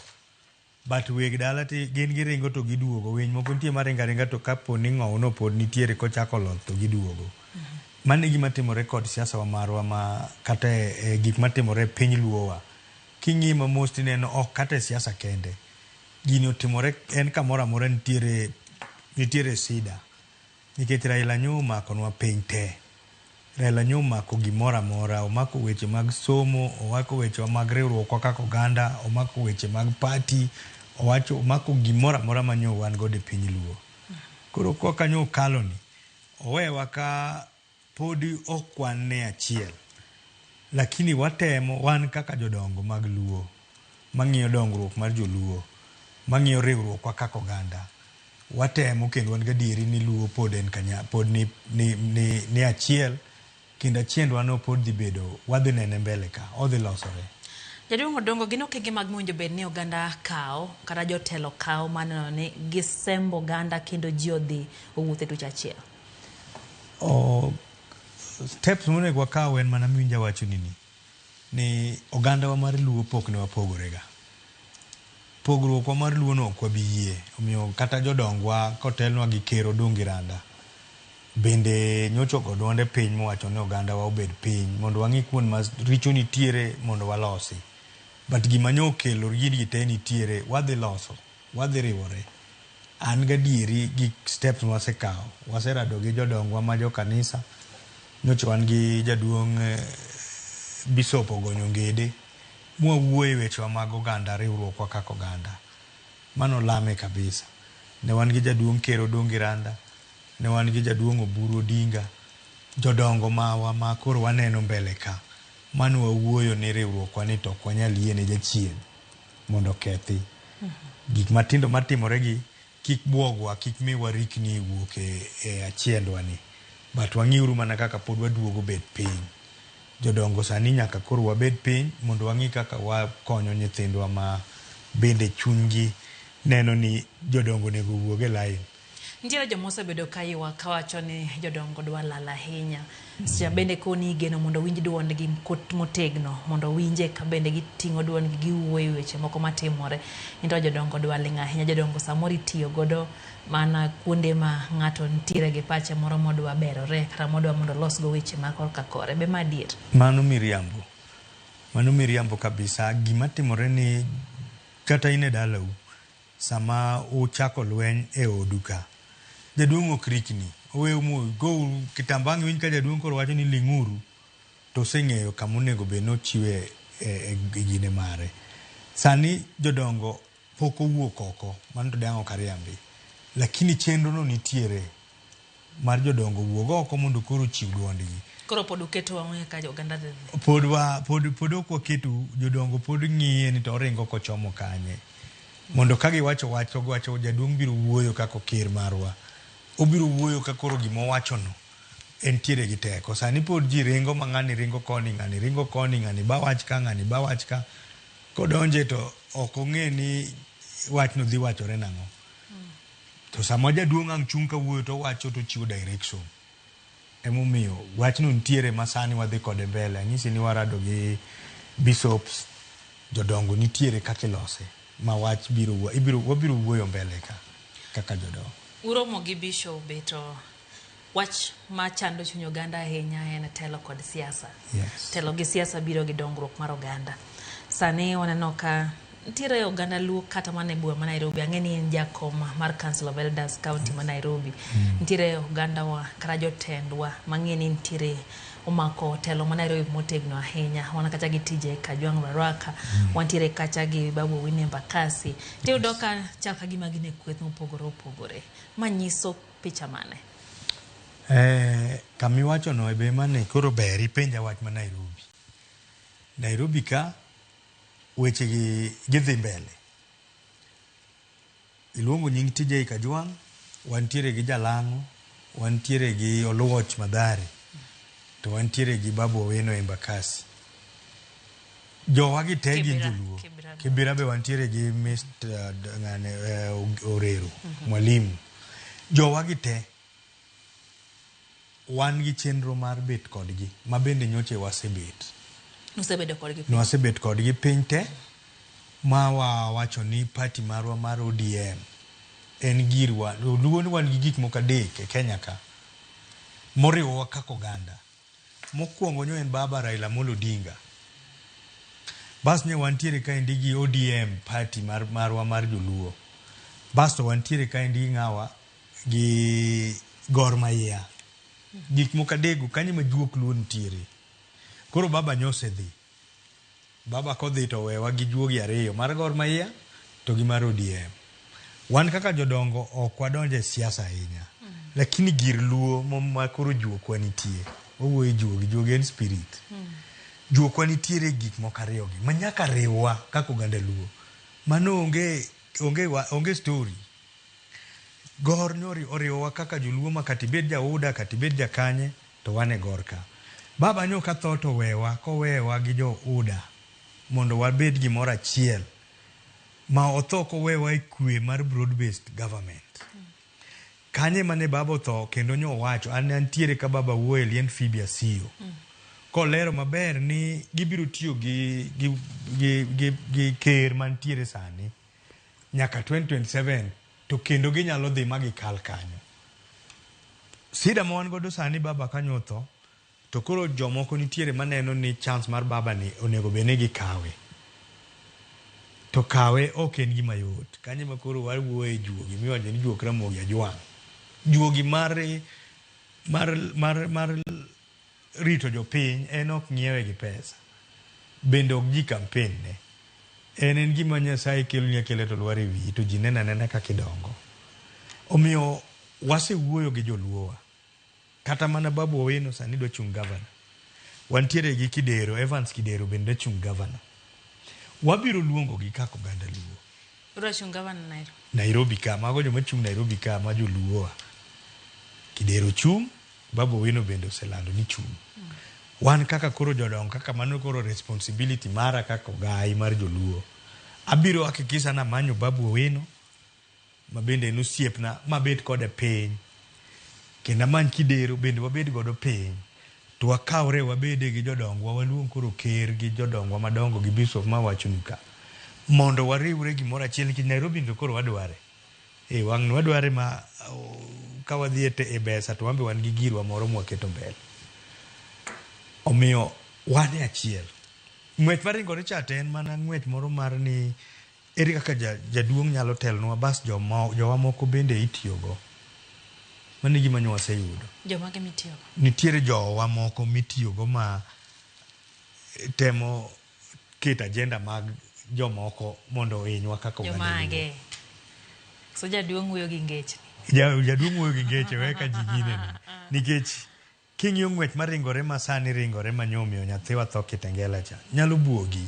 But weg dala ti gin giringo to giduogo. Winy moko nitie maringo aringa to kapo ni ng'owu no pod nitiere kochako loth to giduogo. Mano e gima timore kod siasa wa marwa ma kata e gik matimore e piny luo wa. King'iye ma mos tineno ok kata e siasa kende. Gini otimore en kamoro amora nitiere nitiere sida. Nikech Raila nyo omakonwa piny te. Raila nyo omako gimoro amora, omako weche mag somo, omako wechewa mag riwruokwa kaka oganda, omako weche mag party, owacho omako gimoro amora ma nyo wan godo e piny luo. Koro koka nyo okalo ni, owewa ka podi ok wan e achiel. Lakini watemo wan kaka jodongo mag luo, mang'iyo dongruok mar joluo, mang'iyo riwruokwa kaka oganda, watemo kendo wan gadieri ni luo pod en kanya, pod ni, ni, ni, ni achiel kendo achiendwa no pod dhi bedo, wadhi nene mbele ka, odhi losore. Jaduong' Odongo, gin okenge mag mowinjo bed ni oganda kawo kata jotelo kawo mar neno ni gisembo oganda kendo ji odhi owuoth e tuch achiel? O, steps monego wakaw en mana miwinjo awachoni ni, ni ogandawa mar luo pok ne wapogore ga. Pogruokwa mar luo no ok wabi yie. Omiyo kata jodongwa kotelnwa gi Ker Odungi Randa bende nyocha ogo duonde piny mowacho ni ogandawa obed piny mondo wang'i kuond ma richo nitiere mondo walosi. But gima nyo okelo gini te nitiere, wadhi loso, wadhi riwore. An gadieri gi steps mwasekawo, waserado gi jodongwa ma jo kanisa, nyocha wan gi jaduong' Bishop Ogonyo Ngede, mwawuoye e wechewa mag oganda, riwruokwa kaka oganda. Mano lame kabisa. Ne wan gi jaduong' Ker Odongi Randa, ne wan gi jaduong' Oburu Odinga, Jodongo mawa ma koro waneno mbele ka, mane wawuoyo ni riwruokwa ni to ok wanyal yie ne jachien mondo okethi. Gik matindo matimore gi kik buogwa, kik mi warikni wuok e, e achiendwa ni. But wang'iuru mana kaka pod waduogo bet piny. Jodongo sani nyaka koro wabed piny mondo wang'i kaka wakonyo nyithindwa ma bende chunygi neno ni jodongo onego owuog e line. Nitiere joma osebedo ka ywak kawacho ni jodongo dwa lal ahinya. Seche bende koni igeno mondo owinj duondgi motegno mondo owinje ka bende giting'o duondgi giwuoyo e weche moko matimore. Into jodongo dwa ling' ahinya. Jodongo samoro itiyo godo mana kuonde ma ng'ato nitiere gi pache moro modwa berore kata modwa mondo olosgo weche ma korka kore. Be ma adier? Mano miriambo. Mano miriambo kabisa. Gima timore ni kata in e dalau Sama uchako lweny e odu ka, jaduong' ok rikni. Oweu mu gouru kitambo ang' iwinj ka jaduong' koro wacho ni ling'uru to oseng'eyo kama onego bed ni ochiwe e, e, e gine mare. Sani jodongo pok owuok oko, mano to dang' ok ariambi. Lakini chenro no nitiere mar jodongo wuog oko mondo koro ochiw duondgi. Koro pod uketo wang'u kaka oganda dhi dhi. Pod wa pod pod ok waketo jodongo pod ng'iye ni to oringo kochomo kanye. Mondo ka giwacho wach to giwacho jaduong' biro wuoyo kaka ker marwa. Obiro wuoyo ka koro gima owachono entiere gi teko. Sani pod ji ringo ma ng'ani ringo koni, ng'ani ringo koni, ng'ani ba wach ka, ng'ani ba wach ka. Kodonje to ok ong'e ni wachno dhi wachore nang'o. To sama jaduong' ang' chung' kawuoyo to owacho to ochiwo direction. Emomiyo wachno nitiere ma sani wadhi kode mbele. Anyisi ni warado gi bishops, jodongo nitiere kaka ilose ma wach biro ibiro wabiro wuoyo mbele ka kaka jodongo. Uromo gi bishobe to wach ma chando chuny oganda ahinya en telo kod siasa. Yes. Telo gi siasa biro gi dongruok mar oganda. Sani waneno ka nitiere oganda Luo kata mana e boma ma Nairobi. Ang'e ni in jakom mar Council of Elders county ma Nairobi. Nitiere ogandawa kata jotendwa mang'e ni nitiere omako telo ma Nairobi motegno ahinya. Wan kacha gi TJ Kajwang' Baraka, wantiere kacha gi Babu Owino Embakasi. Tiyudo ka chal ka gima gin e kweth mopogore opogore. Ma nyiso picha mane? Eh, kamiwachono e be mane koro ber ipenja wach ma Nairobi. Nairobi ka weche gi gidhi mbele. Iluongo nying TJ Kajwang', wantiere gi Jalang'o, wantiere gi Oluoch Madhare, to wantiere gi Babu Owino Embakasi. Jowa gi te gin joluo. Kibira be wantiere gi Mr. ng'ane eh, Orero, Mwalimu. Jowa gi te Wan gi chenro mar bet kodgi, ma bende nyoche wasebet. Usebedo kodgi piny? Nwasebet kodgi piny te, ma wawacho ni party marwa mar ODM en girwa. Luo ni wan gi gik moko adek e Kenya ka moriwowa kaka oganda. Mokwongo nyo en Baba Raila Amolo Odinga. Bas ne wantiere kaendi gi ODM party mar, marwa mar joluo. Basto wantiere kaendi gi ng'awa gi Gor Mahia. Gik moko adekgo kanyo ema juok Luo nitiere. Koro baba nyo osedhi. Baba kodhi to owewa gi juogi ariyo, mar Gor Mahia to gi mar ODM. Wan kaka jodongo ok wadonj e siasa ahinya. Lakini gir Luo ma koro juokwa nitie. Wawuoyo e juogi, juogi en spirit. Juokwa nitiere e gik moko ariyogi ma nyaka riwwa kaka oganda Luo. Mano onge, onge, onge story. Gor ne oriwowa kaka joluo ma kata ibed ja UDA kata ibed ja kanye to wan e Gor ka. Baba nyo ka tho to owewa kowewa gi jo UDA mondo wabed gimoro achiel ma otho kowewa e kwe mar broad based government. Kanye mane baba otho kendo nyo owacho an ne antiere ka baba wuoyo e liend Phoebe Asiyo kolero maber ni gibiro tiyo gi, gi, gi, gi, gi ker mantiere sani nyaka 2027 to kendo ginyalo dhi ma gikal kanyo. Sida ma wan godo sani baba kanyo otho to koro jomoko nitiere maneno ni chance mar baba ni onego bed ni gikawe. To kawe ok en gima yot. Kanyo ema koro wawuoye juogi miwacho ni juok Ramogi Ajwang'. Juogi mar, mar, mar, mar rito jopiny en ok ng'iewe gi pesa. Bende ok ji campaign ne. En en gima Nyasaye keloni akela to lwar e wiyi to ji neno anena kaka idongo. Omiyo wasewuoyo gi joluowa. Kata mana Babu Owino sani dwa chung' gavana. Wantiere gi Kidero, Evans Kidero bende dwa chung' gavana. Wabiro luongo gi kaka oganda Luo. Odwa chung' gavana Nairobi. Nairobi ka, mago joma chung' Nairobi ka ma joluo wa. Kidero chung', Babu Owino bende oselando ni chung'. Wan kaka koro jodongo kaka mano koro responsibility mara kaka ogai mar joluo. Abiro hakikisha ni amanyo Babu Owino ma bende en osiepna mabet kode piny kendo amany Kidero bende wabed godo piny to wakawre wabede gi jodongwa waluong koro ker gi jodongwa madongo gi bishop mawachonu ka mondo wariwre gimoro achiel nikech Nairobi to koro wadware. E wang'ni wadware ma ka wadhi e besa to wan be wan gi girwa moro mwaketo mbele. Omiyo wan e achiel. Ng'wech maringore cha to en mana ng'wech moro mar ni ere kaka jaduong' nyalo telonwa bas jowa moko bende itiyogo. Mano e gima nyo waseyudo. Jomage mitiyogo? Nitiere jowa moko mitiyogo ma temo keto agenda mag jomoko mondo ohinywa kaka oganda Luo. Jomage? So jaduong' wuoyo gi ngechni. Jaduong' wuoyo gi ngeche we ka ji ginene. Nikech king'iyo ng'wech maringore ma sani ringore ma nyomiyo nyathiwa tho Kitengela cha, nyalo buogi.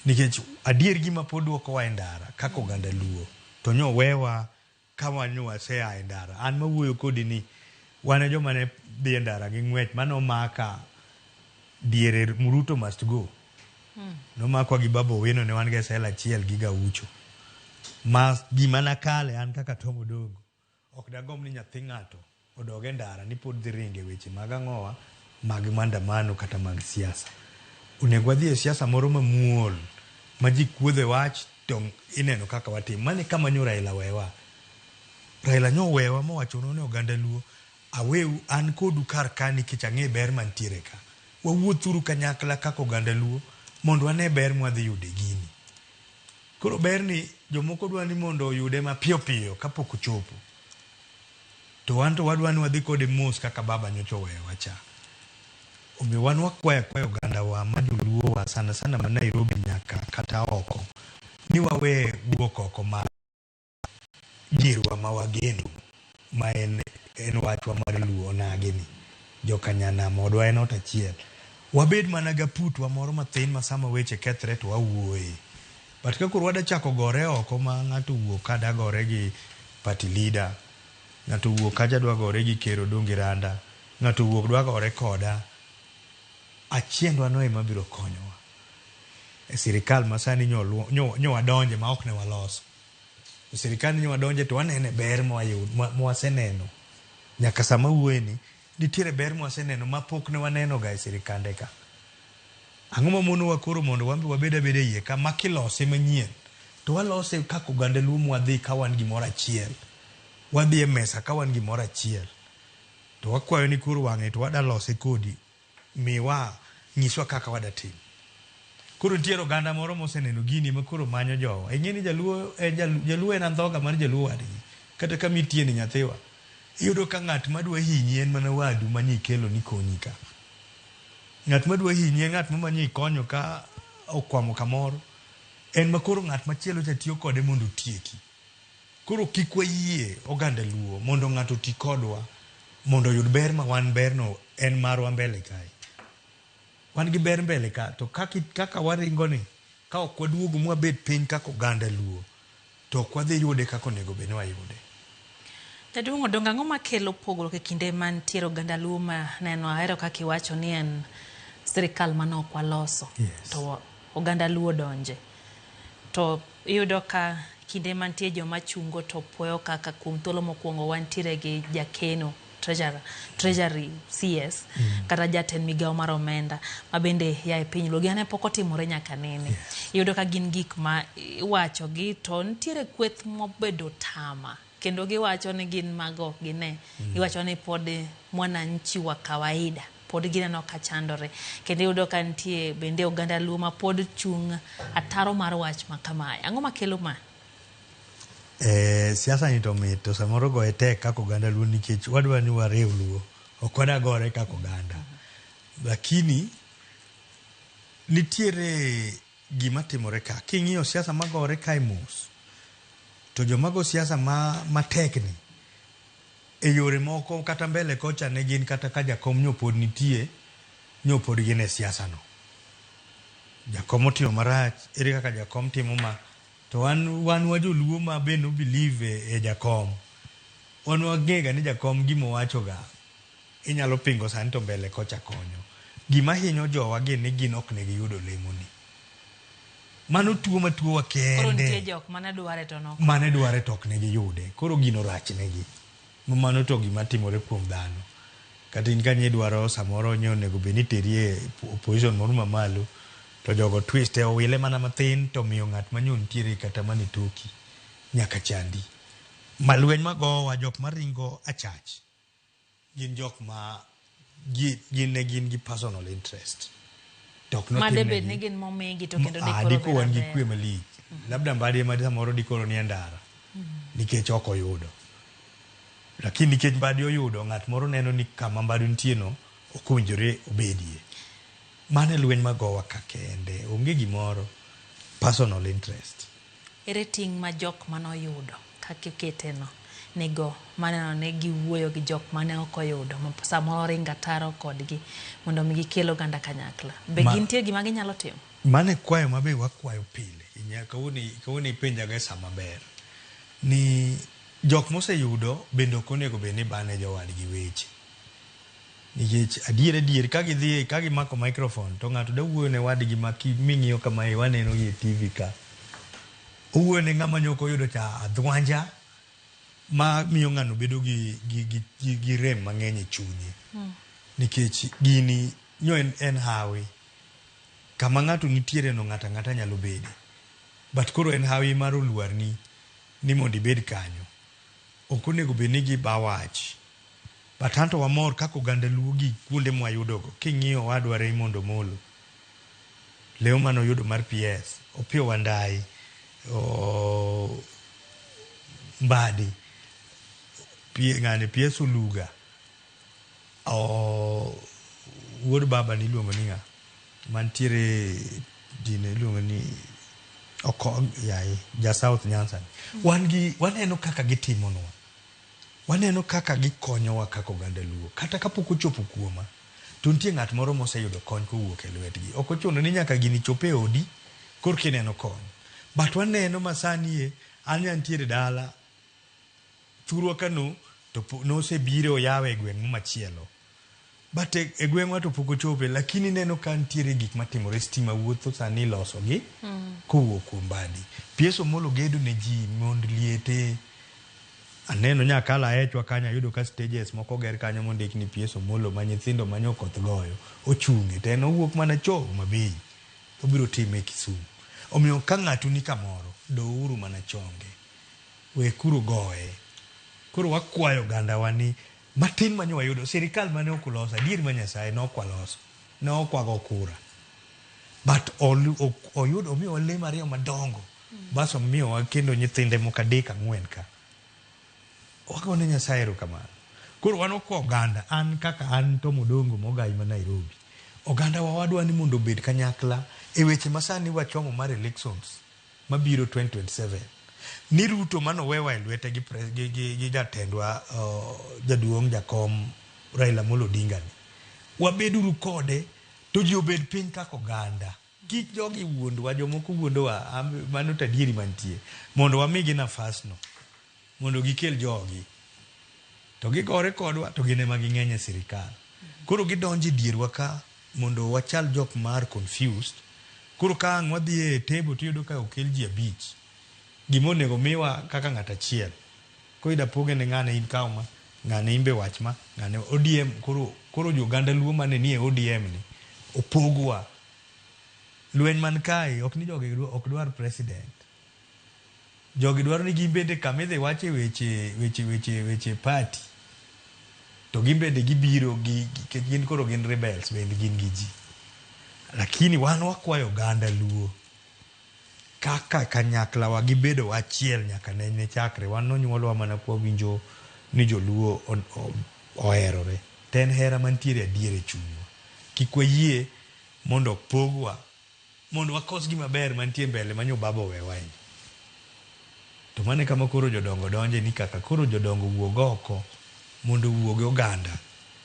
Nikech adier gima pod duokowa e ndara kaka oganda Luo, to nyo wewa ka wan nyo wasea e ndara. An mawuoyo kodi ni, wan e joma ne dhi e ndara gi ng'wech mane omaka diere Ruto must go. Nomakwa gi Babu Owino ne wan gi sel achiel gi Gaucho. Ma gima nakale an kaka Tom Odongo, ok dagomb ni nyathi ng'ato odog e ndara ni pod dhi ringo e weche mag ang'owa mag maandamano kata mag siasa. Onego wadhi e siasa moro mamuol ma ji kuodhe wach to ineno kaka watimo. Mano e kama nyo Raila wewa. Raila nyo owewa mowachonwa ni oganda Luo aweu an kodu kar ka nikech ang'e ber mantiere ka. Wawuothuru kanyakla kaka oganda Luo mondo wane ber mwadhi yudo e gini. Koro berni jomoko dwa ni mondo oyude mapiyo piyo kapok ochopo. To wan to wadwa ni wadhi kode mos kaka baba nyocha oweyowa cha. Omiyo wan wakwayo akwaya ogandawa ma joluo wa sana sana ma Nairobi nyaka kata oko ni wawe wuok oko mar girwa ma wageno ma en, en wachwa mar Luo onagi ni. Joka nyanam odwa en ot achiel. Wabed mana gaputwa moro mathin ma sama weche kethre to wawuoye. But ka koro wada chako gore oko ma ng'ato wuok ka da gore gi party leader, ng'ato wuok kacha dwa gore gi ker Odongi Randa, ng'ato wuok dwa gore koda, achiendwa no ema biro konyowa. E sirikal ma sani nyo, nyo, nyo wadonje ma ok ne waloso. E sirikal nyo wadonje to wanene ber mwaseneno. Nyaka sama wuoye ni, nitiere ber mwaseneno ma pok ne waneno ga e sirikande ka. Ang'o ma monowa koro mondo wan be wabed abeda e iye ka ma kilose manyien to walose kaka oganda Luo mwadhi ka wan gimoro achiel. Wadhi e mesa ka wan gimoro achiel. To wakwayo ni koro wang'e to wada lose kodi. Miwa, nyiswa kaka wada timo. Koro nitiere oganda moro moseneno gini ma koro manyo jowa. Ing'e ni jaluo en jaluo en andhoga mar jaluo wadgi. Kata kama itie ni nyathiwa. Iyudo ka ng'at madwa hinyi en mana wadu mane ikelo ni konyi ka. Ng'at madwa hinyi en ng'at mamanyo ikonyo ka okwamo kamoro. En ma koro ng'at machielo cha tiyo kode mondo otieki. Koro kik wayie oganda Luo mondo ng'ato oti kodwa mondo oyud ber ma wan berno en marwa mbele kae. Wan gi ber mbele ka to kaka waringo ni ka ok waduogo mwabed piny kaka oganda Luo to ok wadhi yude kaka onego bed ni wayude. Jaduong' Odongo, ang'o makelo pogruok e kinde mantiere oganda Luo ma neno ahero kaka iwacho ni en sirikal mane ok waloso to oganda Luo donje to iyudo ka kinde mantie joma chungo to puoyo kaka kuom thuolo mokwongo wantiere gi jakeno treasurer, treasury CS kata jatend migawo mar omenda ma bende ya e piny Luo. Gane pok otimore nyaka nene. Iyudo ka gin gik ma iwacho gi to nitiere kweth mobedo tama kendo giwacho ni gin mago ok gine. Giwacho ni pod mwananchi wa kawaida pod gineno ka chandore kendo iyudo ka nitie bende oganda Luo ma pod chung' ataro mar wach ma kamae. Ang'o makelo ma? Siasa ni to mit to samoro goye tek kaka oganda Luo nikech wadwa ni wariw Luo. Ok wadwa gore kaka oganda. Lakini nitiere gima timore ka. King'iyo siasa magore kae mos, to joma go siasa matek ni, E yore moko kata mbele kocha ne gin kata ka jakom nyo pod nitie, nyo pod gin e siasa no. Jakom otimo marach, ere kaka jakom timo ma? To wan wan wa joluo ma be no believe e, e jakom. Wan wang'ega ni jakom gima owacho ga inyalo pingo sani to mbele kocha konyo. Gima hinyo jowa gi ni gin ok ne giyudo lemo ni. Mano tuo ma tuowa Koro nitie kende. jok mane dware to nok. Mane dware to ok ne giyude. Koro gino rach negi. Mano to gima timore kuom dhano. Kata in kanyo idwaro samoro nyo onego bed ni iteri e position moro mamalo to jogo twist e owile mana mathin to miyo ng'at manyo nitiere kata mana e toki nyaka chandi. Ma lweny magowa jok maringo achach gin jok ma gin ne gin gi personal interest. To ok Ma notimnegi. debed ni gin momigi to kendo Ah, dikoro diko bed wan gi maber. kwe malich. Labda Mbadi ema samoro dikoro nie ndara nikech ok oyudo. Lakini nikech Mbadi oyudo, ng'at moro neno ni kama Mbadi nitie no ok owinjore obedie. Mano e lweny magowa ka kende, onge gimoro. Personal interest. Ere ting' ma jok mane oyudo kaka iketeno nigo maneno ni giwuoyo gi jok mane ok oyudo ma samoro ringo ataro kodgi mondo mi gikel oganda kanyakla. Be gintie gima ginyalo timo? Mano e kwayo ma be wakwayo pile. Kawuono ipenjaga e sama ber. Ni jok moseyudo bende ok onego bed ni bane jowadgi weche. Nikech adier adier ka gidhi ka gimako microphone to ng'ato da wuoyo ne wadgi ma ming'iyo kamae waneno gi e TV ka. Owuoyo ne ng'ama nyoka oyudo cha adhwanja ma miyo ng'ano bedo gi, gi, gi, gi, gi rem mang'eny e chunye. Nikech gini nyo en, en hawi. Kama ng'ato nitiere no ng'ato ang'ata nyalo bede. But koro en hawi mar olwarni ni mondo ibed kanyo. Ok onego bed ni giba wach. But anto wamor kaka oganda Luo gi kuonde mwayudogo. King'iyo owadwa Raymond Omolo, leo mane oyudo mar PS, Opiyo Wandayi, o, Mbadi, ng'ani PS Oluga, o, wuod baba ni iluongo ni ng'a? Mantiere dine iluongo ni oko, yaye, ja South Nyanza. Wan gi, waneno kaka gitimonwa. Waneno kaka gikonyowa kaka oganda Luo. Kata kapok ochopo kuoma, to nitie ng'at moro moseyudo kony kowuok e lwetgi. Ok ochuno ni nyaka gini chop e odi korka ineno kony. But waneno ma sani e, an ne antiere dala, thurwa kano to nosebiro oyawe e gweng' machielo. But e, e gweng'wa to pok ochope, lakini ineno ka nitiere gik matimore, stima wuotho sani ilosogi kowuok kuom Mbadi. PS Omolo gedo ne ji mond liete. Aneno nyakala Ahechwa kanyo ayudo ka stages moko oger kanyo mondik ni PS Omolo ma nyithindo ma nyo koth goyo ochung'e to en owuok mana cho Homa Bay obiro time Kisumu. Omiyo ka ng'atu ni kamoro douru mana chonge. Wekuru goye. Koro wakwayo ogandawa ni matin manyo wayudo sirikal mane ok uloso adier ma Nyasaye ne ok waloso. Ne ok wago kura. But oyudo omiyowa lemo ariyo madongo. Bas omiyowa kendo nyithinde moko adek ang'wen ka. Wagone Nyasaye erokamano. Koro wan wakwa oganda, an kaka an Tom Odongo mogai ma Nairobi. Oganda wa wadwa ni mondo obed kanyakla e weche ma sani wachomo mar elections mabiro 2027. Ni Ruto manowewa e lwete gi, gi, gi, gi jatendwa jaduong' jakom Raila Amolo Odinga ni. Wabeduru kode to ji obed piny kaka oganda. Kik jogi wuondwa, jomoko wuondowa, mano to adieri mantie. Mondo wamigi nafas no, mondo gikel jogi. To gigore kodwa, to gin ema ging'eny e sirikal. Koro gidonjo e dierwa ka mondo wachal jok mar confused. Koro ka ang' wadhi e table tiyudo ka okel ji abich. Gima onego miwa kaka ng'at achiel. Koro ida poge ne ng'ane in kaw ma, ng'ane in be wach ma, ng'ane ODM koro koro jo oganda Luo mane nie ODM ni opogwa. Lweny man kae ok ni jogi ok dwar president. Jogi dwaro ni gin bende kama idhi wache weche weche weche weche party to gin bende gibiro gi nikech gin koro gin rebels bende gin gi ji. Lakini wan wakwayo oganda Luo kaka kanyakla wa gibedo achiel nyaka ne ne chakre wan nonyuolwa mana kwa winjo ni joluo oherore to en hera mantiere adier e chunywa. Kik wayie mondo pogwa mondo wakos gima ber mantie mbele ma nyo baba owewa ni. To mano e kama koro jodongo donje ni kaka koro jodongo wuog oko mondo owuo gi oganda.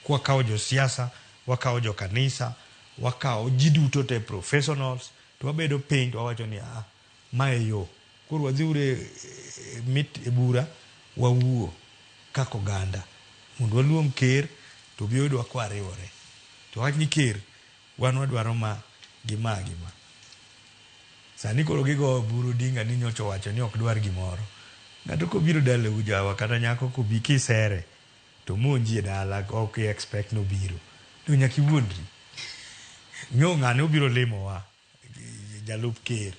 Kwakawo josiasa, wakawo jo kanisa, wakawo ji duto te professionals, to wabedo piny to wawacho ni ah, ma e yo. Koro wadhiuru e, e, mit, e bura wawuo kaka oganda mondo waluong ker to obi oyudwa kwariwore. To wach ni ker wan wadwaro ma gi ma gi ma. Sani koro gigo Oburu Odinga ni nyocha owacho ni ok dwar gimoro. Ng'ato kobiro dalau jawa kata nyako kobi kisere to monji e dala ok i expect nobiro. To nyaka iwuondri. Nyo ng'ane obiro limowa jalup ker.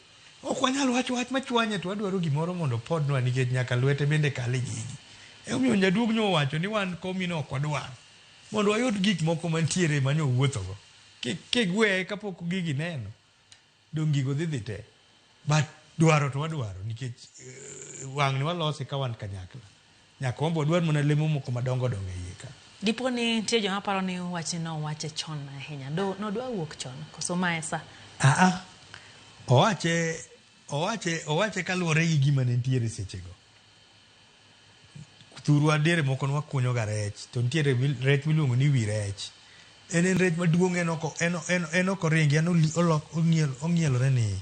Ok wanyal wacho wach machwanye to wadwaro gimoro mondo opodnwa nikech nyaka lwete bende kal e gigi. Emomiyo jaduong' nyo owacho ni wan komino ok wadwar. Mondo wayud gik moko mantiere manyo wuothogo. Kigweye kapok gigi neno. Dong' gigo dhi dhi te. But dwaro to wadwaro nikech uh, wang'ni walose ka wan kanyakla. Nyaka wambo wadwar mana lemo moko madongo dongo e iye ka. Dipo ni nitie joma paro ni wachni nowache chon ahinya. Do nodwa wuok chon koso ma e sa? Aa, owache owache owache kaluwore gi gima ne nitiere sechego. Thurwa diere moko ne wakunyo ga rech to nitiere rech miluongo ni wi rech. En en rech maduong' en ok en en en ok oringi en olok ong'iel ong'ielore ni.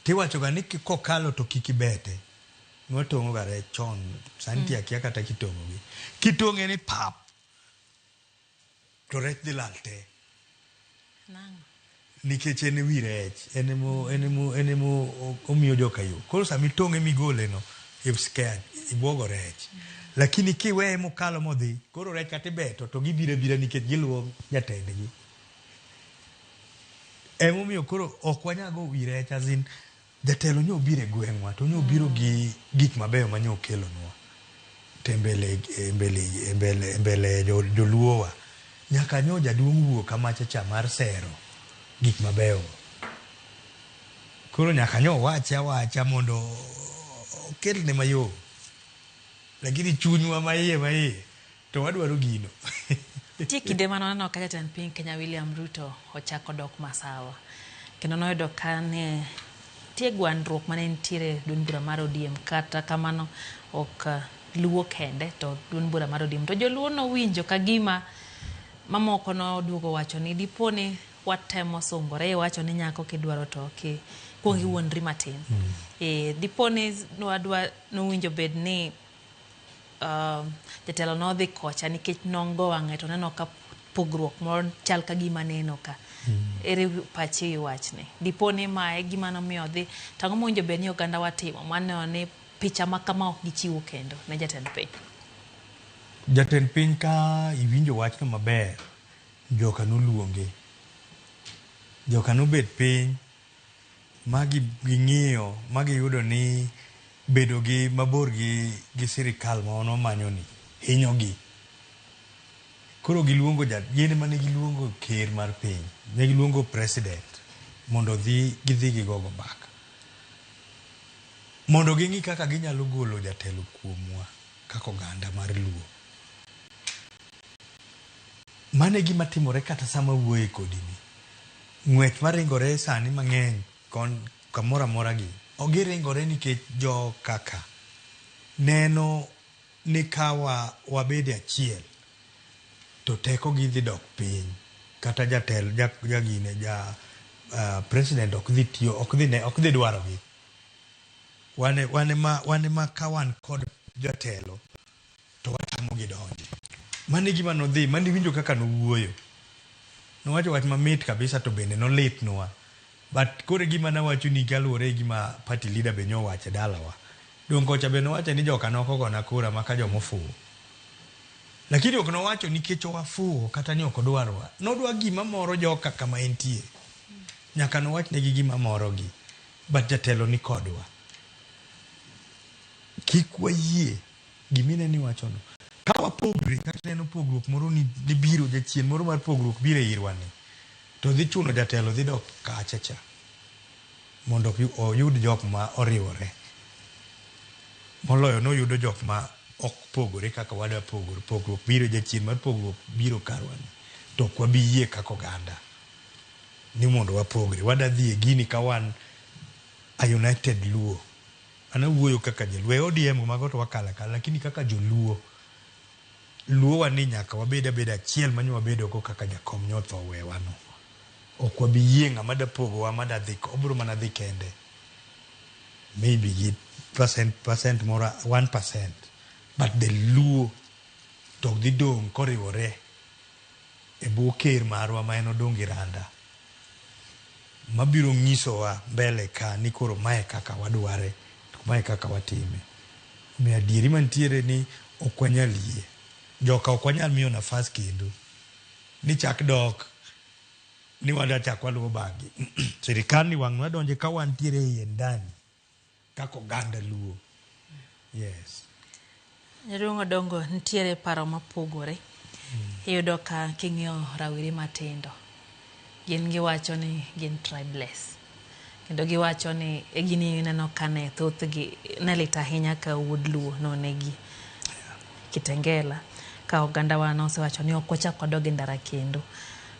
Tiwacho ga ni kokalo to kik ibete. Ne watong'o ga rech chon sani ti akia kata kitong'o gi. Kitong'e ni pap to rech dhi lal te. Nang'o? Nikech en e wi rech, en emo, en emo, en emo omiyo joka yo. Koro sama itong'e migole no, e scared, ibwogo rech. Lakini kiweye mokalo modhi, koro rech kata ibeto to gibiro abira nikech giluwo jatendgi. Emomiyo koro ok wanyal go wi rech as in Jatelo nyo obiro e gweng'wa to nyo obiro gi gik mabeyo ma nyo okelonwa to e mbele, e mbele, e mbele, e mbele joluo wa. Nyaka nyo jaduong' wuo kamacha cha mar sero gik mabeyo go. Koro nyaka nyo owache awacha mondo okelne mayom. Lakini chunywa maiye maiye to wadwaro gino. Nitie kinde mane waneno ka jatend piny Kenya William Ruto ochako dok masawa. Kendo noyudo ka ne nitie gwandruok mane nitiere e duond bura mar ODM kata kamano ok Luo kende to duond bura mar ODM. To joluo nowinjo ka gima mamoko noduogo wacho ni dipo ni watemo sungore iwacho ni nyako kidwaro to ki kuong iwuondri matin. Eh, dipo ni nwadwa nowinjo bed ni uh, jatelo nodhi kocha nikech nongo wang'e to neno ka pogruok moro chal ka gima neno ka. Mm. Ere pachi e wachni? Dipo ni ma e gima nomiyo odhi, to ang'o mowinjo bed ni oganda wa timo maneno ni picha ma kama ok gichiwo kendo ne jatend piny? Jatend piny ka iwinjo wachno maber, joka noluonge. Joka nobet piny ma ging'iyo ma giyudo ni bedo gi mabor gi, gi sirikal ma wan wamanyo ni hinyogi. Koro giluongo ja, gin ema ne giluongo ker mar piny, ne giluongo president mondo odhi gidhi gigogo mbaka. Mondo ging'i kaka ginyalo golo jatelo kuomwa kaka oganda mar Luo. Mano e gima timore kata sama awuoye kodi ni. Ng'wech maringore sani mang'eny kon kamoro amora gi, giringore nikech jo kaka neno ni ka wa wabedo e achiel to teko gi dhi dok piny kata jatelo ja ja gine ja uh, president ok dhi tiyo ok dhi ne ok dhi dwaro gi. Wan wan ema wan ema ka wan kod jatelo to watamogi donje. Mano e gima nodhi, mano iwinjo kaka nowuoyo. Nowacho wach mamit kabisa to bende nolitnwa. But koro e gima nawacho ni kaluwore gi gima party leader be nyowacho e dalawa. Donge kocha be nowacho ni joka nok ogona kura maka joma ofuwo. Lakini ok nowacho nikech owafuwo kata ni ok odwarwa. Nodwa gima moro joka kama entie. Nyaka nowachnegi gima morogi. But jatelo ni kodwa. Kik wayie gima ineno iwachono. Ka wapogre kata ineno pogruok moro ni, ni biro, jachien moro mar pogruok biro e irwa ni, to dhi chuno jatelo dhi dok kacha cha mondo oyud jok ma oriwore. Moloyo noyudo jok ma ok pogore kaka wadwa pogore. Pogruok biro, jachien mar pogruok biro karwa ni. To ok wabi yie kaka oganda ni mondo wapogre. Wada dhi e gini ka wan a united Luo. An awuoyo kaka jaluo. E ODM mago to wakalo akala, lakini kaka joluo, Luowa ni nyaka wabed abeda achiel manyo wabedo go kaka jakom nyotho owewa no. Ok wabi yie ng'ama da pogowa ma da dhi, obiro mana dhi kende. Maybe gi percent, percent moro 1%. But the Luo to ok dhi dong' koriwore e bwo ker marwa ma en Odongi Randa mabiro nyisowa mbele ka ni koro mae kaka wadware to mae kaka watime. Omiyo adieri mantiere ni ok wanyal yie. Joka ok wanyal miyo nafas kendo ni chak dok ni wadwa chak waluwo bang'gi. Sirikal ni wang' nwadonje ka wantiere e iye ndani kaka oganda Luo. Yes. Jaduong' Odongo, nitiere paro mapogore. Iyudo ka king'iyo rawere matindo, gin giwacho ni gin tribeless. Kendo giwacho ni e gini ineno ka ne thothgi ne lit ahinya ka wuod Luo nonegi Kitengela ka ogandawa nosewacho ni ok wachak wadog e ndara kendo.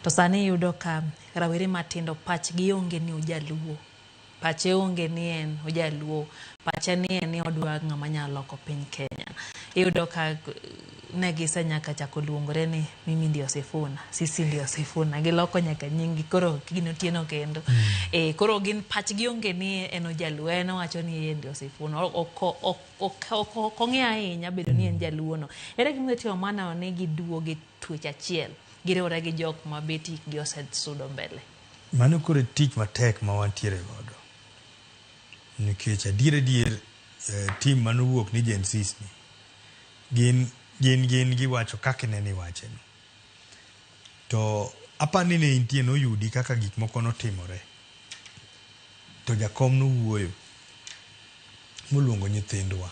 To sani iyudo ka rawere matindo pachgi onge ni ojaluo. Pache onge ni en ojaluo, pache ni en ni odwa ng'ama nyalo loko piny Kenya. Iyudo ka ne gise nyaka chako luongore ni mimi ndio Sifuna, sisi ndio Sifuna. Giloko nyaka nying koro gin Otieno kendo. E, koro gin pachgi onge ni en ojaluo, en owacho ni en ndio Sifuna. Ok ong'e ahinya bedo ni en jaluo no. Ere gima itimo maneno ni giduogo e twech achiel, giriwore gi jok ma bet hikgi osesudo mbele? Mano koro e tich matek ma wantiere godo. Nikech adier adier team manowuok ni Gen Zs ni gin gin gin giwacho kaka ineno iwache no. To apani ni ne intie noyudi kaka gik moko notimore. To jakom nowuoyo moluongo nyithindwa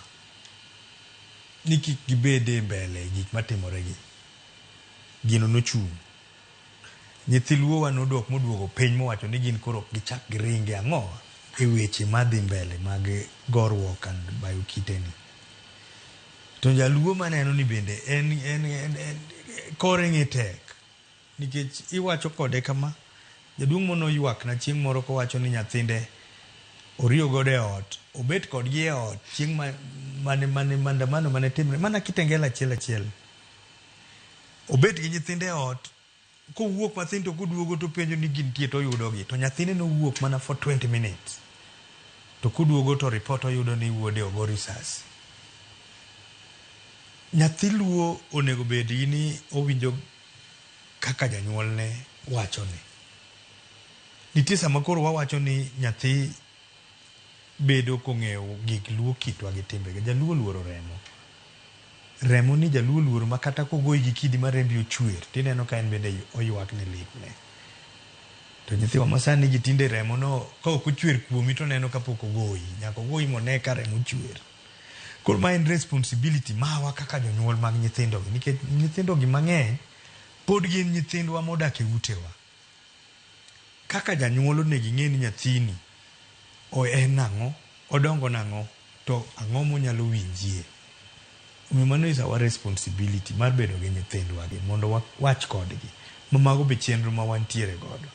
ni kik gibed e mbele gik matimore gi. Gino nochung'. Nyithi Luo wa nodok moduogo piny mowacho ni gin koro ok gichak giringe ang'o e weche madhi mbele mag goruok and bayo kite ni. To jaluo maneno ni bende en, en, en, en kore ng'e tek nikech iwacho kode kama jaduong' mono ywak na chieng' moro kowacho ni nyathinde oriyo godo e ot obet kodgi e ot chieng' mane mane maandamano mane timre mana Kitengela achiel achiel obet gi nyithinde e ot kowuok mathin to koduogo to penjo ni gintie to oyudogi to nyathine nowuok mana for 20 minutes to koduogo to report oyudo ni wuode ogo risasi. Nyathi Luo onego bed gi ni owinjo kaka janyuolne wachone. Nitie sama koro wawacho ni nyathi bedo kong'eyo gik Luo kitwa gi timbegi. Jaluo oluoro remo. Remo ni jaluo oluoro ma kata kogoyi gi kidi ma rembi ochwer tineno ka en bende oywak ni litne. To nyithiwa masani gi tinde remo no ka ok ochwer kuomi to oneno kapok ogoyi. Nyaka ogoyi mone ka remo chwer. Koro ma en responsibility mawa kaka jonyuol mag nyithindo gi nikech nyithindo gi mang'eny pod gin nyithindwa modak e utewa. Kaka janyuol onego ing'e ni nyathini o en nang'o, odongo nang'o, to ang'o monyalo winjie. Omiyo mano is our responsibility mar bedo gi nyithindwa gi mondo wawach kodgi. Ma mago be chenro ma wantiere godo.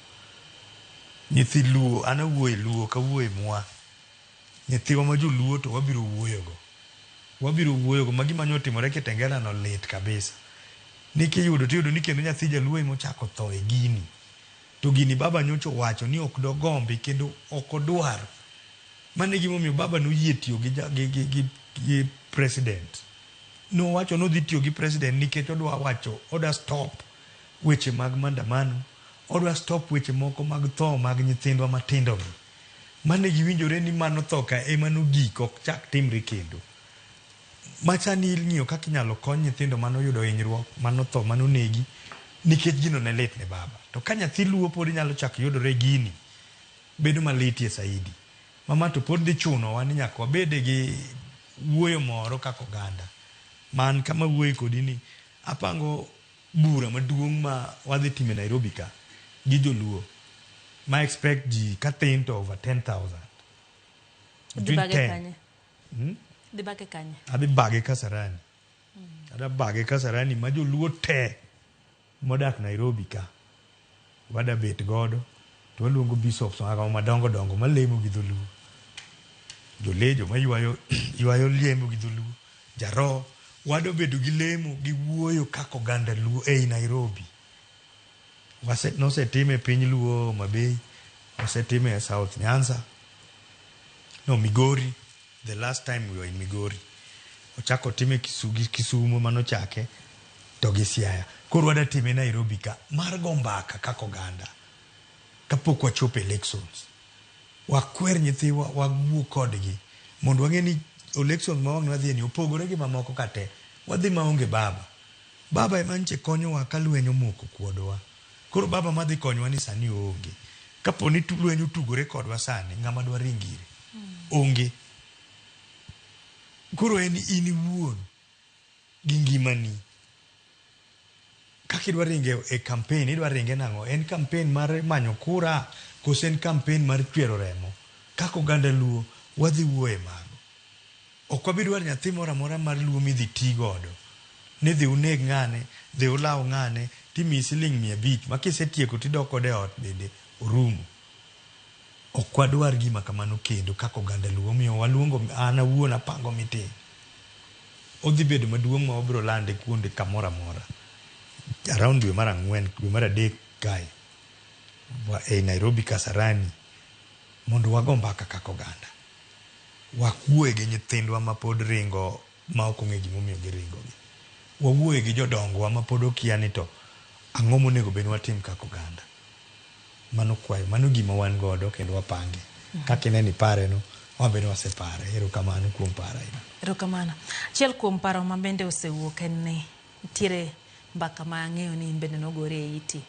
Nyithi Luo, an awuoyo e Luo, ok awuoyo e mwa. Nyithiwa ma joluo to wabiro wuoyo go. Wabiro wuoyo go ma gima nyo otimore Kitengela no lit kabisa. Ni kiyudo tiyudo ni kendo nyathi jaluo ema ochako tho e gini. To gini baba nyocha owacho ni ok dogombi kendo ok odwar. Mano e gimomiyo baba noyie tiyo gi, gi, gi, gi, gi president. Nowacho nodhi tiyo gi president nikech odwa wacho, odwa stop weche mag maandamano, odwa stop weche moko mag tho mag nyithindwa matindo gi. Mane giwinjore ni mano tho ka ema nogik ok chak timre kendo. Machani ing'iyo kaka inyalo kony nyithindo mane oyudo hinyruok, mane otho, mane onegi nikech gino ne lit ne baba. To ka nyathi Luo pod nyalo chak yudore gini, bedo malitie saidi. Mama to pod dhi chunowa ni nyaka wabede gi wuoyo moro kaka oganda. Man kama wuoye kodi ni apango bura maduong' ma wadhi timo e Nairobi ka gi joluo ma expect ji kathin to over 10,000. Idhi Between bage 10. kanye? Idhi bage kanye? Adhi bage Kasarani. Adhi bage Kasarani ma joluo te modak Nairobi ka wada bet godo to waluongo bishops mago madongo dongo malemo gi dholuo. Jolejo maywayo ywayo lemo gi dholuo. Jaro Wadwa bedo gi lemo gi wuoyo kaka oganda Luo ei Nairobi. Wase, nosetime e piny Luo Homa Bay, osetime e South Nyanza, no Migori, the last time we were in Migori. Ochako otime Kisu, gi Kisumo manochake to gi Siaya. Koro wadwa time Nairobi ka mar go mbaka kaka oganda kapok wachopo elections. Wakwer nyithiwa, wawuo kodgi mondo wang'e ni elections ma wang' wadhiye ni opogore gi mamoko ka te. Wadhi maonge baba. Baba ema nche konyowa ka lweny omoko kuodwa. Koro baba madhi konyowa ni sani oonge. Kapo ni lweny otugore kodwa sani, ng'ama dwaring ire? Onge. Koro en in iwuon gi ngimani. Kaka idwa ringe e campaign, idwa ringe nang'o? En campaign mar manyo kura koso en campaign mar chwero remo? Kaka oganda Luo, wadhi wuoye mago. Ok wabi dwaro nyathi moro amora mar Luo midhi ti godo ni dhi uneg ng'ane, dhi ulaw ng'ane, timiyi siling 500 ma kisetieko tidok godo e ot bende orumo. Ok wadwar gima kamano kendo kaka oganda Luo. Omiyo waluongo, an awuon apango meeting. Odhi bedo maduong' ma wabiro lande kuonde kamoro amora. Around dwe mar ang'wen, dwe mar adek kae, ei Nairobi Kasarani, mondo wago mbaka kaka oganda. Wawuoye gi nyithindwa ma pod ringo ma ok ong'e gimomiyo giringo gi. Wawuoye gi jodongwa ma pod okia ni to ang'o monego bed ni watim kaka oganda. Mano kwayo, mano gima wan godo kendo wapange. Kaka ineno ipare no, wan bende wasepare. Erokamano kuom paro aina. Erokamano. Achiel kuom paro ma bende osewuok en ni nitiere mbaka ma ang'eyo ni in bende nogori e iti.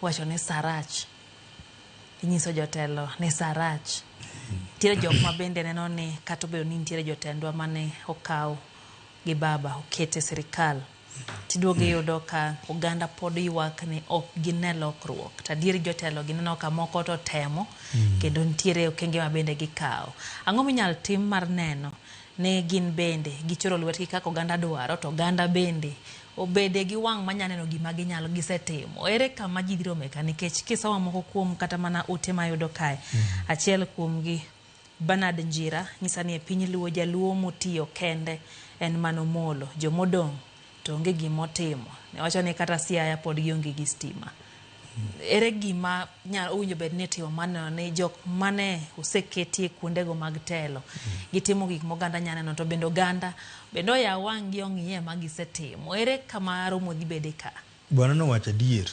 Iwacho ni saa rach. Inyiso jotelo ni saa rach. Nitiere jok ma bende neno ni kata obedo ni nitiere jotendwa mane okaw gi baba oket e sirikal, tiduogo iyudo ka oganda pod ywak ni ok gine lokruok. To adieri jotelo gineno ka moko to temo kendo nitiere okenge ma bende gikawo. Ang'o minyal tim mar neno ni gin bende gichoro lwetgi kaka oganda dwaro to oganda bende obede gi wang' manya neno gima ginyalo gisetimo. Ere kama ji dhi rome ka nikech kisomo moko kuom kata mana ote mayudo kae, achiel kuomgi Bernard Njira nyisa ni e piny Luo jaluo motiyo kende en mana Omolo, jomodong' to onge gima otimo. Ne wacho ni kata Siaya pod gionge gi stima. Ere gima owinjo bed ni itimo mar neno ni jok mane oseketie kuondego mag telo gitimo gik ma oganda nyalo neno to bende oganda bende oyaw wang'gi ong'iye ma gisetimo. Ere kama romo dhi bede ka? Bwana nowacho adier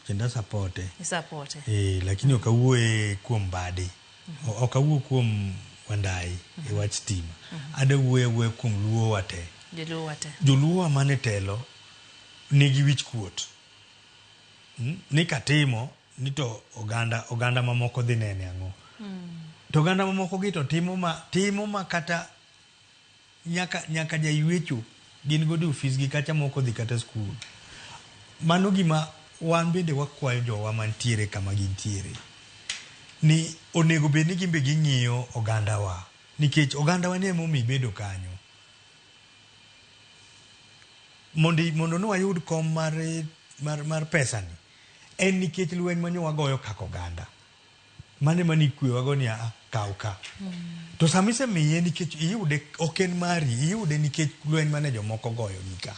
kendo asapote. Isapote. Eh, lakini ok awuoye kuom Mbadi. Ok awuo kuom Wandayi e wach stima. Ada wuoyo awuoya kuom Luo wa te. Joluo wa te. Joluo wa mane telo nigi wich kuot. Ni katimo ni to oganda oganda mamoko dhi nene ang'o. To oganda mamoko gi to timo ma timo ma kata nyaka nyaka jaywecho gin godo e ofis gi kacha moko dhi kata skul. Mano gima wan bende wakwayo jowa mantiere kama gintiere ni onego bed ni gin be ging'iyo ogandawa nikech ogandawa ni emomiyo ibedo kanyo. Mondo mondo ne wayud kom mar, mar, mar pesani en nikech lweny manyo wagoyo kaka oganda. Mano ema nikwewago ni aa, kaw ka. To sama isemiye nikech iyude ok en mari, iyude nikech lweny mane jomoko goyo ni ka.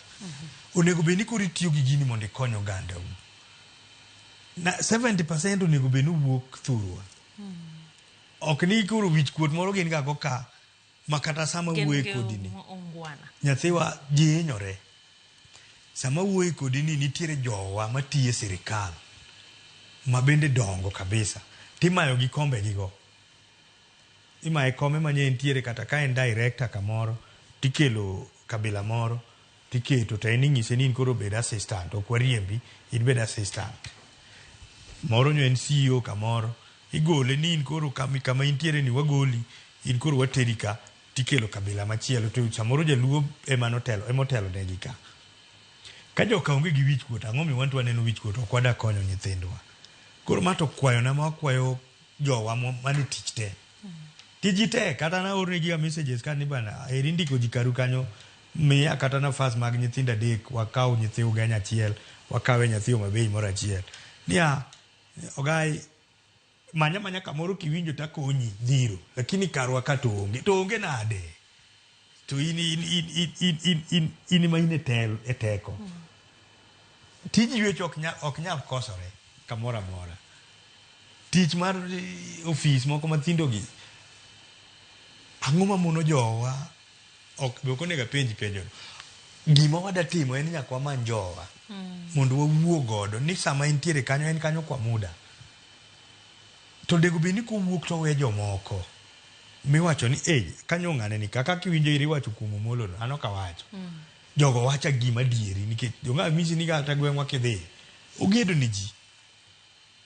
Onego bed ni koro itiyo gi gini mondo ikony ogandau. Na 70% onego bed ni wuok thurwa. Ok ni koro wich kuot moro gin ga go ka ma kata sama wuoye kodi ni nyathiwa ji hinyore. Sama wuoye kodi ni nitiere jowa matiyo e sirikal ma bende dongo kabisa timayo gi kombe gi go. Imaye kome ma nye entiere kata ka en director kamoro tikelo kabila moro tiketo to en inyise ni in koro bed assistant ok wariembi in bed assistant. Moro nyo en CEO kamoro igole ni in koro kama intiere ni wagoli in koro wateri ka tikelo kabila machielo to samoro jaluo ema notelo ema otelo negi ka. Ka joka onge gi wich kuot ang'o miyo wanto waneno wich kuot ok wada konyo nyithindwa. Koro ma to kwayona ma wakwayo jowa mane tich te. Tiji tek kata naornegi ga messages ka ni bana eri ndiko ji karu kanyo miya kata nafas mag nyithindo adek wakaw nyithi Ugenya achiel wakawe nyathi Homa Bay moro achiel. Niya ogai manya manya kamoro kiwinjo takonyi dhiro lakini karwa ka to onge to onge nade. To in in in in in in in in ema in e tel e teko. Tij ywecho ok nyal ok nyal kosore kamoro amora. Tich mar eh, ofis moko mathindo gi ang'o mamono jowa ok be ok onego apenji penjono. Gima wada timo en ni nyaka wamany jowa mondo wawuo godo ni sama entiere kanyo en kanyo kwa muda. To onego bed ni kowuok to owe jomoko miwacho ni eh kanyo ng'ane ni kaka kiwinjo iri iwacho kuom Omolo no an ok awacho. Jogo wacha gima adieri nikech jonga misi ni kata gweng'wa kidhi ogedo ne ji.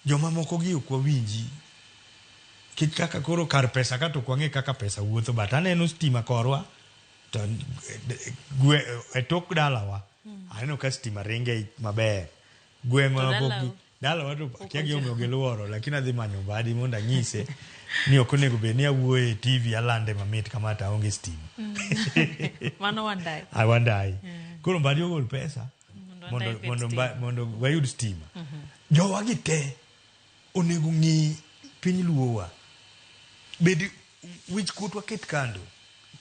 Joma moko gi ok wawinji nikech kaka koro kar pesa ka to ok wang'e kaka pesa wuotho but aneno stima korwa to gwe, e tok dalawa aneno ka stima ringe maber. Gweng'wa To pok dalau? dalawa to akia gimomiyo giluoro lakini adhi manyo Mbadi mondo anyise ni ok onego bed ni awuoyo e TV alande mamit kama to aonge stima. Mano Wandayi. Ah, Wandayi. Koro Mbadi ogol pesa Mondo mondo Wandayi mondo obed mba, stima. mondo wayud stima. Jowagi te onego ng'i piny luowa. Bed wich kuot waket kando.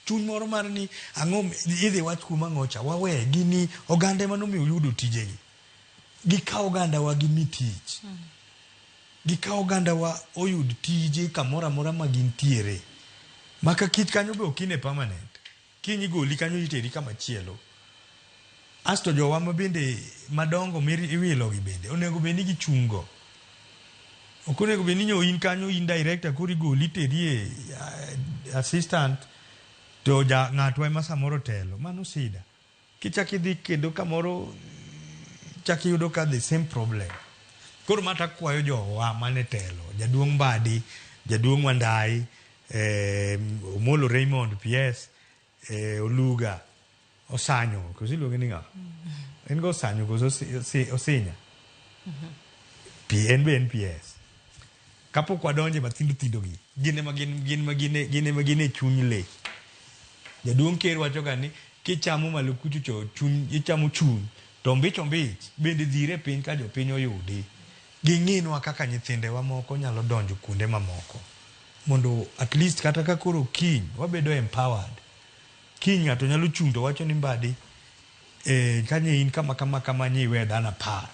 Chuny moro mar ni ang'o idhi wach kuom ang'o cha wawe gini oganda ema nomiyo uyudo tijegi. Gikaw ogandawa gimi tich. Gikaw ogandawa oyud tije kamoro amora ma gintiere. Maka kich kanyo be ok ine permanent. Kiny igoli kanyo iteri kama chielo. Asto jowa ma bende madongo miwilo gi bende onego bed ni gichung' go. Ok onego bed ni nyo in kanyo in director koro igoli iteri e assistant to ja ng'atwa ema samoro telo. Mano sida. Kichak idhi kendo kamoro chak iyudo ka the same problem. Koro ma to akwayo jowa mane telo, jaduong' Mbadi, jaduong' Wandayi, eh, Omolo Raymond PS, eh, Oluga, Osanyo, koso iluonge ni ng'a? En go Osanyo koso Osinya? P, en be en PS. Kapok wadonje mathindo thindo gi, gin ema gin, gin ema gin, gin ema gin e chuny le. Jaduong' ker wacho ga ni kichamo malo kucho cho chuny, ichamo chuny to ombich ombich bende dhire piny ka jopiny oyudi. Ging'inwa kaka nyithindewa moko nyalo donjo kuonde mamoko mondo at least kata ka koro kiny wabedo empowered. Kiny ng'ato nyalo chung' to wacho ni Mbadi eh, kanye in kama kama kama nyi iwe dhano apar.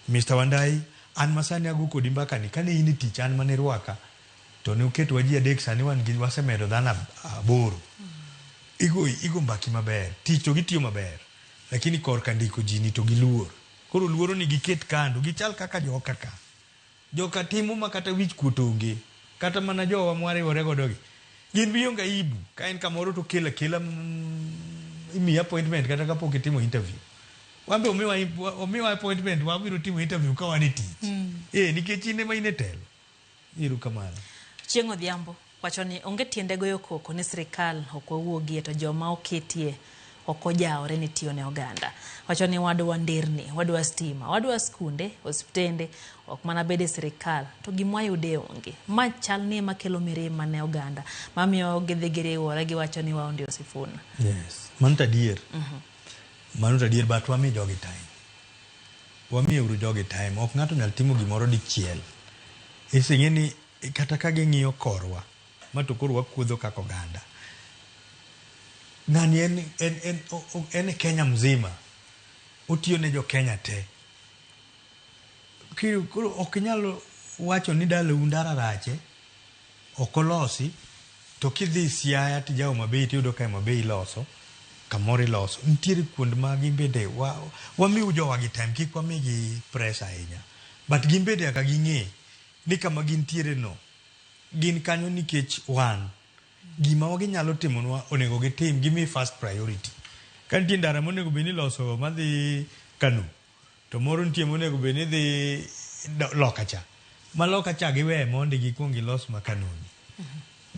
Mister Wandayi, an ma sani ago kodi mbaka ni, kane in e tich an mane irwaka to ne uketowa ji adek sani wan gi wasemedo dhano aboro. Igo, igo mbaki maber. Tich to gitiyo maber. Lakini korka ndiko ji ni to giluor. Koro luoro ni giket kando, gichal kaka joka ka. Joka timo ma kata wich kuot onge. Kata mana jowa mwariwore godo gi. Gin gionge aibu. Ka en kamoro to okelo akela imiyi appointment kata kapok itimo interview. Wan be omiwa, omiwa appointment wabiro timo interview ka wan e tich. Eh, nikech in ema in e telo. Erokamano. Chieng' Odhiambo wacho ni onge tiende goyo koko ni sirikal ok wawuogie to joma oketie ok ojawore ni tiyo ne oganda. Wacho ni wadwa nderni, wadwa stima, wadwa skunde, osiptende, ok mana bedo e sirikal to gima wayude onge. Ma chal ni ema kelo mirima ne oganda mamiyo gidhi giriwore giwacho ni wao ndio Sifuna. Yes, mano to adier. Mano to adier but wami jogi time. Wamiye uru jogi time. Ok ng'ato nyal timo gimoro dichiel. Ising'e ni kata ka ging'iyo korwa ma to koro wakuodho kaka oganda. Ng'ani en, en, en, en e Kenya mzima. Otiyo ne jo Kenya te. Koro ok inyal wacho ni dalau ndara rache, ok olosi, to kidhi Siaya tija Homa Bay tiyudo ka Homa Bay iloso, kamoro iloso. Nitiere kuond ma gin bende wa, wamiu jowagi time, kik wamigi pressure ahinya. But gin bende nyaka ging'e ni kama gintiere no, gin kanyo nikech wan. Gima ginyalo timonwa onego gitim, gimi first priority. Ka nitie ndara monego bed ni iloso madhi Kano, to moro nitie monego bed ni dhi loka cha. Ma loka cha giwe mondi gikuong gilos ma Kano ni.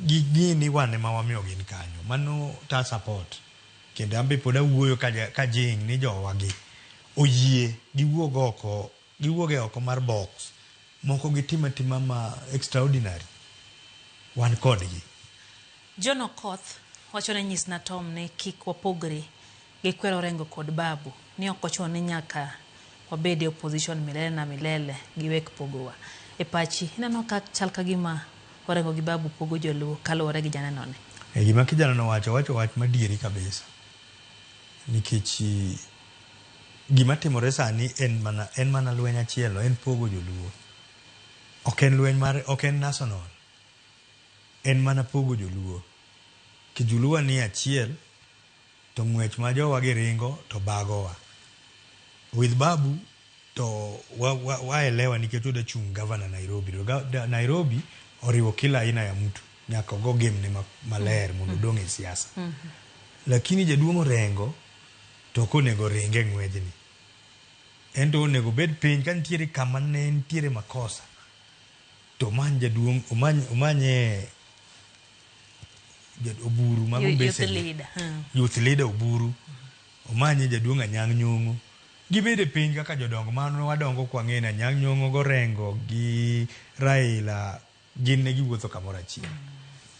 Ging'i ni wan ema wamiyo gin kanyo. Mano ta support. Kendo an be pod awuoyo ka jing ni jowa gi oyie giwuog oko, giwuog e oko mar box. Moko gitim atima ma extraordinary. Wan kodgi. John Okoth wacho ni nyisna Tom ni kik wapogre gi Kwer Orengo kod Babu ni ok ochuno ni nyaka wabed e opposition milele na milele giwek pogowa. E pachi ineno ka chal ka gima Orengo gi Babu pogo joluo kaluwore gi janenone? E gima kijana no owacho, owacho wach madieri kabisa. Nikech gima timore sani en mana, en mana lweny achiel, en pogo joluo. Ok en lweny mar, ok en national. En mana pogo joluo. Kijoluo ni achiel, to ng'wech ma jowa gi ringo to bagowa. With Babu to wa, wa, waelewa nikech odwa chung' governor Nairobi. To ga, da, Nairobi oriwo kila aina ya mtu. Nyaka ogo game ne maler mondo odong' e siasa. Lakini jaduong' Orengo to ok onego ring e ng'wejni. En to onego obed piny ka nitiere kama ne nitiere makosa to omany jaduong' omany omanye Oburu mago Youth mbesene. leader. Youth leader Oburu omanye jaduong' Anyang' Nyong'o gibed e piny kaka jodongo mano wadongo kwang'e ni Anyang' Nyong'o gorengo gi Raila gin ne giwuotho kamoro achiel.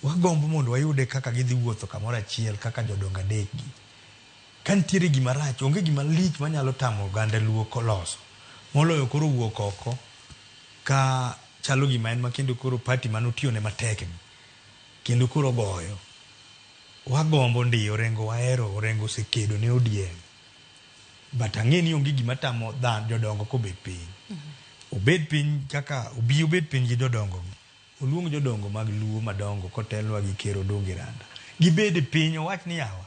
Wagombo mondo wayude kaka gidhi wuotho kamoro achiel kaka jodongo adek gi. Ka nitiere gima rach, onge gima lich manyalo tamo oganda Luo koloso moloyo koro wuok oko ka chalo gima en ma kendo koro party mane otiyone matek ni kendo koro ogoyo. Wagombo ndi Orengo wahero, Orengo osekedo ne ODM. But ang'e ni onge gima tamo dhan jodongo kobet piny. Obed piny kaka obi obed piny gi jodongo gi. Oluong jodongo mag Luo madongo kotelnwa gi Ker Odongo Iranda. Gibed e piny owach ni yawa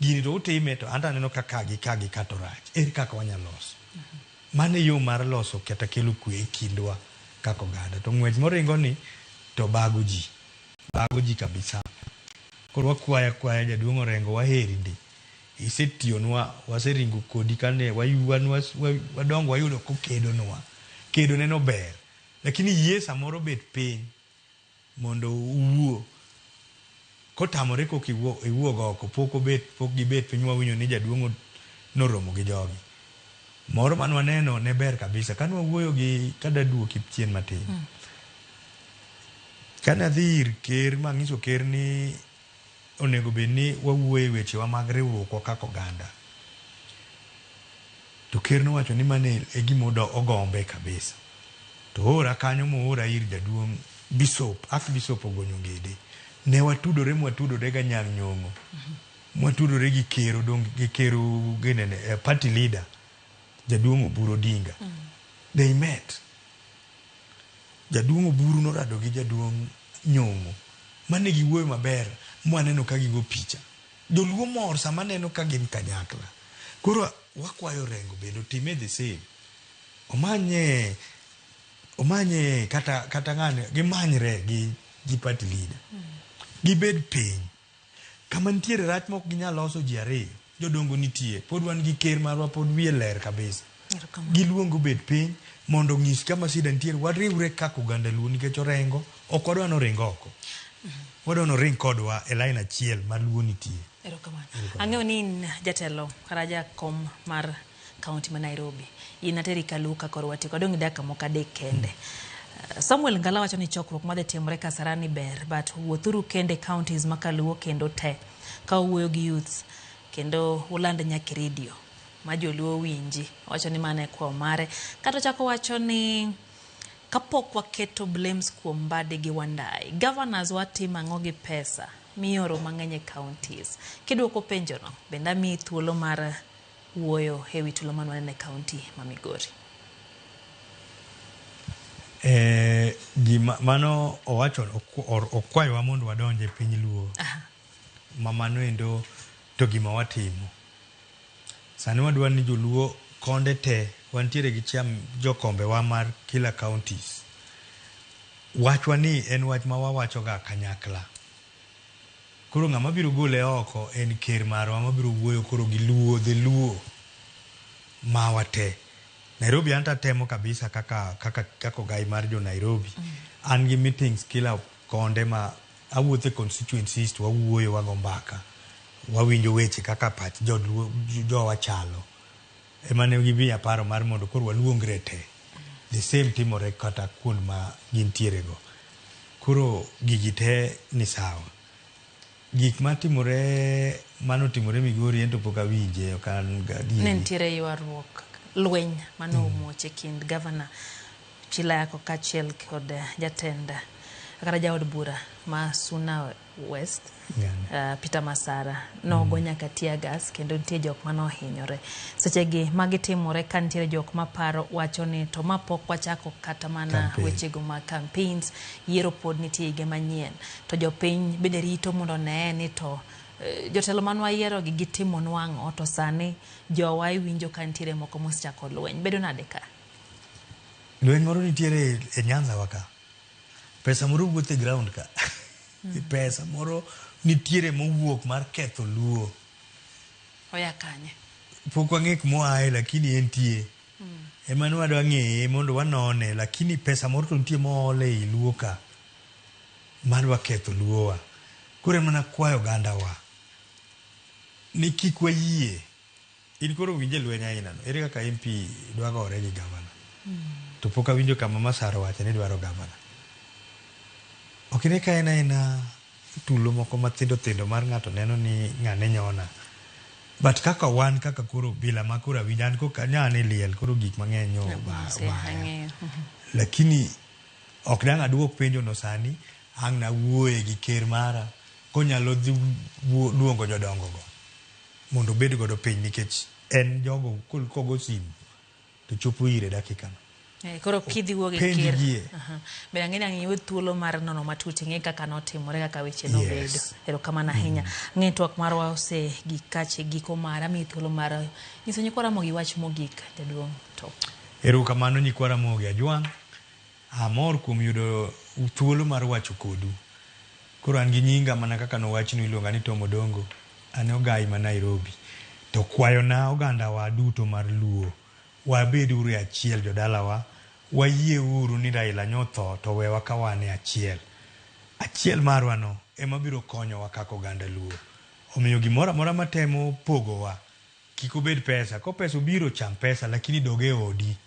gini to utime to anto aneno ka ka gi ka gi ka to rach. Ere kaka wanyalo loso? Mano e yo mar loso kata kelo kwe e kindwa kaka oganda. To ng'wech moringo ni to bago ji. Bago ji kabisa. Koro wakwaya akwaya jaduong' Orengo waheri ndi. Isetiyonwa, waseringo kodi kane wadongo wayudo kokedonwa. Kedo neno ber. Lakini yie samoro bet piny mondo uwuo. Kotamore koka iwuog oko, pok obet, pok gibet piny wawinjo ni jaduong' noromo gi jogi. Moro mane waneno ne ber kabisa. Kane wawuoyo gi, kada duoki chien matin. Kane adhi ir ker mang'iso ker ni onego bed ni wawuoyo e wechewa mag riwruokwa kaka oganda. To ker nowacho ni mano e gima ogombe kabisa. To oora kanyo moora ir jaduong' Bishop, Archbishop Ogonyo Ngede. Ne watudore mwatudore ga Anyang' Nyong'o. Mwatudore gi ker Odong' gi ker ginene, party leader jaduong' Oburu Odinga. They met. Jaduong' Oburu norado gi jaduong' Nyong'o mane giwuoyo maber mwaneno ka gigo picha. Joluo mor sama neno ka gin kanyakla. Koro wakwayo Orengo bende otime the same. Omanye omanye kata kata ng'ane gimanyre gi gi party leader. Gibed piny. Kama nitiere rach mok ginyal loso ji ariyo. Jodongo nitie. Pod wan gi ker marwa pod wiye ler kabisa. Giluong obed piny mondo onyis kama shida nitiere. Wariwre kaka oganda Luo nikech Orengo ok wadwa ni oring oko. Wadwa ni oring kodwa e line achiel ma Luo nitie. Erokamano. Ang'eyo ni in jatelo kata jakom mar kaunti ma Nairobi. In ateri kaluka koro watieko. Adong' gi dakika moko adek kende. Samuel Ngala wacho ni chokruok madhi timore Kasarani ber but wuothuru kende counties ma kaluo kendo te ka uwuoyo gi youths kendo uland nyaka e radio ma joluo winji. Owacho ni mano e kwayo mare. Kata ochako wacho ni kapok waketo blames kuom Mbadi gi Wandayi, governors watimo ang'o gi pesa mioro mang'eny e counties? Kidwoko penjono, bende amiyi thuolo mar wuoyo e wi tulo mane waneno e county ma Migori. Eh, gima mano owacho okwayowa mondo wadonj e piny Luo. Ma mano endo to gima watimo. Sani wadwa ni joluo konde te wantiere gi cham jokombewa mar kila counties. Wachwa ni en wach ma wawacho ga kanyakla. Koro ng'ama biro gole oko en ker marwa mabiro wuoyo koro gi Luo, the Luo mawa te. Nairobi anto atemo kabisa kaka, kaka, kaka ogai mar jo Nairobi. An gi meetings kila konde ma awuotho e constituencies to wawuoyo wago mbaka. Wawinjo weche kaka pach joluo jowa chalo. Ema ne gimiya paro mar mondo koro waluongre te. The same timore kata kuond ma gintiere go. Koro gigi te ni sawa. Gik matimore manotimore Migori ento pok awinje ok an gadieri. Ne nitiere ywaruok lweny mane omuoch e kind gavana Chilako kaachiel kod jatend kata jaod bura ma Suna West Peter Masara nogo nyaka tear gas kendo nitie jok manohinyore. Sechegi magi timore ka nitiere jok maparo wacho ni to ma pok wachako kata mana Campaign. Wechego mag campaigns, yiero pod nitie higa manyien. To jopiny bende rito mondo oneye ni to jotelo manwayiero gi gitimonwa ang'o to sani jowa iwinjo ka nitiere moko mosechako lweny. Bedo nade ka? Lweny moro nitiere e Nyanza wa ka. Pesa moro wuotho e ground ka. Pesa moro nitiere mowuok mar ketho Luo. Oya kanye? Pok wang'e kumoaye lakini entie. Ema ne wadwa ng'eye mondo wanone lakini pesa moro to nitie mool ei Luo ka madwa ketho Luowa. Koro en mana kwayo ogandawa ni kik wayie. In koro winje lweny aina no. Ere kaka MP dwa gore gi gavana? To pok awinjo kama Masara owacho ni dwaro gavana. Ok ine ka en aena tulo moko mathindo thindo mar ng'ato neno ni ng'ane nyona. But kaka wan kaka koro bila ma koro awinjo an koka nya an e liel koro gik mang'eny nyo baya. Lakini ok dang' aduok penjo no sani ang' nawuoye gi ker mara konyalo dhi luongo jodongo go mondo obed godo piny nikech en jogo kogo simu to chopo ire dakika no. Koro kidhi wuo gi Penj ker. gie. Be ang'e ni ang' iyud thuolo mar nono matut ing'e kaka notimore kaka weche nobedo. Erokamano ahinya. Ng'e twak marwa osegik kache giko mara amiyi thuolo mar nyiso nyikwa Ramogi wach mogik jaduong' to. Erokamano nyikwa Ramogi Ajwang'. Amor kuom yudo thuolo mar wacho kodu. Koro an gi nyinga mana kaka nowachnu iluonga ni Tom Odongo. An ogai ma Nairobi. To kwayona ogandawa duto mar Luo. Wabed uru e achiel jodalawa. Wayie uru ni Raila nyotho to wewa ka wan e achiel. Achiel marwa no ema biro konyowa kaka oganda Luo. Omiyo gimoro amora matemo pogowa kik obed pesa. Ko pesa obiro cham pesa lakini dog e odi.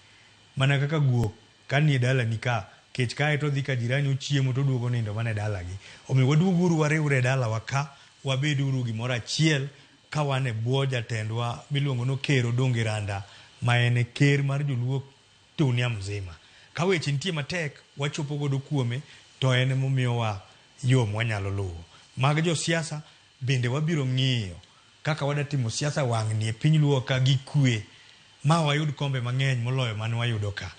Mana kaka guok ka nie dalani ka kech kae to dhi ka jirani ochiemo to oduogo nindo mana e dalagi. Omiyo waduog uru wariwre e dalawa ka wabed uru gimoro achiel ka wan e bwo jatendwa miluongo ni Ker Odongo Iranda ma en e ker mar joluo dunia mzima. Ka weche nitie matek wachopo godo kuome to en emomiyowa yo mwanyalo luwo. Mag josiasa bende wabiro ng'iyo kaka wadatimo siasa wang'ni e piny Luo ka gi kwe ma wayud kombe mang'eny moloyo mane wayudo ka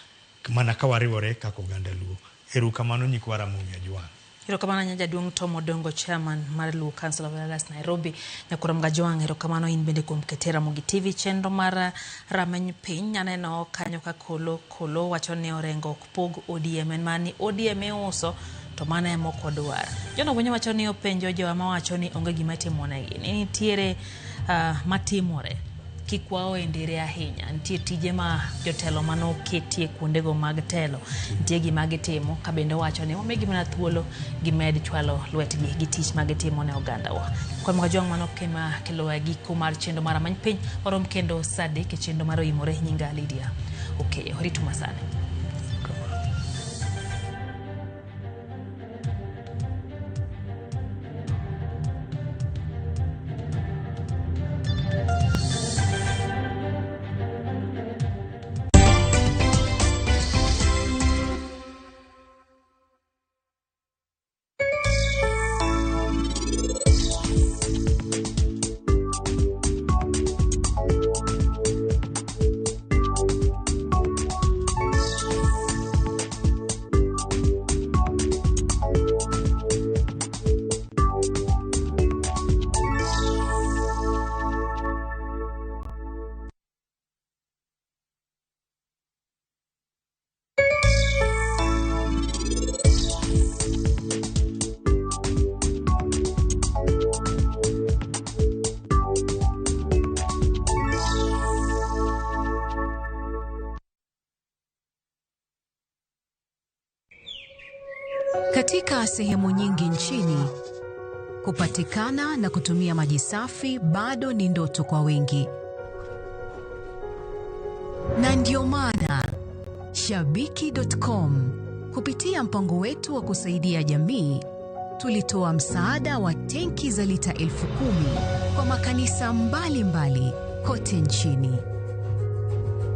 mana ka wariwore kaka oganda Luo. Erokamano nyikwa Ramogi Ajwang'. Erokamano ahinya jaduong' Tom Odongo, chairman mar Luo Council of Elders Nairobi. Nyakoro Mgajwang', erokamano in bende kuom kete Ramogi TV chenro mar rameny piny. Aneno kanyo ka Kolo Kolo wacho ni Orengo ok pog ODM, en mana ni ODM iuso to mano ema ok odwar. John Ogwenyo wacho ni openjo jowa mawacho ni onge gima itimonegi. Ni nitiere matimore. Kik wawe ndire ahinya. Nitie tije ma jotelo manoketie kuondego mag telo. Nitie gima gitimo ka bende owacho ni wamigi mana thuolo gimed chwalo lwetgi gi tich ma gitimo ne ogandawa. Kwa Mgajwang' mano kema kelo e giko mar chenro mar Rameny Piny. Warom kendo saa 3 e chenro mar Oimore. Nyinga Lydia Okeyo. Ritu masani. Katika sehemu nyingi nchini, kupatikana na kutumia maji safi bado ni ndoto kwa wengi. Na ndio maana Shabiki.com kupitia mpango wetu wa kusaidia jamii tulitoa msaada wa tenki za lita 10,000 kwa makanisa mbalimbali kote nchini.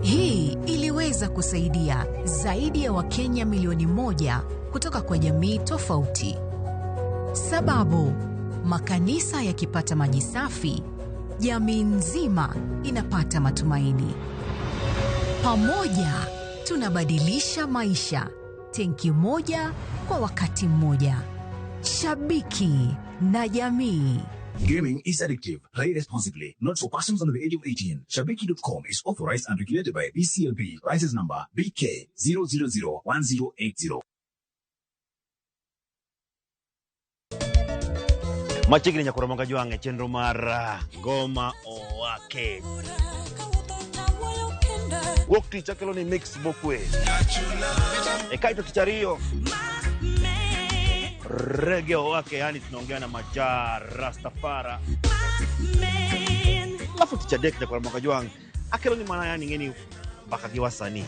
Hii iliweza kusaidia zaidi ya Wakenya milioni 1 kutoka kwa jamii tofauti. Sababu, makanisa yakipata maji safi, jamii nzima inapata matumaini. Pamoja tunabadilisha maisha, tenki moja kwa wakati mmoja. Shabiki na jamii. Gaming is addictive. Play responsibly. Not for persons under the age of 18. Shabiki.com is authorized and regulated by BCLB. License number BK 0001080. Machiegni nyakoro moga jwang' e chenro mar ah, Ngoma Owake. Wuok tich akelo ni mix mokwe. E kaito tich ariyo Reggae Owake, yani tunaongea na Majaa Rastafara. Alafu tich adek nyakoro moga jwang' akelo ni mana yani ng'eni mbaka gi wasanii.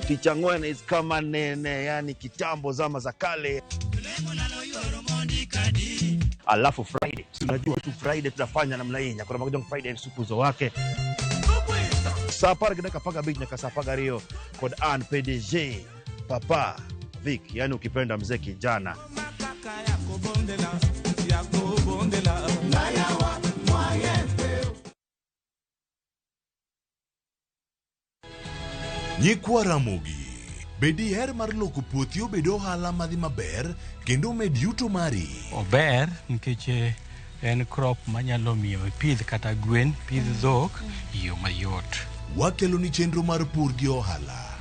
Tich ang'wen is kama nene, yani kitambo zama za kale. Alafu Friday, tunajua tu Friday tunafanya namna hii, nyakoro moga jwang' Friday supu zo wake. Saa apar gi dakika 15 nyaka saa 12 kod an PDG Papa Vic, yani ukipenda mzee kijana. Nyikwa Ramogi, be diher mar loko puothi obed ohala madhi maber kendo omed yuto mari? Ober nikech eh, en crop manyalo miyo ipidh kata gwen, pidh dhok e yo mayot. Wakeloni chenro mar pur gi ohala.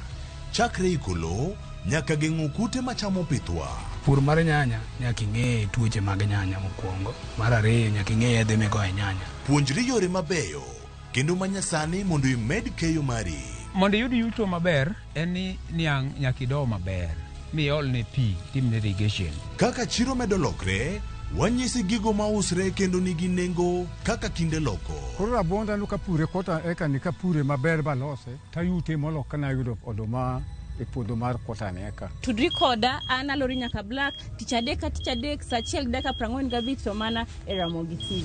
Chakre iko lowo nyaka geng'o kute machamo pithwa. Pur mar nyanya nyaka ing'e tuoche mag nyanya mokwongo. Mar ariyo nyaka ing'e yedhe migoyo e nyanya. Puonjri yore mabeyo kendo manyasani mondo imed keyo mari. Mondo iyud yuto maber en ni niang' nyaka ido maber miolne pi timne irrigation. Kaka chiro medo lokre, wanyisi gigo mausre kendo nigi nengo kaka kinde loko. Koro rabuonda no kapure kota eka ni kapure maber balose tayute molo kana yudo oduma e puodho mar kota ni eka. Tudri koda an Alori Nyaka Black tich adek ka tich adek saa achiel gi dakika 45 to mana e Ramogi TV.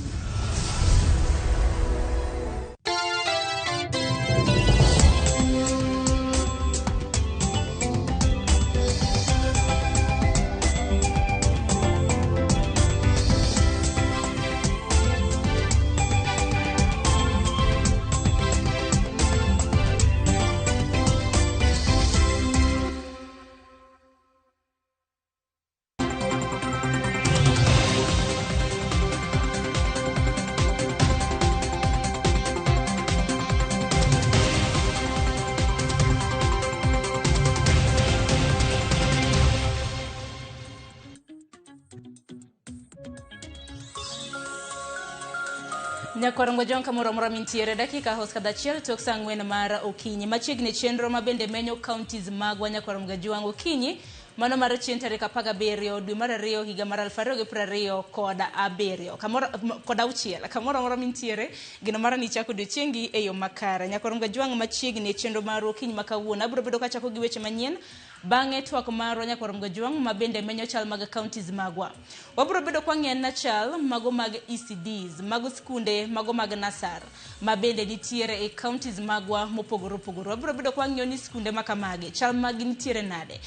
Nyakorongo John kamoro amora mintiere dakika hos kadha achiel tok saa ang'wen mar okinyi. Machiegni chenro ma bende menyo counties magwa Nyakorongo Jwang' okinyi mano mar chieng' tarik 17 dwe mar 2 higa mar 2027 kamoro kod auchiel kamoro amora mintiere geno mara ni chako odiochiengi e yo makare. Nyakorongo Jwang' machiegni chenro mar okinyi ma kawuono abiro bedo kachako gi weche manyien. Bang'e twak marwa Nyakorongo Jwang' ma bende menyo chal mag counties magwa. Wabiro bedo kwa ng'en na chal mago mag ECDs, mago skunde, mago mag nasar, ma bende nitiere e counties magwa mopogore opogore. Wabiro bedo kwa ng'iyo ni skunde makamage, chal magi nitiere nade.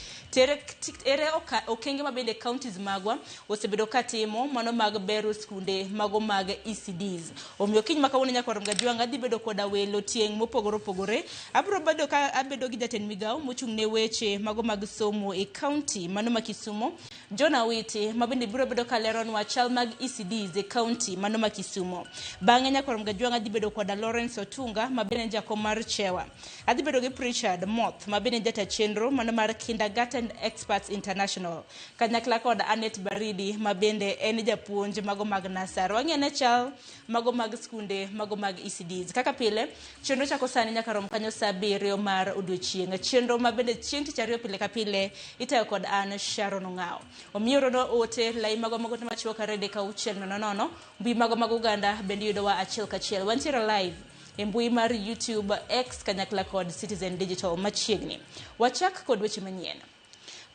Ere okenge ma bende counties magwa osebedo katimo mano mag bero skunde mago mag ECDs. Omiyo kiny ma kawuono Nyakorongo Jwang' adhi bedo koda welo tieng' mopogore opogore. Abiro bedo ka abedo gi jatend migawo mochung' ne weche mago mag somo e county mano ma Kisumo, John Awiti, ma bende biro bedo ka leronwa chal mag ECDs e county mano ma Kisumo. Bang'e Nyakorongo Jwang' adhi bedo koda Lawrence Otunga ma bende en jakom mar Chewa. Adhi bedo gi Richard Moth ma bende en jata chenro mano mar Kindergarten Experts International, kanyakla kod Annette Baridi ma bende en japuonj mago mag Nasar. Wang'e ne chal mago mag skunde mago mag ECDs. Kaka pile, chenro chako sani nyaka rom kanyo saa 7 mar odiochieng'. Chenro ma bende chieng' tich ariyo pile ka pile itayo kod an Sharon Ong'ao. Omiyo rono ote lai mago mago machuok 3 6 0 0 mbui mago mag Uganda bende yudowa achiel kachiel. Wantiere live e mbui mar YouTube, X kanyakla kod Citizen Digital machiegni. Wachak kod weche manyien.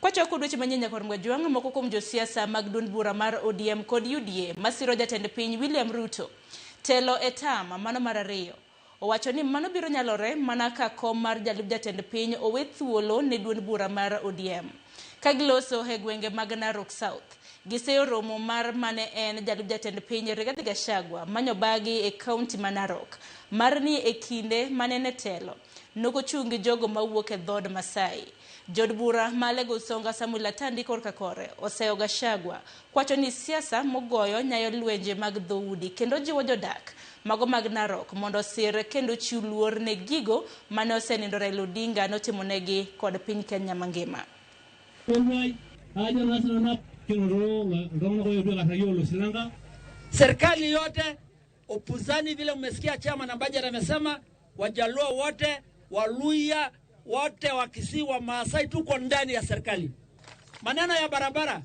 Kwachako kod weche manyien Nyakorongo Jwang' moko kuom josiasa mag duond bura mar ODM kod UDA masiro jatend piny William Ruto telo e tama mano mar ariyo Owacho ni mano biro nyalore mana ka kom mar jalup jatend piny owe thuolo ne duond bura mar ODM. Ka giloso e gwenge mag Narok South, giseyo romo mar mane en jalup jatend piny Rigathi Gachagua manyobagi e kaunti ma Narok, mar ni e kinde mane en e telo, nokochung' gi jogo mawuok e dhood Masai. Jood bura ma Alego Usonga Samuel Atandi korka kore oseyo Gachagua kwacho ni siasa mogoyo nyayo lwenje mag dhoudi kendo jiwo jodak mago mag Narok mondo osir kendo chiw luor ne gigo mane osenindo Raila Odinga notimonegi kod piny Kenya mangima. Serikali yote upinzani, vile mmesikia chama na budget amesema, Wajaluo wote, Waluya wote, Wakisii, wa Maasai tuko ndani ya serikali. Maneno ya barabara,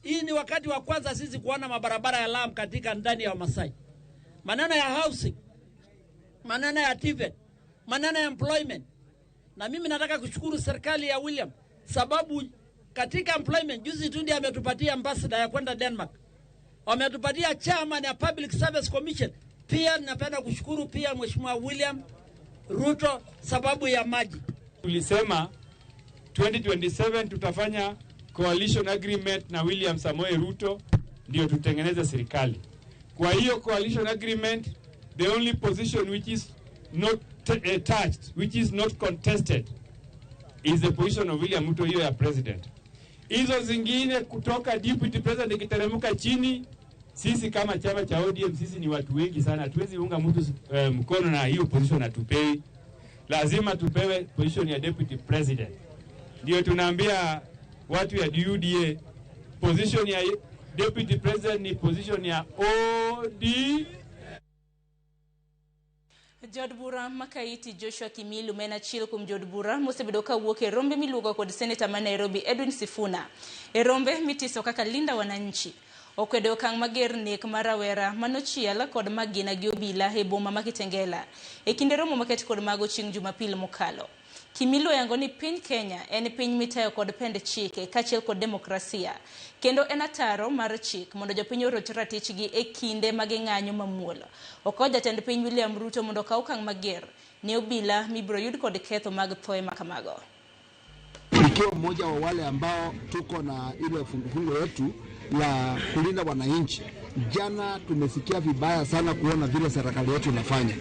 hii ni wakati wa kwanza sisi kuona mabarabara ya lam katika ndani ya Masai. Maneno ya housing, maneno ya TVET, maneno ya employment. Na mimi nataka kushukuru serikali ya William sababu katika employment juzi tu ndiye ametupatia ambassador ya kwenda Denmark. Wametupatia chairman ya Public Service Commission. Pia napenda kushukuru pia Mheshimiwa William Ruto sababu ya maji. Tulisema 2027 tutafanya coalition agreement na William Samoei Ruto ndio tutengeneze serikali. Kwa hiyo coalition agreement, the only position which is not touched, which is not contested is the position of William Ruto, hiyo ya president. Hizo zingine kutoka deputy president ikiteremka chini, sisi kama chama cha ODM, sisi ni watu wengi sana, hatuwezi unga mtu mkono na hiyo position hatupewi. Lazima tupewe position ya deputy president. Ndio tunaambia watu ya UDA, position ya deputy president ni position ya ODM. Jood bura ma Kaiti Joshua Kimilu ma en achiel kuom jood bura mosebedo kawuok e rombe miluongo kod seneta ma Nairobi Edwin Sifuna e rombe mitiso kaka Linda Wananchi okwedo okang' mager nek mar rawera manochiel kod magina gi obila e boma ma Kitengela e kinde romo maket kod mago chieng' Jumapil mokalo. Kimilu oyango ni piny Kenya en piny mitayo kod pend chike kaachiel kod demokrasia kendo en ataro mar chik mondo jopiny oroch ratichgi e kinde ma ging'anyo mamuol. Okwayo jatend piny William Ruto mondo okaw okang' mager ne obila mibiro yud kod ketho mag thoe makamago. Ikiwa mmoja wa wale ambao tuko na ile fungufungu yetu la kulinda wananchi, jana tumesikia vibaya sana kuona vile serikali yetu inafanya.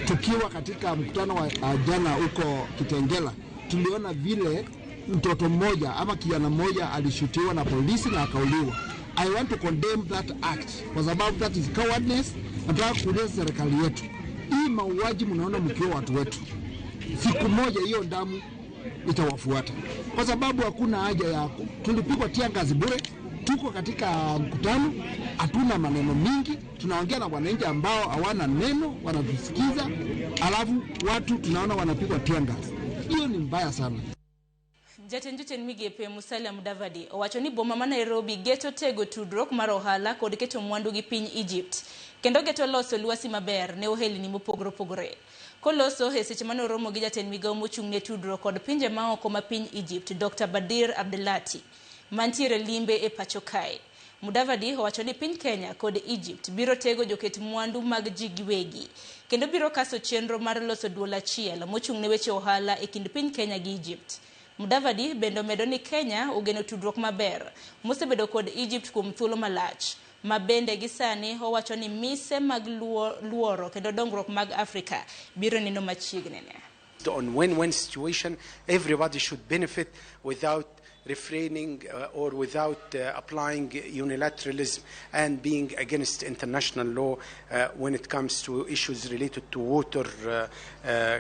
Tukiwa katika mkutano wa jana huko Kitengela, tuliona vile mtoto mmoja ama kijana mmoja alishutiwa na polisi na akauliwa. I want to condemn that act kwa sababu that is cowardness. Nataka kuuliza serikali yetu, hii mauaji mnaona mkiwa watu wetu, siku moja hiyo damu itawafuata, kwa sababu hakuna haja ya tulipigwa tear gas bure. Tuko katika mkutano, hatuna maneno mingi, tunaongea na wananchi ambao hawana neno, wanatusikiza, alafu watu tunaona wanapigwa tear gas. Hiyo ni mbaya sana. Jatend jotend migepe Musalia Mudavadi owacho ni boma ma Nairobi geto tego tudruok mar ohala kod keto mwandu gi piny Egypt kendo geto loso lwasi maber ne ohelni mopogore opogore. Koloso e seche mane oromo gi jatend migawo mochung' ne tudruok kod pinje maoko ma piny Egypt Dr. Badir Abdelati mantiere limbe e pacho kae. Mudavadi owacho ni piny Kenya kod Egypt biro tego joket mwandu mag ji giwegi kendo biro kaso chenro mar loso duol achiel mochung' ne weche ohala e kind piny Kenya gi Egypt. Mudavadi bende omedo ni Kenya ogeno tudruok maber mosebedo kod Egypt kuom thuolo malach ma bende gi sani owacho ni mise mag luoro kendo dongruok mag Afrika biro neno machiegni. On win-win situation, everybody should benefit without refraining or without applying unilateralism and being against international law when it comes to issues related to water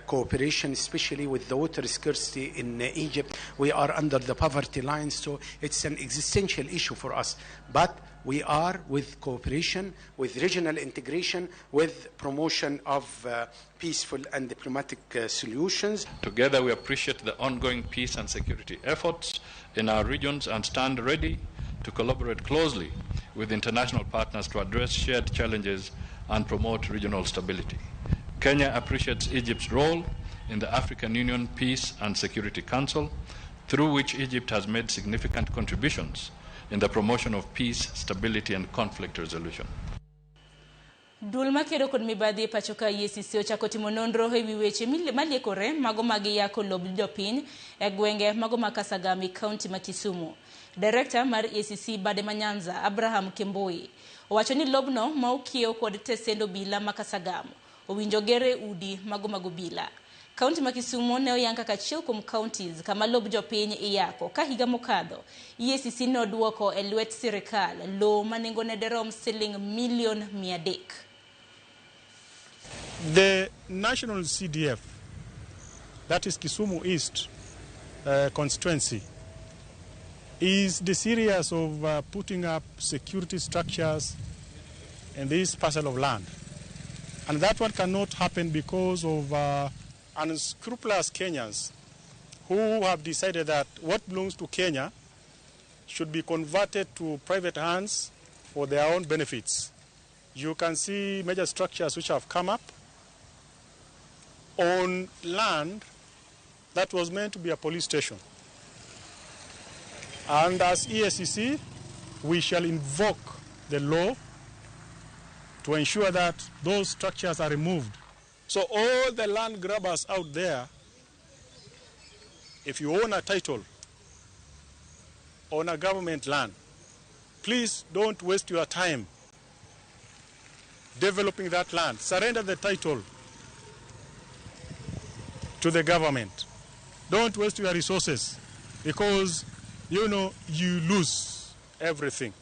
cooperation, especially with the water scarcity in Egypt. We are under the poverty line, so it's an existential issue for us. But we are with cooperation, with regional integration, with promotion of peaceful and diplomatic solutions. Together we appreciate the ongoing peace and security efforts in our regions and stand ready to collaborate closely with international partners to address shared challenges and promote regional stability. Kenya appreciates Egypt's role in the African Union Peace and Security Council, through which Egypt has made significant contributions in the promotion of peace, stability, and conflict resolution. Duol makedo kod mibadhi e pacho ka EACC ochako timo nonro ewi weche maliekore mago mag yako lob jopiny e gwenge mago ma Kasagami, kaunti ma Kisumu. Director mar EACC bade ma Nyanza, Abraham Kemboi, owacho ni lobno ma okiewo kod tesend obila ma Kasagam owinjo gere udi mago mag obila. Kaunti ma Kisumu ne oyang kaka achiel kuom counties kama lob jopiny iyako ka higa mokadho EACC ne oduoko e lwet sirikal lowo ma nengone derom siling milion 300. The national CDF, that is Kisumu East constituency, is the serious of putting up security structures in this parcel of land. And that one cannot happen because of unscrupulous Kenyans who have decided that what belongs to Kenya should be converted to private hands for their own benefits. You can see major structures which have come up on land that was meant to be a police station. And as EACC, we shall invoke the law to ensure that those structures are removed. So all the land grabbers out there, if you own a title on a government land, please don't waste your time developing that land. Surrender the title to the government. Don't waste your resources because, you know, you lose everything.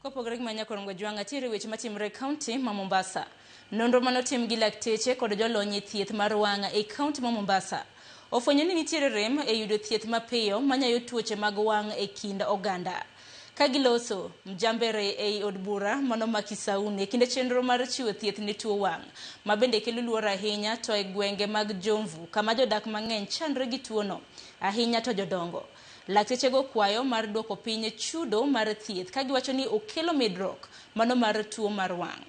Kopogore gi manya Jwang' atiere weche matimore e kaunti ma Mombasa. Nonro manotim gi lakteche kod jolony e thieth mar wang' e kaunti ma Mombasa ofwenyo ni nitiere rem e yudo thieth mapiyo manyayo tuoche mag wang' e kind oganda. Ka giloso Mjambere ei od bura mano ma Kisauni e kinde chenro mar chiwo thieth ne tuo wang' ma bende kelo luoro ahinya to e gwenge mag Jomvu kama jodak mang'eny chandre gi tuono ahinya to jodongo. Laktechego kwayo mar duoko piny chudo mar thieth ka giwacho ni okelo medruok mano mar tuo mar wang'.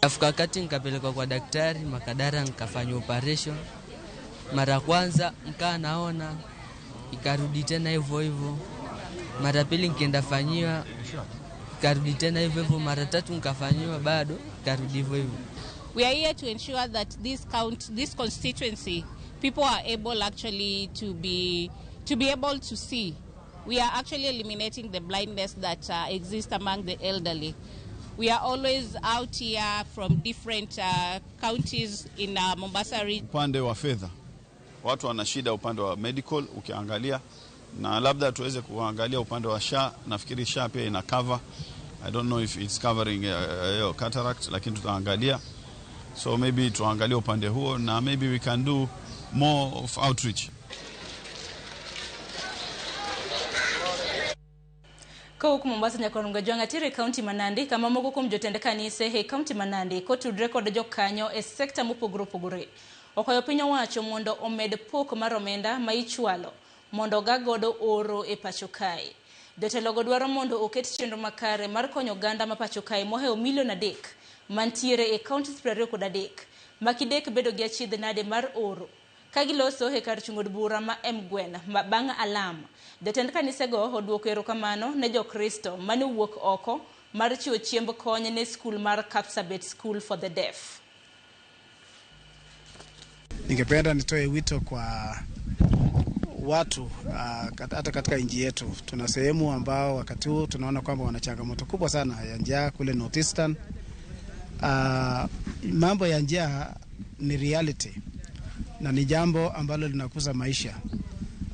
Afika wakati nikapelekwa kwa daktari Makadara, nikafanywa operation. Mara kwanza nikaa naona, ikarudi tena hivyo hivyo. Mara pili nikaenda fanyiwa, ikarudi tena hivyo hivyo. Mara tatu nikafanyiwa, bado ikarudi hivyo hivyo. We are here to ensure that this constituency, people are able actually to be able to see. We are actually eliminating the blindness that exists among the elderly. We are always out here from different counties in Mombasa region. Upande wa fedha, watu wana shida upande wa medical ukiangalia, na labda tuweze kuangalia upande wa SHA. Nafikiri SHA pia ina cover. I don't know if it's covering cataract, lakini tutaangalia. So maybe tuangalie upande huo, na maybe we can do more of outreach. Kowuok Mombasa nyaka Jwang' atiere kaunti ma Nandi kama moko kuom jotend kanise e kaunti ma Nandi kotudre kod jokanyo e sekta mopogore opogore okwayo piny owacho mondo omed pok mar omenda ma ichwalo mondo oga godo oro e pacho kae. Jotelogo dwaro mondo oket chenro makare mar konyo oganda ma pacho kae mohewo milion 3 mantiere e counties 23 ma kidek bedo gi achiedh nade mar oro. Ka giloso e kar chung' od bura ma Mgwen bang' alam, jotend kanisego oduoko erokamano ne jokristo mane owuok oko mar chiwo chiemb kony ne skul mar Kapsabet School for the Deaf. Ningependa nitoe wito kwa watu hata katika nchi yetu. Tuna sehemu ambao wakati huu tunaona kwamba wana changamoto kubwa sana ya njaa kule Northeastern. Mambo ya njaa ni reality na ni jambo ambalo linakuza maisha,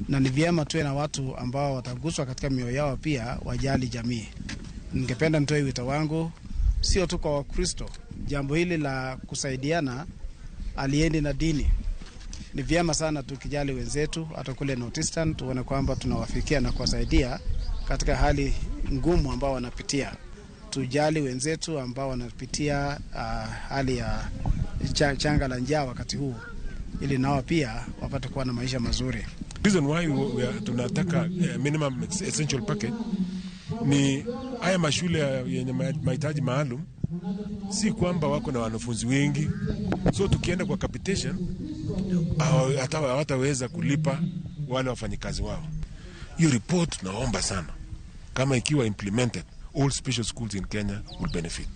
na ni vyema tuwe na watu ambao wataguswa katika mioyo yao pia wajali jamii. Ningependa nitoe wito wangu sio tu kwa Wakristo, jambo hili la kusaidiana aliendi na dini. Ni vyema sana tukijali wenzetu hata kule Northeastern, tuone kwamba tunawafikia na kuwasaidia katika hali ngumu ambao wanapitia. Tujali wenzetu ambao wanapitia hali ya changa la njaa wakati huu, ili nao pia wapate kuwa na maisha mazuri. Reason why we are tunataka minimum essential package ni haya mashule yenye mahitaji maalum, si kwamba wako na wanafunzi wengi, so tukienda kwa capitation hawataweza kulipa wale wafanyikazi wao. Hiyo report tunaomba sana kama ikiwa implemented, all special schools in Kenya will benefit.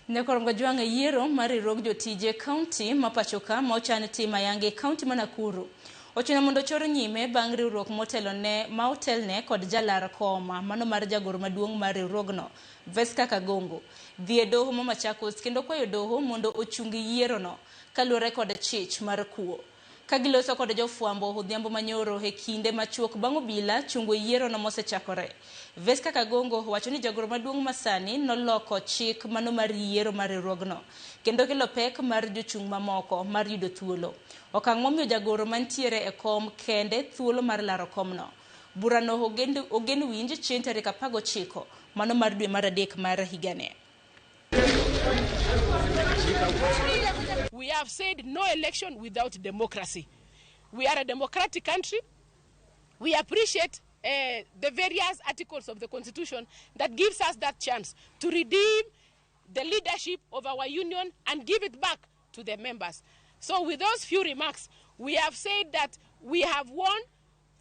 Nyakorongo Jwang' yiero mar riwruog jotije kaunti ma pachoka ma ochan tim ayanga e kaunti ma Nakuru ochuno mondo ochor nyime bang' riwruok motelone ma otelne kod jalar koma mano mar jagoro maduong' mar riwruogno Veska Kagongo dhi e doho ma Machakos kendo kwayo doho mondo ochung yierono kaluwore kod chich mar kuo. Ka giloso kod jofwambo odhiambo manyoro e kinde machuok bang' obila chungo yierono mosechakore. Veska Kagongo wacho ni jagoro maduong' masani noloko chik mano mar yiero mar riwruogno kendo kelo pek mar jochung' mamoko mar yudo thuolo. Okang' momiyo jagoro mantiere e kom kende thuolo mar laro komno. Burano ogen winj chieng' tarik 19 mano mar dwe mar 3 mar higani. We have said no election without democracy. We are a democratic country. We appreciate the various articles of the Constitution that gives us that chance to redeem the leadership of our union and give it back to the members. So with those few remarks, we have said that we have won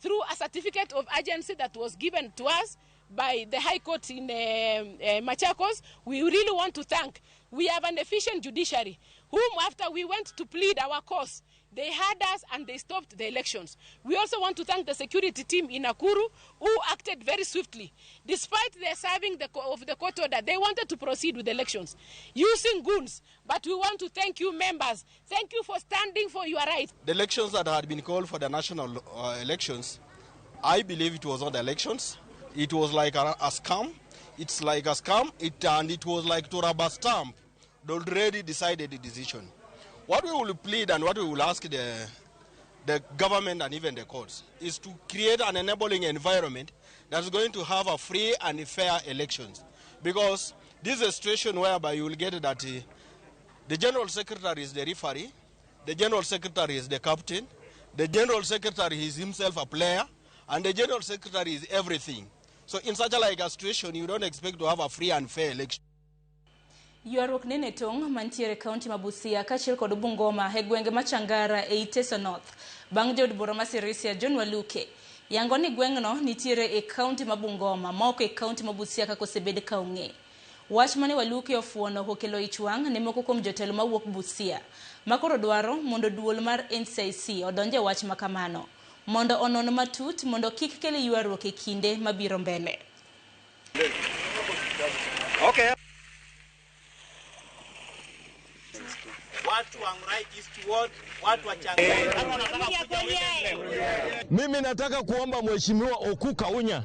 through a certificate of agency that was given to us by the High Court in Machakos. We really want to thank. We have an efficient judiciary, whom after we went to plead our cause, they heard us and they stopped the elections. We also want to thank the security team in Nakuru, who acted very swiftly. Despite their serving of the court order, they wanted to proceed with the elections using goons. But we want to thank you, members. Thank you for standing for your rights. The elections that had been called for the national elections, I believe it was not elections. It was like a scam. It's like a scam, and it was like to rubber stamp the already decided decision. What we will plead and what we will ask the government and even the courts is to create an enabling environment that's going to have a free and fair elections. Because this is a situation whereby you will get that the general secretary is the referee, the general secretary is the captain, the general secretary is himself a player, and the general secretary is everything. So in such a like a situation, you don't expect to have a free and fair election. Ywaruok nene tong' mantiere kaunti ma Busia kaachiel kod Bungoma e gwenge ma Changara e Iteso North bang' jaod bura ma Sirisia John Waluke yango ni gweng'no nitiere e kaunti ma Bungoma ma ok e kaunti ma Busia kaka osebed ka ong'e. Wach mane Waluke ofuono okelo ich wang' ne moko kuom jotelo mawuok Busia makoro dwaro mondo duol mar NCIC odonje wach makamano mondo onon matut mondo kik kel ywaruok e kinde mabiro mbele. Okay. Watu wa Ang'urai East Ward, watu wa Changara. Mimi nataka kuomba Mheshimiwa Oku Kaunya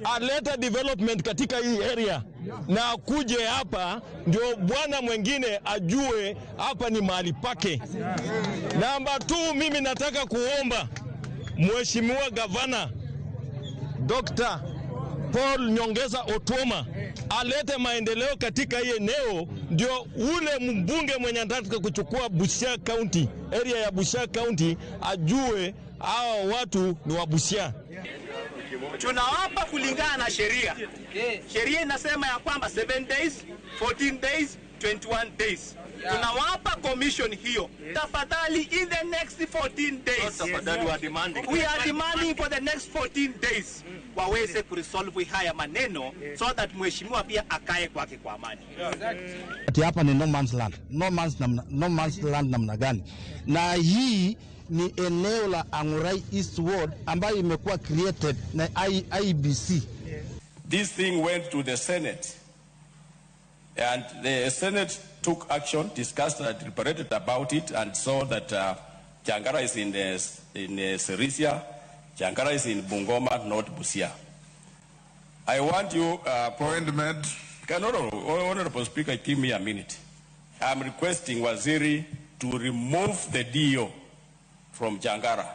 alete development katika hii area na akuje hapa ndio bwana mwingine ajue hapa ni mahali pake. Namba 2, mimi nataka kuomba Mheshimiwa Gavana Dr. Paul Nyongesa Otuoma alete maendeleo katika hii eneo, ndio ule mbunge mwenye anataka kuchukua Busia County, area ya Busia County, ajue hawa watu ni wa Busia. Tunawapa kulingana na sheria. Sheria inasema ya kwamba 7 days, 14 days, 21 days. Tunawapa commission hiyo. Tafadhali in the next 14 days. Tafadhali, we are demanding. We are demanding for the next 14 days. Waweze kuresolve haya maneno so that mheshimiwa pia akae kwake kwa amani. Ati hapa ni no man's land. No man's land namna gani? Na hii ni eneo la Ang'urai East Ward ambayo imekuwa created na IBC. This thing went to the Senate. And the Senate took action, discussed and deliberated about it, and saw that Changara is in Sirisia, Changara is in Bungoma, not Busia. I want you... Point made. No, Honorable Speaker, give me a minute. I'm requesting Waziri to remove the DO from Changara.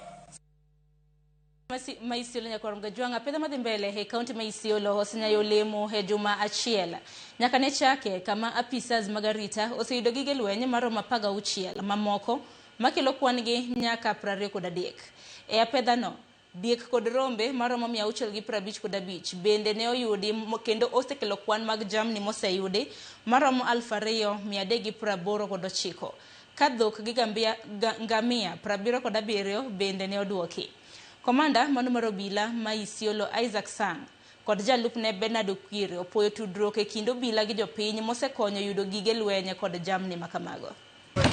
Ma Isiolo nyakwar Mgajwang' apedha madhi mbele e kaunti ma Isiolo osenyayo lemo e juma achiel nyaka ne chake kama apisas mag arita oseyudo gige lweny maromo 16 mamoko makelo kwan gi nyaka 23. E apedhano diek kod rombe maromo 655 bende ne oyudi kendo osekelo kwan mag jamni moseyudi maromo 2389 ka dhok gi ngamia 77 bende ne oduoki. Komanda mano mar obila ma Isiolo Isaac Sang kod jalupne Bernard Okwiri opuoyo tudruok e kind obila gi jopiny mosekonyo yudo gige lweny kod jamni makamago.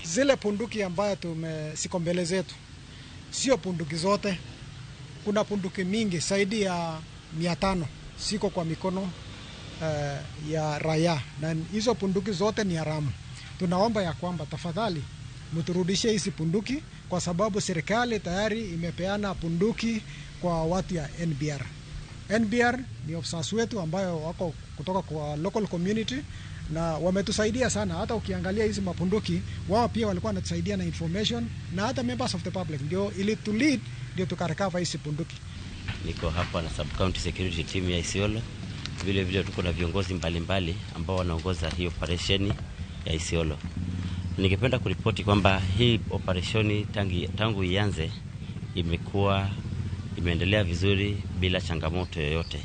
Zile punduki ambayo siko mbele zetu sio punduki zote. Kuna punduki mingi zaidi ya 500 siko kwa mikono ya raia, na hizo punduki zote ni haramu. Tunaomba ya kwamba tafadhali mturudishe hizi punduki, kwa sababu serikali tayari imepeana punduki kwa watu ya NBR. NBR ni officers wetu ambayo wako kutoka kwa local community na wametusaidia sana. Hata ukiangalia hizi mapunduki, wao pia walikuwa wanatusaidia na information, na hata members of the public ndio ili to lead, ndio tukarecover hizi punduki. Niko hapa na sub county security team ya Isiolo. Vile vile tuko na viongozi mbalimbali ambao wanaongoza hii operesheni ya Isiolo. Ningependa kuripoti kwamba hii operesheni tangu ianze imeendelea vizuri bila changamoto yoyote.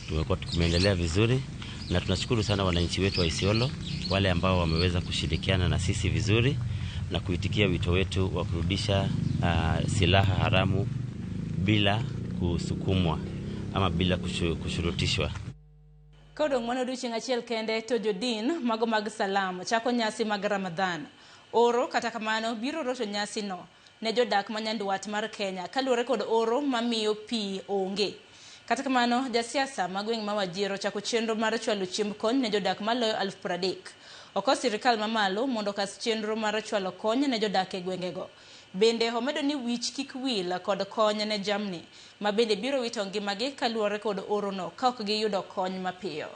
Tumekuwa tumeendelea vizuri na tunashukuru sana wananchi wetu wa Isiolo, wale ambao wameweza kushirikiana na sisi vizuri na kuitikia wito wetu wa kurudisha silaha haramu bila kusukumwa ama bila kushurutishwa. Kodong' mana odiochieng' achiel kende to jodin mago mag Salam chako nyasi mag Ramadhan. Oro kata kamano biro rocho nyasi no ne jodak ma nyandwat mar Kenya kaluwore kod oro mamiyo pi onge. Kata kamano jasiasa ma gweng' ma Wajir ochako chenro mar chwalo chiemb kony ne jodak maloyo 30,000. Oko sirikal mamalo mondo okas chenro mar chwalo kony ne jodak e gwengego. Bende omedo ni wich kik wil kod kony ne jamni ma bende biro wito ngimagi kaluwore kod orono ka ok giyudo kony mapiyo.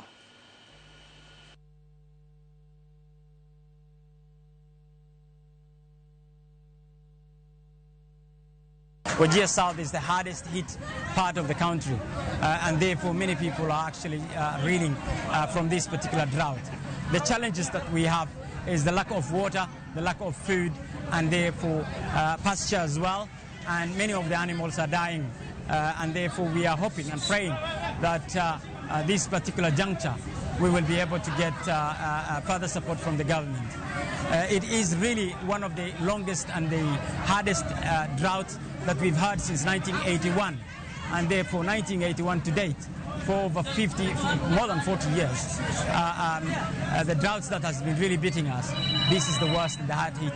Wajir South is the hardest hit part of the country, and therefore many people are actually reeling from this particular drought. The challenges that we have is the lack of water, the lack of food, and therefore pasture as well, and many of the animals are dying, and therefore we are hoping and praying that this particular juncture we will be able to get further support from the government. It is really one of the longest and the hardest droughts that we've had since 1981, and therefore 1981 to date, for over 50, more than 40 years, the droughts that has been really beating us, this is the worst and the hard hit.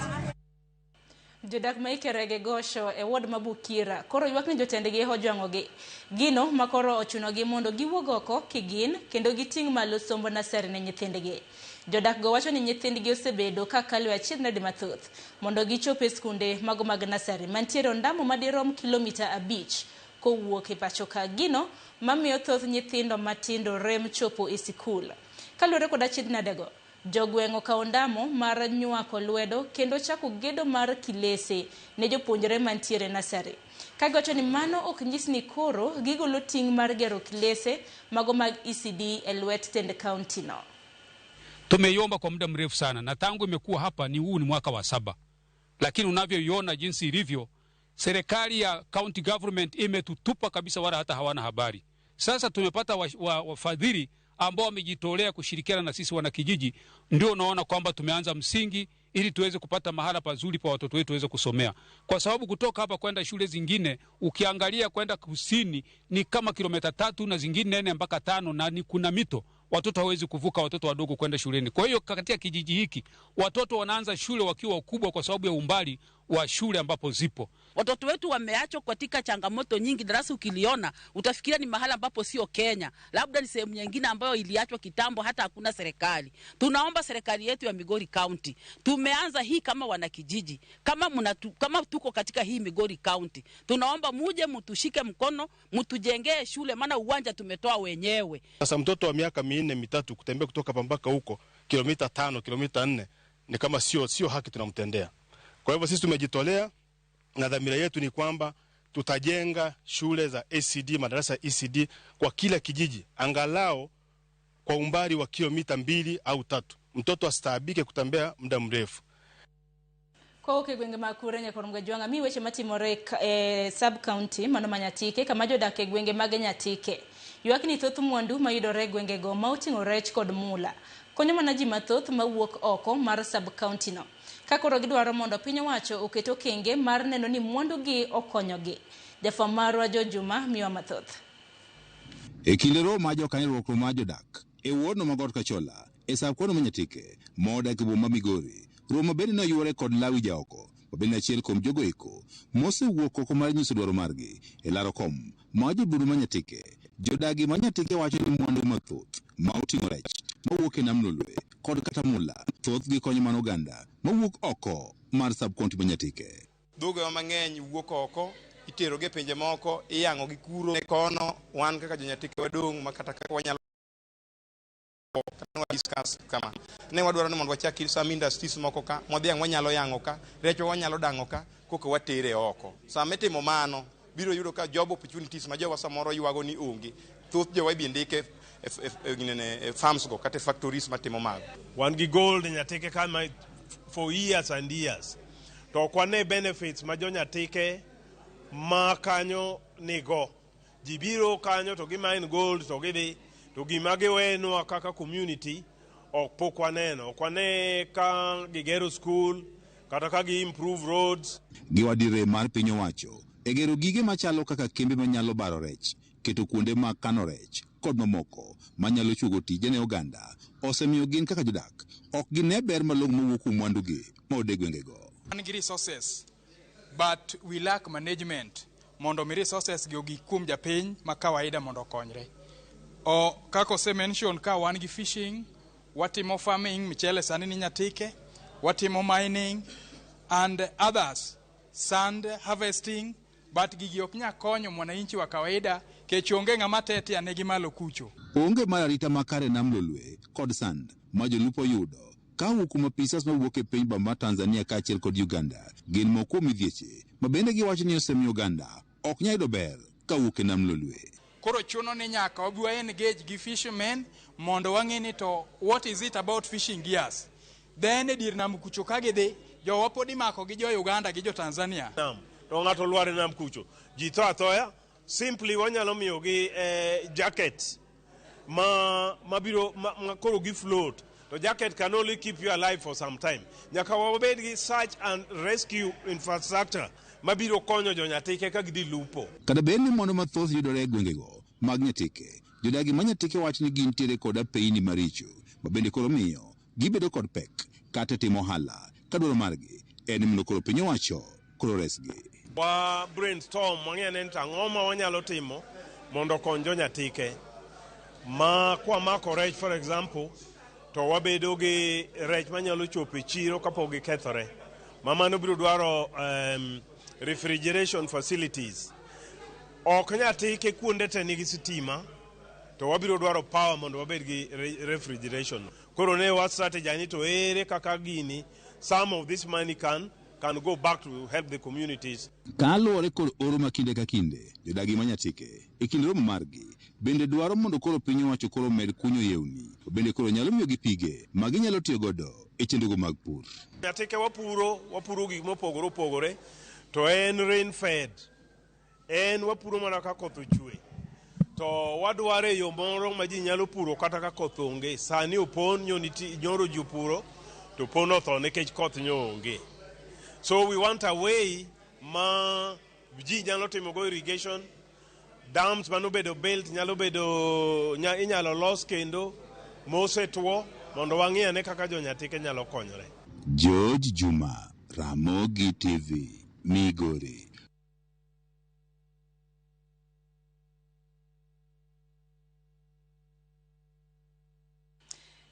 Jodak ma Ikerege Gosho e ward ma Bukira koro ywak ni jotendgi ojwang'ogi gino ma koro ochunogi mondo giwuog oko kigin kendo giting' malo somb nasari ne nyithindgi. Jodak go wacho ni nyithindgi osebedo ka kalo e achiedh nade mathoth mondo gichop e skunde mago mag nasari mantiere ondamo madirom kilomita 5 kowuok e pacho ka, gino mamiyo thoth nyithindo matindo rem chopo e sikul. Kaluwore kod achiedh nadego, jogweng' okawo ondamo mar nywako lwedo kendo chako gedo mar kilese ne jopuonjre mantiere nasari. Kagiwacho ni mano ok nyis ni koro gigolo ting' mar gero kilese mago mag ECD e lwet tend kaunti no. Tumeiomba kwa muda mrefu sana na tangu imekuwa hapa ni huu ni mwaka wa 7. Lakini unavyoiona jinsi ilivyo, serikali ya county government imetutupa kabisa, wala hata hawana habari. Sasa tumepata wafadhili ambao wamejitolea kushirikiana na sisi wanakijiji, ndio unaona kwamba tumeanza msingi ili tuweze kupata mahala pazuri pa watoto wetu waweze kusomea. Kwa sababu kutoka hapa kwenda shule zingine, ukiangalia kwenda kusini ni kama kilomita 3 na zingine 4 mpaka 5, na ni kuna mito. Watoto hawezi kuvuka, watoto wadogo kwenda shuleni. Kwa hiyo katika kijiji hiki watoto wanaanza shule wakiwa wakubwa kwa sababu ya umbali wa shule ambapo zipo. Watoto wetu wameachwa katika changamoto nyingi. Darasa ukiliona utafikiria ni mahala ambapo sio Kenya, labda ni sehemu nyingine ambayo iliachwa kitambo, hata hakuna serikali. Tunaomba serikali yetu ya Migori County, tumeanza hii kama wanakijiji, kama tuko katika hii Migori County, tunaomba muje mtushike mkono, mtujengee shule, maana uwanja tumetoa wenyewe. Sasa mtoto wa miaka 4 3 kutembea kutoka mpaka huko kilomita 5 kilomita 4 ni kama sio haki tunamtendea. Kwa hivyo sisi tumejitolea na dhamira yetu ni kwamba tutajenga shule za ECD, madarasa ya ECD kwa kila kijiji, angalau kwa umbali wa kilomita 2 au 3. Mtoto asitaabike kutembea muda mrefu. Kwa oke gwenge mag Kure nyakor Mgajwang'a mi weche matimore e sub county mano ma Nyatike kama jodak e gwenge mag Nyatike ywak ni thoth mwandu mayudore e gwengego ma oting'o rech kod mula konyo mana ji mathoth mawuok oko mar sub county no. Ka koro gidwaro mondo piny owacho oket okenge mar neno ni mwandugi okonyogi. Jafwamb marwa Jo Juma miwa mathoth. E kinde romo mar jokanyo riwruok mar jodak e wodno ma Got Kachola e sab kono ma Nyatike modak e boma ma Migori, romo bende ne oyuore kod Lawi Jaoko ma bende achiel kuom jogo eko mosewuok oko mar nyiso dwaro margi e laro kom mar jobundu ma Nyatike. Jodagi ma Nyatike wacho ni mwandu mathoth ma oting'o rech mawuok e nam Lolwe kod kata mula thothgi konyo mana oganda mawuok oko mar sub-county ma Nyatike. Dhogewa mang'eny wuok oko, iterogi e pinje moko, iyang'o gi kuro kono, wan kaka jonyatike wadong' ma kata kaka wanyalo discuss kama. Ne wadwaro ni mondo wachak some industries moko ka, modhiang' wanyalo yang'o ka, rechwa wanyalo dang'o ka, koka watere oko. Sama itimo mano, biro yudo ka job opportunities ma jowa samoro ywago ni onge. Thoth jowa ibi ndike e farms go kata e factories matimo mago. Wan gi gold Nyatike ka ma for years and years. To ok wane benefits ma jo Nyatike ma kanyo nigo. Ji biro kanyo to gi mine gold to gidhi to gima giwenwa kaka community ok pok waneno. Ok wane ka gigero school kata ka gi improve roads. Giwadire mar piny owacho e gero gige machalo kaka kembe manyalo baro rech, keto kuonde mag kano rech kod mamoko manyalo chuogo tije ne oganda osemiyo gin kaka jodak ok gine ber malong'o mowuok kuom mwandugi ma e gwengego. Wan gi resources but we lack management mondo mi resources gi ogik kuom japiny ma kawaida mondo okonyre. O kaka ose mention ka wan gi fishing, watimo farming, michele sani ni Nyatike, watimo mining and others, sand harvesting, but gigi ok nya konyo mwananchi wa kawaida kech onge ng'ama tetea negi malo kucho. Onge mar arita makare nam Lolwe kod sand ma jolupo yudo ka owuok kuom apisas mawuok e piny ma Tanzania kaachiel kod Uganda gin moko kuom midhieche ma bende giwacho ni osemiyo oganda ok nyal yudo ber kawuok e nam Lolwe. Koro chuno ni nyaka wabi wa engage gi fishermen mondo wang'e ni to what is it about fishing gears. Then e dier nam kucho ka gidhi, jowa pod imako gi jo Uganda gi jo Tanzania. Nam to ng'ato olwar e nam kucho ji tho athoya simply wanyalo miyogi jacket ma mabiro ma koro gi float to jacket can only keep you alive for some time. Nyaka wabed gi search and rescue infrastructure mabiro konyo jonyatike ka gidhi lupo. Kata bed ni mwandu mathoth yudore e gwengego mag Nyatike, jodagi ma Nyatike wacho ni gintiere kod apeyini maricho ma bende koro miyo gibedo kod pek kata timo ohala ka dwaro margi en ni mondo koro piny owacho koro resgi. Wa brainstorm wang'e ane ni to ang'o ma wanyalo timo mondo okony jonyatike ma kwamako rech, for example, to wabedo gi rech manyalo chopo e chiro kapok gikethore ma mano biro dwaro refrigeration facilities. Ok Nyatike kuonde te nigi sitima to wabiro dwaro power mondo wabed gi refrigeration. Koro ne wa strategy ni to ere kaka gini some of this money can go back to help the communities. Kaluwore kod oro ma kinde ka kinde, jodagi ma Nyatike e kind romo margi bende dwaro mondo koro piny owacho koro med kunyo yewni bende koro nyalo miyogi pige ma ginyalo tiyo godo e chenrogo mag pur. Nyatike wapuro wapuro gik mopogore opogore to en rain fed en wapuro mana ka koth ochwe to wadwaro e yo moro ma ji nyalo puro kata ka koth onge. Sani opon nyo nitie nyoro ji opuro to opon otho nikech koth nyo onge. So we want a way ma ji nyalo timo go irrigation dams manobedo built nyalo bedo inyalo los kendo mosetwo mondo wang'i ane kaka jonyatike nyalo konyore. George Juma, Ramogi TV, Migori.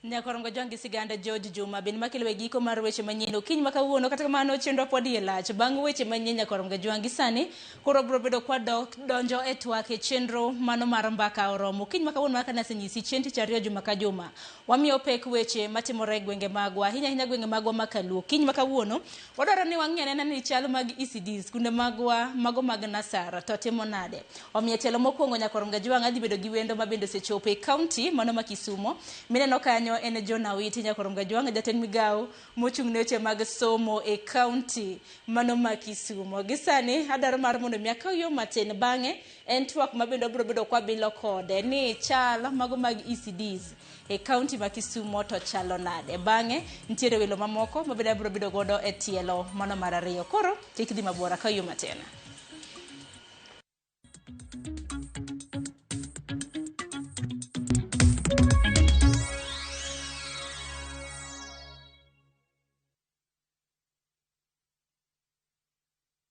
Nyakorongo Jwangi siganda George Juma ben makelo e giko mar weche manyien okinyi ma kawuono. Kata kamano chenro pod iye lach bang' weche manyien. Nyakorongo Jwangi sani koro biro bedo kwa donjo e twak e chenro mano mar mbaka oromo okinyi ma kawuono. Kaka nasenyisi chieng' tich ariyo juma ka juma wamiyo pek weche matimore e gwenge magwa, ahinya ahinya gwenge magwa ma Kaluo. Okinyi ma kawuono wadwaro ni wang'i anena ni chal mag ECD skunde magwa mago mag Nasara to timo nade. Omiyo tielo mokwongo Nyakorongo Jwang' adhi bedo gi wendo ma bende osechopo e kaunti mano ma Kisumo mineno kanyo en John Awiti. Nyakorongo Jwang' jatend migawo mochung' ne weche mag somo e kaunti mano ma Kisumo. Gi sani adwaro mar mondo mi akaw yo matin, bang'e en twak ma bende wabiro bedo kwabilo kode ni chal mago mag ECDs e kaunti ma Kisumo to chalo nade. Bang'e nitiere welo mamoko ma bende abiro bedo godo e tielo mano mar ariyo. Koro kik dhi mabor, akaw yo matin.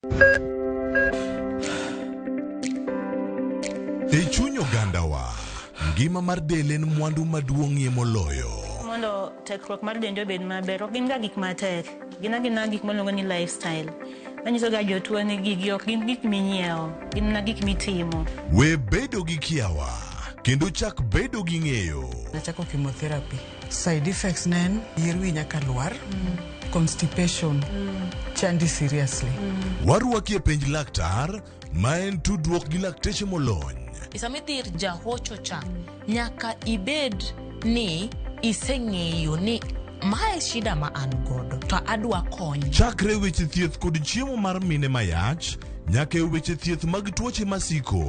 E chuny ogandawa, ngima mar del en mwandu maduong'ie moloyo. Mondo tekruok mar dendi obed maber, ok gin ga gik matek. Gin agina gik miluongo ni lifestyle. Manyiso ga jotuo ni gigi ok gin gik minyiewo, gin mana gik mitimo. We bedo gi kiawa kendo chak bedo gi ng'eyo. Nachako chemotherapy. Side effects ne en yier wi nyaka lwar, constipation, chandi seriously. Warwaki e penj laktar ma en tudruok gi lakteche molony. Sama idhi ir jahocho cha, nyaka ibed ni iseng'eyo ni mae shida ma an godo to adwa kony. Chakre weche thieth kod chiemo mar mine mayach nyaka e weche thieth mag tuoche masiko.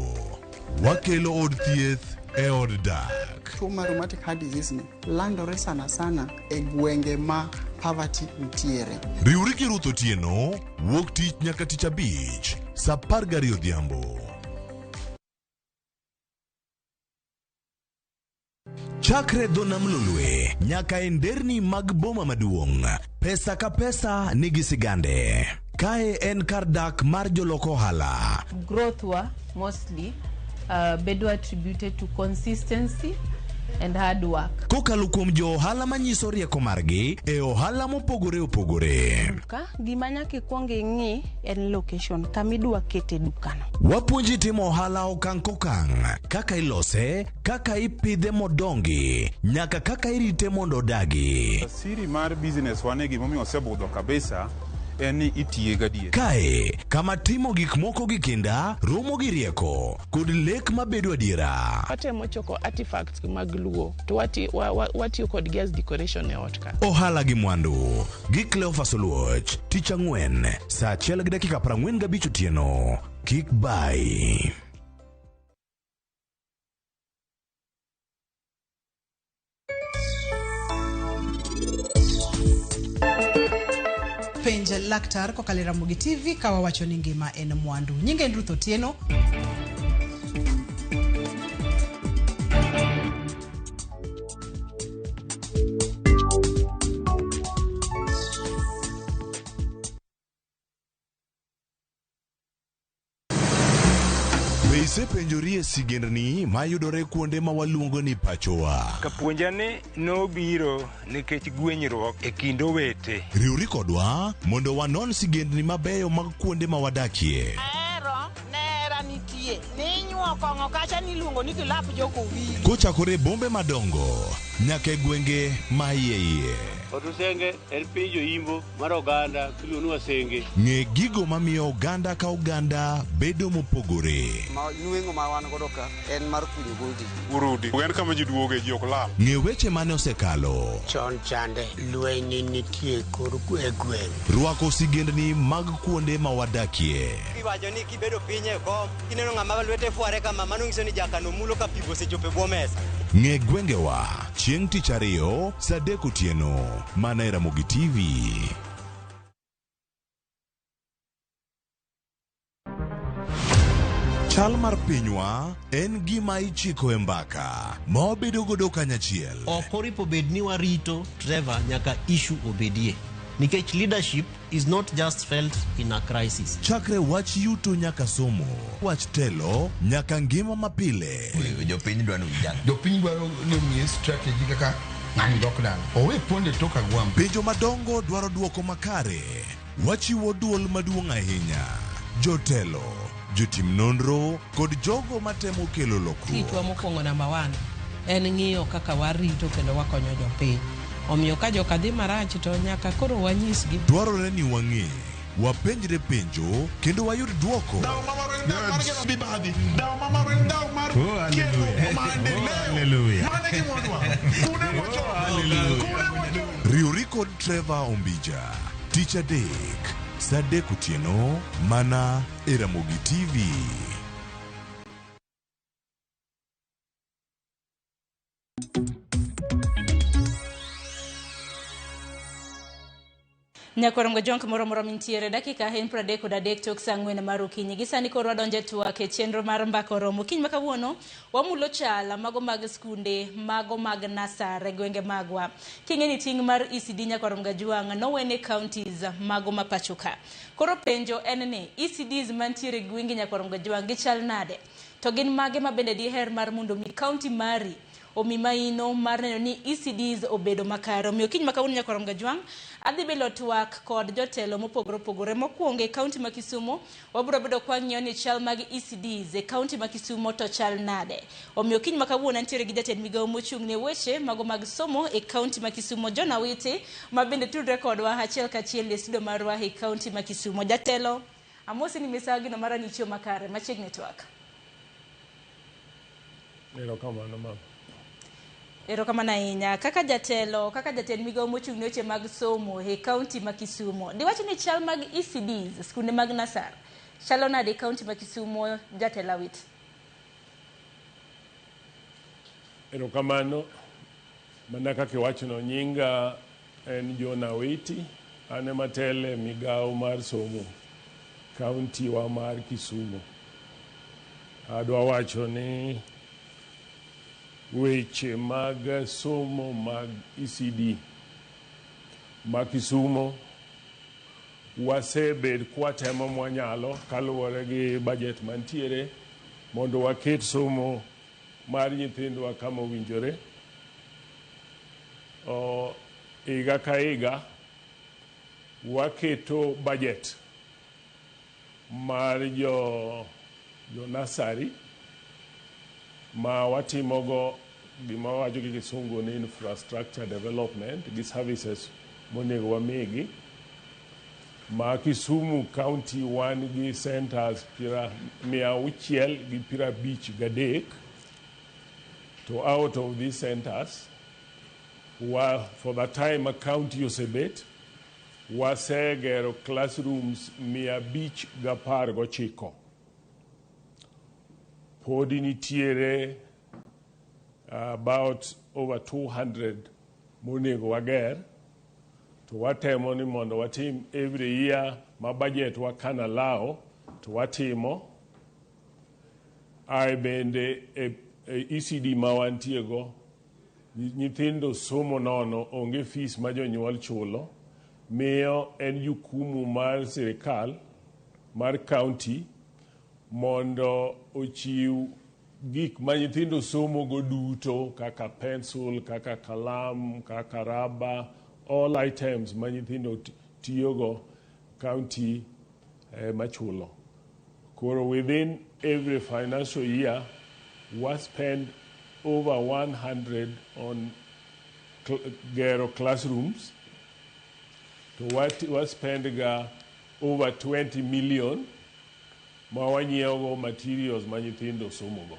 Wakelo od thieth e od dak. Tuo mar rheumatic heart disease ni landore sana sana e gwenge ma poverty nitiere. Riwri gi Ruth Otieno wuok tich nyaka tich abich saa 12 odhiambo. Chakre dho nam Lolwe nyaka e nderni mag boma maduong', pesa ka pesa nigi sigande. Kae en kar dak mar jolok ohala. Growth wa mostly bedo attributed to consistency and hard work. Kokalo kuom jo ohala manyiso rieko margi e ohala mopogore opogore. Duka gima nyaka ikwong ing'i en location kama idwa kete dukano. Wapuonji timo ohala okang' kokang', kaka ilose, kaka ipidhe modongi, nyaka kaka irite mondo odagi. Siri mar business wane gimomiyo osebudho kabisa en ni itiye gadier. Kae, kama timo gik moko gi kinda, romo gi rieko, kod lek mabedo adiera. Watemo choko artifacts mag Luo to watiyo kodgi as decoration e ot ka. Ohala gi mwandu gi Cleophas Oluoch, tich ang'wen, saa 1:45 otieno. Kik bai. Penj laktar kokalo e Ramogi TV ka wawacho ni ngima en mwandu. Nyinga en Ruth Otieno. Be isepenjori e sigendni mayudore kuonde ma waluongo ni pachowa? Kapuonja ni nobiro nikech gwenyruok e kind owete. Riwri kodwa mondo wanon sigendni mabeyo mag kuonde ma wadakie. Ahero nera nitie ninyuo kong'o kacha niluongo ni kilap jokowili. Kochakore e bombe madongo nyaka e gwenge ma iye iye. Otusenge en piny joimbo mar oganda miluongo ni Wasenge. Ng'e gigo mamiyo oganda ka oganda bedo mopogore. Ma nweng'o ma wan godo ka en mar kunyo goldi. Urudi. En kama ji duoge ji ok lal. Ng'e weche mane osekalo. Chon chande lweny nitie kor e gweng'. Rwako sigendni mag kuonde ma wadakie. Iwacho ni kibedo piny e kom, kineno ng'ama lwete fware kama, mano nyiso ni jakano mulo ka pigo osechopo e bwo mesa. Ng'e gwengewa chieng' tich ariyo saa 3 otieno mana e Ramogi TV. Chal mar pinywa en gima ichiko e mbaka ma wabedo godo kanyachiel. Ok oripo bed ni warito Trevor nyaka issue obedie. Nikech leadership is not just felt in a crisis. Chakre wach yuto nyaka somo, wach telo nyaka ngima mapile. Jopiny dwaro vijana. Jopiny dwaro ni omiye strategy kaka ng'ani dok dala. Owe ponde tok agwambo. Penjo madongo dwaro duoko makare. Wachiwo duol maduong' ahinya. Jotelo, jotim nonro kod jogo matemo kelo lokruok. Tichwa mokwongo namba 1 en ng'iyo kaka warito kendo wakonyo jopiny. Omiyo ka joka dhi marach to nyaka koro wanyisgi. Dwarore ni wang'e, wapenjre penjo kendo wayud duoko. Riwri kod Trevor Ombija tich adek saa 3 otieno mana e Ramogi TV. Nyakorongo jonk moro moro mintiere dakika en 33 tok saa 4 mar okinyi. Gi sani koro wadonjo e twak e chenro mar mbaka oromo. Okinyi ma kawuono wamulo chal mago mag skunde mago mag nasar e gwenge magwa. King'e ni ting' mar ECD Nyakorongo Jwang' nowene counties mago ma pacho ka. Koro penjo en ni ECDs mantiere e gwenge Nyakorongo Jwang' gichal nade? To gin mage ma bende diher mar mondo mi county mari omi maino mar neno ni ECDs obedo makare. Omiyo kiny ma kawuono Nyakorongo Jwang' adhi bilo twak kod jotelo mopogore opogore. Mokwongo e kaunti ma Kisumu, wabiro bedo kwang'iyo ni chal mag ECDs e kaunti ma Kisumu to chal nade. Omiyo kiny ma kawuono antiere gi jatend migawo mochung' ne weche mago mag somo e kaunti ma Kisumu, John Awiti, ma bende tudre kodwa achiel kachiel e studio marwa e kaunti ma Kisumu. Jatelo, amosi ni misawa gino mara ni chiwo makare, machiegni twak. Erokamano mama. Erokamano ahinya. Kaka jatelo, kaka jatend migawo mochung' ne weche mag somo e kaunti ma Kisumu, diwach ni chal mag ECDs, skunde mag nasar, chalo nade e kaunti ma Kisumu, jatelo Awiti? Erokamano. Mana kaka iwachono, nyinga en John Awiti, an ema atelo e migawo mar somo kaunti wa mar Kisumu. Adwa wacho ni weche mag somo mag ECD ma Kisumo wasebed kwatemo mwanyalo kaluwore gi budget mantiere mondo waket somo mar nyithindwa kama owinjore. Higa ka higa waketo budget mar jo nursery ma watimogo gima wawacho gi kisungu ni infrastructure development gi services monego wamigi. Ma Kisumu County wan gi centers 653, to out of these centers for the time a county osebet wasegero classrooms 519. Podi nitiere about over 200 monego wager, to watemo ni mondo watim every year ma budget wa can allow to watimo. Ae bende e ECD ma wantiego nyithindo somo nono, onge fees ma jonyuol chulo, miyo en jukumu mar sirikal mar county mondo ochiw gik ma nyithindo somo go duto kaka pencil, kaka kalam, kaka raba, all items ma nyithindo tiyogo county machulo. Koro within every financial year we spend over 100 on gero classrooms, to wa spend ga over 20 million ma wanyiewogo materials ma nyithindo somogo.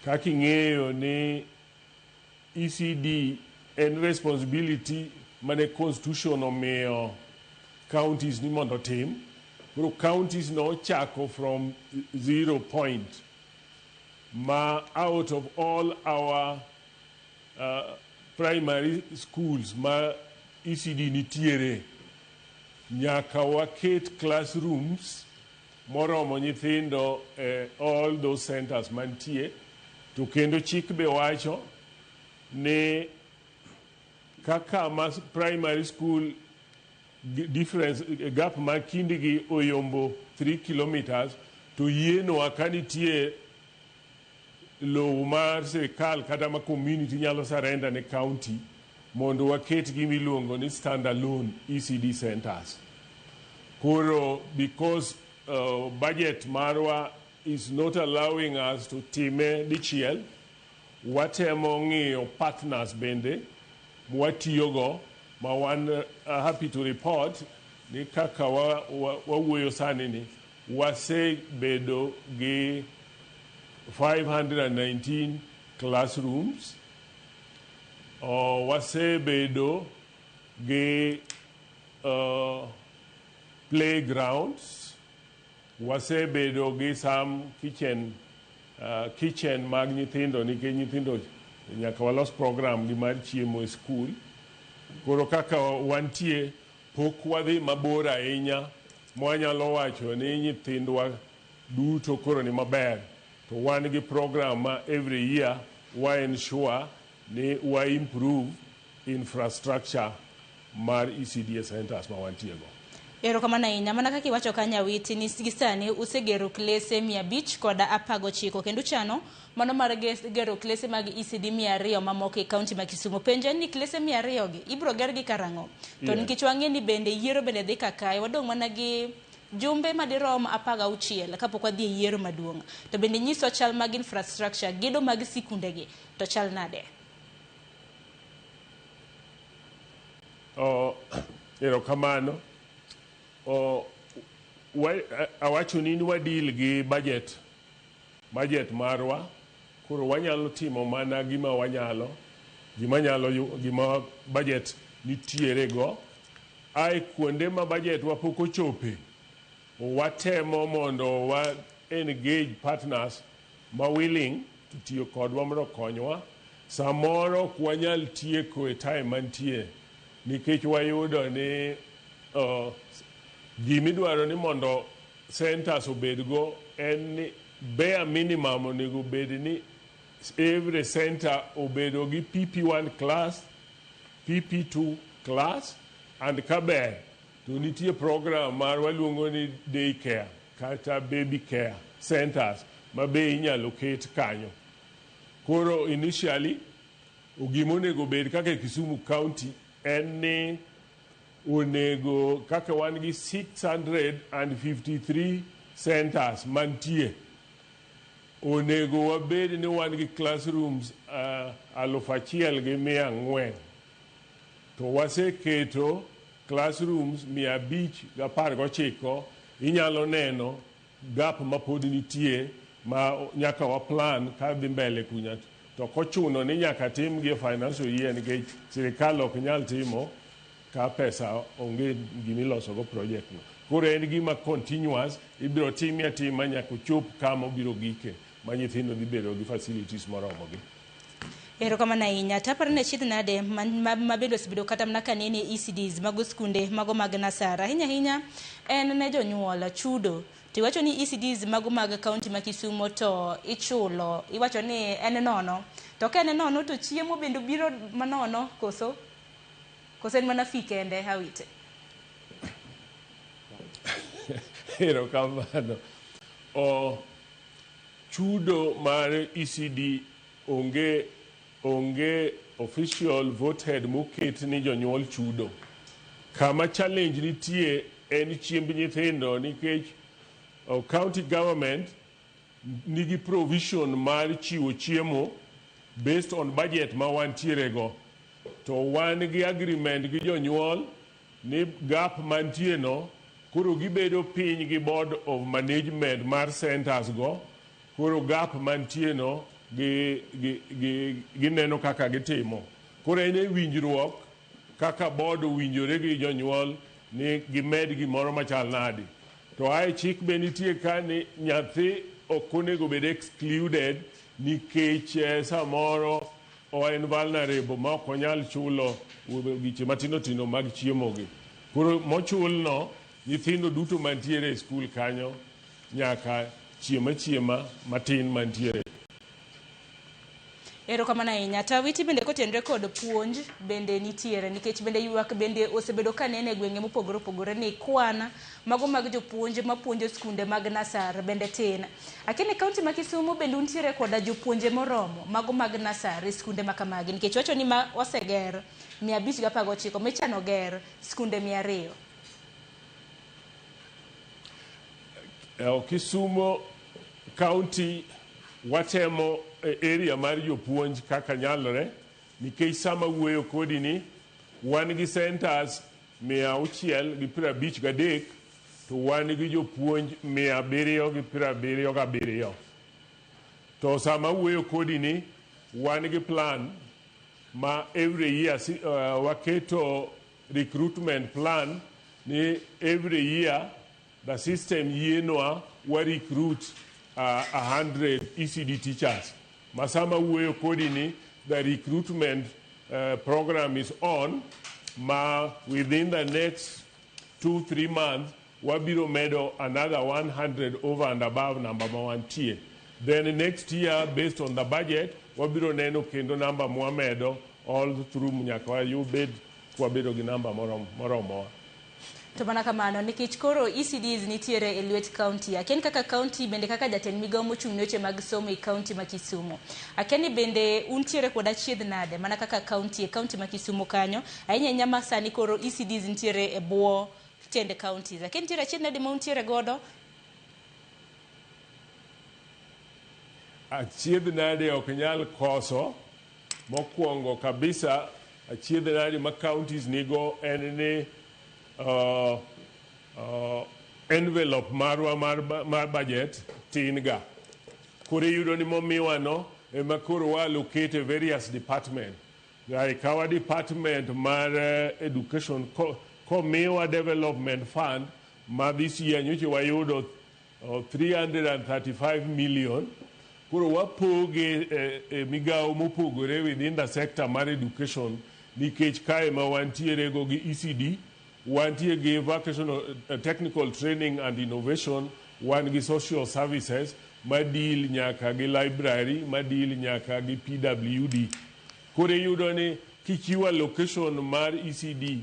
Kaka ing'eyo ni ECD en responsibility mane constitution omiyo counties ni mondo otim. Koro counties nochako from 0 point ma out of all our primary schools ma ECD nitiere nyaka waket classrooms moromo nyithindo all those centers mantie. To kendo chik be wacho ni kaka ma primary school difference gap ma kindgi oyombo 3 kilometers to yienwa ka nitie lowo mar sirikal kata ma community nyalo surrender ne county mondo waket gima iluongo ni standalone ECD centers. Koro because budget marwa is not allowing us to time dichiel, watemo ng'iyo partners bende mwatiyogo ma wan happy to report ni kaka wawuoyo sani ni wasebedo gi 519 classrooms, wasebedo gi playgrounds, wasebedo gi some kitchen mag nyithindo nikech nyithindo nyaka walos program gi mar chiemo e skul. Koro kaka wantie Pok wadhi mabor ahinya mwanyalo wacho ni nyithindwa duto koro ni maber. To wan gi program ma every year wa ensure ni wa improve infrastructure mar ECD centers ma wantie go. Erokamano ahinya. Mana kaka iwacho kanyo Awiti ni gi sani usegero klese 519 kendo uchano mano mar gero klese mag ECD 200 mamoko e kaunti ma Kisumu. Penjo en ni klese 200 gi ibiro gergi karang'o? To nikech wang'e ni bende yiero bende dhi kakae, wadong' mana gi jumbe madirom 16 kapok wadhi e yiero maduong'. To bende nyiswa chal mag infrastructure, gedo mag sikundegi to chal nade? Oh, erokamano. Oh, awacho ni wadil gi budget marwa, koro wanyalo timo mana gima wanyalo, gima nyalo gima budget nitiere go. Ae kuonde ma budget wa pok ochope, watemo mondo wa engage partners ma willing to tiyo kodwa mondo okonywa. Samoro ok wanyal tieko e time mantie, nikech wayudo ni gimidwaro ni mondo centers obedgo en ni bare minimum onego bed ni every center obedo gi PP1 class, PP2 class, and kaber to nitie program mar waluongo ni day care kata baby care centers ma be inyalo ket kanyo. Koro initially gima onego bed kaka e Kisumu County en ni onego kaka wan gi 653 centers mantie, onego wabed ni wan gi classrooms 1,400, to waseketo classrooms 519. Inyalo neno gap ma pod nitie ma nyaka wa plan ka dhi mbele kunya, to kochuno ni nyaka tim gi e financial year nikech sirikal ok nyal timo ka pesa onge gimiloso go project no. Koro en gima continuous, ibiro timie atima nyaka ochop kama obiro gike ma nyithindo dhi bedo gi facilities moromogi. Erokamano ahinya. To aparo ni achiedh nade ma bende osebedo kata mana kanene ECDs mago skunde mago mag nasara. Ahinya ahinya en ne jonyuol chudo. To iwacho ni ECDs mago mag kaunti ma Kisumu to ichulo, iwacho ni en nono. To ka en nono to chiemo bende biro manono koso? Koso en mana fee kende Awiti? Erokamano. Chudo mar ECD onge official voted moket ni jonyuol chudo. Kama challenge nitie en chiemb nyithindo, nikech county government nigi provision mar chiwo chiemo based on budget ma wantiere go. To wan gi agreement gi jonyuol ni gap mantie no koro gibedo piny gi board of management mar centers go, koro gap mantie no gineno kaka gitimo. Koro en e winjruok kaka board owinjore gi jonyuol ni gimed gimoro machal nadi. To ae chik be nitie ka ni nyathi ok onego bed excluded nikech samoro en vulnerable ma ok onyal chulo giche matindo tindo mag chiemo gi. Koro mochul no, nyithindo duto mantiere e skul kanyo nyaka chiem achiema matin mantiere. Erokamano ahinya. To Awiti bende kotenore kod puonj bende nitiere, nikech bende ywak bende osebedo kanene e gwenge mopogore opogore ni kwan mago mag jopuonj mapuonjo skunde mag nasar bende tin. Lakini kaunti ma Kisumu bende untiere koda jopuonje moromo mago mag nasar e skunde ma kamagi, nikech wacho ni ma oseger 519 michano ger skunde 200. Kisumu County watemo area mar jopuonj kaka nyalore, nikech sama wuoyo kodi ni wan gi centers 653 to wan gi jopuonj 777. To sama wuoyo kodi ni wan gi plan ma every year waketo recruitment plan ni every year the system yienwa wa recruit 100 ECD teachers. Ma sama wuoyo kodi ni the recruitment program is on, ma within the next 2-3 months wabiro medo another 100 over and above number ma wantie. Then next year, based on the budget, wabiro neno kendo namba mwamedo all through nyaka wayubed kwabedo gi namba moromowa. To mana kamano, nikech koro ECDs nitiere e lwet county, akia ni kaka county bende kaka jatend migawo mochung' ne weche mag somo e county ma Kisumu, akia ni bende untiere kod achiedh nade mana kaka county e county ma Kisumu kanyo, ahinya ahinya ma sani koro ECDs nitiere e bwo tend counties. Akia nitiere achiedh nade ma untiere godo? Achiedh nade ok nyal koso. Mokwongo kabisa, achiedh nade ma counties nigo en ni envelope marwa mar budget tin ga. Koro iyudo ni momiwa no ema koro wa allocate various department. Like our department mar education komiwa development fund ma this year nyocha wayudo 335 million. Koro wapoge e migawo mopogore within the sector mar education, nikech kae ma wantiere go gi ECD, wantie gi vocational technical training and innovation, wan gi social services ma deal nyaka gi library, ma deal nyaka gi PWD. Koro iyudo ni kichiwo allocation mar ECD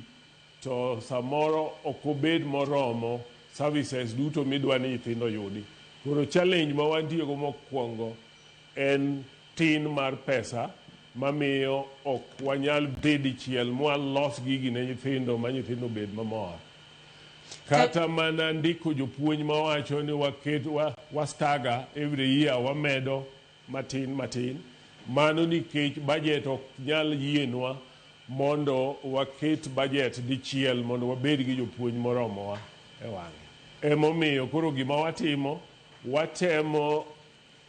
to samoro ok obed moromo services duto midwa ni nyithindo yudi. Koro challenge ma wantie go mokwongo en tin mar pesa mamiyo ok wanyal dhi dichiel mwalos gigi ne nyithindo ma nyithindo bed mamor. Kata mana ndiko jopuonj mawacho ni waket wastaga every year wamedo matin matin. Mano nikech budget ok nyal yienwa mondo waket budget dichiel mondo wabed gi jopuonj moromowa e wang'e. Emomiyo koro gima watimo, watemo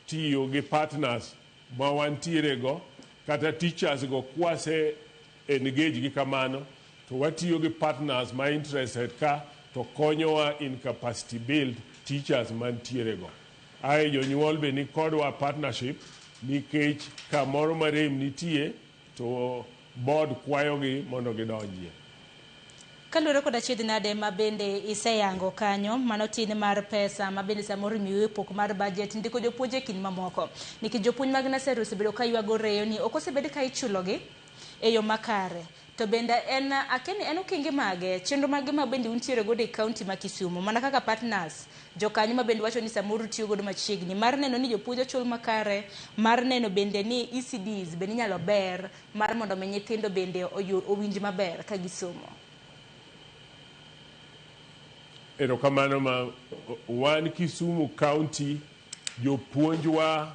tiyo gi partners ma wantiere go kata teachers go kwase engage gi kamano to watiyo gi partners ma interested ka to konyowa in capacity build teachers mantiere go. Ae jonyuol be ni kodwa partnership nikech kamoro ma rem nitie to board kwayogi mondo gidonjie. Kaluwore kod achiedh nade ma bende iseyango kanyo, mano tin mar pesa ma bende samoro imiyo e pok mar budget, ndiko jopuonj e kind mamoko. Nikech jopuonj mag nursery osebedo ka ywago reyo ni ok osebed ka ichulogi e yo makare. To bende en akia ni en okenge mage, chenro mage ma bende untiere godo e county ma Kisumu, mana kaka partners, jokanyo ma bende wacho ni samoro utiyo godo machiegni, mar neno ni jopuonj ochul makare, mar neno bende ni ECDs bende inyalo ber, mar mondo mi nyithindo bende owinj maber ka gisomo. Erokamano ma wan Kisumu County jopuonjwa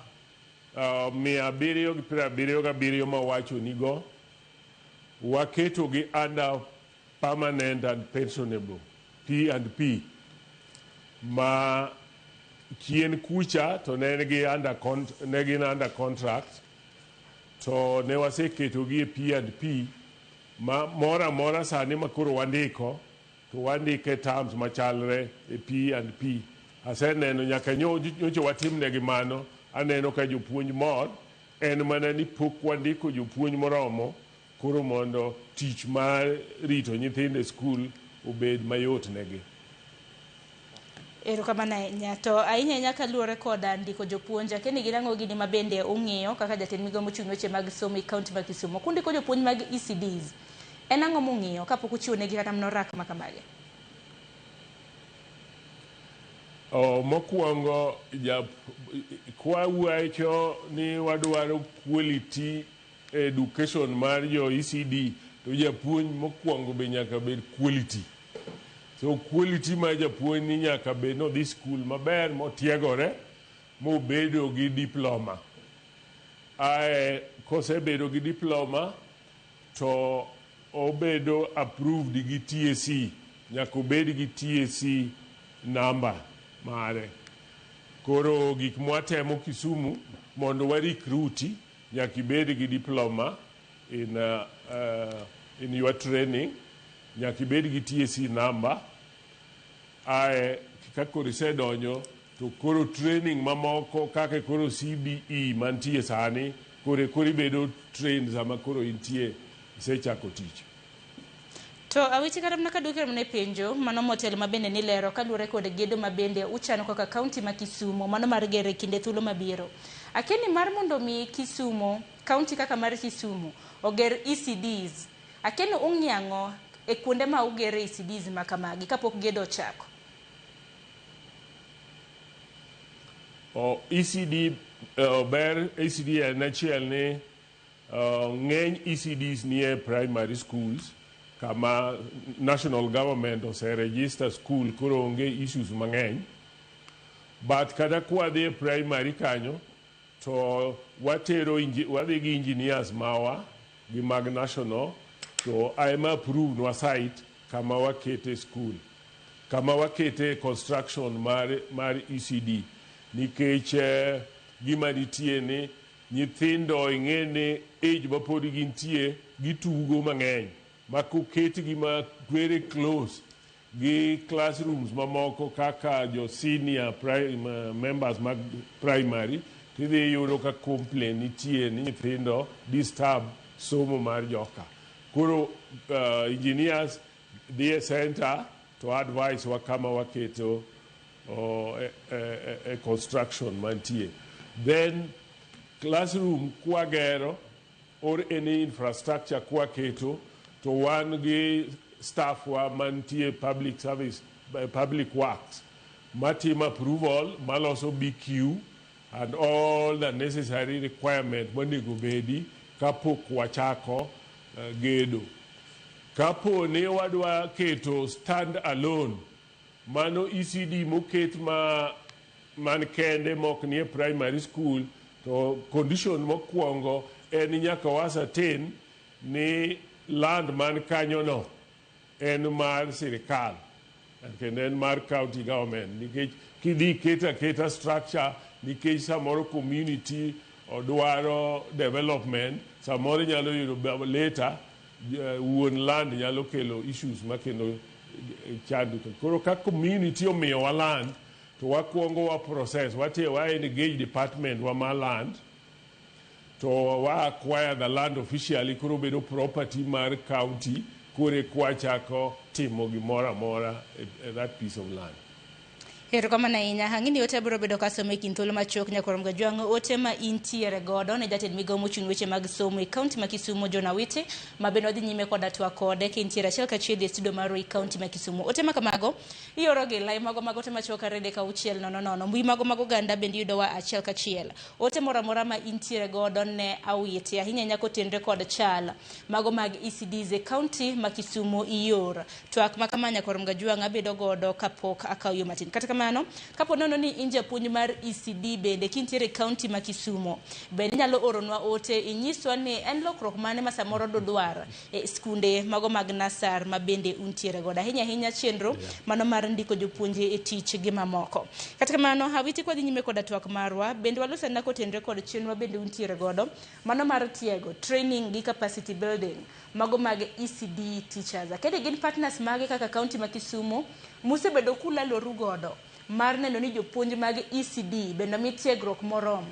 777 mawacho nigo waketogi under permanent and pensionable P&P ma chien kucha to ne gin under contract to ne waseketogi e P&P ma moro amora sani ma koro wandiko to wandike terms machalre e P&P. Aseneno nyaka nyocha watimnegi mano, aneno ka jopuonj mor, en mana ni pok wandiko jopuonj moromo koro mondo tich mar rito nyithindo e skul obed mayot negi. Erokamano ahinya. To ahinya ahinya kaluwore koda ndiko jopuonj, akia ni gin ang'o gini ma bende ung'iyo kaka jatend migawo mochung' ne weche mag somo e county ma Kisumu. Kundiko jopuonj mag ECDs, en ang'o mung'iyo kapok uchiwo negi kata mana orak ma kamagi? Mokwongo, kwawacho ni wadwaro quality education mar jo ECD, to japuonj mokwongo be nyaka bed quality. So quality mar japuonj ni nyaka bed nodhi skul maber motiegore mobedo gi diploma. Ae kosebedo gi diploma to obedo approved gi TSC, nyaka obed gi TSC number mare. Koro gik mwatemo Kisumu mondo wa recruit nyaka ibed gi diploma in your training, nyaka ibed gi TSC number. Ae ka koro isedonjo to koro training mamoko kaka koro CBE mantie sani koro ibedo trained sama koro intie isechako tich. To Awiti, kata mana kaduoki mana e penjo mano motelo ma bende nilero kaluwore kod gedo ma bende uchano kaka kaunti ma Kisumu mano mar gero e kinde thuolo mabiro. Akia ni mar mondo mi Kisumu, kaunti kaka mar Kisumu oger ECDs, akia ni ung'iyo ang'o e kuonde ma ugere ECDs ma kamagi kapok gedo ochako? O, ECD ber ECD en achiel ni ng'eny ECDs nie primary schools kama national government ose register school, koro onge issues mang'eny. But kata kwadhi e primary kanyo to watero wadhi gi engineers mawa gi mag national to ema approve nwa site kama wakete school, kama wakete construction mar ECD, nikech gima nitie ni nyithindo ing'e ni age ma pod gintie gitugo mang'eny ma koketgi ma very close gi classrooms mamoko kaka jo senior members mag primary, tidhi yudo ka complain nitie ni nyithindo disturb somo mar joka. Koro engineers dhi e center to advice wa kama waketo e construction mantie. Then classroom kwagero or any infrastructure kwaketo, to wan gi staff wa mantie public service, public works matimo approval maloso BQ and all the necessary requirement monego bedi kapok wachako gedo. Kapo ni wadwa keto stand alone, mano ECD moket ma man kende mok nie primary school, to condition mokwongo en nyaka wa ascertain ni land man kanyono en mar sirikal kendo en mar county government, nikech kidhi keto aketa structure nikech samoro community odwaro development, samoro inyalo yudo later wuon land nyalo kelo issues ma kendo chand. Koro ka community omiyowa land to wakwongo wa process, wa engage department wa mar land to wa acquire the land officially, koro bedo property mar county, koro kwachako timo gimoro amora e that piece of land. Erokamano ahinya. Ang'e ni ote biro bedo kasomo e kind thuolo machuok. Nyakwar Mgajwang', ote ma intiere godo ne jatend migao mochung' weche mag somo e kaunti ma Kisumu, John Awiti, ma bende wadhi nyime koda twak kode kintiere achiel kachiel e studio marwa e kaunti ma Kisumu. Ote ma kamago ioro gi lai mago mag ote machuok 23600. Mbui mago mag oganda bende yudowa achiel kachiel. Ote moro amora ma intiere godo ne Awiti, ahinya ahinya kotenore kod chal mago mag ECDs e kaunti ma Kisumu ior. Twak ma kama, Nyakwar Mgajwang', abedo godo kapok akawo yo matin. Kata kamano, kapo nono ni in japuonj mar ECD bende kintiere e kaunti ma Kisumu, bende inyalo oronwa ote inyiswa ni en lokruok mane ma samoro dudwar e skunde mago mag nasar ma bende untiere godo, ahinya ahinya chenro mano mar ndiko jopuonje e tich gi mamoko. Kata kamano, Awiti, kwadhi nyime koda twak marwa, bende walosana kotenore kod chenro bende untiere godo mano mar tiego, training gi capacity building mago mag ECD teachers. Akedi gin partners mage kaka kaunti ma Kisumu musebedo kulaloru godo mar neno ni jopuonj mag ECD bende omi tiegruok moromo,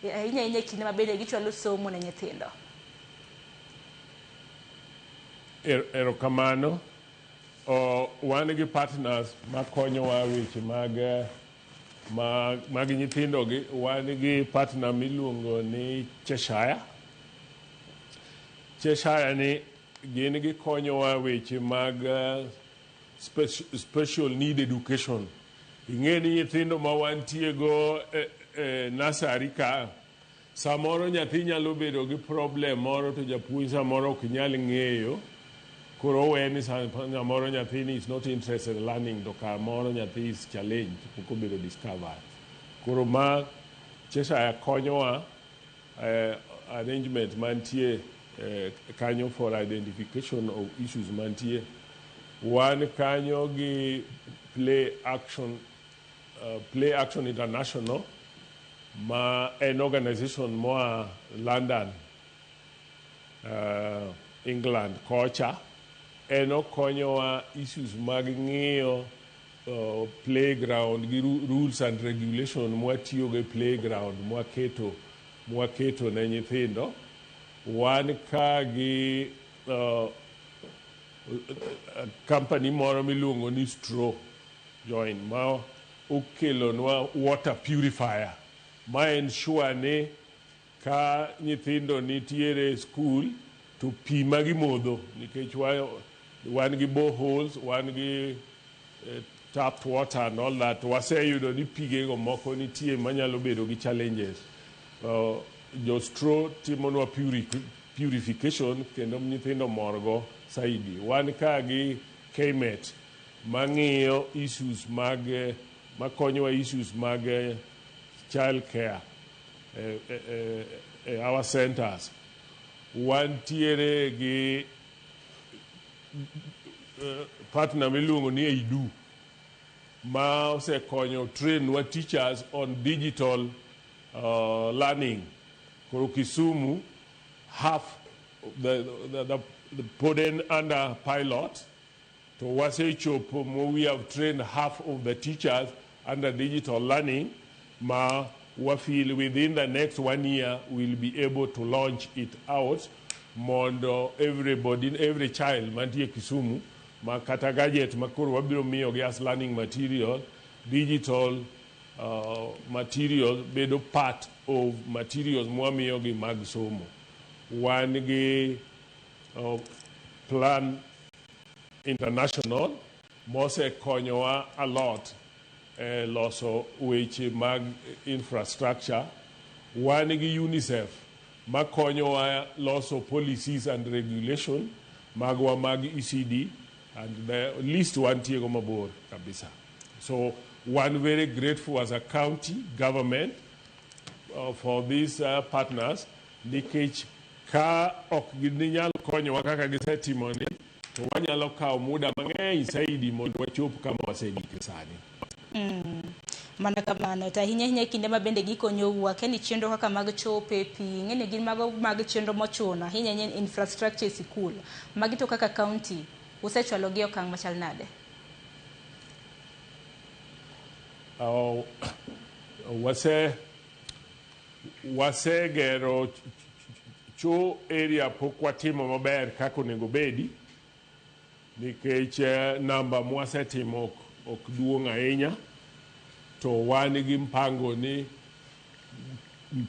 ahinya ahinya e kinde ma bende gichwalo somo ne nyithindo? Erokamano. Wan gi partners makonyowa weche mag nyithindo gi. Wan gi partner miluongo ni Cheshire. Cheshire ni gin gikonyowa weche mag special need education. Ing'e ni nyithindo ma wantie go e nursery ka, samoro nyathi nyalo bedo gi problem moro to japuonj samoro ok nyal ng'eyo, koro owe ni samoro nyathini is not interested in learning, to kamoro nyathi is challenged, pok obedo discovered. Koro ma Cheshire konyowa arrangement mantie kanyo for identification of issues mantie. Wan kanyo gi Play Action International, ma en organization moa London, England kocha. En okonyowa issues mag ng'iyo playground gi rules and regulation mwatiyogo e playground mwaketo ne nyithindo. Wan ka gi Company moro miluongo ni Straw Join ma okelonwa water purifier ma ensure ni ka nyithindo nitiere e school to pi ma gimodho nikech wan gi boreholes, wan gi tapped water and all that, waseyudo ni pigego moko nitie manyalo bedo gi challenges. Jo Straw timonwa purification kendo nyithindo morgo saidi. Wan ka gi KMET mang'iyo issues mag makonyowa issues mag child care our centers. Wantiere gi partner miluongo ni EIDU ma osekonyo train wa teachers on digital learning. Koro Kisumu half the pod en under pilot to wasechopo mo we have trained half of the teachers under digital learning ma wa feel within the next one year we'll be able to launch it out mondo everybody, every child mantie Kisumu ma kata gadget ma koro wabiro miyogi as learning material, digital material bedo part of materials mwamiyogi mag somo. Wan gi Plan International mosekonyowa a lot e loso weche mag infrastructure. Wan gi UNICEF makonyowa loso policies and regulation magwa mag ECD, and the list wantiego mabor kabisa. So one very grateful as a county government for these partners nikech ka ok ginyal konyowa kaka gisetimoni to wanyalo kawo muda mang'eny saidi mondo wachop kama wasegike sani. Mana kamano to ahinya ahinya kinde ma bende gikonyou akia ni chenro kaka mag chope pi ing'eni gin mago mag chenro mochuno ahinya ahinya infrastructure e sikul magi to kaka county usechwalo gi e okang' machal nade? Wasegero cho area pok watimo maber kaka onego bedi nikech namba mwasetimo ok duong' ahinya to wan gi mpango ni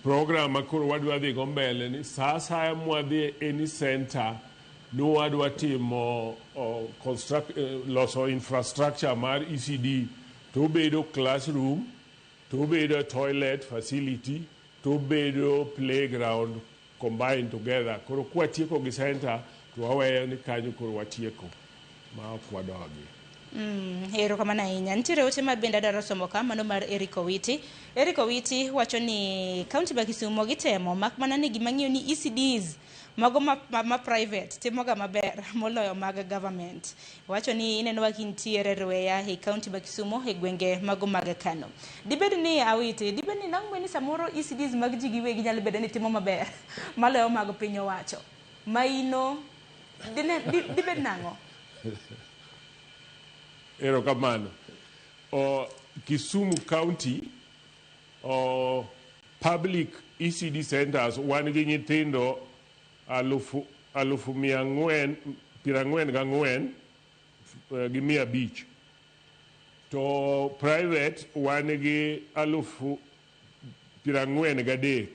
program ma koro wadwa dhi go mbele ni sa asaya mwadhi e any center ni wadwa timo loso infrastructure mar ECD to obedo classroom to obedo toilet facility to obedo playground combined together. Koro kwatieko gi center to waweyo ni kanyo koro watieko ma ok wadogi. Erokamano ahinya. Nitiere ote ma bende adwaro somo ka, mano mar Eric Owiti. Eric Owiti wacho ni kaunti ma Kisumo gitemo mak mana ni gima ng'iyo ni ECDs mago ma private timoga maber moloyo mag government. Wacho ni ineno ka intiere Rweya e kaunti ma Kisumo e gwenge mago mag Kano. Dibed ni Awiti, dibed ni nang'o ni samoro ECDs mag ji giwegi nyalo bedo ni timo maber moloyo mag piny owacho. Maino dibed nang'o? Erokamano. Kisumu County public ECD centers wan gi nyithindo 444,500 To private wan gi 43,000.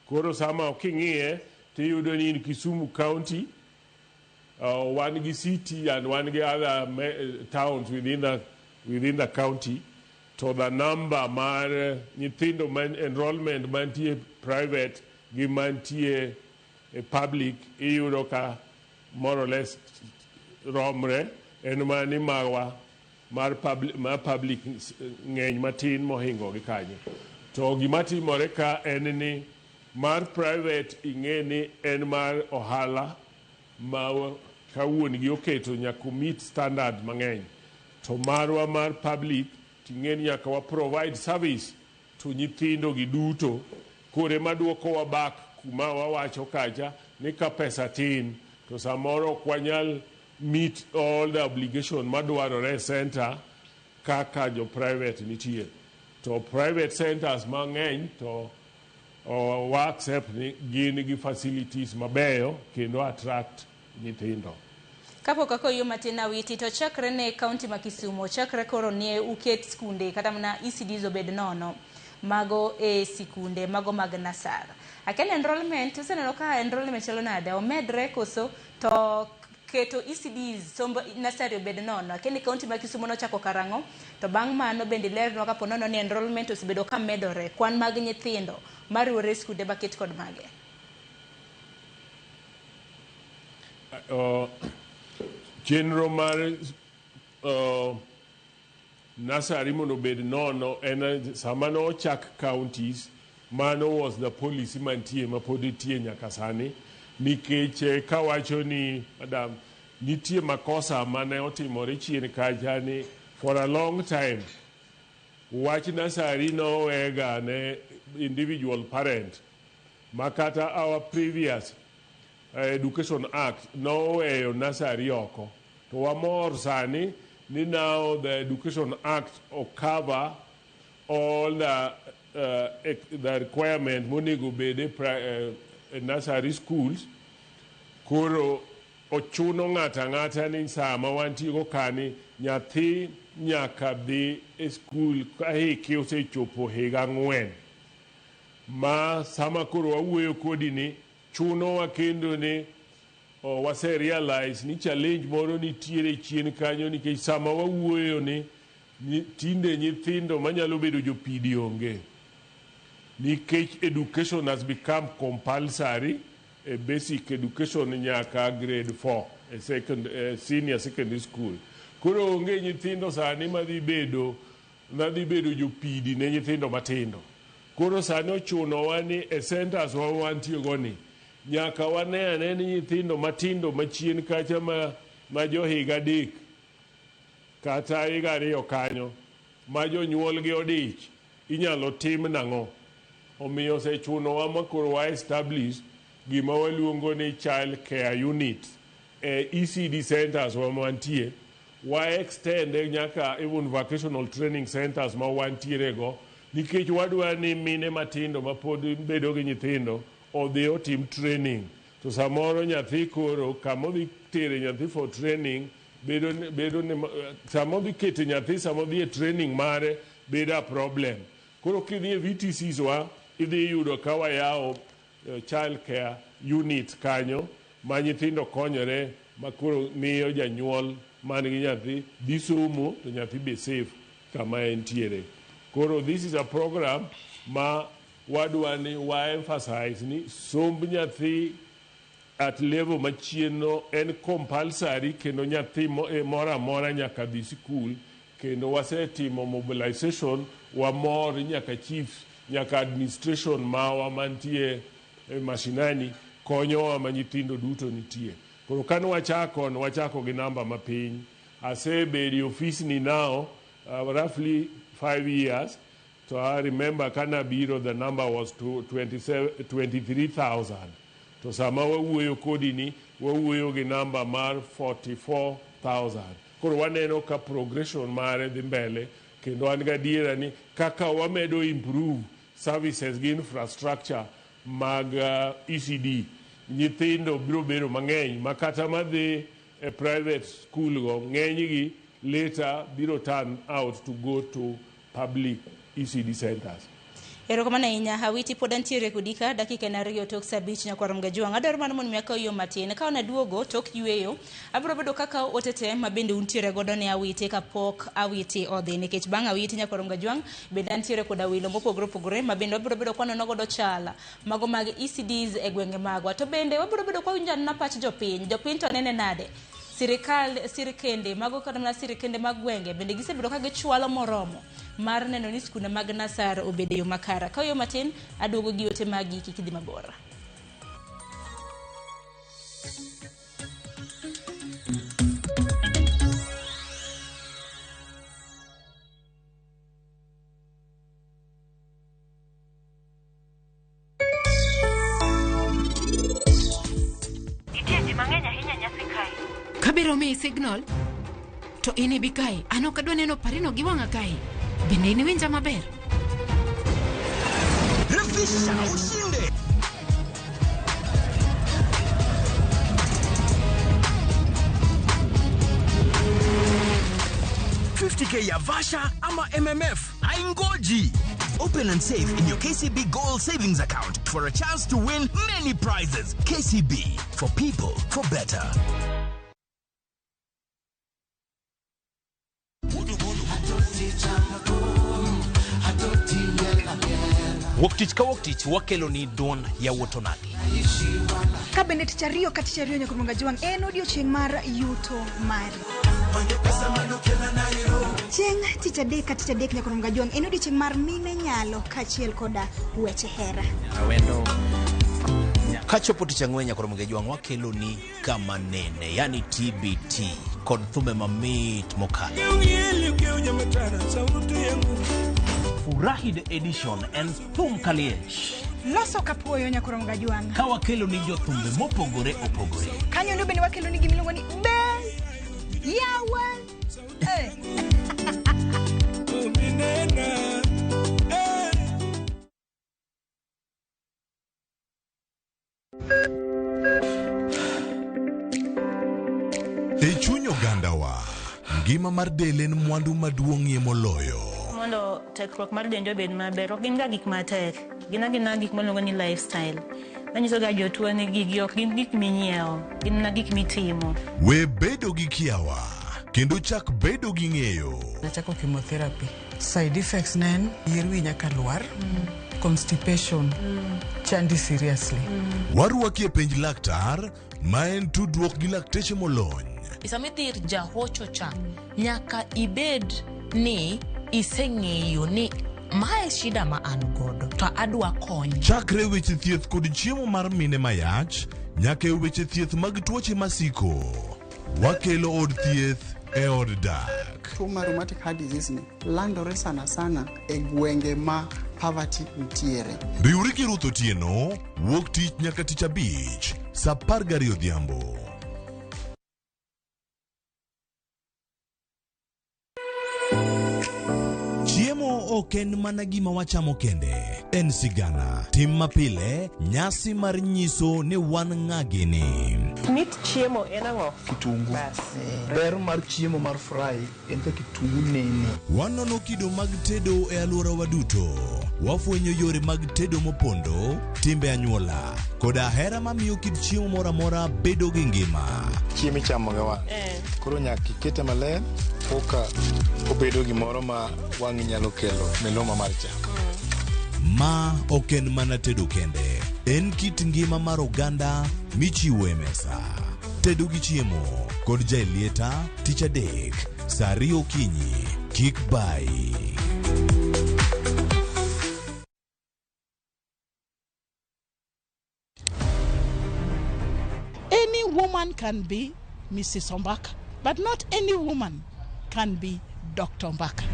Koro sama king'iye tiyudo ni in Kisumu County wan gi city and wan gi other towns within the county, to the number mar nyithindo man enrollment mantie private gi mantie e public iyudo ka more or less romre, en mani marwa mar public ng'eny matin mohingo gi kanyo. To gima timore ka en ni mar private ing'e ni en mar ohala ma ka wuon gi oketo nyaka meet standard mang'eny, to marwa mar public ting'e ni nyaka wa provide service to nyithindo gi duto. Kore maduokowa back kuma wawacho kacha ni ka pesa tin to samoro ok wanyal meet all the obligation madwarore e center kaka jo private nitie. To private centers mang'eny to wa accept ni gin gi facilities mabeyo kendo attract nyithindo. Kapok akoyo matin Awiti, to chakre ne kaunti ma Kisumu, chakre koro ne uket skunde kata mana ECDs obed nono mago e sikunde mago mag nasar. Akia ni enrollment, useneno ka enrollment chalo nade, omedre koso to keto ECDs somb nasari obed nono. Akia ni kaunti ma Kisumu nochako karang'o, to bang' mano bende ilernwa kapo nono ni enrollment osebedo ka medore, kwan mag nyithindo mariwore e skunde maket kod mage. Chenro mar nursery mondo obed nono en sama nochak counties, mano was the policy mantie ma pod nitie nyaka sani nikech kawacho ni madam nitie makosa mane otimore chien kacha ni for a long time wach nursery nowega ne individual parent makata our previous Education Act noweyo nursery oko to wamor sani ni now the Education Act cover all the requirement monego bed e nursery schools. Koro ochuno ng'ato ang'ata ni sama wantie go kani nyathi nyaka dhi e skul ka hike osechopo higa 4 ma sama koro wawuoyo kodi ni chunowa kendo ni wase realize ni challenge moro nitiere chien kanyo nikech sama wawuoyo ni tinde nyithindo manyalo bedo jopidi onge nikech education has become compulsory, a basic education nyaka grade 4 e second, senior secondary school. Koro onge nyithindo sani madhi bedo jopidi ne nyithindo matindo. Koro sani ochunowa ni e centers wa wantie go ni nyaka wane ane ni nyithindo matindo machien kacha ma johiga 3 kata higa 2 kanyo ma jonyuolgi odich inyalo tim nang'o. Omiyo osechunowa ma koro wa establish gima waluongo ni child care unit e ECD centers wa mantie, wa extend nyaka even vocational training centers ma wantiere go nikech wadwa ni mine matindo ma pod bedo gi nyithindo odhi otim training. To samoro nyathi koro kama odhi tere nyathi for training bedo ni sama odhi kete nyathi sama odhi e training mare bedo a problem. Koro kidhi e VTCs wa idhi yudo ka wayawo child care unit kanyo ma nyithindo konyore ma koro miyo janyuol man gi nyathi dhi somo to nyathi be safe kama entiere. Koro this is a program ma wadwa ni wa emphasize ni somb nyathi at level machien no en compulsory kendo nyathi moro amora nyaka dhi sikul kendo wasetimo mobilization wamor nyaka chiefs nyaka administration mawa mantie e mashinani konyowa ma nyithindo duto nitie. Koro kane wachako gi namba mapiny. Asebedo e ofisni now roughly 5 years. So I remember kana biro the number was 23,000. To sama wawuoyo kodi ni wawuoyo gi namba mar 44,000. Koro waneno ka progression mare dhi mbele kendo an gadiera ni kaka wamedo improve services gi infrastructure mag ECD nyithindo biro bedo mang'eny ma kata madhi e private school go ng'enygi later biro turn out to go to public ECD centers. Erokamano ahinya Awiti, pod antiere kodi ka dakika en 2 tok saa 5 nyakwar Mgajwang'. Adwaro mana mondo mi akaw yo matin. Ka an aduogo tok yueyo, abiro bedo kaka ote te ma bende untiere godo ne Awiti kapok Awiti odhi, nikech bang' Awiti nyakwar Mgajwang' bende antiere koda wilo mopogore opogore ma bende wabiro bedo kwanono godo chala mago mag ECDs e gwenge magwa. To bende wabiro bedo kwawinjo anena pach jopiny. Jopiny to nene nade? Sirikal, sirikende mago kata mana sirikende mag gwenge bende gisebedo ka gichwalo moromo mar neno ni skunde mag nasar obedo e yo makare. Ka yo matin aduogo gi ote magi kik idhi mabor. Nitie ji mang'eny ahinya nyasi kae. Kabiro miyi signal to in ibi kae. An ok adwa neno parino gi wang'a kae. Bende in iwinja maber? Refisha ushinde. 50k ya Vasha ama MMF haingoji. Open and save in your KCB Gold Savings Account for a chance to win many prizes. KCB, for people, for better. Wuok tich ka wuok tich wakelo ni duond yawuot onagi. Ka bende tich ariyo ka tich ariyo nyaka Jwang' en odiochieng' mar yuto mari. Chieng' tich adek ka tich adek nyaka Jwang' en odiochieng' mar mine nyalo kaachiel koda weche hera. Awendo. Kachopo tich ang'wen nyaka Jwang' wakelo ni kama nene, yani TBT kod thumbe mamit mokalo. Furahi the edition en thum kaliech. Loso kapuoyo nyaka Jwang'. Ka wakelo ni jothumbe mopogore opogore. Kanyo ndo bende wakelo ni gimiluongo ni be yawa. E chuny ogandawa, ngima mar del en mwandu maduong'ie moloyo. Mondo tekruok mar dendi obed maber, ok gin ga gik matek, gin agina gik miluongo ni lifestyle. Manyiso ga jotuo ni gigi ok gin gik minyiewo, gin mana gik mitimo. We bedo gi kiawa, kendo chak bedo gi ng'eyo. Nachako chemotherapy. Side effects ne en yier wi nyaka lwar, constipation, chandi seriously. Warwaki e penj laktar, ma en tudruok gi lakteche molony. Sama idhi ir jahocho cha, nyaka ibed ni iseng'eyo ni mae shida ma an godo to adwa kony. Chakre weche thieth kod chiemo mar mine mayach, nyaka e weche thieth mag tuoche masiko. Wakelo od thieth e od dak. Tuo mar rheumatic heart disease ni landore sana sana e gwenge ma poverty nitiere. Riwri gi Ruth Otieno, wuok tich nyaka tich abich, saa 12 odhiambo. Chiemo ok en mana gima wachamo kende, en sigana, tim mapile, nyasi mar nyiso ni wan ng'a gini. Mit chiemo en ang'o? Kitungu. Ber mar chiemo mar fry en ka kitungu nene. Wanono kido mag tedo e alworawa duto. Wafwenyo yore mag tedo mopondo, timbe anyuola, koda hera mamiyo kit chiemo moro amora bedo gi ngima. Chiemo ichamo gi wang'. Koro nyaka ikete maler koka obedo gimoro ma wang'i nyalo kelo miluma mar cham. Ma ok en mana tedo kende, en kit ngima mar oganda michiwo e mesa. Tedo gi chiemo kod Jaelieta tich adek saa 2 okinyi. Kik bai. Any woman can be Mrs. Ombaka, but not any woman can be Dr. Ombaka.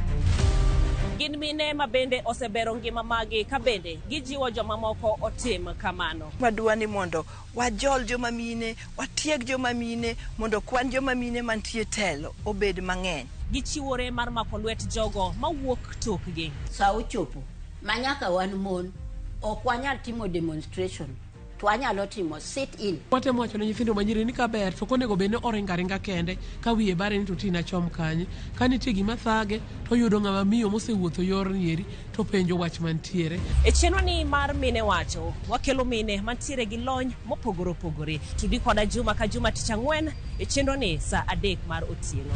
Gin mine ma bende osebero ngima magi ka bende gijiwo jomamoko otim kamano. Wadwa ni mondo wajol joma mine, watieg joma mine, mondo kwan joma mine mantie telo obed mang'eny. Gichiwore mar mako lwet jogo mawuok tokgi. Sa ochopo ma nyaka wan mon ok wanyal timo demonstration to wanyalo timo sit in. Watemo wacho ne nyithindo manyiri ni kaber to ok onego bed ni oringo aringa kende ka wiye bare ni to tina chom kanye. Ka nitie gima thage to oyudo ng'ama miyo mosewuotho yorni eri to penjo wach mantiere. E chenro ni mar Mine Wacho, wakelo mine mantiere gi lony mopogore opogore. Tudi koda juma ka juma tich ang'wen e chenro ni saa 3 mar otieno.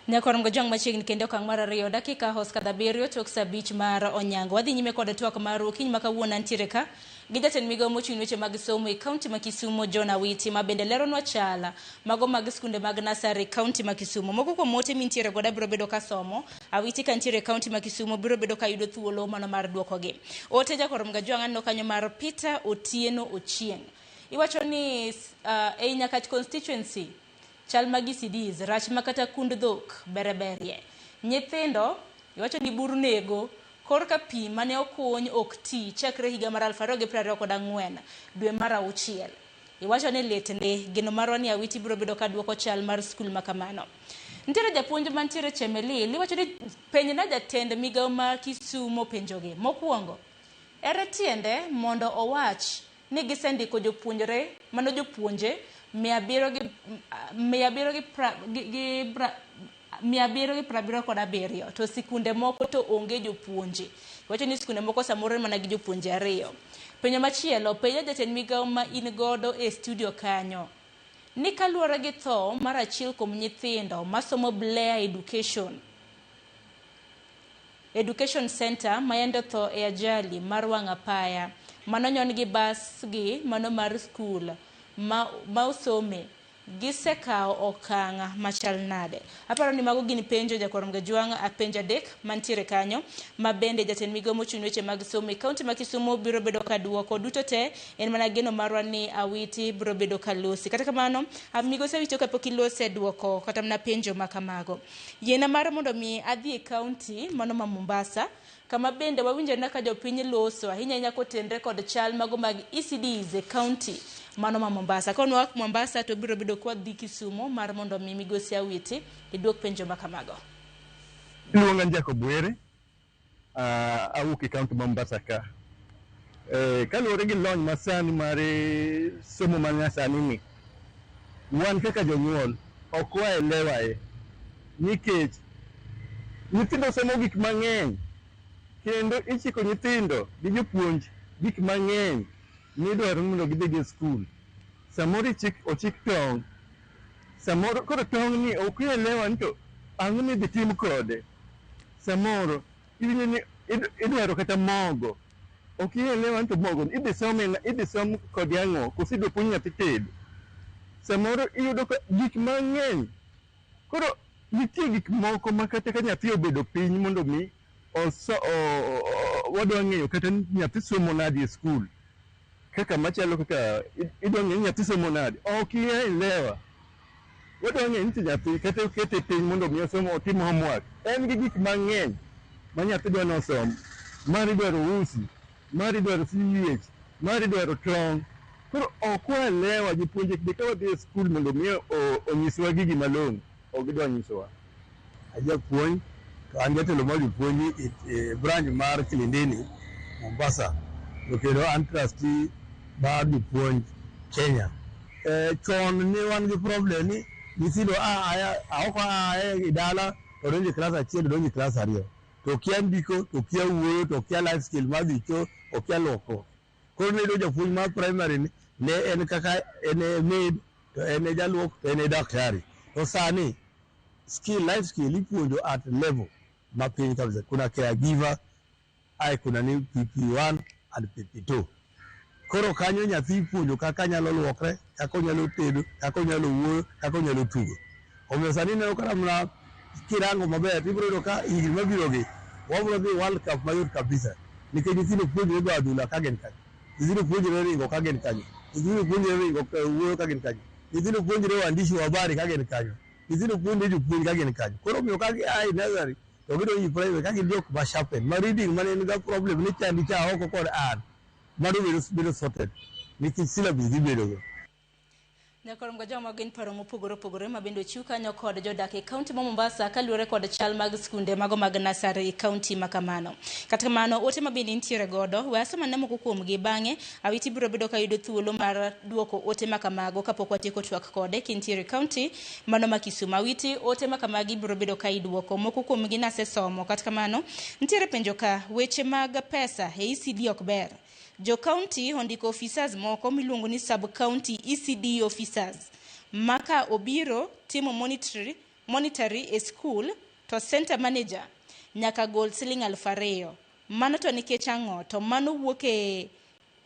Nyakwarom Gojwang' machiegni kendo okang' mar 2 dakika hoska 7 tok saa 5 mar onyango. Wadhi nyime kod twak mar okinyi ma kawuono antiere ka gi jatend migawo mochung' weche mag somo e kaunti ma Kisumu John Awiti ma bende leronwa chala mago mag skunde mag nasari e kaunti ma Kisumu. Moko kuom ote mintiere godo biro bedo ka somo. Awiti ka ntiere e kaunti ma Kisumu biro bedo ka yudo thuolo mano mar duokogi. Ote Jakwarom Gojwang' aneno kanyo mar Peter Otieno Ochieng'. Iwacho ni ei Nyakach constituency chal mag ECDs rach makata kund dhok bereberie. Nyithindo iwacho ni bur nego Korka pi mane okuny ok ti chakre higa mar 2024 dwe mar auchiel. Iwacho ni lit ndi, geno marwa ni Awiti biro bedo ka duoko chal mar skul ma kamano. Nitiere japuonj mantiere Chemelil, iwacho ni penjna jatend migawo ma Kisumo penjogi. Mokwongo, ere tiende mondo owach ni gisendiko jopuonjre, mano jopuonje 777 to sikunde moko to onge jopuonje. Iwacho ni sikunde moko samoro mana gi jopuonje 2. Penjo machielo, penjo jatend migawo ma in godo e studio kanyo. Ni kaluwore gi tho mar achiel kuom nyithindo masomo Blair Education Center ma yande otho e ajali mar wang' apaya manonyon gi bas gi mano mar skul ma osome, gisekawo okang' machal nade? Aparo ni mago gin penjo Jakwar Mgajwang' penjo 3 mantiere kanyo ma bende jatend migawo mochung' weche mag somo e kaunti ma Kisumu biro bedo ka duoko duto te. En mana geno marwa ni Awiti biro bedo ka losi. Kata kamano, migosi Awiti kapok ilose duoko kata mana penjo ma kamago, yiena mar mondo mi adhi e kaunti mano ma Mombasa, kama bende wawinjo na ka jopiny loso ahinya ahinya kotenre kod chal mago mag ECDs e kaunti mano ma Mombasa. Ka nwak Mombasa to biro bedo kwa dhi Kisumu mar mondo mi migosi Awiti iduok penjo ma kamago. Iluonga ni Jacob Were, awuok e kaunti ma Mombasa ka. Kaluwore gi lony masani mar somo ma nyasani ni, wan kaka jonyuol ok waelewae nikech nyithindo somo gik mang'eny kendo ichiko nyithindo gi jopuonj gik mang'eny midwaro ni mondo gidhi go e skul. Samoro ochik tong', samoro koro tong' ni ok ielewa ni to ang'o midhi tim kode. Samoro iwinjo ni idwaro kata mogo, ok ielewa ni to mogo ni idhi som kode ang'o, koso idwa puonj nyathi tedo. Samoro iyudo ka gik mang'eny. Koro nitie gik moko ma kata ka nyathi obedo piny mondo mi wadwa ng'eyo kata ni nyathi somo nade e skul. Kaka machalo kaka idwa ng'eyo ni nyathi somo nade, ok ielewa. Wadwa ng'eyo ni to nyathi kata okete piny mondo mi osom otim homework, en gi gik mang'eny ma nyathi dwa ni osom. Mar idwaro usi, mar idwaro CUH, mar idwaro tong'. Koro ok waelewa jopuonje be ka wadhi e skul mondo mi onyiswa gigi malong'o, ok gidwa nyisowa. Ajapuonj to an jatelo mar jopuonj e branch mar Kilindini, Mombasa, to kendo an trustee mar jopuonj Kenya. Chon ne wan gi problem ni nyithindo oko a e dala to donjo e klas achiel to donjo e klas 2. To okia ndiko, to okia wuoyo, to okia life skill mar dhi cho, okia luokruok. Koro ne iyudo japuonj mar primary ni ne en kaka en e maid, to en e jaluok, to en e daktari. To sani skill, life skill ipuonjo at level mapiny kabisa. Kuna caregiver, ae kuna ni PP1 and PP2. Koro kanyo nyathi ipuonjo kaka nyalo luokre, kaka onyalo tedo, kaka onyalo wuoyo, kaka onyalo tugo. Omiyo sani ineno kata mana kirango maber tibiro yudo ka higni mabiro gi wabiro dhi World Cup mayot kabisa nikech nyithindo puonjore goyo adhula ka gin kanyo, nyithindo puonjore ringo ka gin kanyo, nyithindo puonjore ringo wuoyo ka gin kanyo, nyithindo puonjore waandishi wa habari ka gin kanyo, nyithindo puonjore jopuonj ka gin kanyo. Koro omiyo ka gia e nursery to gidonjo e private ka gin jok ma sharpen ma reading mane en ga problem ni chandi cha oko kod an mano bedo sorted nikech syllabus gibedo go. Nyakoro Mgajwang' gin paro mopogore opogore ma bende ochiw kanyo kod jodak e kaunti ma Mombasa kaluwore kod chal mag skunde mago mag nasari e kaunti ma kamano. Kata kamano, ote ma bende nitiere godo, we asomane moko kuomgi bang'e Awiti biro bedo ka yudo thuolo mar duoko ote ma kamago kapok watieko twak kode kintiere e kaunti mano ma Kisumu. Awiti, ote ma kamagi biro bedo ka iduoko, moko kuomgi nasesomo. Kata kamano, nitiere penjo ka weche mag pesa e ECD ok ber. Jo county ondiko officers moko miluongo ni sub county ECD officers maka obiro timo monitory e school to center manager nyaka gol siling 2000. Mano to nikech ang'o? To mano wuok e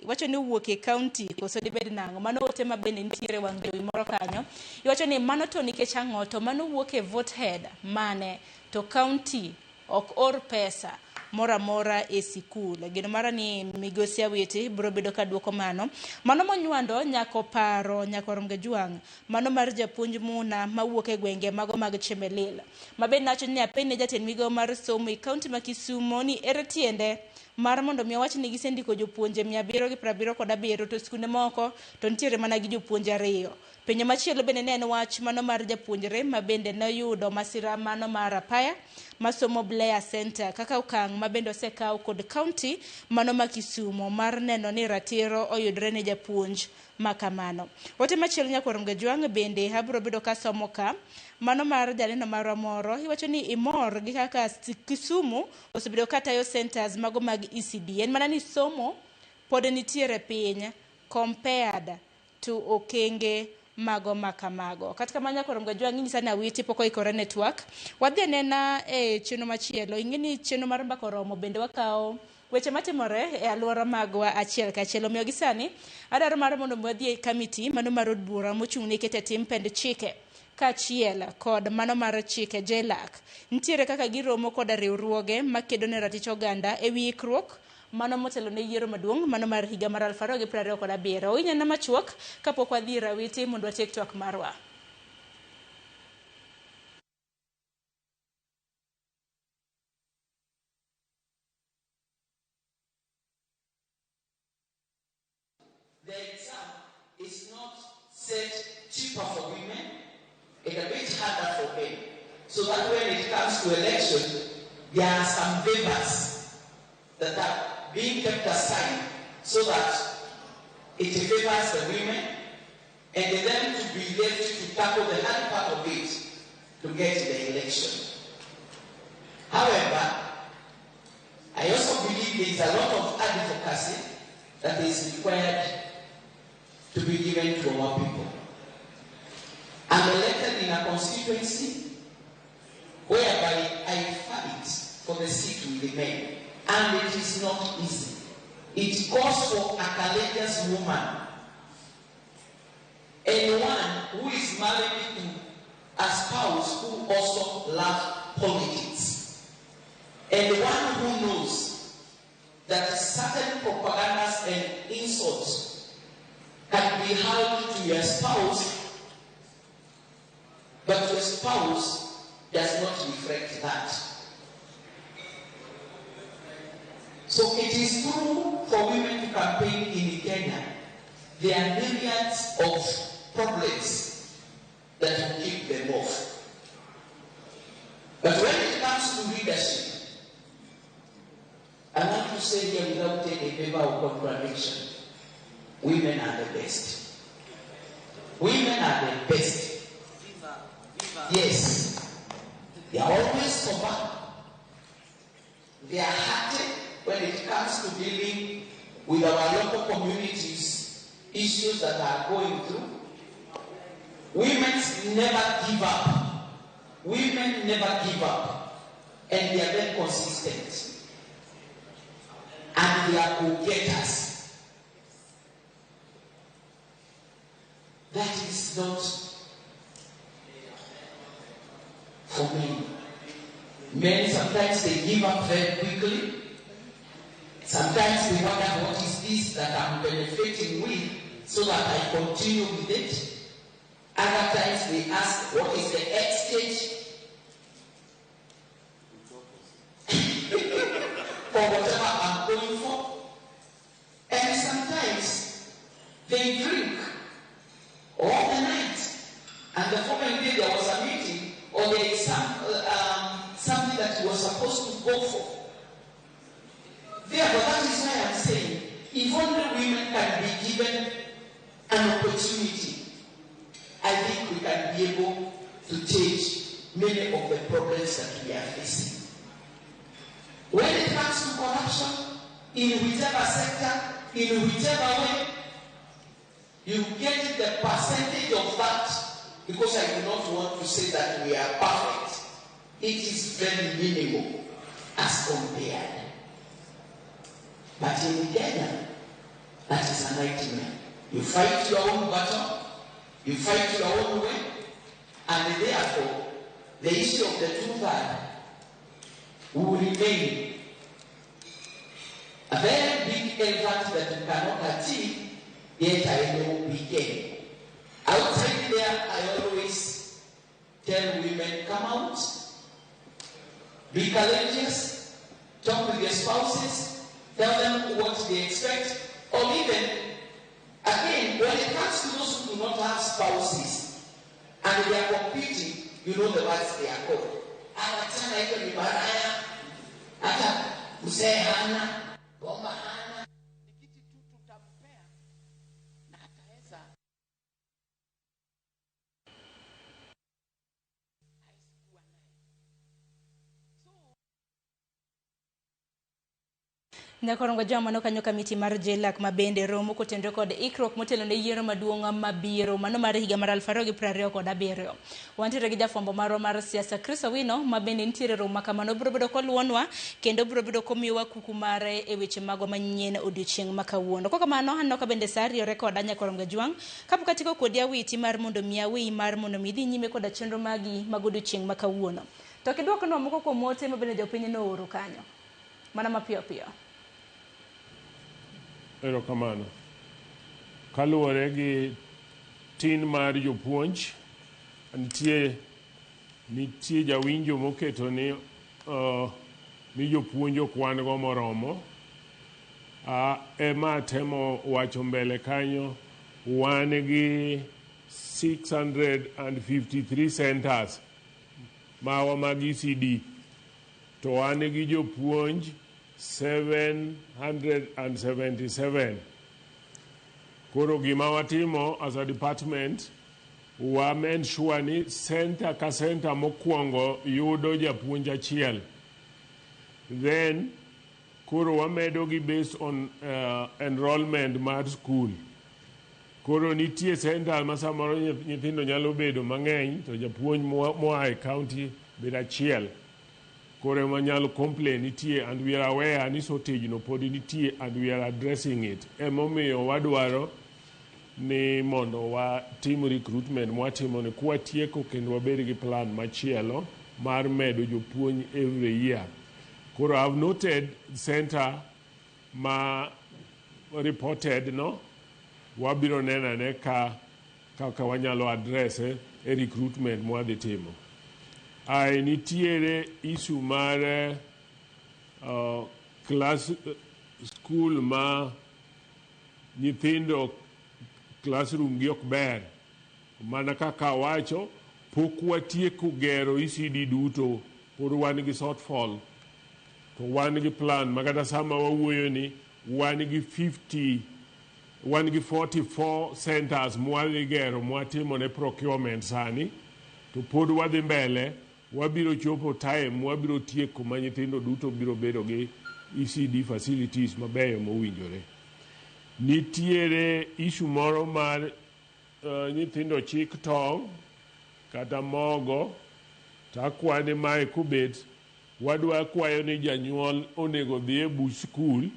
iwacho ni wuok e county koso dibed nang'o? Mano ote ma bende nitiere wang' jowi moro kanyo. Iwacho ni mano to nikech ang'o? To mano wuok e vote head mane to county ok or pesa. moro amora e sikul. Geno mara ni migosi Awiti biro bedo ka duoko mano. Mano monywando nyako paro nyako Romga Jwang', mano mar japuonj Muna mawuok e gwenge mago mag Chemelil. Mabende nacho ni apenj ne jatend migawo mar somo e kaunti ma Kisumo ni ere tiende mar mondo mi owach ni gisendiko jopuonje 777 to skunde moko to nitiere mana gi jopuonje 2. Penjo machielo bende ne en wach mano mar japuonjre ma bende noyudo masira mano mar apaya masomo Blair Center kaka okang' ma bende osekaw kod kaunti mano ma Kisumo mar neno ni ratiro oyudre ne japuonj ma kamano. Ote machielo nyakwar Mgajwang' bende abiro bedo kasomo ka mano mar janeno marwa moro iwacho ni imor gi kaka Kisumu osebedo ka tayo centers mago mag ECD. En mana ni somo pod nitiere piny compared to okenge mago makamago. Kata kamano nyakwar Mgajwang' inyisa ni Awiti pok oikore ne twak. Wadhi anena e chenro machielo. Ing'e ni chenro mar mbaka oromo bende wakawo weche matimore e alwora magwa achiel kachiel. Omiyo gi sani adwaro mar mondo wadhi e kamiti mano mar od bura mochung' ne keto e tim pend chike kaachiel kod mano mar chike JLAC. Nitiere kaka giromo koda riwruoge makedo ne ratich oganda e wi ikruok mano motelo ne yiero maduong' mano mar higa mar 2027. Owinyana machuok kapok wadhi ir Awiti mondo watiek twak marwa. The exam is not set cheaper for women and a bit harder for men. So that when it comes to election, there are some favors that are being kept aside so that it favors the women and them to be left to tackle the hard part of it to get the election. However, I also believe there is a lot of advocacy that is required to be given to our people. I'm elected in a constituency whereby I fight for the seat with the men, and it is not easy. It calls for a courageous woman and one who is married to a spouse who also loves politics, and one who knows that certain propagandas and insults can be hurled to your spouse, but your spouse does not reflect that. So it is true for women to campaign in Kenya. There are myriads of problems that will keep them off. But when it comes to leadership, I want to say here without any favor or contradiction, women are the best. Women are the best. Yes. They are always sober. They are hearty when it comes to dealing with our local communities, issues that are going through. Women never give up. Women never give up. And they are very consistent. And they are go-getters. That is not for men. Men sometimes they give up very quickly. Sometimes they wonder, what is this that I'm benefiting with so that I continue with it? Other times they ask, what is the exchange? For whatever I'm going for. And sometimes they drink all the night. And the following day there was a meeting, or there is something that he was supposed to go for. Therefore, that is why I'm saying, if only women can be given an opportunity, I think we can be able to change many of the problems that we are facing. When it comes to corruption, in whichever sector, in whichever way, you get the percentage of that, because I do not want to say that we are perfect. It is very minimal as compared. But in Kenya, that is a nightmare. You fight your own battle, you fight your own way, and therefore, the issue of the two-thirds will remain A very big elephant that you cannot achieve, yet I know we can. Outside there, I always tell women, come out, be courageous, talk with your spouses, tell them what they expect, or even, again, when it comes to those who do not have spouses, and they are competing, you know the words they are called. Awachana hiyo ni maraya, hata mzee hana, boma hana. Ni kiti tu tutampea na ataweza. Nyakorongo jwa mano kanyo kamiti mar JLAC ma bende romo kotenore kod ikruok motelo ne yiero maduong' mabiro mano mar higa mar 2027. Wantiere gi jafwambo marwa mar siasa Chris Owino ma bende nitiere romo makamano biro bedo koluwonwa kendo biro bedo komiyowa kuku mare e weche magwa manyien odiochieng' ma kawuono. Kok kamano aneno ka bende sa riore koda Nyakorongo Jwang' kapok atieko kodi awiti mar mondo mi aweyi mar mondo mi idhi nyime koda chenro magi mag odiochieng' ma kawuono. To kidwokonwa moko kuom ote ma bende jopiny nooro kanyo mana mapiyo piyo. Erokamano. Kaluwore gi tin mar jopuonj, nitie jawinjo moketo ni jopuonj ok wan go moromo. Ema atemo wacho mbele kanyo, wan gi 653 centers mawa mag ECD to wan gi jopuonj 777. Koro gima watimo as a department, wa ensure ni center ka center mokwongo yudo japuonj achiel. Then koro wamedo gi based on enrollment mar school. Koro nitie center ma samoro nyithindo nyalo bedo mang'eny to japuonj moa e county bedo achiel. Koro ema nyalo complain nitie, and we are aware ni shortage no pod nitie and we are addressing it. Emomiyo wadwaro ni mondo watim recruitment mwatimo ni kwatieko kendo wabed gi plan machielo mar medo jopuonj every year. Koro I have noted center ma reported no, wabiro neno ane ka kaka wanyalo address e recruitment mwadhi timo. Ai nitiere issue mar class school ma nyithindo classroom gi ok ber. Mana kaka wacho, pok watieko gero ECD duto, pod wan gi shortfall. To wan gi plan ma kata sama wawuoyo ni wan gi 50, wan gi 44 centers mwadhi gero mwatimo ne procurement sani, to pod wadhi mbele, wabiro chopo time wabiro tieko ma nyithindo duto biro bedo gi ECD facilities mabeyo mowinjore. Nitiere issue moro mar nyithindo chik tong' kata mogo, to akwane mae kobet, wadwa kwayo ni janyuol onego dhi e buch skul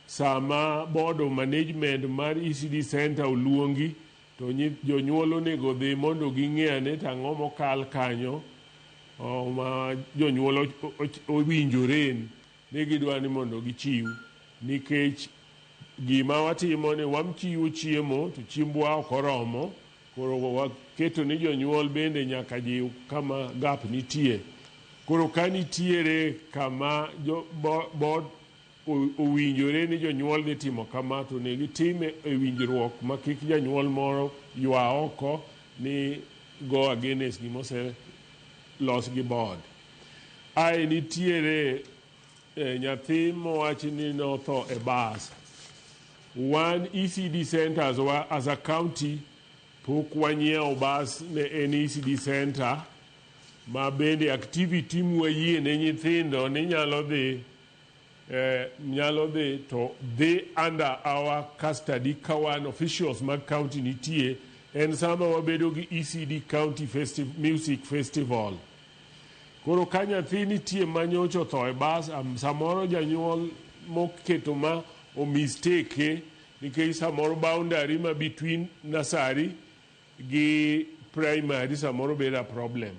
sama board of management mar ECD center oluongi, to jonyuol onego dhi mondo ging'e ane to ang'o mokal kanyo ma jonyuol owinjore ni gidwa ni mondo gichiw, nikech gima watimo ni wamchiwo chiemo to chiembwa ok oromo. Koro waketo ni jonyuol bende nyaka jiw kama gap nitie. Koro ka nitiere kama board owinjore ni jonyuol dhi timo kama, to ne gitime e winjruok ma kik janyuol moro ywa oko ni go against gima oselos gi board. Ae nitiere nyathi mowachi ni notho e bas. Wan ECD centers wa as a county pok wanyiewo bas ne en ECD center ma bende activity mwayie ne nyithindo ni nyalo dhi to dhi under our custody ka wan officials mag county nitie, en sama wabedo gi ECD County Music Festival. Koro ka nyathi nitie manyocha otho e bas, samoro janyuol moketo ma o mistake nikech samoro boundary ma between nursery gi primary samoro bedo a problem.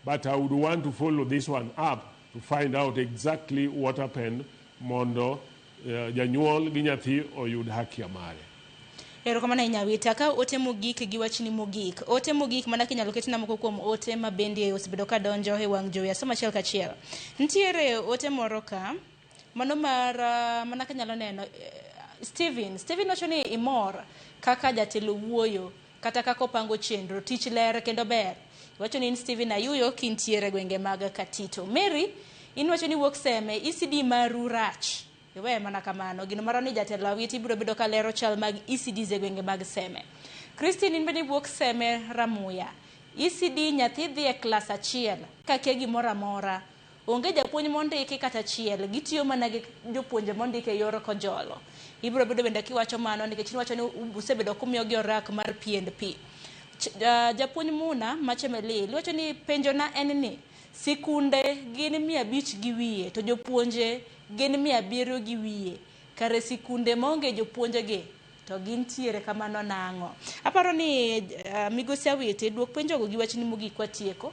But I would want to follow this one up to find out exactly what happened mondo janyuol gi nyathi oyud haki mare. Erokamano ahinya Wita. Ka ote mogik gi wachni mogik. Ote mogik mana kinyalo ketna moko kuom ote ma bende osebedo ka donjo e wang' jowi asomo achiel kachiel. Nitiere ote moro ka, mano mar mana kanyalo neno Steven. Steven wacho ni imor kaka jatelo wuoyo kata kaka opango chenro, tich ler kendo ber. Iwacho ni in Steven Ayuyo kintiere gwenge mag Katito. Mary, in wacho ni wuok Seme, ECD maru rach. Iwe mana kamano. Gino maro ni jatelo Awiti biro bedo ka lero chal mag ECDs e gwenge mag Seme. Christine, in bende iwuok Seme Ramuya. ECD nyathi dhi e klas achiel ka kia gimoro amora. Onge japuonj mondiki kata achiel, gitiyo mana gi jopuonje mondiki e yor kojolo. Ibiro bedo bende kiwacho mano nikech iwacho ni usebedo kumiyogi orak mar P&P. Japuonj Muna Machemelil wacho ni penjona en ni sikunde gin 500 gi wiye to jopuonje gin 700 gi wiye. Kare sikunde maonge jopuonjegi to gintiere kamano nang'o? Aparo ni migosi Awiti duok penjogo gi wachni mogik watieko.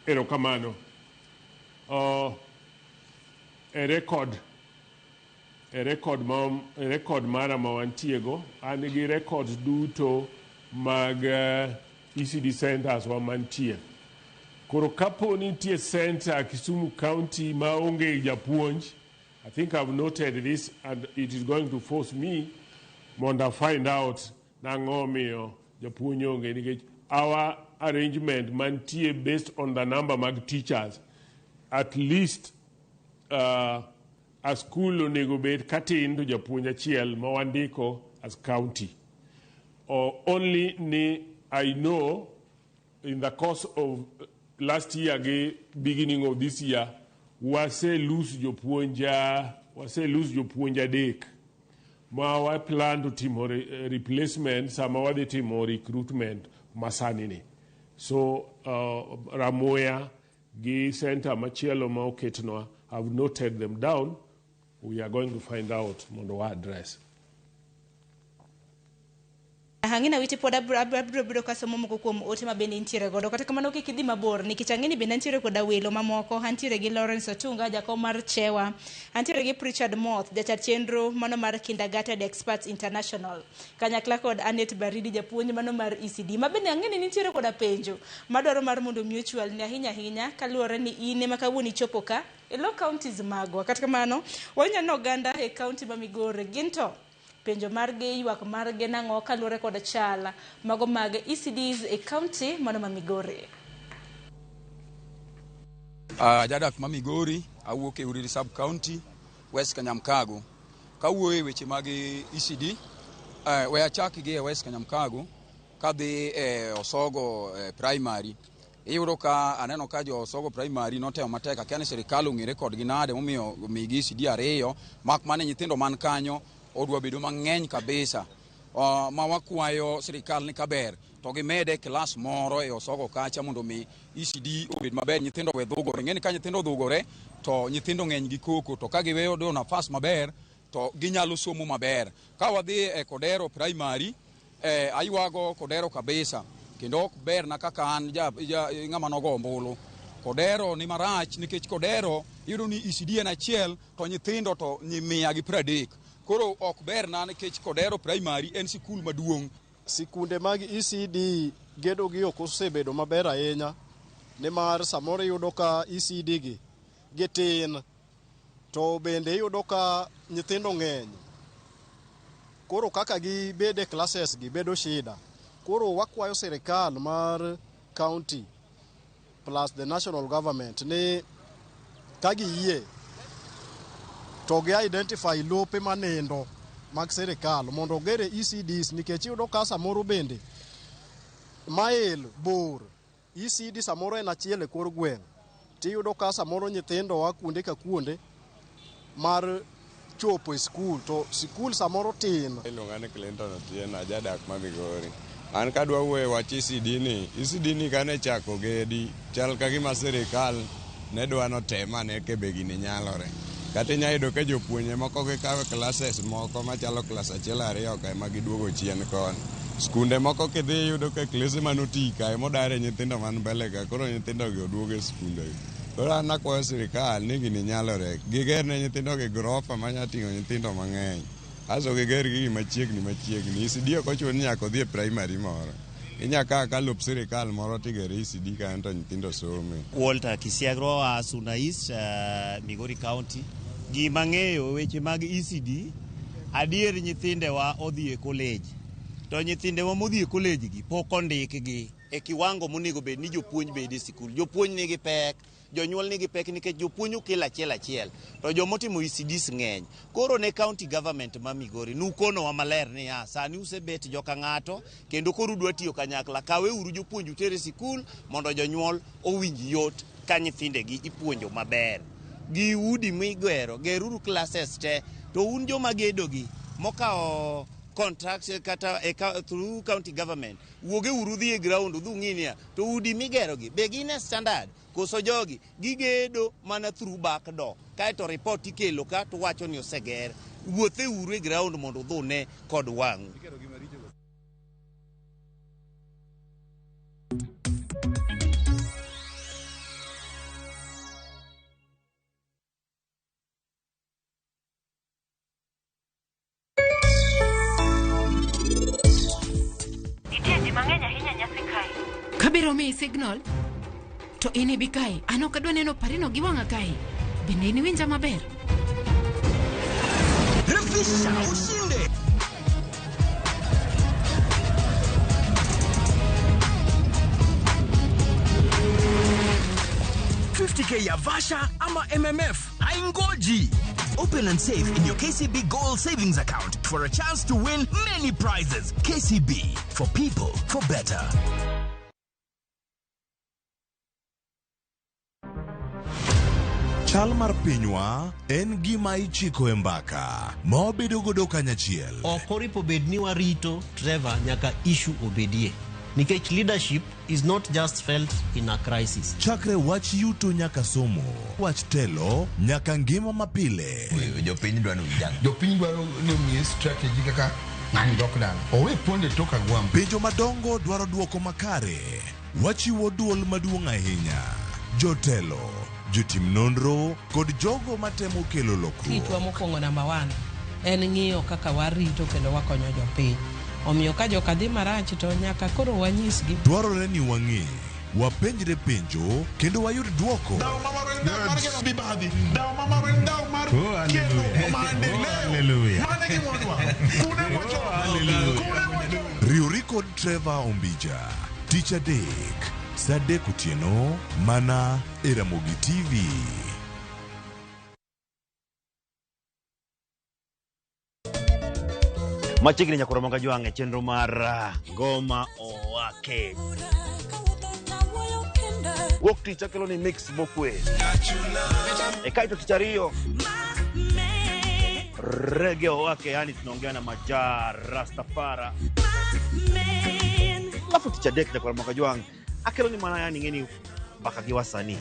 Erokamano. E record mara ma wantiego, an gi records duto mag ECD centers wa mantie. Koro kapo ni nitie center Kisumu County maonge japuonj, I think I've noted this and it is going to force me mondo find out nang'o miyo japuonj onge, nikech our arrangement mantie based on the number mag teachers, at least a school onego bed katin to japuonj achiel ma wandiko as county. Or only ni I know in the course of last year gi beginning of this year wase lose jopuonj adek ma wa plan to timo replacement sama wadhi timo recruitment masani ni. So Ramoya gi center machielo ma oketnwa, have noted them down. We are going to find out mondo wa address. Ang'ina Witi pod abiro bedo kasomo moko kuom ote ma bende intiere godo. Kata kamano kik idhi mabor nikech ang'e ni bende antiere koda welo mamoko. Antiere gi Lawrence Otunga, jakom mar Chewa. Antiere gi Richard Moth, jachat chenro mano mar Kindergarten Experts International. Kanyakla kod Anet Baridi, japuonj mano mar ECD. Ma bende ang'e ni nitiere koda penjo madwaro mar mondo mi ochwalni ahinya ahinya kaluwore ni in ema kawuono ichopo ka e low counties magwa. Kata kamano wanyalo oganda e county ma Migori gin to penjo margi, ywak margi nang'o kaluwore kod chal mago mag ECDs e county mano ma Migori. Jadak ma Migori, awuok e Uriri sub county, West Kanyamkago. Kawuoyo e weche mag ECD, we achak gi e West Kanyamkago kadhi e Osogo primary. Iyudo ka aneno ka jo Osogo primary notemo matek, akia ni sirikal ong'ere kodgi nade momiyo migi ECD 2, mak mana nyithindo man kanyo odwa bedo mang'eny kabisa. Ma wakwayo sirikal ni kaber to gimede klas moro e Osogo kacha mondo mi ECD obed maber, nyithindo we dhugore. Ng'eni ka nyithindo dhugore to nyithindo ng'eny gi koko, to ka giweyo do nafas maber to ginyalo somo maber. Ka wadhi e Kodero primary, aywago Kodero kabisa, kendo ok berna kaka an ng'ama nogo ombulu. Kodero ni marach nikech Kodero iyudo ni ECD en achiel to nyithindo to ni 130. Koro ok berna nikech Kodero primary en sikul maduong'. Sikunde mag ECD gedo gi ok osebedo maber ahinya, nimar samoro iyudo ka ECD gi gitin to bende iyudo ka nyithindo ng'eny. Koro kaka gibede classes gi bedo shida. Koro wakwayo sirikal mar county plus the national government ni ka giyie to gi identify lope manindo mag sirikal mondo ogere ECDs, nikech iyudo ka samoro bende mail bor ECD samoro en achiel e kor gweng', tiyudo ka samoro nyithindo a kuonde ka kuonde mar chopo e skul to sikul samoro tin. Iluonga ni Clinton Otieno, ajadak ma Migori. An kadwa wuoyo e wach ECD ni, ECD ni kane chako gedi chal ka gima sirikal ne dwa notema ne kebe gini nyalore. Kata inyalo yudo ka jopuonje moko gikawo classes moko machalo klas 1 2 ka ema giduogo chien koni. Skunde moko kidhi iyudo ka klese manoti ka emodare nyithindo man mbele ka koro nyithindo gi oduog e skunde. Koro an akwayo sirikal ni gini nyalore. Giger ne nyithindo gi grofa manya ting'o nyithindo mang'eny. Aso giger gigi machiegni machiegni. ECD ok ochuno ni nyaka odhi e primary moro. Inya kawo ka lop sirikal moro tigere ECD kanyo to nyithindo some. Walter Kisiagro a Suna East, Migori County. Gima ng'eyo weche mag ECD, adier nyithindewa odhi e college. To nyithindewa modhi e college gi pok ondikgi e kiwango monego bed ni jopuonj bed e sikul. Jopuonj nigi pek, jonyuol nigi pek nikech jopuonj okel achiel achiel to jomotimo ECDs ng'eny. Koro ne county government ma Migori nukonowa maler niya sani usebet joka ng'ato kendo koro udwa tiyo kanyakla kaweuru jopuonj uter e sikul mondo jonyuol owinj yot ka nyithindegi ipuonjo maber. Gi udi migero, geruru classes te to un joma gedogi mokawo contracts kata e, through county government wuoge uru dhi e ground udhi ung'i niya to udi migerogi be gin e standard koso jogi gigedo mana through back door kaeto report ikelo ka to wacho ni oseger wuothe uru e ground mondo udhi une kod wang'u. Nitie ji mang'eny ahinya nyasi kae. Kabiro miyi signal to in ibi kae. An ok adwa neno parino gi wang'a kae. Bende in iwinja maber? Refisha ushinde. K ya Vasha ama MMF haingoji. Open and save in your KCB Gold Savings Account for a chance to win many prizes. KCB, for people, for better. Chal mar pinywa en gima ichiko e mbaka ma wabedo godo kanyachiel. Ok oripo bed ni warito Trevor nyaka issue obedie nikech leadership is not just felt in a crisis. Chakre wach yuto nyaka somo, wach telo nyaka ngima mapile. Jopiny dwaro ni ujang. Jopiny dwaro ni omiye strategy kaka ng'ani dok dala. Owe ponde tok agwambo. Penjo madongo dwaro dwoko makare. Wachiwo duol maduong' ahinya. Jotelo, jotim nonro kod jogo matemo kelo lokruok. Tichwa mokwongo namba one en ng'iyo kaka warito kendo wakonyo jopiny. Omiyo ka joka dhi marach to nyaka koro wanyisgi. Dwarore ni wang'e, wapenjre penjo kendo wayud dwoko. Riwri kod Trevor Ombija tich adek saa adek otieno mana e Ramogi TV. Machiegni nyakoro manga jwang' e chenro mar Ngoma Owake. Wuok tich akelo ni mix mokwe. E kaeto tich ariyo rege owake, yani tunaongea na Maja Rastafara. Alafu tich adek nyakwar mwaka jwang' akelo ni mana yani ng'eni mbaka gi wasanii.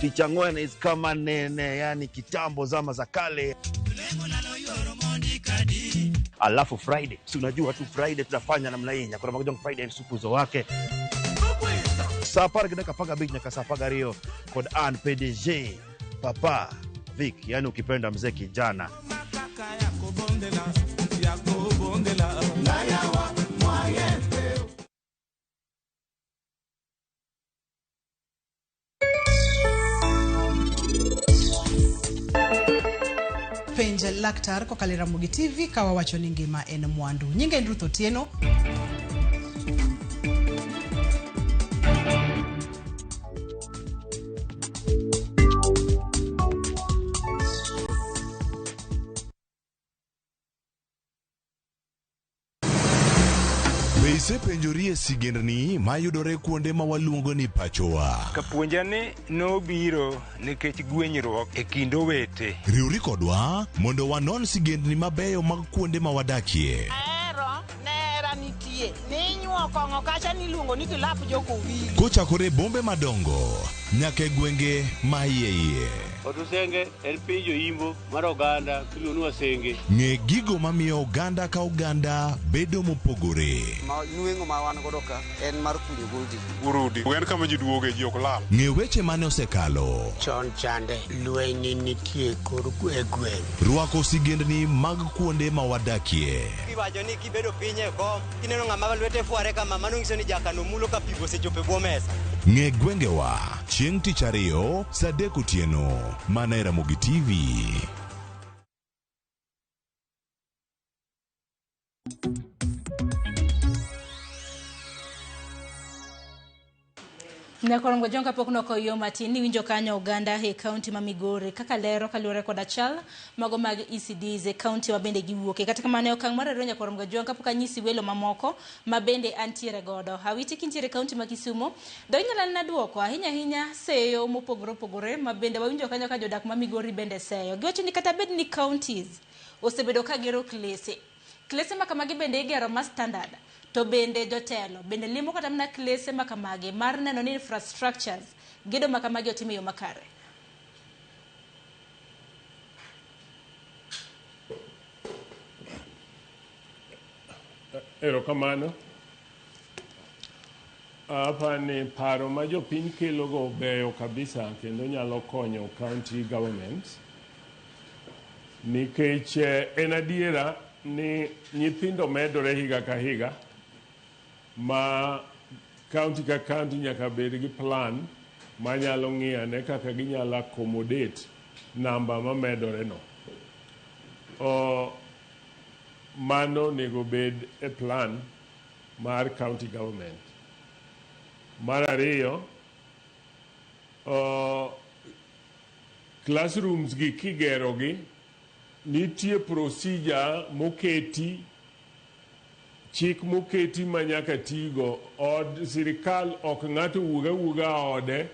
Tich ang'wen is kama nene, yani kitambo zama za kale. Alafu Friday, si unajua tu Friday tunafanya namna hii, nyakwar mwaka jwang' Friday supu zo wake saa apar gi dakika apar gabich nyaka saa apar gariyo kod an PDG Papa Vic, yani ukipenda mzee kijana. Penj laktar kokalo e Ramogi TV ka wawacho ni ngima en mwandu. Nyinga en Ruth Otieno. Be isepenjori e sigendni mayudore kuonde ma waluongo ni pachowa? Kapuonja ni nobiro nikech gwenyruok e kind owete. Riwri kodwa mondo wanon sigendni mabeyo mag kuonde ma wadakie. Ahero nera nitie ninyuo kong'o kacha niluongo ni kilap jokowili. Kochakore e bombe madongo nyaka e gwenge ma iye iye. Otusenge en piny joimbo mar oganda miluongo ni Wasenge. Ng'e gigo mamiyo oganda ka oganda bedo mopogore. Ma nweng'o ma wan godo ka en mar kunyo goldi. Urudi. En kama ji duoge ji ok lal. Ng'e weche mane osekalo. Chon chande lweny nitie kor e gweng'. Rwako sigendni mag kuonde ma wadakie. Iwacho ni kibedo piny e kom kineno ng'ama lwete fware kama mano nyiso ni jakano mulo ka pi osechopo e bwo mesa. Ng'e gwengewa chieng' tich ariyo saa 3 otieno mana e Ramogi TV. Nyakorongo Jonka kapok nokoyo matin niwinjo kanyo oganda e kaunti ma Migori kaka lero kaluwore koda chal mago mag ECDs e kaunti ma bende giwuoke. Kata kamano e okang' mar ariyo Nyakorongo Jonka kapok anyisi welo mamoko ma bende antiere godo. Awiti kintiere e kaunti ma Kisumo, do inyalo nena duoko ahinya ahinya seyo mopogore opogore ma bende wawinjo kanyo ka jodak ma Migori bende seyo. Giwacho ni kata bed ni counties osebedo ka gero klese. Klese ma kamagi bende igero ma standard. To bende jotelo bende limo kata mana klese makamagi mar neno ni infrastructures gedo makamagi otim e yo makare. Erokamano. Apani paro ma jopiny kelogo beyo kabisa kendo nyalo konyo county governments nikech en adiera ni nyithindo medore higa ka higa ma county ka county nyaka bed gi plan manyalo ng'iyane kaka ginyalo accommodate namba mamedore no. Mano onego bed e plan mar county government. Mar ariyo, classrooms gi kigerogi nitie procedure moketi, chik moketi ma nyaka tigo. Od sirikal ok ng'ato wuog awuoga ode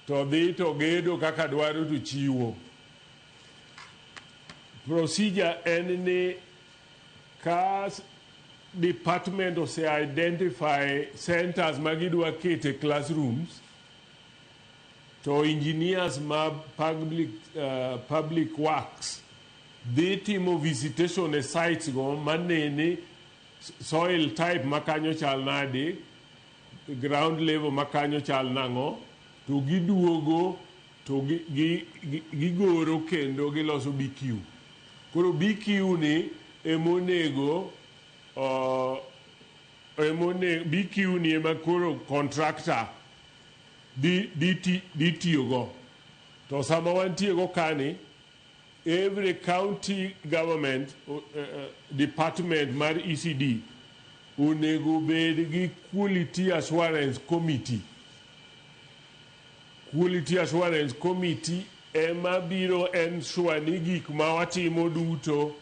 to dhi to gedo kaka dwaro to chiwo. Procedure en ni ka department ose identify centers ma gidwa kete classrooms to engineers ma public works dhi timo visitation e sites go manene soil type makanyo chal nade, ground level makanyo chal nang'o, to giduogo to gigoro kendo giloso BQ. Koro BQ ni emonego BQ ni ema koro contractor dhi tiyogo. To sama wantie go kani, every county government department mar ECD onego bed gi quality assurance committee. Quality assurance committee ema biro ensure ni gik ma watimo duto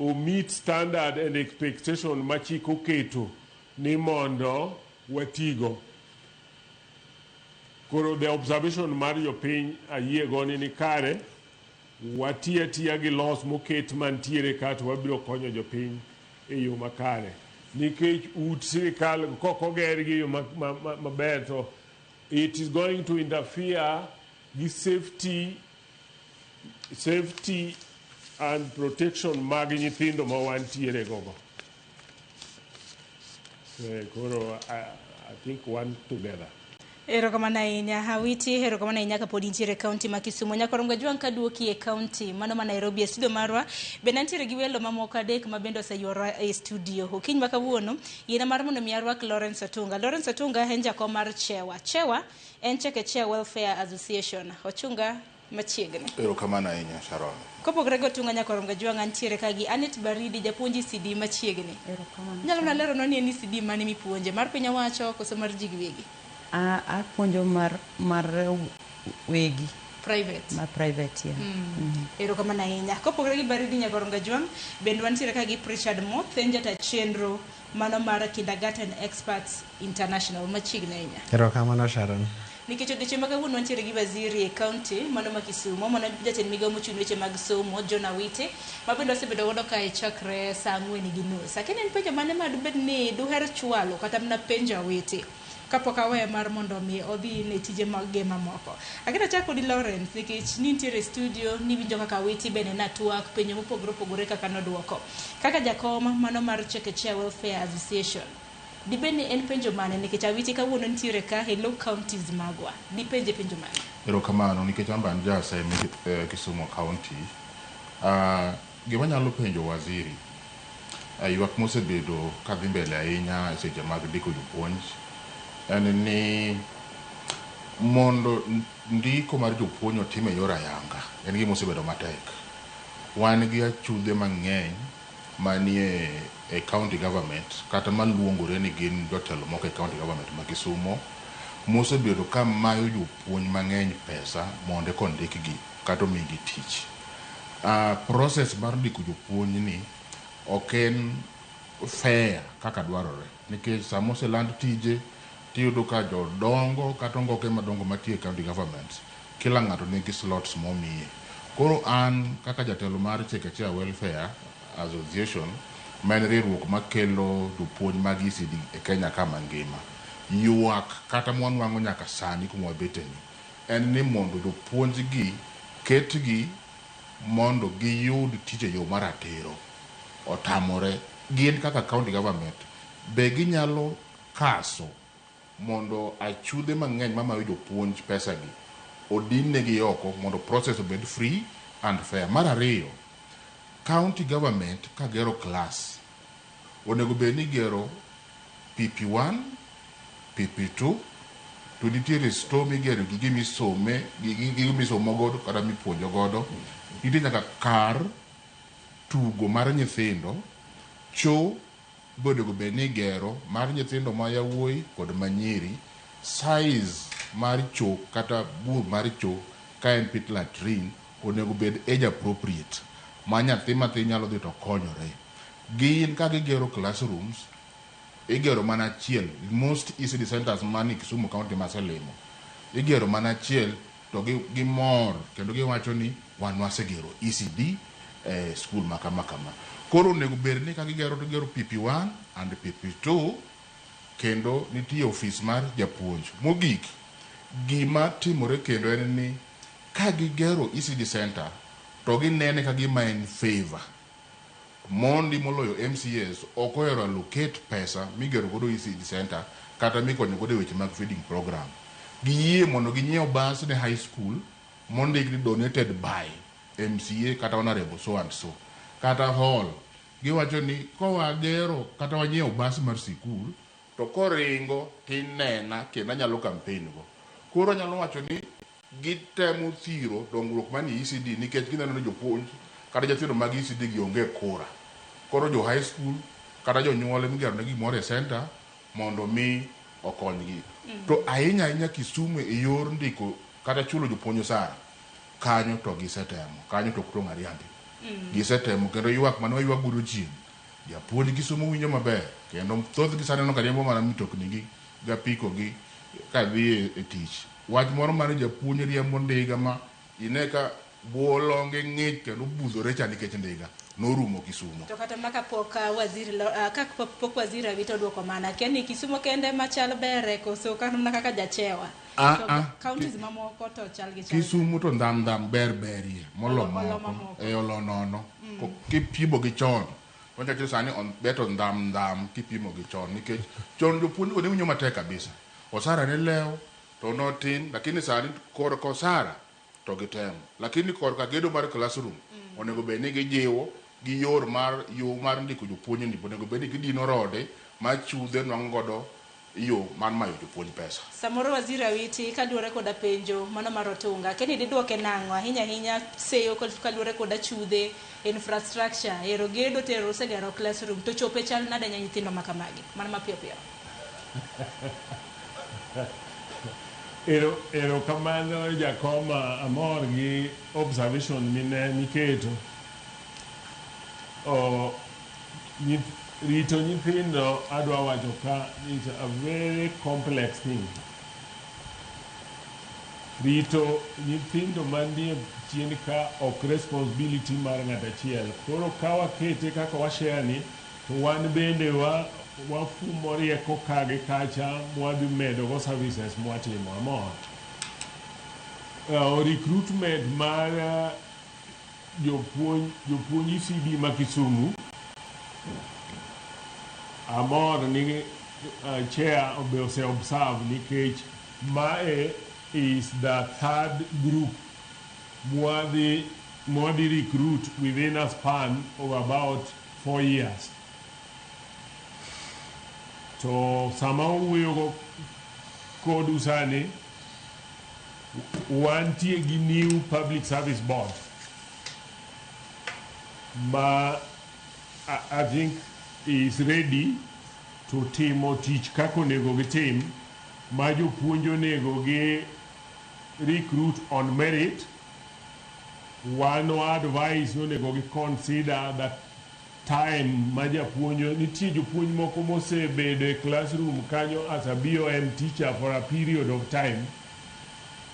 o meet standard and expectation ma chik oketo ni mondo watigo. Koro the observation mar jopiny ayiego ni kare, wati atiya gi laws moket mantiere ka to wabiro konyo jopiny e yo makare. Nikech ut sirikal kok oger gi yo maber to it is going to interfere gi safety and protection mag nyithindo ma wantiere gogo. Koro I think one together. Erokamano ahinya Awiti, erokamano ahinya kapod intiere e kaunti ma Kisumu. Nyakorongo Jwang' kaduoki e kaunti mano ma Nairobi e studio marwa, bende antiere gi welo mamoko adek ma bende oseyuora e studio. Okinyi ma kawuono, yiena mar mondo mi arwak Lawrence Otunga. Lawrence Otunga en jakom mar Chewa. Chewa en Chekechea Welfare Association. Ochunga machiegni. Erokamano ahinya Sharon. Kopogore gi Otunga Nyakorongo Jwang' antiere ka gi Anet Baridi, japuonj ECD machiegni. Inyalo mana leronwa ni en ECD mane mipuonje, mar piny owacho koso mar ji giwegi? Apuonjo mar wegi. Private. Ma private, yeah. Erokamano ahinya. Kopogore gi Baridi Nyakorongo Jwang', bende wantiere ka gi Richard Moth, en jata chenro mano mar Kindergarten Experts International machiegni ahinya. Erokamano Sharon. Nikech odiochieng' ma kawuono wantiere gi waziri e kaunti mano ma Kisumo, mano jatend migawo mochung' weche mag somo John Awiti, ma bende osebedo godo kae chakre saa 4:30. Akeni en penjo mane ma dubed ni duher chwalo kata mana penjo Awiti Kapok aweye mar mondo mi odhi ne tije mage mamoko. Aketa chak kodi Lawrence nikech nintiere e studio niwinjo kaka Awiti bende natwak penjo mopogore opogore kaka nodwoko. Kaka jakom mano mar Chekechea Welfare Association. Dibed ni en penjo mane nikech Awiti kawuono nitiere ka e low counties magwa. Dipenje penjo mane? Erokamano nikech an be an ja Seme eh, Kisumu County. Uh, gima anyalo penjo waziri uh, ywak mosebedo kadhi mbele ahinya e seche mag ndiko jopuonj en ni mondo ndiko mar jopuonj otim e yor ayanga en gima osebedo matek. Wan gi achudhe mang'eny manie e county government kata maluongore ni gin jotelo moko e county government ma Kisumo mosebedo ka mayo jopuonj mang'eny pesa mondo eka ondikgi kata omigi tich. Process mar ndiko jopuonj ni ok en fair kaka dwarore nikech sama oseland tije tiyudo ka jodongo kata ongoke madongo matiyo e county government kila ng'ato nigi slots momiye. Koro an kaka jatelo mar Chekechea Welfare Association ma en riwruok makelo jopuonj mag ECD e Kenya ka mangima, ywak kata mwanwang'o nyaka sani kuma wabeteni en ni mondo jopuonj gi ketgi mondo giyud tich e yo maratiro otamore. Gin kaka county government be ginyalo kaso mondo achudhe mang'eny mamayo jopuonj pesa gi odin negi oko mondo process obed free and fair. Mar ariyo, county government kagero class onego bed ni igero PP1, PP2 to nitiere store migero gige misome, gige misomo godo kata mipuonjo godo. Nitie nyaka kar tugo mar nyithindo, cho be onego bed ni igero mar nyithindo ma yawuoyi kod manyiri. Size mar cho kata bur mar cho ka en pit latrine onego bed age appropriate ma nyathi mathin nyalo dhi to konyore. Gin ka gigero classrooms igero mana achiel. Most ECD centers mani Kisumu County maselimo igero mana achiel to gimor kendo giwacho ni wan wasegero ECD eh, school ma kama kama. Koro onego bed ni ka gigero to gigero PP1 and PP2 kendo nitie ofis mar japuonj. Mogik, gima timore kendo en ni ka gigero ECD center to ginene ka gima en favor. Mondi moloyo MCAs ok ohero allocate pesa migero godo ECD center kata mikonyo godo e weche mag feeding program. Giyie mondo ginyiew bus ne high school mondik ni donated by MCA kata honorable so and so. Kata hall giwacho ni kowagero kata wanyiewo bus mar sikul to koringo tinena kendo anyalo campaign go. Koro anyalo wacho ni gitemo thiro dongruok manie ECD nikech gineno ni jopuonj kata jothindo mag ECD gi onge kura. Koro jo high school kata jonyuol emigero negi gimoro e center mondo mi okonygi. To ahinya ahinya Kisumu e yor ndiko kata chulo jopuonj osara kanyo to gisetemo kanyo to ok tong' ariambi. Gisetemo kendo ywak mane waywak godo chien japuonj Kisumu winjo maber kendo thothgi sani aneno ka riembo mana mitokni gi gapiko gi kadhi e tich. Wach moro mar japuonj riembo ndiga ma ine ka bwo longe ng'ich kendo budhore cha nikech ndiga norumo Kisumo. To kata ma kapok waziri ka pok waziri Awiti oduoko mana akia ni Kisumo kende machal bere koso kata mana kaka jachewa. To counties mamoko to chal gi chal. Kisumu to ndham ndham ber berie molo Olo moko. mamoko. E olo nono. Kipimo gi chon. Wacho sani beto ndham ndham kipimo gi chon nikech chon jopuonj go ne winjo matek kabisa. Osara ne lew to notin lakini sani korka osara to gitemo. Lakini korka gedo mar classroom onego bed ni gijiwo gi yor mar yo mar ndiko jopuonj ni onego bed ni gidino rode ma chudhe nwang'o godo yo mar mayo jopuonj pesa. Samoro waziri Awiti kaluwore koda penjo mano mar Otunga, Kennedy diduoke nang'o ahinya ahinya seyo kaluwore koda chudhe infrastructure ero gedo tero osegero classroom to chope chal nade ne nyithindo ma kamagi mana mapiyo piyo. Ero, ero kamano jakoma amor gi observation mine miketo. O, rito nyithindo adwa wacho ka is a very complex thing. Rito nyithindo manie chien ka ok responsibility mar ng'at achiel. Koro ka wakete kaka washare ni, to wan bende wa wafumo rieko ka gi kacha mwadhi medogo services mwatimo amor. Recruitment mar jopuonj ECD ma Kisumu amor ni chair be ose observe nikech mae is the third group mwadhi recruit within a span of about 4 years. To sama wuoyo kodu sani, wantie gi new public service board ma I think is ready to timo tich kaka onego gitim, ma jopuonj onego gi recruit on merit. Wan advice onego gi consider that time ma japuonj nitie jopuonj moko mosebedo e classroom kanyo as a BOM teacher for a period of time,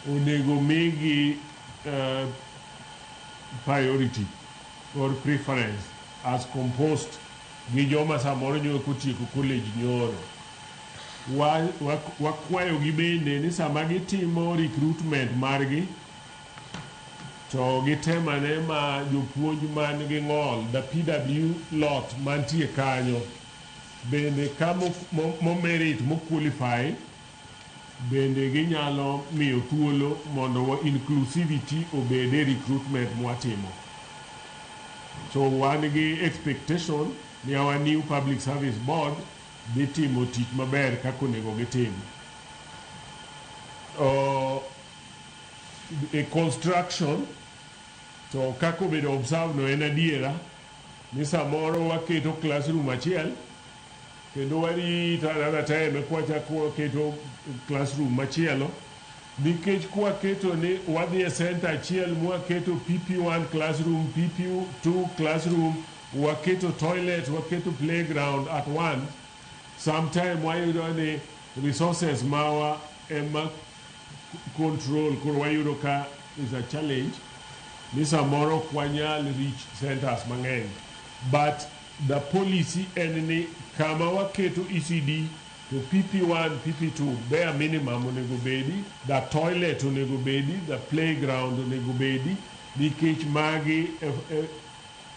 onego migi priority or preference as composed gi joma samoro nyo kotieko college nyoro. Wakwayo gi bende ni sama gitimo recruitment margi to gitemane ma jopuonj man gi ng'ol, the PW lot mantie kanyo bende ka mo merit mo qualify bende ginyalo miyo thuolo mondo inclusivity obed e recruitment mwatimo. So wan gi expectation ni our new public service board dhi timo tich maber kaka onego gitim. E construction to kaka obedo observe no en adiera ni samoro waketo classroom achiel kendo warito another time kwachako waketo classroom machielo, nikech kwaketo ni wadhi e center achiel mwaketo PP1 classroom, PP2 classroom, waketo toilet, waketo playground at once, sometime wayudo ni resources mawa ema control, koro wayudo ka is a challenge ni samoro ok wanyal reach centers mang'eny. But the policy en ni kama waketo ECD to PP1, PP2 bare minimum onego bedi, the toilet onego bedi, the playground onego bedi, nikech magi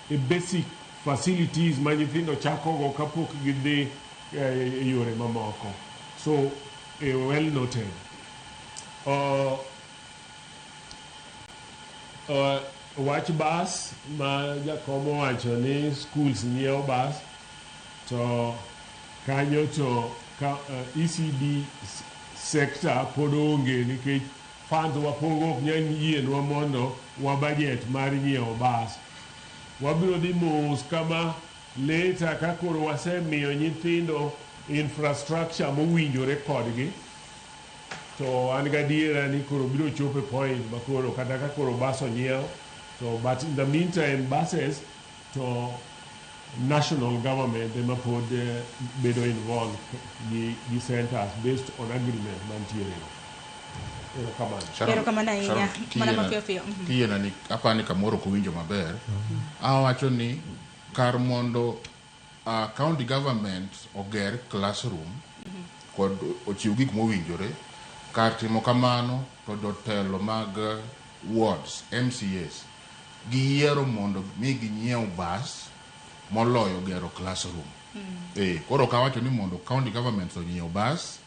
e basic facilities ma nyithindo chakogo kapok gidhi e yore mamoko. So well noted. Wach bus ma jakom owacho ni schools nyiewo bus, to kanyo to ka, ECD sector pod onge nikech funds wapogo ok nyal yienwa mondo wa budget mar nyiewo bus. Wabiro dhi mos kama later ka koro wasemiyo nyithindo infrastructure mowinjore kodgi, to an gadiera ni koro biro chopo e point ma koro kata ka koro bus onyiew to, but in the meantime buses to national government ema pod bedo involved gi centers based on agreement mantiere go. Erokamano. Erokamano ahinya. Mana mapiyo piyo. Kiyiena ni apani kamoro ok owinjo maber. Awacho ni kar mondo county government oger classroom kod ochiw gik mowinjore, kar timo kamano to jotelo mag wards, MCAs, giyiero mondo mi ginyiew bus moloyo gero classroom. Koro ok awacho ni mondo county governments onyiew bus,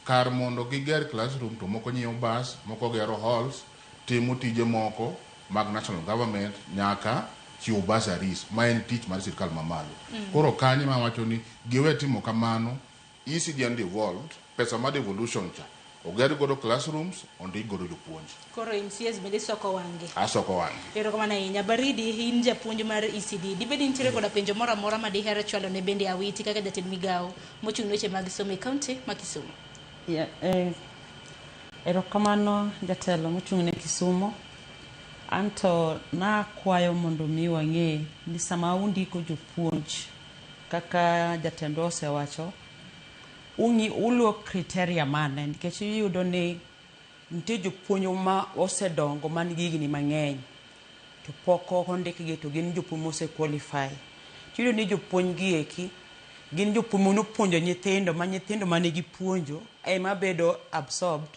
kar mondo giger classroom to moko nyiewo bus, moko gero halls, timo tije moko mag national government nyaka chiwo bursaries, ma en tich mar sirkal mamalo. Koro kanyo ema awacho ni giwe timo kamano, ECD and devolved, pesa mar devolution cha, oger godo classrooms, ondik godo jopuonj. Koro MCAs bende soko wang'gi. Asoko wang'gi. Erokamano ahinya. Baridi, in japuonj mar ECD. Dibed nitiere koda penjo moro amora ma diher chwalo ne bende Awiti kaka jatend migawo mochung' ne weche mag somo e kaunti ma Kisumu? Yeah, erokamano jatelo mochung' ne Kisumu. Anto nakwayo mondo mi wang'e ni sama undiko jopuonj kaka jatendwa osewacho, uluwo criteria mane, nikech iyudo ni nitie jopuonj ma osedongo man gi higni mang'eny to pok ondikgi to gin jopuonj mose qualify. Tiyudo ni jopuonj gi eki Gin jopuonj nopuonjo nyithindo ma nyithindo mane gipuonjo ema bedo absorbed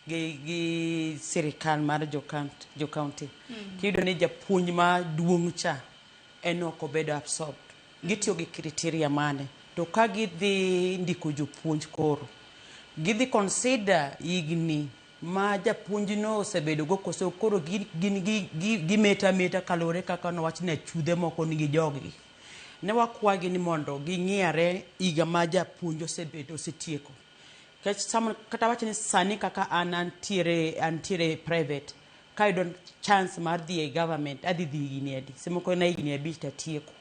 gi sirikal mar jo county. Tiyudo ni japuonj maduong' cha en ok obedo absorbed. Gitiyo gi criteria mane? To ka gidhi ndiko jopuonj koro, gidhi consider higni ma japuonjno osebedo go koso koro gin gimeta meta kaluwore kaka nowach ni achudhe moko nigi joggi. Ne wakwagi ni mondo ging'iyare higa ma japuonj osebedo osetieko. Kata wach ni sani kaka an antiere private, kayudo chance mar dhi e government, adhi dhi higni adi? Seche moko en higni 5 tatieko.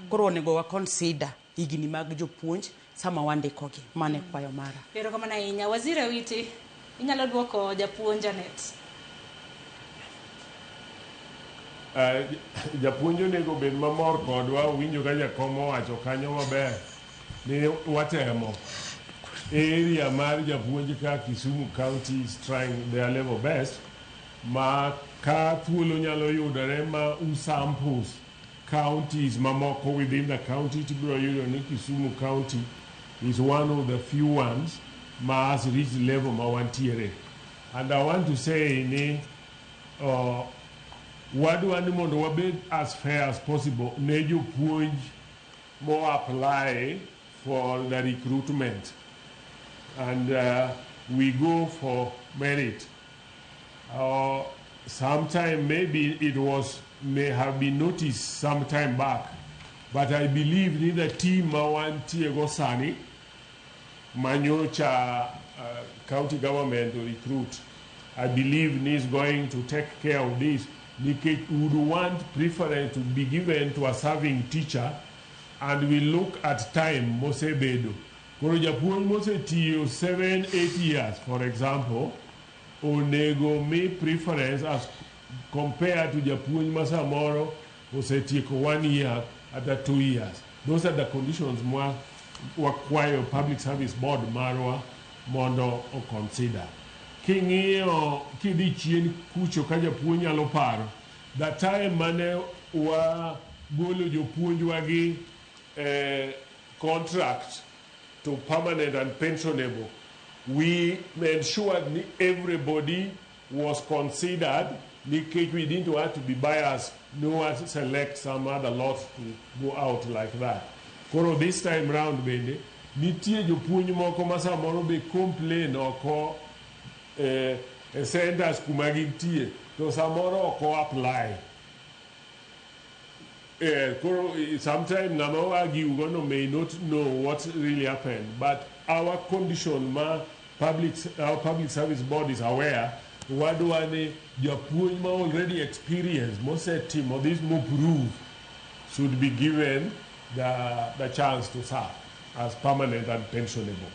Koro onego wa consider higni mag jopuonj sama wandikogi. Mano e kwayo mara. Erokamano ahinya. Waziri Awiti, inyalo duoko japuonj Janet? Japuonj onego bed mamor kodwa, winjo ka jakom owacho kanyo maber ni watemo. Area mar japuonj ka Kisumu County is trying their level best ma ka thuolo nyalo yudore ma usamples counties mamoko within the county tibiro yudo ni Kisumu County is one of the few ones ma has reached level ma wantiere. And I want to say ni wadwa ni mondo wabed as fair as possible ne jopuonj mo apply for the recruitment, and we go for merit. Sometime maybe it was may have been noticed some time back, but I believe ni the team ma wantie go sani manyocha county government to recruit, I believe ni is going to take care of this. Nikech would want preference to be given to a serving teacher, and we look at time mosebedo. Koro japuonj mosetiyo 7-8 years, for example, onego mi preference as compared to japuonj ma samoro osetieko 1 year at 2 years. Those are the conditions mwa wakwayo Public Service Board marwa mondo o consider. King'iyo kidhi chien kucho ka japuonj nyalo paro, the time mane wa golo jopuonjwa gi contract to permanent and pensionable, we ensured ni everybody was considered, nikech we didn't want to be biased, no one select some other lot to go out like that. Koro this time round bende, nitie jopuonj moko ma samoro be complain oko e centers kuma gintie, to samoro ok apply. Koro sometimes ng'ama argue gono may not know what really happened, but our condition ma our public service board is aware, wadwa ni japuonj ma already experienced, mosetimo this mo prove, should be given the chance to serve as permanent and pensionable.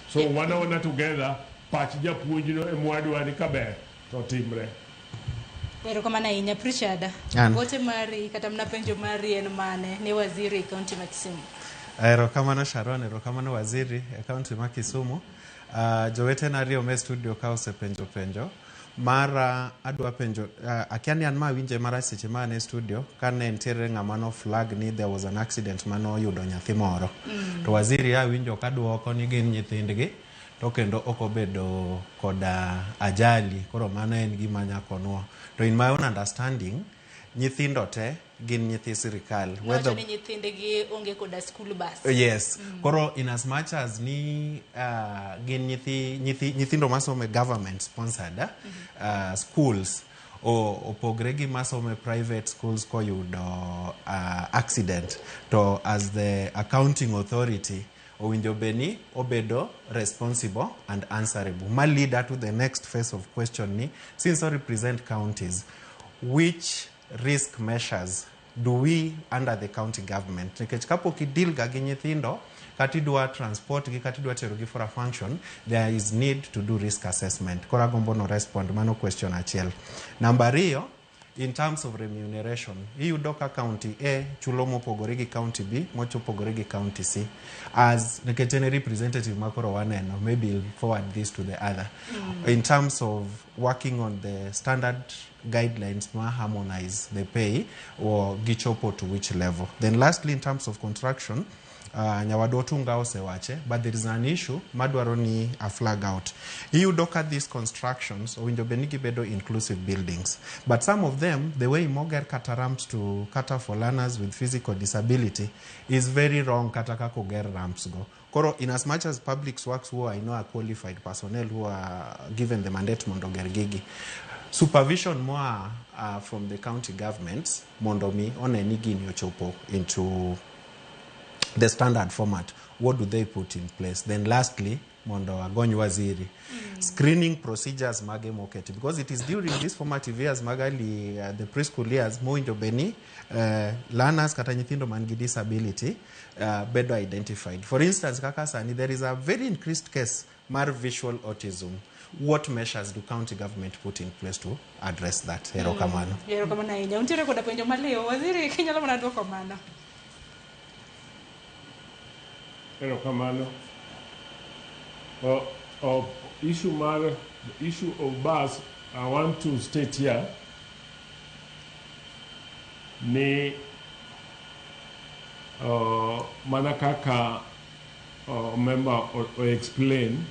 So wana together, pach japuonj no emwadwa ni kaber to timre. Erokamano ahinya Richard. Ote mari kata mana penjo mari en mane ne waziri e kaunti ma Kisumu? Erokamano Sharon, erokamano waziri e kaunti ma Kisumu. Jowetena ariyo me studio ka osepenjo penjo. Mara adwa penjo, akia ni an ma awinje marach seche ma an e studio kane nitiere ng'ama no flag ni there was an accident mane oyudo nyathi moro. To waziri awinjo ka duoko ni gin nyithindgi to kendo ok obedo koda ajali, koro mano en gima nyaka nwo. To in my own understanding, nyithindo te gin nyithi sirikal. Nowacho ni nyithindgi onge koda school bus. Yes. Koro in as much as ni gin nyithindo masomo e government sponsored schools opogre gi masomo e private schools koyudo accident, to as the accounting authority owinjo bed ni obedo responsible and answerable. Ma lead to the next phase of question ni, since I represent counties, which risk measures do we under the county government? Nikech kapok i-deal ga gi nyithindo, kata idwa transport gi, kata idwa tero gi for a function, there is need to do risk assessment. Koro agombo no respond mano question achiel. Namba ariyo, in terms of remuneration, iyudo ka county A chulo mopogore gi county B, mopogore gi county C. As nikech en representative ma koro waneno, maybe he'll forward this to the other. In terms of working on the standard guidelines ma harmonize the pay, or gichopo to which level. Then lastly, in terms of construction, Nyawadwa Otunga osewache, but there is an issue madwaro ni a flag out. Iyudo ka these constructions owinjo bed ni gibedo inclusive buildings, but some of them, the way moger kata ramps to cater for learners with physical disability is very wrong, kata kaka oger ramps go. Koro in as much as public works, who I know are qualified personnel who are given the mandate mondo oger gigi, supervision moa from the county governments mondo mi one ni gini ochopo into the standard format, what do they put in place? Then lastly, mondo agony waziri, screening procedures mage moketi? Because it is during these formative years mag early, the preschool years, mowinjo bed ni learners kata nyithindo man gi disability bedo identified. For instance, kaka sani there is a very increased case mar visual autism. What measures do county government put in place to address that? Erokamano. Erokamano ahinya. Untiere koda penjo maliw. Waziri, kinyalo mana duoko mano. Erokamano. Issue mar the issue of bus, I want to state here ni mana kaka member o explain,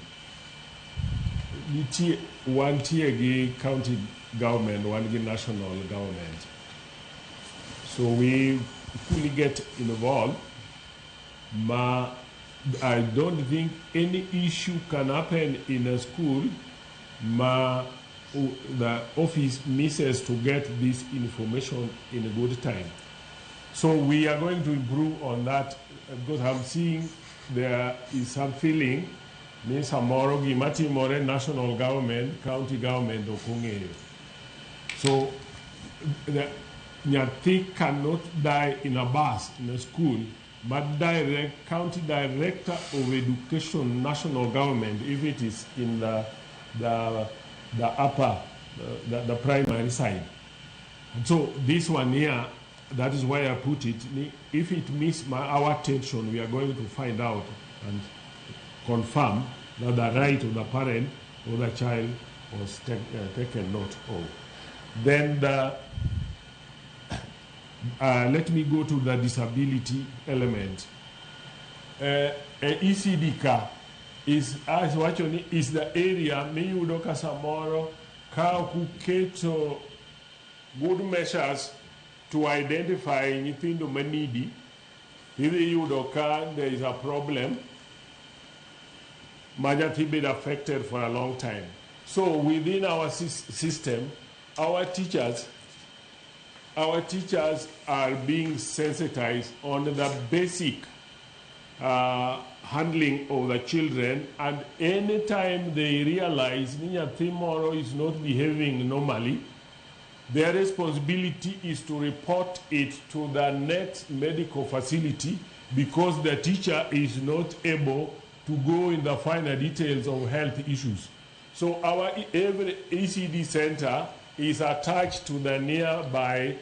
nitie wantie gi county government, wan gi national government, so we fully get involved. Ma I don't think any issue can happen in a school ma the office misses to get this information in a good time. So we are going to improve on that because I'm seeing there is some feeling ni samoro gima timore national government, county government ok ong'eyo. So the nyathi cannot die in a bus in a school, but direct county director of education, national government, if it is in the upper, the primary side. And so this one here, that is why I put it, if it miss our attention, we are going to find out and confirm that the right of the parent or the child was taken note of. Then let me go to the disability element. ECD ka is, as wacho ni, is the area miyudo ka samoro ka ok uketo good measures to identify nyithindo manidi, idhi yudo ka there is a problem ma nyathi been affected for a long time. So within our system, our teachers are being sensitized on the basic handling of the children, and anytime they realize ni nyathi moro is not behaving normally, their responsibility is to report it to the next medical facility, because the teacher is not able to go in the finer details of health issues. So our every ECD center is attached to the nearby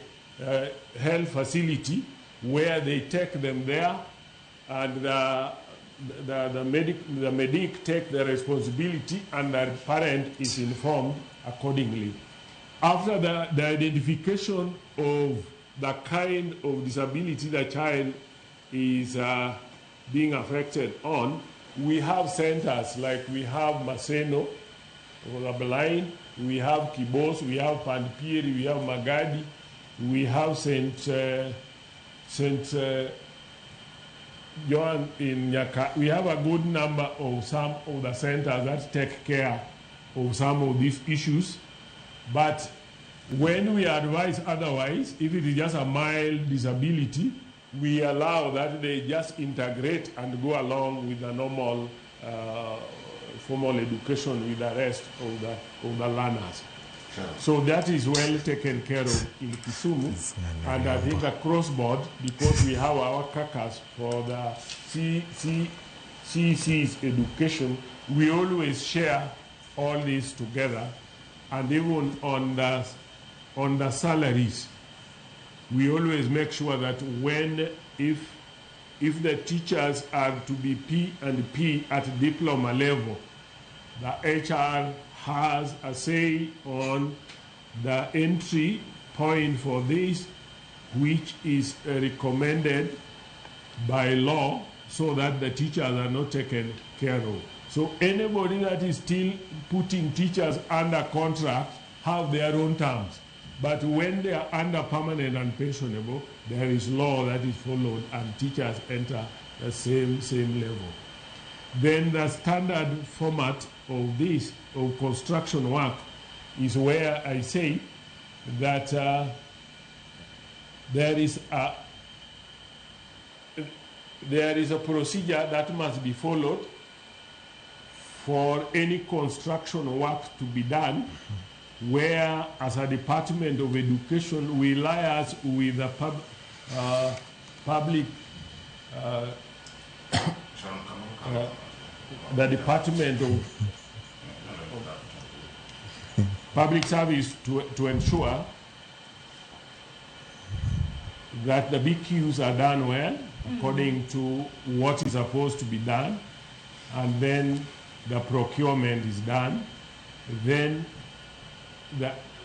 health facility, where they take them there, and the medic take the responsibility, and the parent is informed accordingly. After the identification of the kind of disability the child is being affected on, we have centers like we have Maseno for the blind, we have Kibos, we have Pandpieri, we have Magadi, we have St. John in Nyaka. We have a good number of some of the centers that take care of some of these issues. But when we advise otherwise, if it is just a mild disability, we allow that they just integrate and go along with the normal formal education with the rest of the learners. So that is well taken care of in Kisumu, and I think across board, because we have our caucus for the CC's education, we always share all this together, and even on the salaries, we always make sure that when if the teachers are to be P and P at diploma level, the HR has a say on the entry point for this, which is recommended by law. so that the teachers are not taken care of. So anybody that is still putting teachers under contract have their own terms. But when they are under permanent and pensionable, there is law that is followed and teachers enter the same level. Then the standard format of this, of construction work, is where I say that there is a procedure that must be followed for any construction work to be done, where as a Department of Education we liaise with the public, the Department of Public Service to ensure that the BQs are done well, according to what is supposed to be done, and then the procurement is done. Then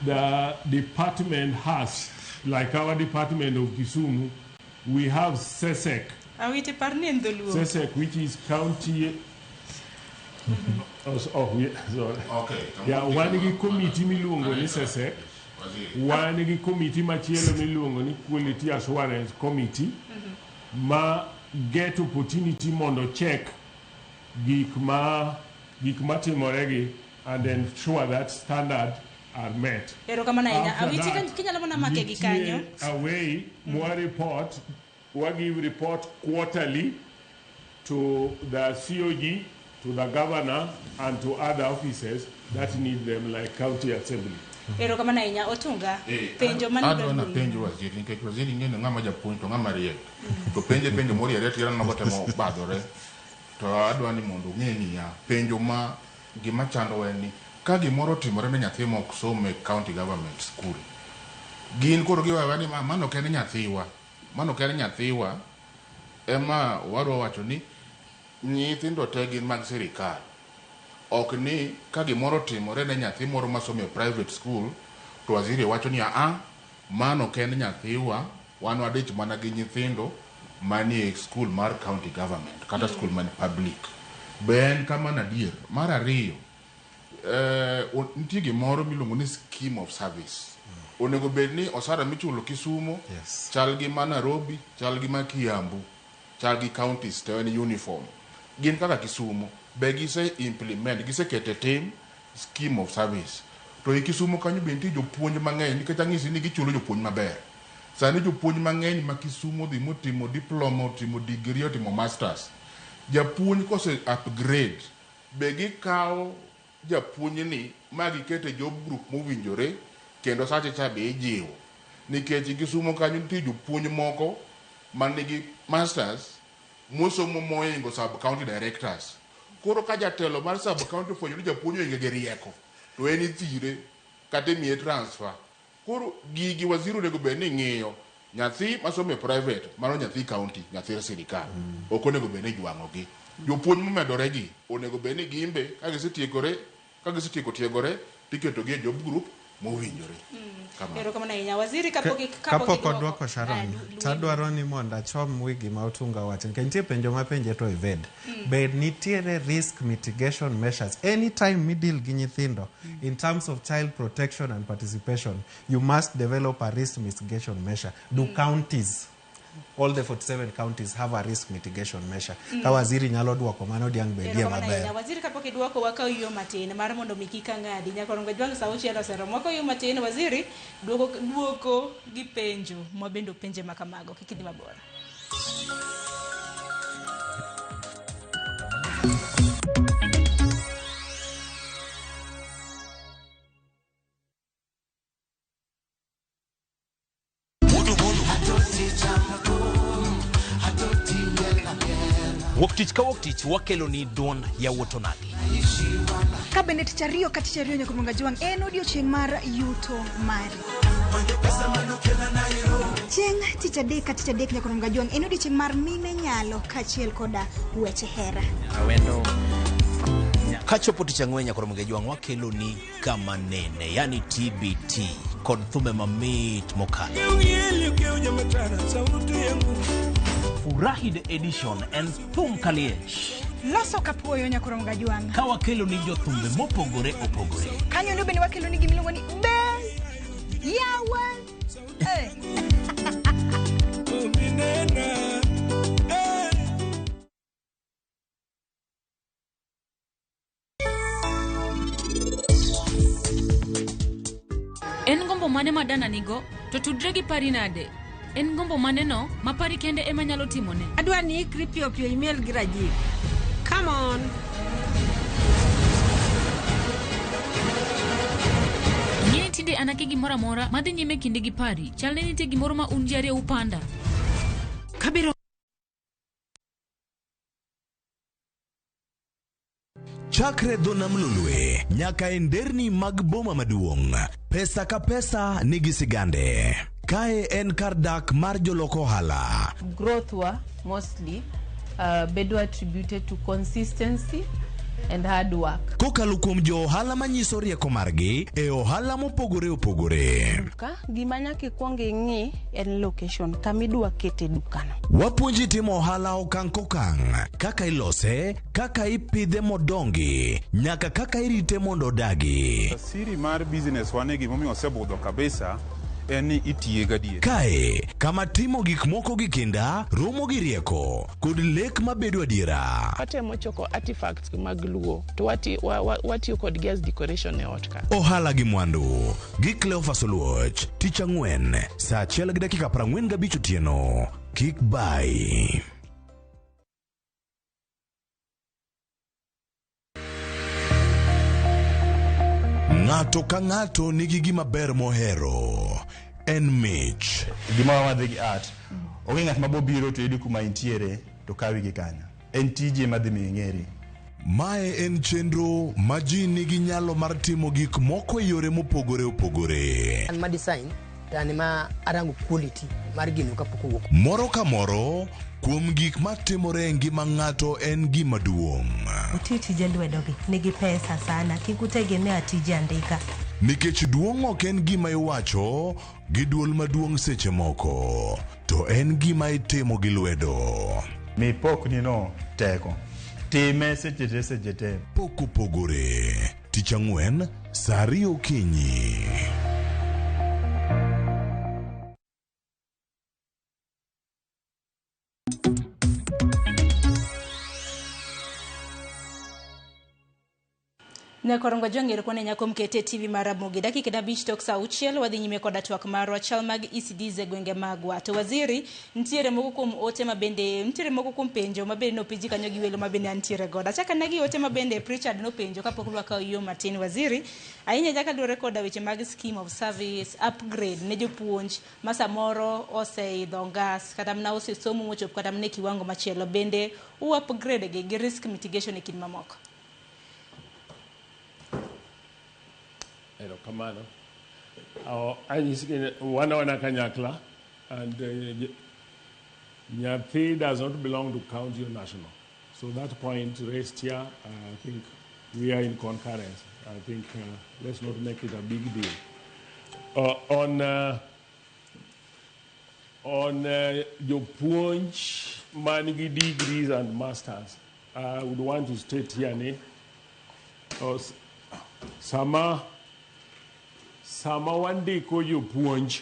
the department has, like our department of Kisumu, we have SESEC. SESEC, which is county. Sorry. Okay. Yeah, one committee miluongo ni SESEC. One gi committee machielo miluongo ni Quality Assurance Committee, ma get opportunity mondo check gik matimoregi and ensure that standard are met. After that, nitie a way more report, we give report quarterly to the COG, to the governor, and to other offices that need them, like county assembly. Erokamano ahinya Otunga. Penjo mane adwa na penjo waziri nikech waziri ng'eyo ng'ama japuonj to ng'ama riek to penje penjo moriere tira nogo temo badhore to adwa ni mondo ong'e niya penjo ma gima chando en ni ka gimoro otimore ne nyathi ma ok som e county government school gin koro giwacho ni mano ok en nyathiwa mano ok en nyathiwa ema wadwa wacho ni nyithindo te gin mag sirikal. Ok ni ka gimoro otimore ne nyathi moro masomo e private school to waziri wacho ni a mano ok en nyathiwa wan wadich mana gi nyithindo manie school mar county government kata school man public. Be en kamano adier? Mar ariyo, nitie gimoro miluongo ni scheme of service. Onego bed ni osara michulo Kisumo chal gi ma Nairobi, chal gi ma Kiambu, chal gi counties te en uniform. Gin kaka Kisumo be gise implement, gisekete tim scheme of service. To e Kisumo kanyo be nitie jopuonj mang'eny nikech ang'isi ni gichulo jopuonj maber. Sani jopuonj mang'eny ma Kisumo dhi motimo diploma, otimo degree, otimo masters. Japuonj kose upgrade be gikawo japuonjni ma gikete job group mowinjore kendo sache cha be ijiwo. Nikech Kisumo kanyo nitie jopuonj moko manigi masters mosomo moingo sub county directors. Koro ka jatelo mar sub county ofwenyo ni japuonj oinge gi rieko to en ithire kata imiye transfer. Koro gigi waziri onego bed ni ng'iyo nyathi masomo e private mano nyathi county, nyathi sirikal. Ok onego bed ni jwang'ogi. Jopuonj momedore gi onego bed ni gimbe ka gisetiekore, ka gisetieko tiegore tiketogi e job group mowinjore. Erokamano ahinya waziri. Kapok odwoko Sharon, tadwaro ni mondo achom wi gima Otunga owacho nikech nitie penjo mapenje to evade. Bed nitiere risk mitigation measures. Anytime mi deal gi nyithindo in terms of child protection and participation, you must develop a risk mitigation measure. Do counties, all the 47 counties have a risk mitigation measure? Ka waziri nyalo duoko mano diang' bedie maber. Waziri kapok iduoko wakaw yo matin mar mondo mi kik ang'adi. Nyakorongo Jwang' sa 6 oseromo. Wakaw yo matin waziri duoko gi penjo mabende openje makamago. Kik idhi mabor. Wuok tich ka wuok tich wakelo ni duond yawuot onagi. Ka bende tich ariyo ka tich ariyo Nyakorongo Jwang' en odiochieng' mar yuto mari. Chieng' tich adek ka tich adek Nyakorongo Jwang' en odiochieng' mar mine nyalo kaachiel koda weche hera. Kachopo tich ang'wen Nyakorongo Jwang' wakelo ni kama nene, yani TBT kod thume mamit mokalo. Furahi the edition en thum kaliech. Loso kapuoyo nyakorom gajwang'. Ka wakelo ni jothumbe mopogore opogore. Kanyo no bende wakelo ni gimiluongo ni be yawa. Eh. En gombo mane ma Dana nigo to tudre gi pari nade? En gombo mane no ma pari kende ema nyalo timone? Adwa ni ikri piyo piyo imiel gi Rajiv. Come on. Ing'e ni tinde an akia gimoro amora madhi nyime kinde gi pari. Chal ni nitie gimoro ma un ji ariyo upanda. Kabiro Chakre dho nam Lolwe nyaka e nderni mag boma maduong', pesa ka pesa nigi sigande. Kae en kar dak mar jolok ohala. Growth wa mostly bedo attributed to consistency and hard work. Kokalo kuom jo ohala manyiso rieko margi e ohala mopogore opogore. Duka, gima nyaka ikwong ing'i en location kama idwa kete dukano. Wapuonji timo ohala okang' kokang', kaka ilose, kaka ipidhe modongi, nyaka kaka irite mondo odagi. Siri mar business wa ni gimomiyo osebudho kabisa en ni itiye gadier. Kae, kama timo gik moko gi kinda, romo gi rieko, kod lek mabedo adiera. Watemo choko artifacts mag Luo to watiyo kodgi as decoration e ot ka. Ohala gi mwandu gi Cleophas Oluoch, tich ang'wen, saa achiel gi dakika 45 otieno. Kik bai. Ng'ato ka ng'ato nigi gima ber mohero. En mich. Gima wadhi gi art. Onge ng'at ma bobiro to yudi kuma intiere to kawi gi kanyo. En tiji ema dhi miyo ing'eri. Mae en chenro ma ji nigi nyalo mar timo gik moko e yore mopogore opogore. An ma design to an ma arango quality mar gino kapok owuok. Moro ka moro kuom gik matimore e ngima ng'ato en gima duong'. Uti tije lwedogi nigi pesa sana, kik utegemea tije andika. Nikech duong' ok en gima iwacho gi duol maduong' seche moko, to en gima itimo gi lwedo. Mi pokni no teko. Time seche te seche te. Pok opogore. Tich ang'wen, saa ariyo okinyi. Nyakorongo jong'er kone nyako mkete TV mar Ramogi. Dakika 5 tok saa 6 wadhi nyime koda twak marwa chal mag ECDs e gwenge magwa. To waziri, nitiere moko kuom ote mabende, nitiere moko kuom penjo mabende nopenji kanyo gi welo mabende antiere godo. Achaka ne gi ote mabende Richard nopenjo kapok rwaka yo matin waziri. Ahinya nyaka luwore koda weche mag scheme of service upgrade ne jopuonj ma samoro oseidho ngas kata mana osesomo mochopo kata mana e kiwango machielo. Bende u upgrade gi risk mitigation e kind mamoko. Erokamano. Anyisi wana kanyakla and nyathi does not belong to county or national. So that point raised here, I think we are in concurrence. I think let's not make it a big deal. On jopuonj man gi degrees and masters, I would want to state here ni sama wandiko jopuonj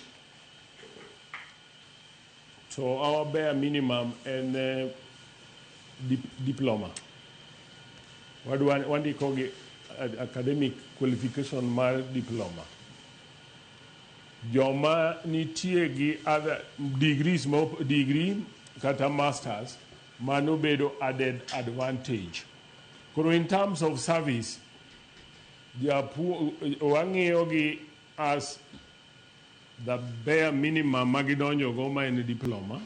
to our bare minimum en diploma. Wandiko gi academic qualification mar diploma. Joma nitie gi other degrees, degree kata masters, mano bedo added advantage. Koro in terms of service, wang'iyo gi as the bare minimum magidonjo go ma en diploma,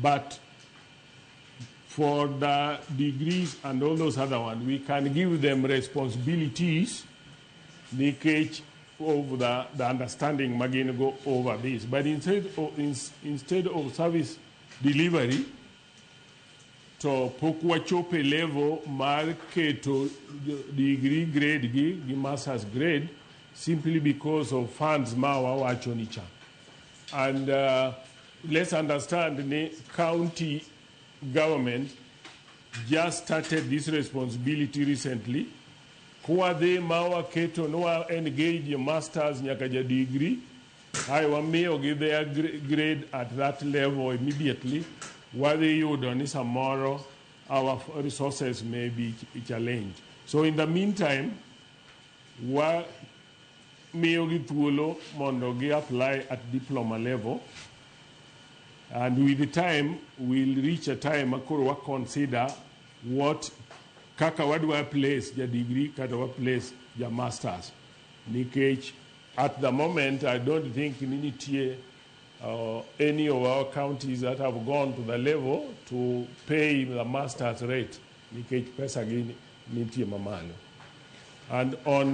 but for the degrees and all those other ones, we can give them responsibilities nikech of the understanding magin go over this. But instead of service delivery, to pok wachope level mar keto degree grade gi master's grade simply because of funds ma wawacho ni cha. And Let's understand ni county government just started this responsibility recently. Kwadhi ma waketo ni wa engage masters nyaka ja degree, ae wamiyogi their grade at that level immediately, wadhi yudo ni samoro our resources may be challenged. So in the meantime, wa miyogi thuolo mondo gi apply at diploma level, and with the time we'll reach a time ma koro wa consider what kaka wadwa place ja degree kata wa place ja masters, nikech at the moment I don't think ni nitie any of our counties that have gone to the level to pay the masters rate, nikech pesa gi nitie mamalo. And on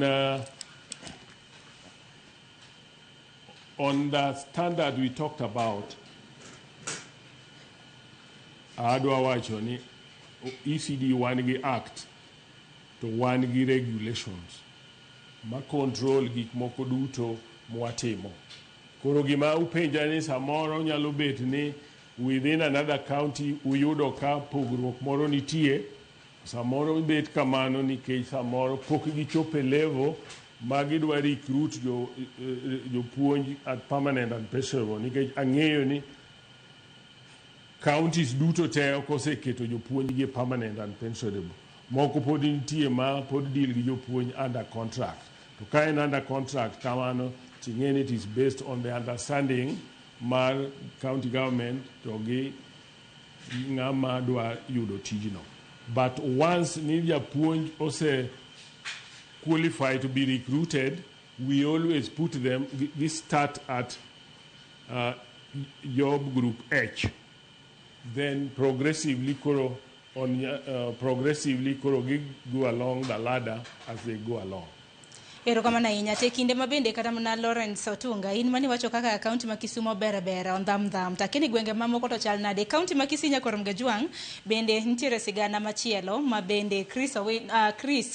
the standard we talked about, adwa wacho ni ECD wan gi act to wan gi regulations ma control gik moko duto mwatimo. Koro gima upenja ni samoro nyalo bet ni within another county uyudo ka pogruok moro nitie, samoro bet kamano nikech samoro pok gichopo e level ma gidwa recruit jopuonj at permanent and pensionable, nikech ang'eyo ni counties duto te ok oseketo jopuonj gi permanent and pensionable. Moko pod nitie ma pod deal gi jopuonj under contract. To ka en under contract kamano, ting'e ni it is based on the understanding mar county government to gi ng'ama dwa yudo tijno. But once ni japuonj ose qualify to be recruited, we always put them, we start at job group H. Then progressively koro gi go along the ladder as they go along. Erokamano ahinya. Te kinde ma bende kata mana Lawrence Otunga, in mani wacho kaka kaunti ma Kisumo ber ber ondham dham. To lakini gwenge mamoko to chal nade? Kaunti ma Kisii, Nyakorom Gajwang', bende nitiere sigana machielo ma bende Chris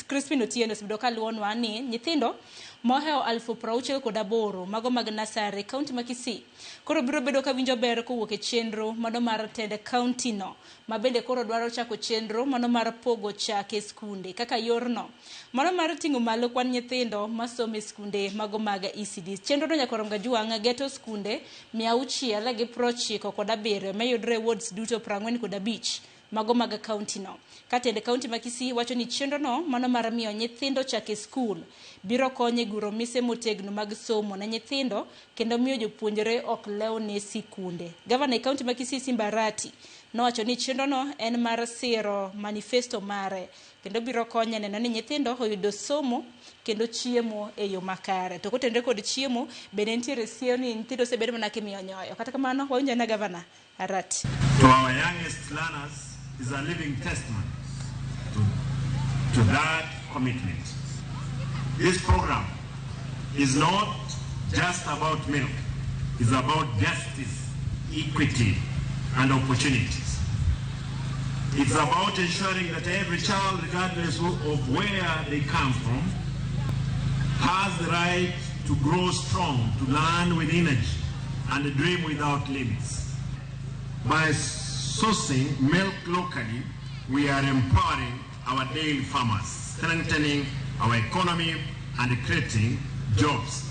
Crispin Otieno osebedo kaluwonwa ni nyithindo mohewo 68,000 mago mag nasari kaunti ma Kisii koro biro bedo ka winjo ber kowuok e chenro mano mar tend kaunti no, ma bende koro dwaro chako chenro mano mar pogo chak e skunde kaka yorno mano mar ting'o malo kwan nyithindo masomo e skunde mago mag ECD. Chenro no, Nyakorom Gajwang', geto skunde 697 mayudore e wards duto 45 mago mag kaunti no. Ka tend kaunti ma Kisii wacho ni chenro no mano mar miyo nyithindo chak e skul biro konyo e guro mise motegno mag somo ne nyithindo kendo miyo jopuonjre ok lew ne sikunde. Gavana e kaunti ma Kisii, Simba Arati, nowacho ni chenro no en mar siro manifesto mare kendo biro konyo neno ni nyithindo oyudo somo kendo chiemo e yo makare. To kotenore kod chiemo bende nitiere siem ni nyithindo osebedo mana kimiyo nyoyo. Kata kamano wawinjo na Gavana Arati. To our youngest learners is a living testament to that commitment. This program is not just about milk, it's about justice, equity, and opportunities. It's about ensuring that every child, regardless of where they come from, has the right to grow strong, to learn with energy, and dream without limits. By sourcing milk locally, we are empowering our dairy farmers, strengthening our economy, and creating jobs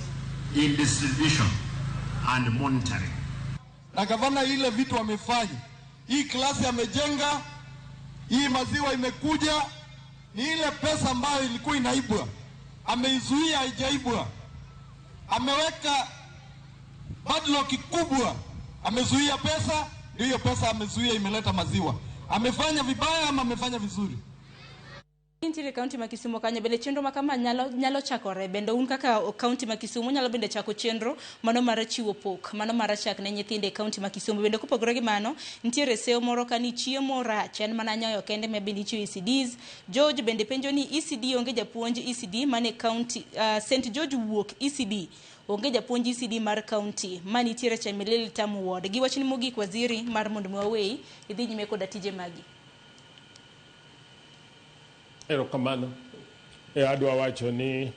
in distribution and monitoring. Na gavana ile vitu amefanya, hii klasi amejenga, hii maziwa imekuja, ni ile pesa ambayo ilikuwa inaibwa, ameizuia haijaibwa. Ameweka padlock kubwa, amezuia pesa, ndio hiyo pesa amezuia imeleta maziwa. Amefanya vibaya ama amefanya vizuri? Nitiere kaunti ma Kisumu kanyo bende chenro ma kama nyalo chakore bende un kaka kaunti ma Kisumu nyalo bende chako chenro mano mar chiwo pok mano mar chak ne nyithindo e kaunti ma Kisumu. Bende kopogore gi mano nitiere seyo moro ka ni chiemo rach en mana nyoyo kende ma bende ichiwo ECDs. George bende penjo ni ECD onge japuonj ECD mane kaunti St George wuok ECD onge japuonj ECD mar kaunti manitiere Chemelil Tamu Ward. Gi wachni mogik waziri mar mondo wawei idhi nyime koda tije magi. Erokamano. Adwa wacho ni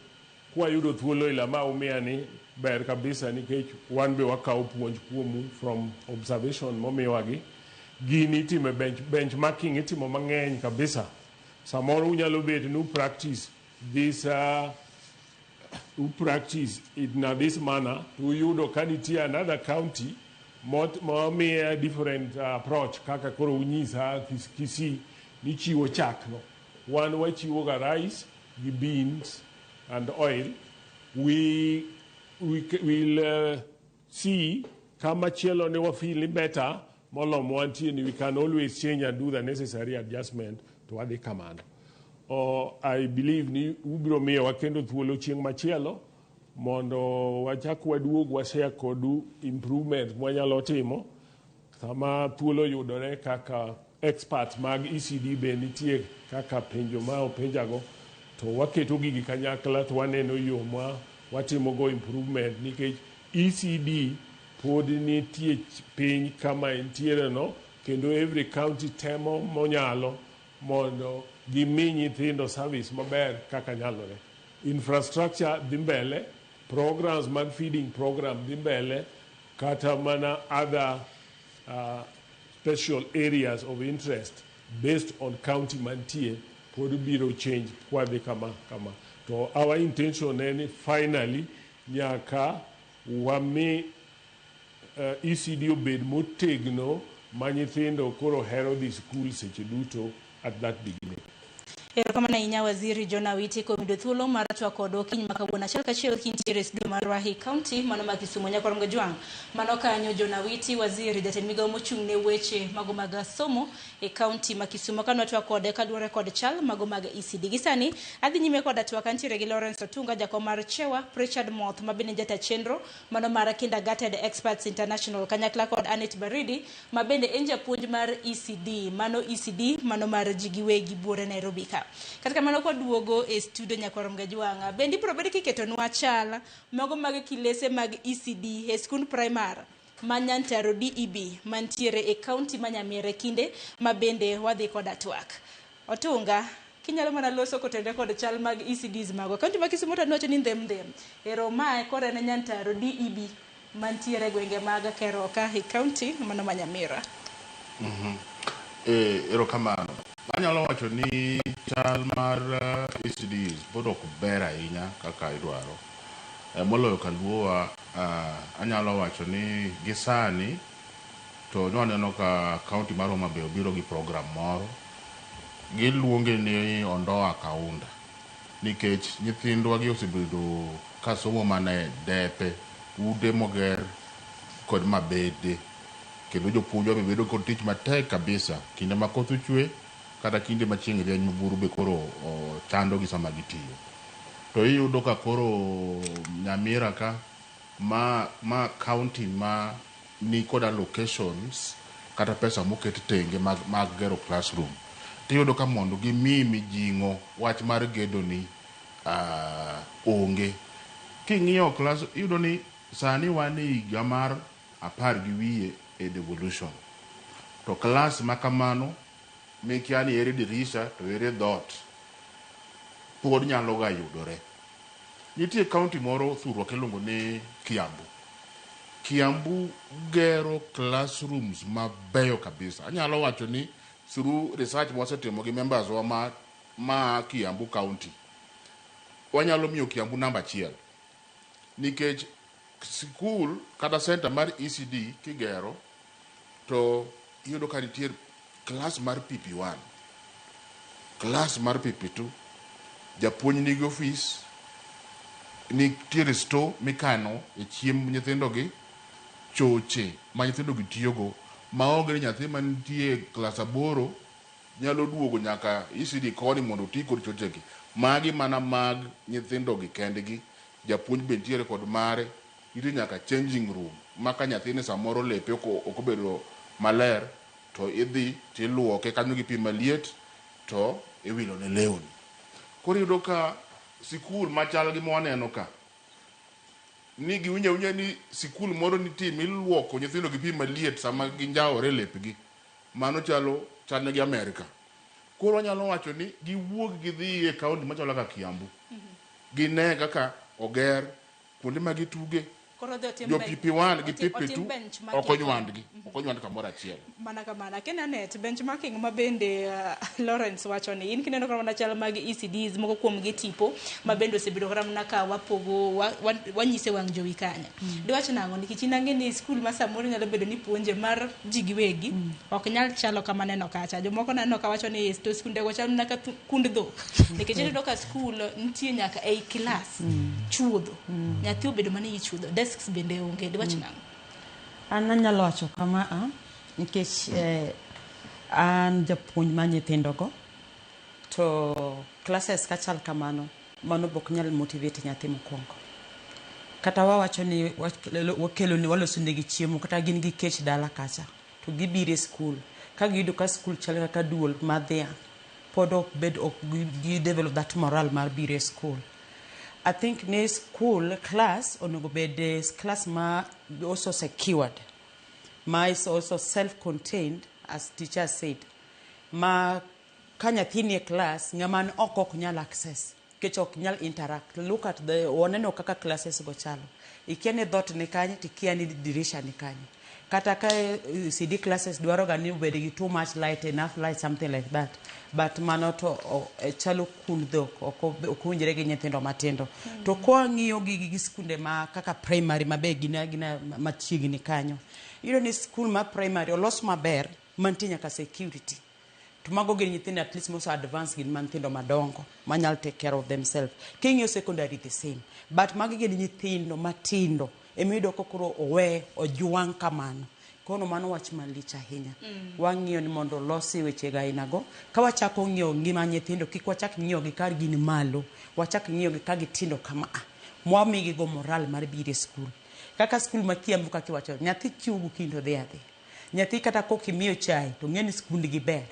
kwayudo thuolo ila ma umiya ni ber kabisa nikech wan be wakawo puonj kuomu from observation momiwagi. Gini itimo e benchmarking itimo mang'eny kabisa. Samoro unyalo bet ni practice this u practice it na this manner to uyudo ka nitie another county momiye different approach kaka koro unyisa Kisii ni chiwo chak no. Wan wachiwo ga rice gi beans and oil. We will see kama chielo ne wa feel ni better molo mwantie ni we can always change and do the necessary adjustment to wadhi kamano. I believe ni ubiro miyowa kendo thuolo chieng' machielo mondo wachak waduog washare kodu improvement mwanyalo timo sama thuolo yudore kaka experts mag ECD be nitie kaka penjo ma openjago to waketo gigi kanyakla to waneno yo ma watimogo improvement nikech ECD pod nitie piny kama entiere no kendo every county temo monyalo mondo gimi nyithindo service maber kaka nyalore. Infrastructure dhi mbele, programs mag feeding program dhi mbele, kata mana other special areas of interest based on county mantie pod biro change kwadhi kama kama. To our intention en ni finally nyaka wami ECD obed motegno ma nyithindo koro hero dhi skul seche duto at that beginning. Erokamano ahinya Waziri John Awiti kuom yudo thuolo mar twak kodwa okinyi ma kawuono achiel kachiel kintiere e studio marwa e kaunti mano ma Kisumu. Nyakwar Jwang'. Mano kanyo John Awiti, waziri jatend migawo mochung' ne weche mago mag somo e kaunti ma Kisumu. Kane watwak kode kaluwore kod chal mago mag ECD. Gi sani adhi nyime koda twak antiere gi Lawrence Otunga jakom mar Chewa, Richard Moth ma bende jata chenro mano mar Kindergarten Experts International kanyakla kod Anet Baridi ma bende en japuonj mar ECD, mano ECD mano mar ji giwegi buore Nairobi ka. Kata kamano kwaduogo e studio Nyakwar Mgajwang'a, bende ibiro bed kiketonwa chal mago mag kilese mag ECD e skund primar ma Nyantaro DEB mantiere e kaunti ma Nyamira kinde ma bende wadhi koda twak. Otunga, kinyalo mana loso kotenore kod chal mag ECDs magwa. Kaunti ma Kisumu to nwacho ni ndhem ndhem. Ero mae koro en Nyantaro DEB mantiere e gwenge mag Keroka e kaunti mano ma Nyamira. Erokamano. Anyalo wacho ni chal mar ECDs pod ok ber ahinya kaka idwaro. Moloyo kaluowa, anyalo wacho ni gi sani to nwaneno ka kaunti mar Homa Bay obiro gi program moro. Giluonge ni Ondoa Kaunda. Nikech nyithindwa gi osebedo ka somo mana e depe, ute moger kod mabede. Kendo jopuonjwa be bedo kod tich matek kabisa kinde ma koth ochwe kata kinde ma chieng' rieny ma buru be koro chandogi sama gitiyo. To iyudo ka koro Nyamira ka ma county ma ni kod allocations kata pesa moket tenge mag gero classroom. Tiyudo ka mondo gimi mijing'o wach mar gedo ni onge. King'iyo class, iyudo ni sani wan e higa mar 12 e devolution. To class ma kamano mikia ni ere dirisha to ere dhoot pod nyalo ga yudore. Nitie county moro thurwa kiluongo ni Kiambu. Kiambu gero classrooms mabeyo kabisa. Anyalo wacho ni through research mwasetimo gi members wa ma Kiambu county, wanyalo miyo Kiambu namba 1. Nikech sikul kata center mar ECD kigero to iyudo ka nitie class mar PP1, class mar PP2, japuonj nigi ofis, nitiere store mikano e chiemb nyithindogi, choche ma nyithindogi tiyogo, maonge ni nyathi mantie klas 8 nyalo duogo nyaka ECD koni mondo oti kod chochegi. Magi mana mag nyithindogi kendgi, japuonj be nitiere kod mare, nitie nyaka changing room ma ka nyathini samoro lepe ok obedo maler to idhi tiluoke kanyo gi pi maliet to iwilone lewni. Koro iyudo ka sikul machal gi mwaneno ka ni giwinjo awinja ni sikul moro nitie miluoko nyithindo gi pi maliet sama ginjawore lepgi. Mano chalo chalne gi Amerika. Koro wanyalo wacho ni giwuog gidhi e kaunti machalo kaka Kiambu. Gine kaka oger Kuonde ma gituge jo PP1 gi PP2 ok onywandgi, ok onywand kamoro achiel. Mana kamano. Akena net benchmarking ma bende Lawrence wacho ni in kineno kata mana chal mag ECDs moko kuom gi tipo ma bende osebedo kata mana ka wapogo wanyise wang' jowi kanyo. Diwach nang'o nikech in ang'e ni skul ma samoro nyalo bedo ni puonje mar ji giwegi ok nyal chalo kama neno kacha. Jomoko naneno ka wacho ni to skundego chal mana ka kund dhok. Nikech iyudo ka skul nitie nyaka ei klas chuodho. Nyathi obedo mana ei chuodho. Desks bende onge. Diwach nang'o? An anyalo wacho kama nikech an japuonj mar nyithindogo to classes kachal kamano mano bok nyal motivate nyathi mokwongo. Kata wawacho ni wakelo ni waloso negi chiemo kata gin gi kech dala kacha to gibiro e skul ka giyudo ka skul chal kaka duol mar dhiang' pod ok bed ok gi develop that moral mar biro e skul. I think ni school class onego bed class ma also secured, ma is also self-contained as teacher said, ma ka nyathi nie class ng'ama ni oko ok nyal access nikech ok nyal interact. Look at the waneno kaka classes go chalo. Ikia ni dhoot ni kanye to ikia ni dirisha ni kanye. Kata ka CD classes dwaro ga ni obed gi too much light, enough light, something like that. But mano to chalo kund dhok, ok owinjore gi nyithindo matindo. To kwang'iyo gi skunde ma kaka primary mabe gin agina machiegni kanyo. Iyudo ni skul ma primary olos maber mantie nyaka security. To mago gin nyithindo at least most advanced gin nyithindo madongo manyalo take care of themselves. King'iyo secondary the same. But magi gin nyithindo matindo emiyudo ka koro owe ojwang' kamano. Kono mano wach malich ahinya. Wang'iyo ni mondo olosi weche ga ainago. Ka wachako ng'iyo ngima nyithindo kik wachak ng'iyo gi kar gin malo. Wachak ng'iyo gi ka gitindo kama a. Mwamigi go moral mar biro e skul. Kaka skul ma Kiambu kaka iwacho, nyathi chiew gokinyi to dhi adhiya. Nyathi kata kok imiyo chai to ng'e ni skundgi ber.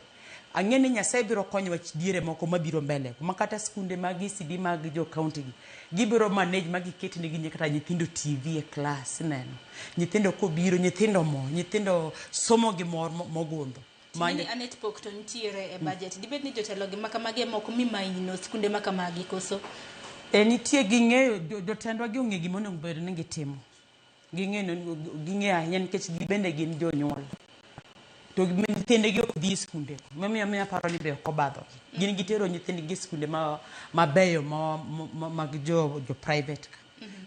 Ang'e ni Nyasaye biro konyowa diere moko mabiro mbele ma kata skunde mag ECD mag jo county gi gibiro manage ma giket negi kata nyithindo TV e class ineno. Nyithindo kobiro, nyithindo mor, nyithindo somo gi mor mogundho. Ting'eni Anet pok to nitiere e budget. Dibed ni jotelo gi makamagi ema ok mi maino skunde makamagi koso? Nitie ging'eyo jotendwa gi ong'e gima onego bed ni gitimo. Ging'eyo ahinya nikech gibende gin jonyuol. To nyithindgi ok dhi e skunde. Momiyo miyo aparo ni be ok obadhogi. Gin gitero nyithindgi e skunde mabeyo mag jo private ka.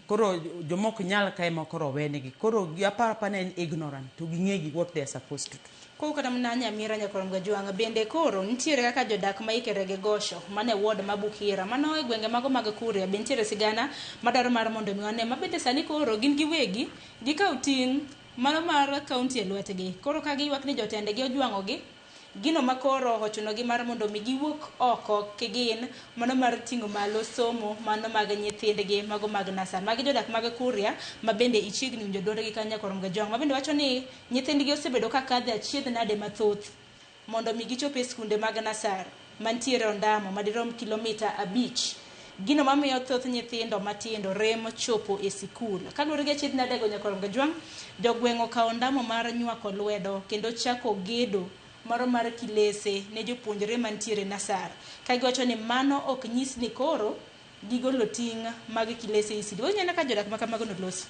Koro joma ok nyal ka ema koro owenegi. Koro aparo aparo ni en ignorant to ging'e gi what they are supposed to do. Koro kata mana Nyamira Nyakorom Gajwang' bende koro nitiere kaka jodak ma ikere gi gosho mane ward ma Bukira mano e gwenge mago mag Kuria be nitiere sigana madwaro mar mondo mi wane ma bende sani koro gin giwegi gikawo ting' mano mar kaunti e lwetgi. Koro ka giywak ni jotendgi ojwang'ogi, gino ma koro ochunogi mar mondo mi giwuok oko kigin mano mar ting'o malo somo mano mag nyithindgi mago mag nasar. Magi jodak mag Kuria ma bende ichiegni winjo dwondgi kanyo Nyakorom Gajwang' ma bende wacho ni nyithindgi osebedo ka kadho e achiedh nade mathoth mondo mi gichop e skunde mag nasar mantiere Ondamo madirom kilomita 5. Gino mamiyo thoth nyithindo matindo rem chopo e sikul. Kaluwore gi achiedh nadego Nyakorom Gajwang', jogweng' okawo ondamo mar nywako lwedo kendo chako gedo moro mar kilese ne jopuonjre mantiere nasar. Ka giwacho ni mano ok nyis ni koro gigolo ting' mag kilese ECD. Waneno ka jodak makamago nolosi.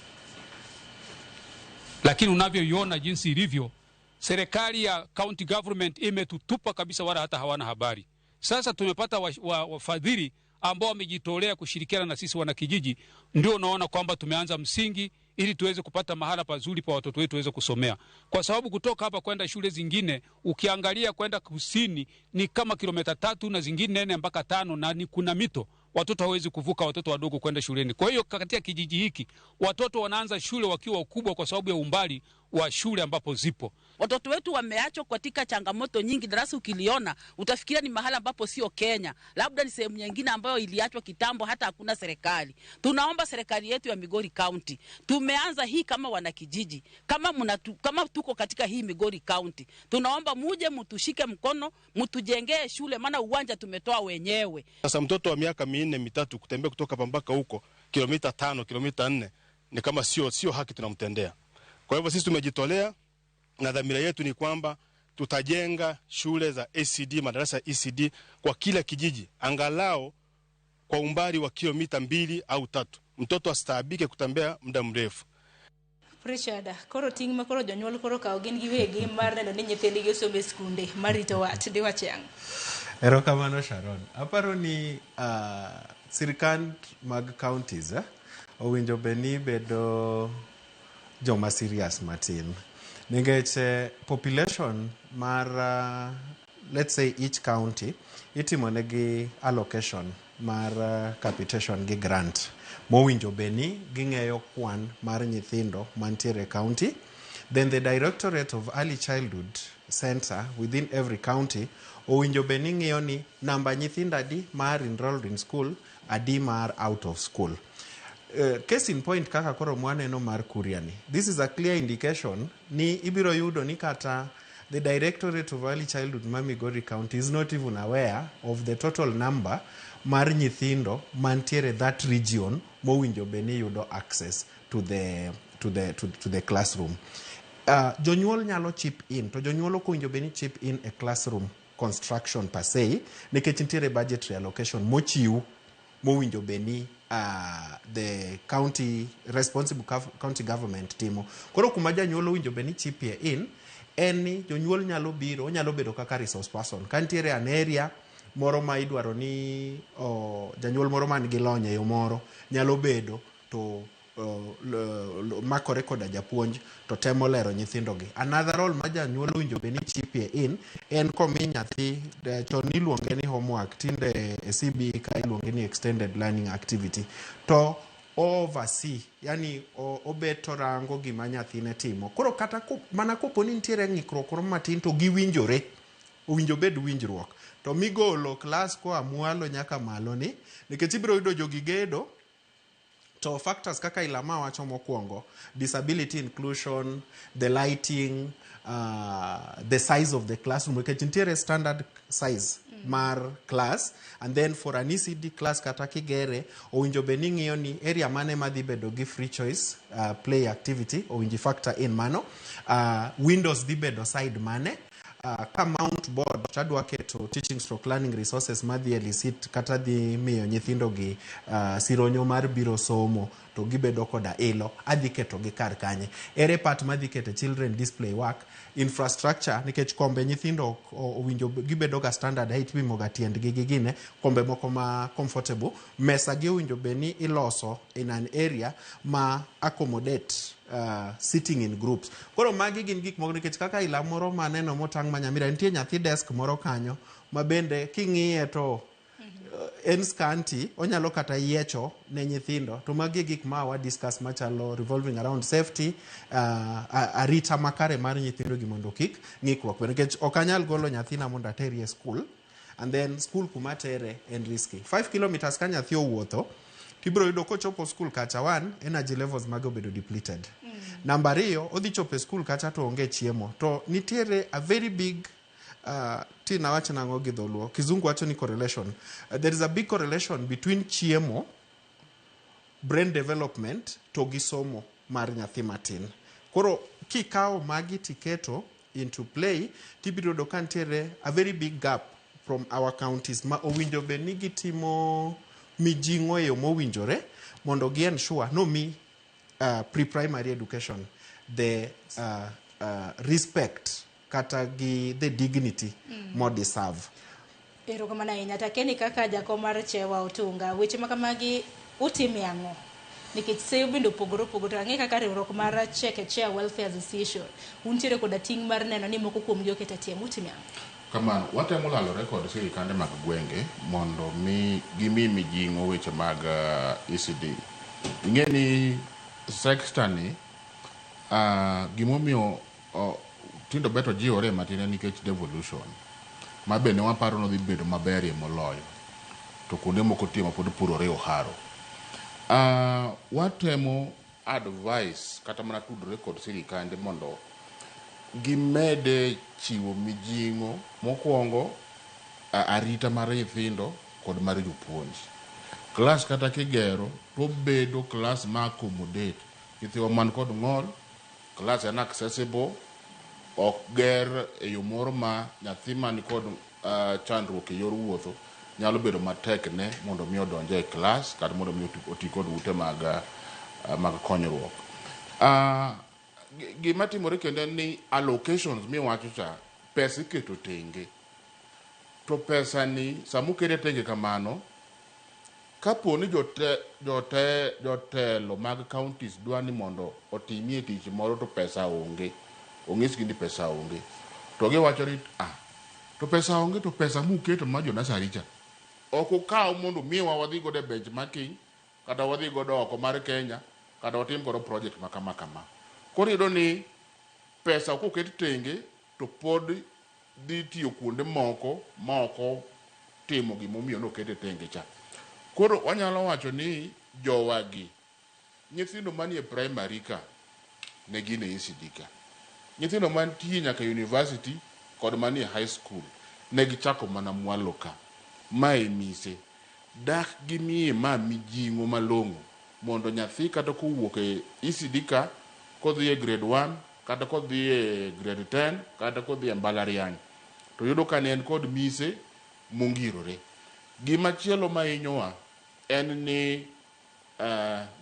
Lakini unavyoiona jinsi ilivyo, serikali ya county government imetutupa kabisa, wala hata hawana habari. Sasa tumepata wafadhili ambao wamejitolea kushirikiana na sisi wanakijiji, ndio unaona kwamba tumeanza msingi ili tuweze kupata mahala pazuri pa watoto wetu waweze kusomea. Kwa sababu kutoka hapa kwenda shule zingine, ukiangalia kwenda kusini ni kama kilomita 3 na zingine 4 mpaka 5, na ni kuna mito. Watoto hawezi kuvuka, watoto wadogo kwenda shuleni. Kwa hiyo katika kijiji hiki watoto wanaanza shule wakiwa wakubwa kwa sababu ya umbali wa shule ambapo zipo. Watoto wetu wameachwa katika changamoto nyingi. Darasa ukiliona utafikiria ni mahala ambapo sio Kenya, labda ni sehemu nyingine ambayo iliachwa kitambo, hata hakuna serikali. Tunaomba serikali yetu ya Migori County, tumeanza hii kama wanakijiji, kama tuko katika hii Migori County, tunaomba muje mtushike mkono, mtujengee shule, maana uwanja tumetoa wenyewe. Sasa mtoto wa miaka 4 3 kutembea kutoka mpaka huko kilomita 5 kilomita 4 ni kama sio haki tunamtendea. Kwa hivyo sisi tumejitolea na dhamira yetu ni kwamba tutajenga shule za ECD, madarasa ya ECD kwa kila kijiji angalau kwa umbali wa kilomita 2 au 3. Mtoto asitaabike kutembea muda mrefu. Richard, koro ting' ma koro jonyuol koro kawo gin giwegi mar neno ni nyithindgi osomo e skunde marito wat diwache ang'o? Erokamano Sharon. Aparo ni sirkand mag counties owinjo bed ni bedo joma serious matin. Nikech population mar let's say each county itimo negi allocation mar capitation gi grant mowinjo bed ni ging'eyo kwan mar nyithindo mantiere e county. Then the Directorate of Early Childhood Center within every county owinjo bed ni ng'iyo ni namba nyithindo adi mar enrolled in school, adi mar out of school. Case in point kaka koro mwaneno mar Kuria ni. This is a clear indication ni ibiro yudo ni kata the Directorate of Early Childhood ma Migori County is not even aware of the total number mar nyithindo mantiere that region mowinjo bed ni yudo access to the classroom. Jonyuol nyalo chip in to jonyuol ok owinjo bed ni chip in e classroom construction per se nikech nitiere budgetary allocation mochiw mowinjo bed ni the county responsible county government timo. Koro kuma janyuol owinjo bed ni chip in en ni jonyuol nyalo biro, onyalo bedo kaka resource person. Ka nitiere an area moro ma idwaro ni janyuol moro man gi lony e yo moro nyalo bedo to makore koda japuonj to temo lero nyithindo gi. Another role ma janyuol owinjo bed ni chip in en komi nyathi chon niluonge ni homework, tinde e CBE ka iluonge ni extended learning activity, to oversee, yani obet to rango gima nyathine timo. Koro kata mana kopo ni nitiere ng'ikruok moro matin to giwinjore, owinjo bed winjruok to migolo klas koa mwalo nyaka malo ni, nikech ibiro yudo jogi gedo to factors kaka Ilama wacho mokwongo, disability inclusion, the lighting, the size of the classroom, nikech nitiere standard size mar class, and then for an ECD class kata kigere owinjo bed ni ng'iyo ni area mane madhi bedo gi free choice play activity, owinjo factor in mano, windows dhi bedo side mane, ka mount board tadwa keto teaching stroke learning resources madhi elicit kata dhi miyo nyithindo gi sironyo mar biro somo to gibedo koda ilo, adhi keto gi kar kanye, ere part madhi kete children display work, infrastructure, nikech kombe nyithindo owinjo gibedo ga standard height, pimo ga tiendgi gi gine kombe moko ma comfortable, mesa gi owinjo bed ni iloso in an area ma accommodate sitting in groups. Koro magi gin gik moko, nikech kaka ila moro maneno motang' ma Nyamira nitie nyathi desk moro kanyo ma bende king'iye to en scanty, onyalo kata yiecho ne nyithindo. To magi e gik ma wa discuss machalo revolving around safety, arita makare mar nyithindo gi mondo kik ng'ikruok bende, nikech ok anyal golo nyathina mondo ateri e school and then school kuma tere en risky, 5 kilometers ka nyathi owuotho tibiro yudo kochopo school kacha, one, energy levels mage obedo depleted. Namba ariyo, odhi chopo e school kacha to onge chiemo, to nitiere a very big tina wach nang'o gi dholuo, kizungu wacho ni correlation, there is a big correlation between chiemo, brain development to gi somo mar nyathi matin. Koro kikawo magi tiketo into play, tibiro yudo ka nitiere a very big gap from our counties ma owinjo bed ni gitimo mijing'o e yo mowinjore mondo gi ensure no mi pre-primary education the respect kata gi the dignity mo deserve. Erokamano ahinya. Takeni kaka jakom mar Chewa Otunga, weche ma kamagi utime ang'o? Nikech seyo bende opogore opogore, to ang'e kaka riwruok mar Chekechea Welfare Association untiere koda ting' mar neno ni moko kuomgi oket e tim. Utime ang'o? Kamano, watemo lalore kod sirikande mag gwenge mondo mi gimi mijing'o weche mag ECD. Ing'e ni sector ni gimomiyo tindo beto jiwore matin en nikech devolution ma be ne waparo nodhi bedo maberie moloyo, to kuonde moko tie ma pod purore oharo. Watemo advice kata mana tudore kod sirikande mondo gimede chiwo mijing'o mokwongo arita mar nyithindo kod mar jopuonj. Klas kata kigero to bedo klas ma accommodate nyithiwa man kod ng'ol, klas en accessible, ok ger e yo moro ma nyathi man kod chandruok e yor wuotho. nyalo bedo matek ne mondo mi odonj e klas kata mondo mi oti kod ute mag, mag konyruok. Gima timore kendo en ni allocations miwacho cha pesa iketo tenge to pesa ni sama okete tenge kamano kapo ni jotelo mag counties dwa ni mondo otimie tich moro to pesa onge onyisgi ni pesa onge to giwacho ni ah to pesa onge to pesa muketo mar jo nursery cha ok ukaw mondo miwa wadhi godo e benchmarking kata wadhi godo oko mar Kenya kata watim godo project ma kama kama. Koro iyudo ni pesa ok oket tenge to pod dhi tiyo kuonde moko ma ok otimo gimomiyo nokete tenge cha. Koro wanyalo wacho ni jowagi nyithindo manie primary ka ne gin e ECD ka. Nyithindo mantie nyaka university kod manie high school ne gichako mana mwalo ka. Mae mise. Dak gimiye ma mijing'o malong'o mondo nyathi kata kowuok e ECD ka kodhi e grade 1 kata kodhi e grade 10 kata kodhi e mbalariany to yudo ka ne en kod mise mongirore. Gimachielo mahinyowa en ni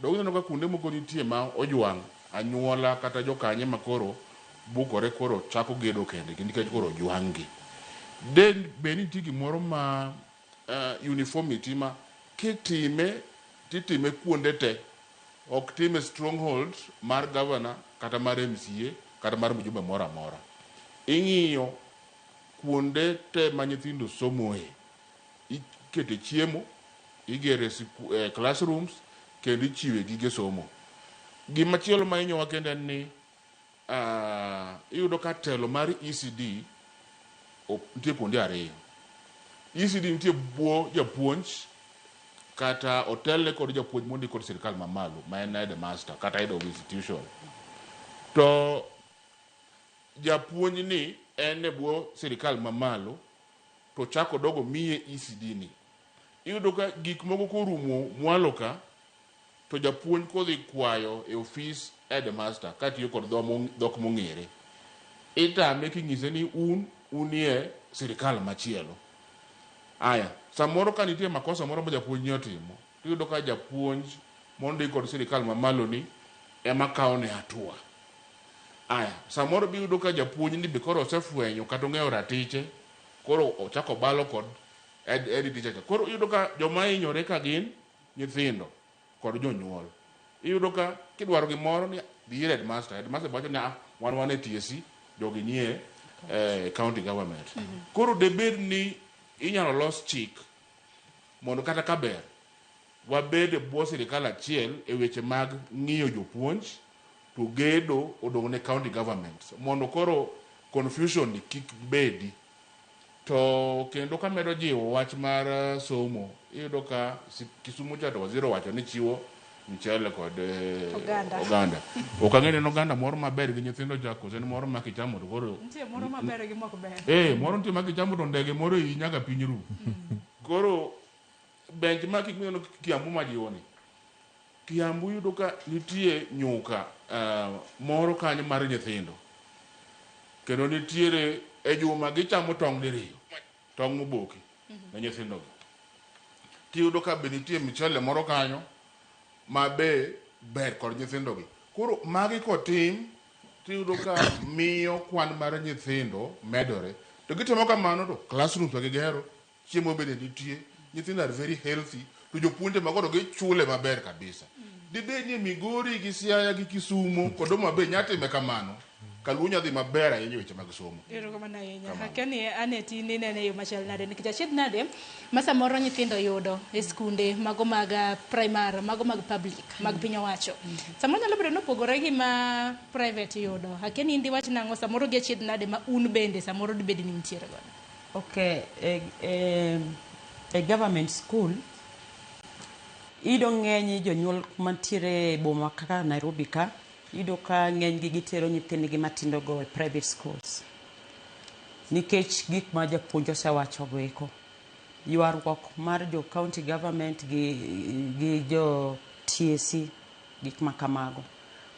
dong ineno ka kuonde moko nitie ma ojwang' anyuola kata jokanye ma koro bukore koro chako gedo kendgi nikech koro ojwang' gi. De be nitie gimoro ma uniformity ma kitime titime kuonde te ok time stronghold mar governor kata mar MCA kata mar mjumbe moro amora. Ing'iyo kuonde te ma nyithindo somoe ikete chiemo igere classrooms kendo ichiwe gige somo. Gimachielo ma hinyowa kendo en ni iyudo ka telo mar ECD nitie kuonde ariyo. ECD nitie bwo japuonj kata otelne kod japuonj mondik kod sirikal mamalo ma en headmaster kata head of institution. To japuonj ni en e bwo sirikal mamalo to chako dogo miye ECD ni. Iyudo ka gik moko korumo mwalo ka to japuonj kodhi kwayo e ofis headmaster katiyo kod dhok mong'ere itame king'ise ni un unie sirikal machielo. Aya, samoro ka nitie makosa moro ma japuonj ni otimo, tiyudo ka japuonj mondik kod sirikal mamalo ni ema kawo ne hatua. Aya, samoro biyudo ka japuonj ni be koro osefwenyo kata ong'eyo ratiche, koro ochako balo kod head teacher cha. Koro iyudo ka joma hinyore ka gin nyithindo kod jonyuol. Iyudo ka kidwaro gimoro ni dhi ir headmaster, headmaster wacho ni ah, wan e TSC, jogi nie county government. Koro debed ni inyalo los chik mondo kata ka ber wabed e bwo sirikal achiel e weche mag ng'iyo jopuonj to gedo odong' ne county governments mondo koro confusion ni kik bedi. To kendo kamedo jiwo wach mar somo, iyudo ka Kisumu cha to waziri owacho ni chiwo mchele kod Oganda. oganda. Ok ang'e ni en oganda moro maber gi nyithindo cha koso en moro ma kichamo to koro Nitie moro maber gi mok ber. Moro nitie ma kichamo to ndege moro iyi nyaka piny ru. Koro benchmark mineno Kiambu majiwo ni. Kiambu yudo ka nitie nyuka moro kanyo mar nyithindo. Kendo nitiere e juma gichamo tong' diriyo, tong' moboki ne nyithindo gi. Tiyudo ka be nitie mchele moro kanyo ma be ber kod nyithindo gi. Koro magi kotim tiyudo ka miyo kwan mar nyithindo medore. To gitimo kamano to classrooms ma gigero, chiemo bende nitie, nyithindo are very healthy, to jopuonje mago to gichule maber kabisa. Dibed ni Migori gi Siaya gi Kisumo kod Homa Bay nya time kamano, Kaluo nya dhi maber ahinya e weche mag somo. Erokamano ahinya. Kamano. Akia ni Anet in inene e yo machal nade nikech achiedh nade ma samoro nyithindo yudo e skunde mago mag primary, mago mag public, mag piny owacho. Samoro nyalo bedo ni opogore gi ma private yudo. Akia ni in diwach nang'o samoro gi achiedh nade ma un bende samoro dibed ni untiere godo. Okay, e government school iyudo ng'eny jonyuol mantiere e boma kaka Nairobi ka iyudo ka ng'enygi gitero nyithindgi matindo go e private schools nikech gik ma japuonj osewacho go eko ywaruok mar jo county government gi jo TSC gik ma kamago.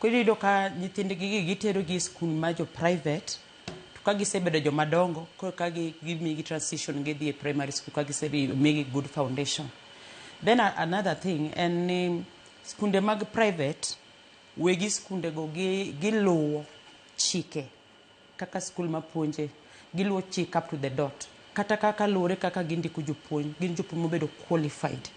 Koro iyudo ka nyithindgi gi gitero gi e skul mar jo private. Ka gisebedo joma dongo, koro ka gimigi transition gidhi e primary school ka gisemigi good foundation. Then another thing en ni skunde mag private, wegi skunde go giluwo chike kaka skul mapuonje, giluwo chik up to the dot. Kata kaka luwore kaka gindiko jopuonj, gin jopuonj mobedo qualified.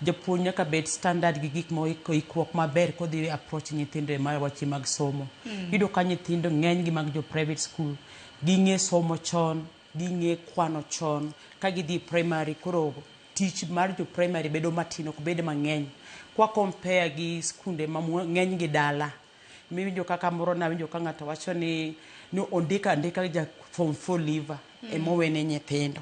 Japuonj nyaka bed standard gi gik moikruok maber kodhi approach nyithindo e mar weche mag somo. Iyudo ka nyithindo ng'eny gi mag jo private school, ging'e somo chon, ging'e kwano chon, ka gidhi primary koro tich mar jo primary bedo matin, ok bed mang'eny. Kwa compare gi skunde ma ng'eny gi dala, miwinjo kaka moro nawinjo ka ng'ato wacho ni ondika andika ja form 4 leaver emowene nyithindo.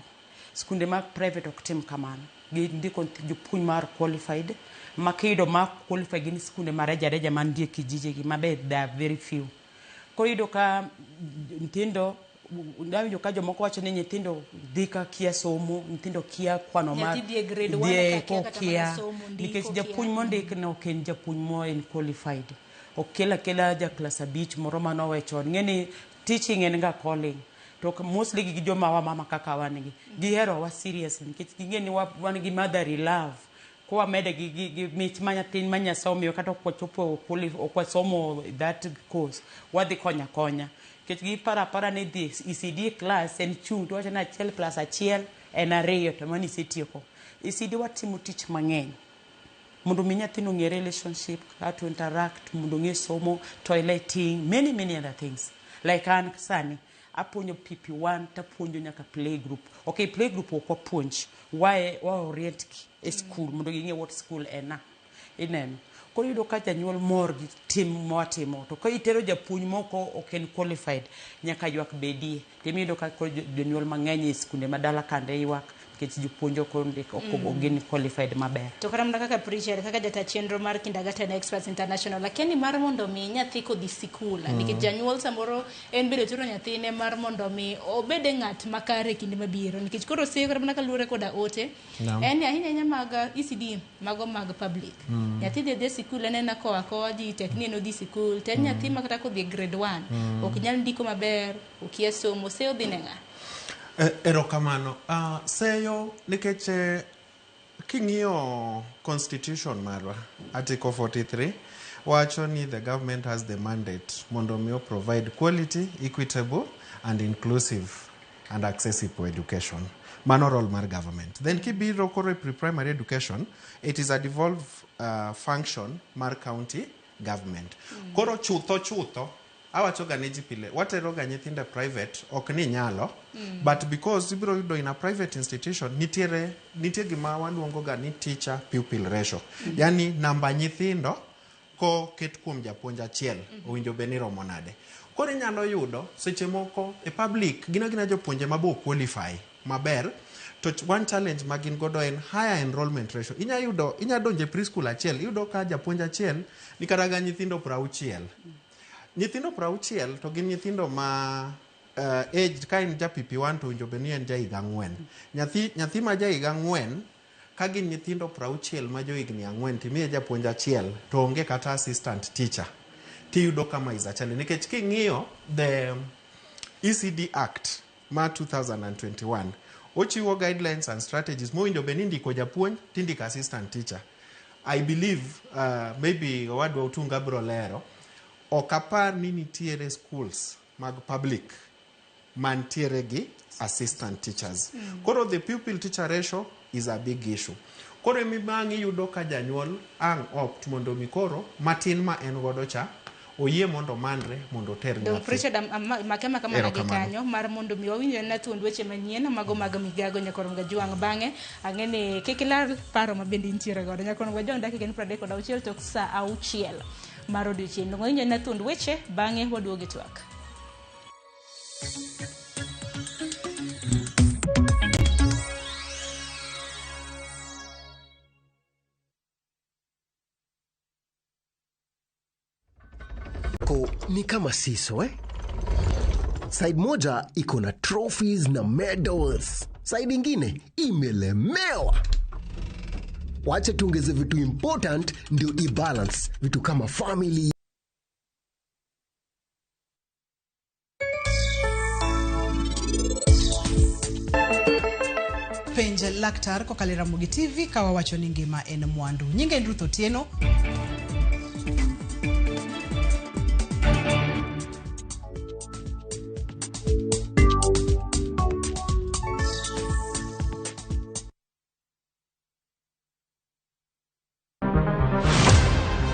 Skunde mag private ok tim kamano. Gindiko jopuonj mar qualified, ma kiyudo ma qualified gin skunde ma reja reja mantie kijiji gi maber, they are very few. Koro iyudo ka nyithindo, nawinjo ka jomoko wacho ni nyithindo dhi ka kia somo, nyithindo kia kwano mar Nyathi dhi e grade one dhi ka kia kata kokia, mana somo, ndiko nikech kia. Japuonj mondik ne ok en japuonj mo en qualified. Okel akela ja klas 5 moro manowe chon. Ng'e ni teaching en ga calling. To mostly gi joma wa mama kaka wan gi. Gihero wa seriously nikech ging'e ni wan gi motherly love. Kwa wamede gi mich ma nyathi ma Nyasaye omiyo kata ok wachopo ok wasomo that course, wadhi konya konya. Nikech giparo apara ni dhi ECD class en chung' to wacho ni 1 plus 1 en 2 to mano isetieko. ECD watimo tich mang'eny. Mondo mi nyathino ong'e relationship, how to interact, mondo ong'e somo, toileting, many many other things. Like an sani, apuonjo PP1 tapuonjo nyaka playgroup. Okay, playgroup ok wapuonj, wa orient gi e school mondo ging'e what school en a. Ineno. Koro iyudo ka janyuol mor gi tim mwatimo, to ka itero japuonj moko ok en qualified, nyaka ywak bedie. Tiyudo ka koro jonyuol mang'eny e skunde ma dala kande ywak nikech jopuonj ok ondik, ok gin qualified maber. To kata mana kaka preacher, kaka jata chenro mar Kindergarten Experts International, akia ni mar mondo mi nyathi kodhi sikul, nikech janyuol samoro en bende otero nyathine mar mondo mi obed e ng'at makare e kinde mabiro, nikech koro seyo kata mana kaluwore koda ote, en ni ahinya ahinya mag ECD, mago mag public. Nyathi dhi adhiya sikul, en koa koa ji tek ni en odhi sikul, to en nyathi ma kata kodhi e grade 1, ok nyal ndiko maber, okia somo, seyo dhi ne ng'a? Erokamano. Seyo nikech king'iyo constitution marwa, Article 43 wacho ni the government has the mandate mondo mi provide quality, equitable and inclusive and accessible education. Mano role mar government. Then kibiro koro e pre-primary education, it is a devolved function mar county government. Koro chutho chutho, awacho ga ne ji pile, watero ga nyithindo e private, ok ni nyalo, but because ibiro yudo in a private institution, nitiere, nitie gima waluongo ga ni teacher pupil ratio. Yani namba nyithindo koket kuom japuonj achiel, owinjo bed ni romo nade. Koro inyalo yudo seche moko e public gin agina jopuonje mabo qualify maber, to one challenge ma gin godo en higher enrollment ratio. Inya yudo, inya donjo e preschool achiel, iyudo ka japuonj achiel ni kata ga nyithindo 60. Nyithindo 60 to gin nyithindo ma age ka en ja PP1 to owinjo bed ni en ja higa 4. Nyathi ma ja higa 4 ka gin nyithindo 60 ma jo higni 4 timiye japuonj achiel to onge kata assistant teacher, tiyudo kama is a challenge. Nikech king'iyo the ECD Act ma 2021 ochiwo guidelines and strategies mowinjo bed ni indiko japuonj tindiko assistant teacher. I believe maybe owadwa Otunga biro lero, ok apar ni nitiere schools mag public mantiere gi assistant teachers. Koro the pupil teacher ratio is a big issue. Koro emi bang' iyudo ka janyuol ang' opt mondo mi koro matin ma en godo cha oyie mondo manre mondo oter Dong nyathi. Richard, make maka mana gi Erokamano. kanyo mar mondo mi wawinj na thuond weche manyien mago mag migago nyakorom Gajwang'. Bang'e ang'e ni kik ilal paro ma bende intiere godo. Nyakorom Gajwang' dakika en 36 tok sa 6 mar odiochieng'. Dong wawinj na thuond weche, bang'e waduogo e twak. Ko ni kama seesaw, eh? Side moja iko na trophies na medals, side ingine imelemewa. Wacha tuongeze vitu important ndio ibalance, vitu kama family. laktar kokalo e Ramogi TV ka wawacho ni ngima en mwandu. Nyinga en Ruth Otieno.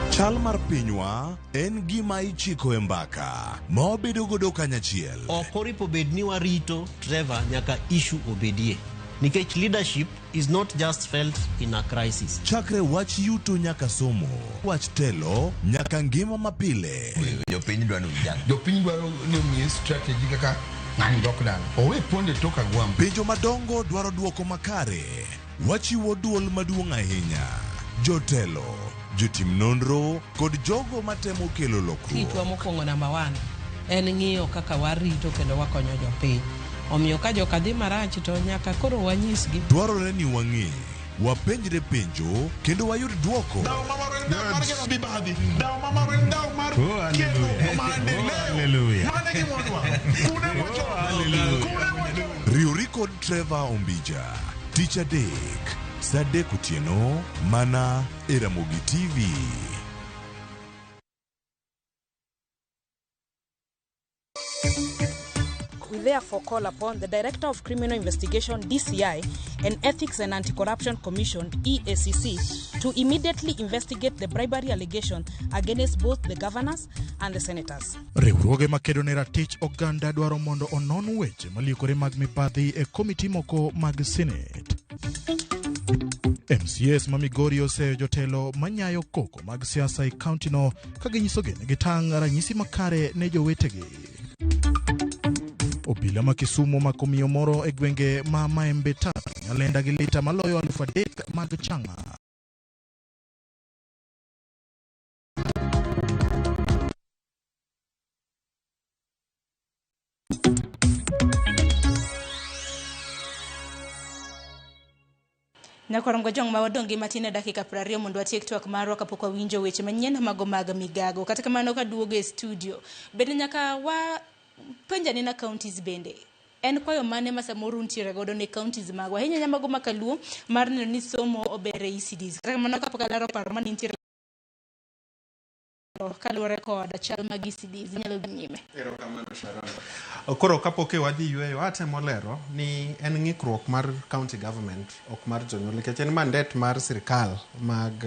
Chal mar pinywa en gima ichiko e mbaka ma wabedo godo kanyachiel. Ok oripo bed ni warito Trevor nyaka issue obedie. Nikech leadership is not just felt in a crisis. Chakre wach yuto nyaka somo, wach telo nyaka ngima mapile. Jopiny dwaro vijana. Jopiny dwaro ni omiye strategy kaka ng'ani dok dala. Owe ponde tok agwambo. Penjo madongo dwaro duoko makare. Wachiwo duol maduong' ahinya. Jotelo, jotim nonro kod jogo matemo kelo lokruok. Tijwa mokwongo namba one en ng'iyo kaka warito kendo wakonyo jopiny. Omiyo ka joka dhi marach to nyaka koro wanyisgi. Dwarore ni wang'e, wapenjre penjo kendo wayud duoko. Riwri kod Trevor Ombija tich adek saa adek otieno mana e Ramogi TV. We therefore call upon the Director of Criminal Investigation DCI and Ethics and Anti-Corruption Commission EACC to immediately investigate the bribery allegation against both the governors and the senators. Riwruoge makedo ne ratich oganda dwaro mondo onon weche maliekore mag mibadhi e komiti moko mag Senate. MCAs ma Migori oseyo jotelo manyayo koko mag siasa e kauntino ka ginyisogi ni gitang' ranyisi makare ne jowetegi. Obila ma Kisumu omako miyo moro e gwenge ma Maembe Town, Nyalenda gi lita maloyo 3,000 mag chang'a. Nyakwar Ngojong ma wadong' gi matin e dakika 20 mondo watiek twak marwa kapok wawinjo weche manyien mago mag migago. Kata kamano kaduogo e studio, bende nyaka wa penja ni na counties bende. En kwayo mane ma samoro untiere godo ne counties magwa? Ahinya ahinya mago ma kaluo mar neno ni somo ober e ECDs. Kata kamano kapok alero paro ma nintiere kaluwore kod chal mag ECDs inyalo dhi nyime. Erokamano Sharon. Koro kapok e wadhi yueyo, atemo lero ni en ng'ikruok mar county government ok mar jonyuol nikech en mandate mar sirkal mag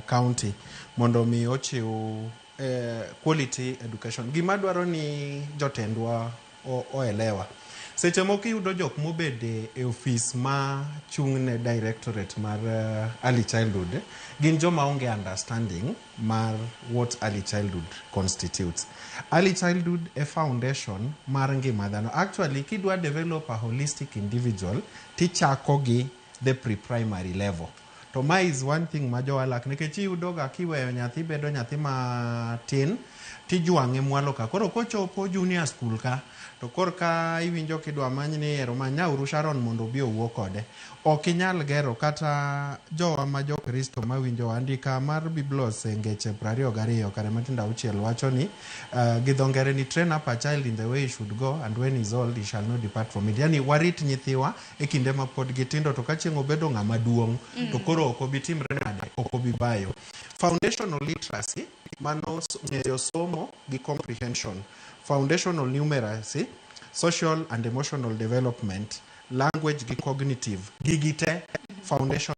county mondo mi ochiw quality education. Gima dwaro ni jotendwa oelewa. Seche moko iyudo jok mobede e ofis ma chung' ne directorate mar early childhood gin joma onge understanding mar what early childhood constitutes. Early childhood e foundation mar ngima dhano. Actually, kidwa develop a holistic individual, tichako gi the pre-primary level. To ma is one thing ma jowa lak nikech iyudo ga kiweyo nyathi bedo nyathi matin tijwang'e mwalo ka. Koro kochopo junior school ka, to korka iwinjo kidwa many ni ero manyauru Sharon mondo obi owuo kode. Ok inyal gero kata jowa ma jokristo mawinjo andika mar Biblos e ngeche 22 kare matindo auchiel wacho ni gi dho ngere ni train up a child in the way he should go and when he is old he shall not depart from it. Yani warit nyithiwa e kinde ma pod gitindo to ka chieng' obedo ng'ama duong' to koro ok obi timre nade, ok obi bayo. Foundational literacy mano ng'eyo somo gi comprehension. Foundational numeracy, social and emotional development, language gi cognitive. Gigi te foundation.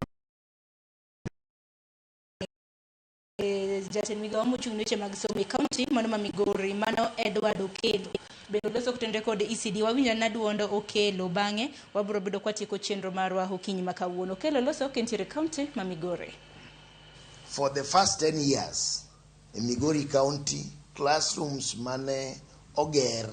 Jatend migawo mochung' ne weche mag somo e county mano ma Migori mano Edward Okello bende oloso kotenore kod ECD wawinjo na duond Okello bang'e wabiro bedo kwatieko chenro marwa okinyi ma kawuono. Okello loso kentiere e county ma Migori. For the first 10 years in Migori County, classrooms mane oger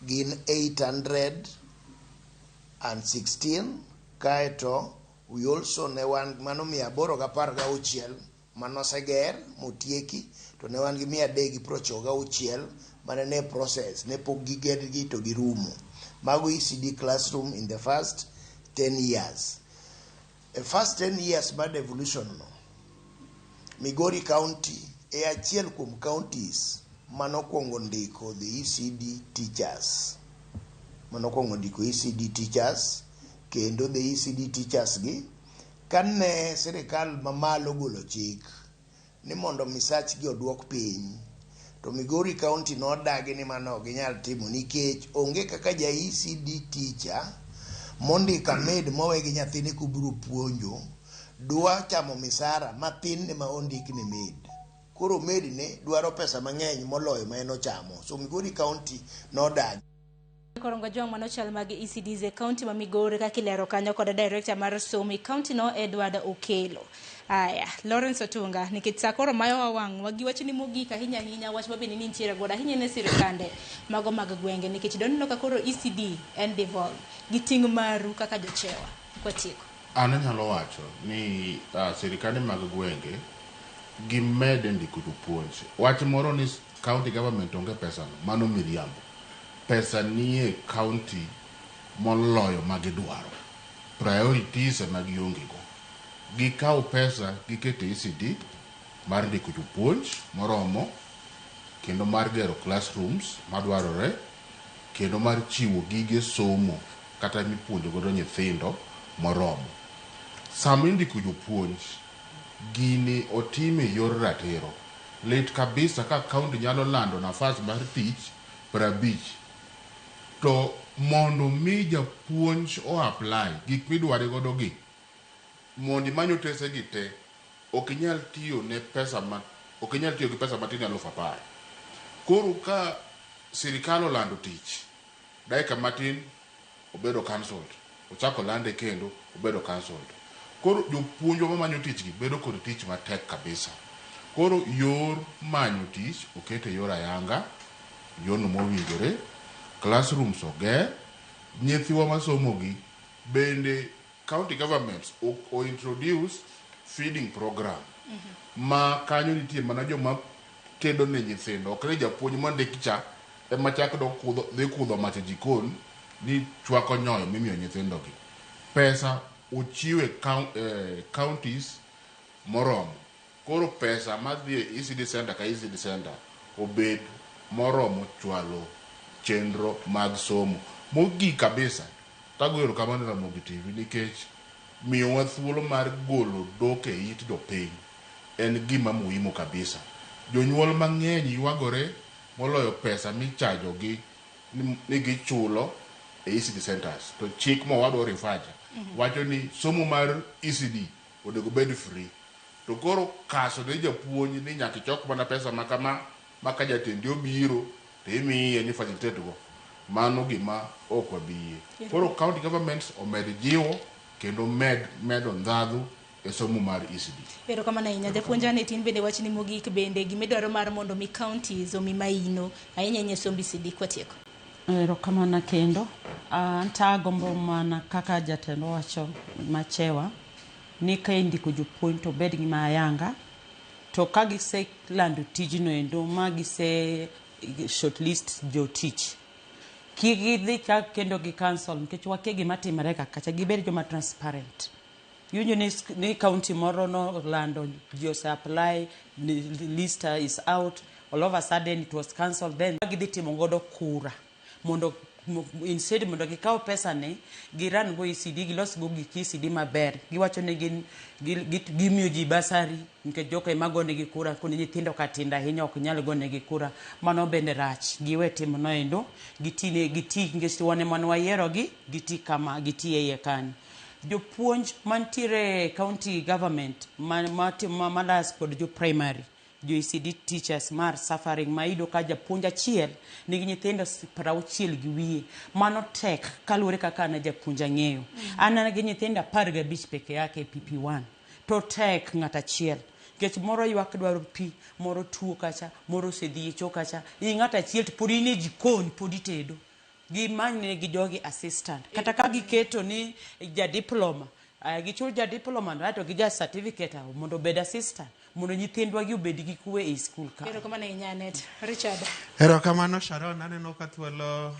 gin 816 kaeto we also ne wan mano 816 manoseger motieki to ne wan gi 396 mane ne process ne pok gigergi to girumo. Mago ECD classroom in the first 10 years. E first 10 years mar devolution no, Migori County e achiel kuom counties manokwongo ndiko the ECD teachers. Manokwongo ndiko ECD teachers kendo the ECD teachers gi kane sirikal mamalo ogolo chik ni mondo misachgi oduok piny to Migori County nodagi ni mano ok ginyal timo nikech onge kaka ja ECD teacher mondiko maid mowe gi nyathine kobiro puonjo dwa chamo misara mathin ne ma ondik ne maid. Koro maid ne dwaro pesa mang'eny moloyo ma en ochamo. So Migori County nodagi. Korongo Jong mano chal mag ECDs e kaunti ma Migori kaka ilero kanyo kod director mar somo e kaunti no Edward Okelo. Aya, Lawrence Otunga, nikech sa koro mayowa wang' wagi wach ni mogik ahinya ahinya wach mabende ni nitiere godo ahinya ne sirikande mago mag gwenge nikech doneno ka koro ECD en devolved gi ting' maru kaka jochewa kwatieko. An anyalo wacho ni sirikande mag gwenge gimed ndiko jopuonj. Wach moro ni county government onge pesa no, mano miriambo. Pesa nie county moloyo ma gidwaro. Priorities ema gionge go. Gikaw pesa giket e ECD mar ndiko jopuonj moromo kendo mar gero classrooms madwarore kendo mar chiwo gige somo kata mipuonjo godo nyithindo moromo. Sama indiko jopuonj, gini otim e yor ratiro. Lit kabisa ka county nyalo lando nafas mar tich 50 to mondo mi japuonj o apply gik midware godo gi mondo imany otese gi te ok inyal tiyo ne pesa ma ok inyal tiyo gi pesa matin 10,000. Koro ka sirikal olando tich dakika matin obedo cancelled, ochako lande kendo obedo cancelled. Koro jopuonjwa mamanyo tich gi bedo kod tich matek kabisa. Koro yor manyo tich oket e yor ayanga, yorno mowinjore, classrooms oger, nyithiwa masomo gi bende county governments o introduce feeding program ma kanyo nitie mana joma tedo ne nyithindo ok ni japuonj mondik cha ema chak dok kudho dhi kudho mach e jikon ni chwako nyoyo mimiyo nyithindo gi. Pesa ochiwe counties moromo. Koro pesa madhi e ECD center ka ECD center obed moromo chwalo chenro mag somo. Mogik kabisa, tago erokamano ne Ramogi TV nikech miyowa thuolo mar golo dhok e it jopiny en gima muhimu kabisa. Jonyuol mang'eny ywagore moloyo pesa michajogi ni gichulo e ECD centers. To chik mowadwa Rifaja wacho ni somo mar ECD onego bed free. To koro kaso ne japuonj ni nyaka ichok mana pesa ma kama ma ka jatendi obiro to imiye ni facilitate go. Mano gima ok wabi yie. Koro county governments omed jiwo kendo medo ndhadhu e somo mar ECD. Erokamano ahinya. Japuonj Aneth, in bende wachni mogik bende gimidwaro mar mondo mi counties omi maino ahinya ahinya e somb ECD kwatieko. Erokamano kendo. An to agombo mana kaka jatend owacho machewa ni ka indiko jopuonj to obed gima ayanga to ka giselando tijno endo ma gise shortlist jotich kik gidhi chak kendo gi cancel nikech wakia gima timore ka kacha gibed joma transparent. Iwinjo ni county moro nolando ji ose apply list is out all of a sudden it was cancelled then gidhi timo godo kura mondo instead mondo gikaw pesa ni giran go ECD gilos go gik ECD maber giwacho ni gin gimiyo ji bursary nikech joka ema gonegi kura koni nyithindo ka tindo ahinya ok nyal gonegi kura mano bende rach giwe timno endo giti giti nikech wan ema ne wayierogi giti kama giti e iye kanyo jopuonj mantiere county government malas kod jo primary jo ECD teachers mar suffering ma iyudo ka japuonj achiel nigi nyithindo 60 gi wiye mano tek kaluwore kaka an japuonj ang'eyo an gi nyithindo 15 peke yake e PP1 to tek ng'at achiel nikech moro ywak dwaro pi moro tuo kacha moro osedhi e cho kacha in ng'at achiel to pod in e jikon pod itedo gimany gi jogi assistant kata ka giketo ni ja diploma gichul ja diploma no aeto gi ja certificate mondo obed assistant mondo nyithindwa gi obed gi kwe e skul ka. Erokamano ahinya Anet. Richard. Erokamano Sharon, aneno ka thuolo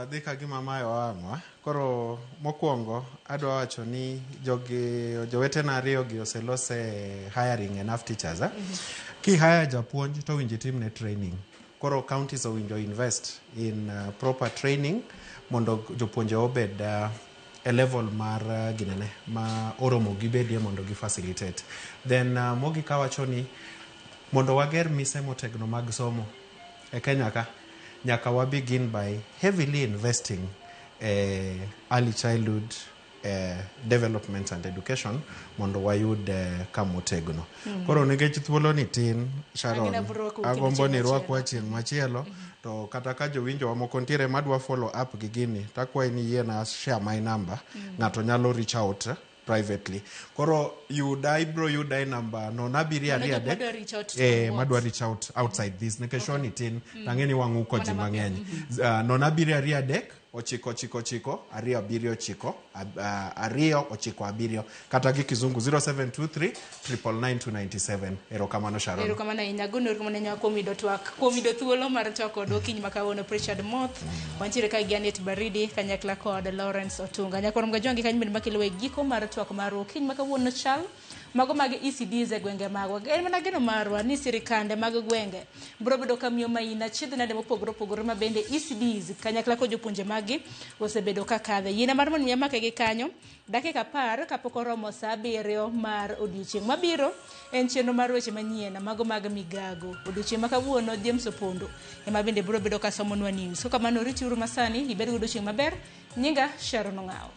dhi ka gima mayo wang'wa. Koro mokwongo adwa wacho ni jogi jowetena ariyo gi oselose hiring enough teachers. Eh? Ki hire japuonj to winjo itimne training. Koro counties owinjo invest in proper training mondo jopuonje obed e level mar ginene ma oromo gibedie mondo gi facilitate. Then mogik awacho ni mondo wager mise motegno mag somo e Kenya ka, nyaka wa begin by heavily investing e early childhood development and education mondo wayud kamotegno. Koro nikech thuolo ni tin, Sharon, Ang'e nabro rwakou kendo agombo chieng' ni rwakwa machielo. chieng' machielo. To kata ka jowinjowa moko nitiere madwa follow up gi gini, takwayi ni yiena share my number. Ng'ato nyalo reach out privately. Koro yuda, ibro yuda e namba 0 7 Mano 2 jok 3 madwa reach out to what? Madwa reach out outside this nikech okay. Ni tin tang'e ni wang'uko ji Mana mapiyo. mang'eny. 0 7 2 3 9 9 9 2 7 9 2 9 7 kata gi kizungu 0723 999 297. Erokamano, Sharon. Erokamano ahinya. Agoni erokamano ahinya kuom yudo twak, kuom yudo thuolo mar twak kodwa okinyi ma kawuono. Richard Moth, wantiere ka gi Anet Baridi kanyakla kod Lawrence Otunga. Nyakwarom Gajwangi kanyo bende makelo e giko mar twak marwa okinyi ma kawuono chal mago mag ECDs e gwenge magwa. En mana geno marwa ni sirikande mag gwenge biro bedo ka miyo maina chiedh nade mopogore opogore ma bende ECDs kanyakla kod jopuonje maggi osebedo ka kadhe. Yiena mar mondo mi amake gi kanyo dakika 10 kapok oromo saa 7 mar odiochieng' mabiro en chenro mar weche manyien mago mag migago. Odiochieng' ma kawuono James Opondo ema bende biro bedo ka somonwa news. Kokamano rituru masani ibed gi odiochieng' maber. Nyinga Sharon Ong'awo.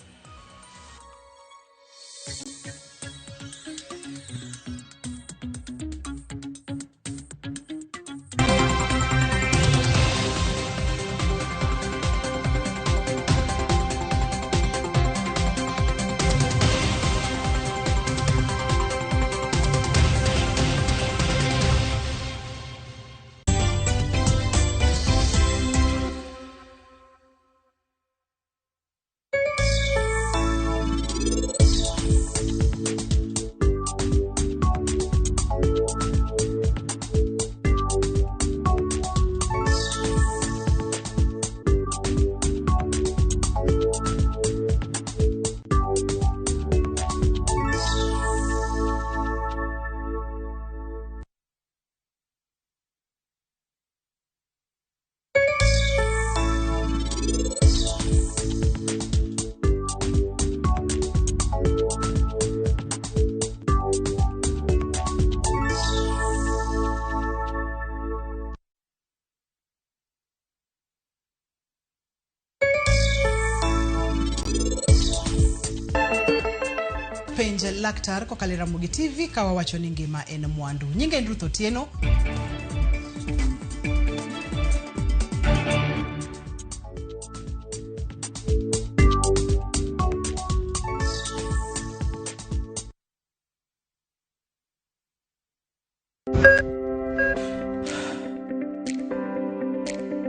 Penj laktar kokalo e Ramogi TV ka wawacho ni ngima en mwandu. Nyinga en Ruth Otieno.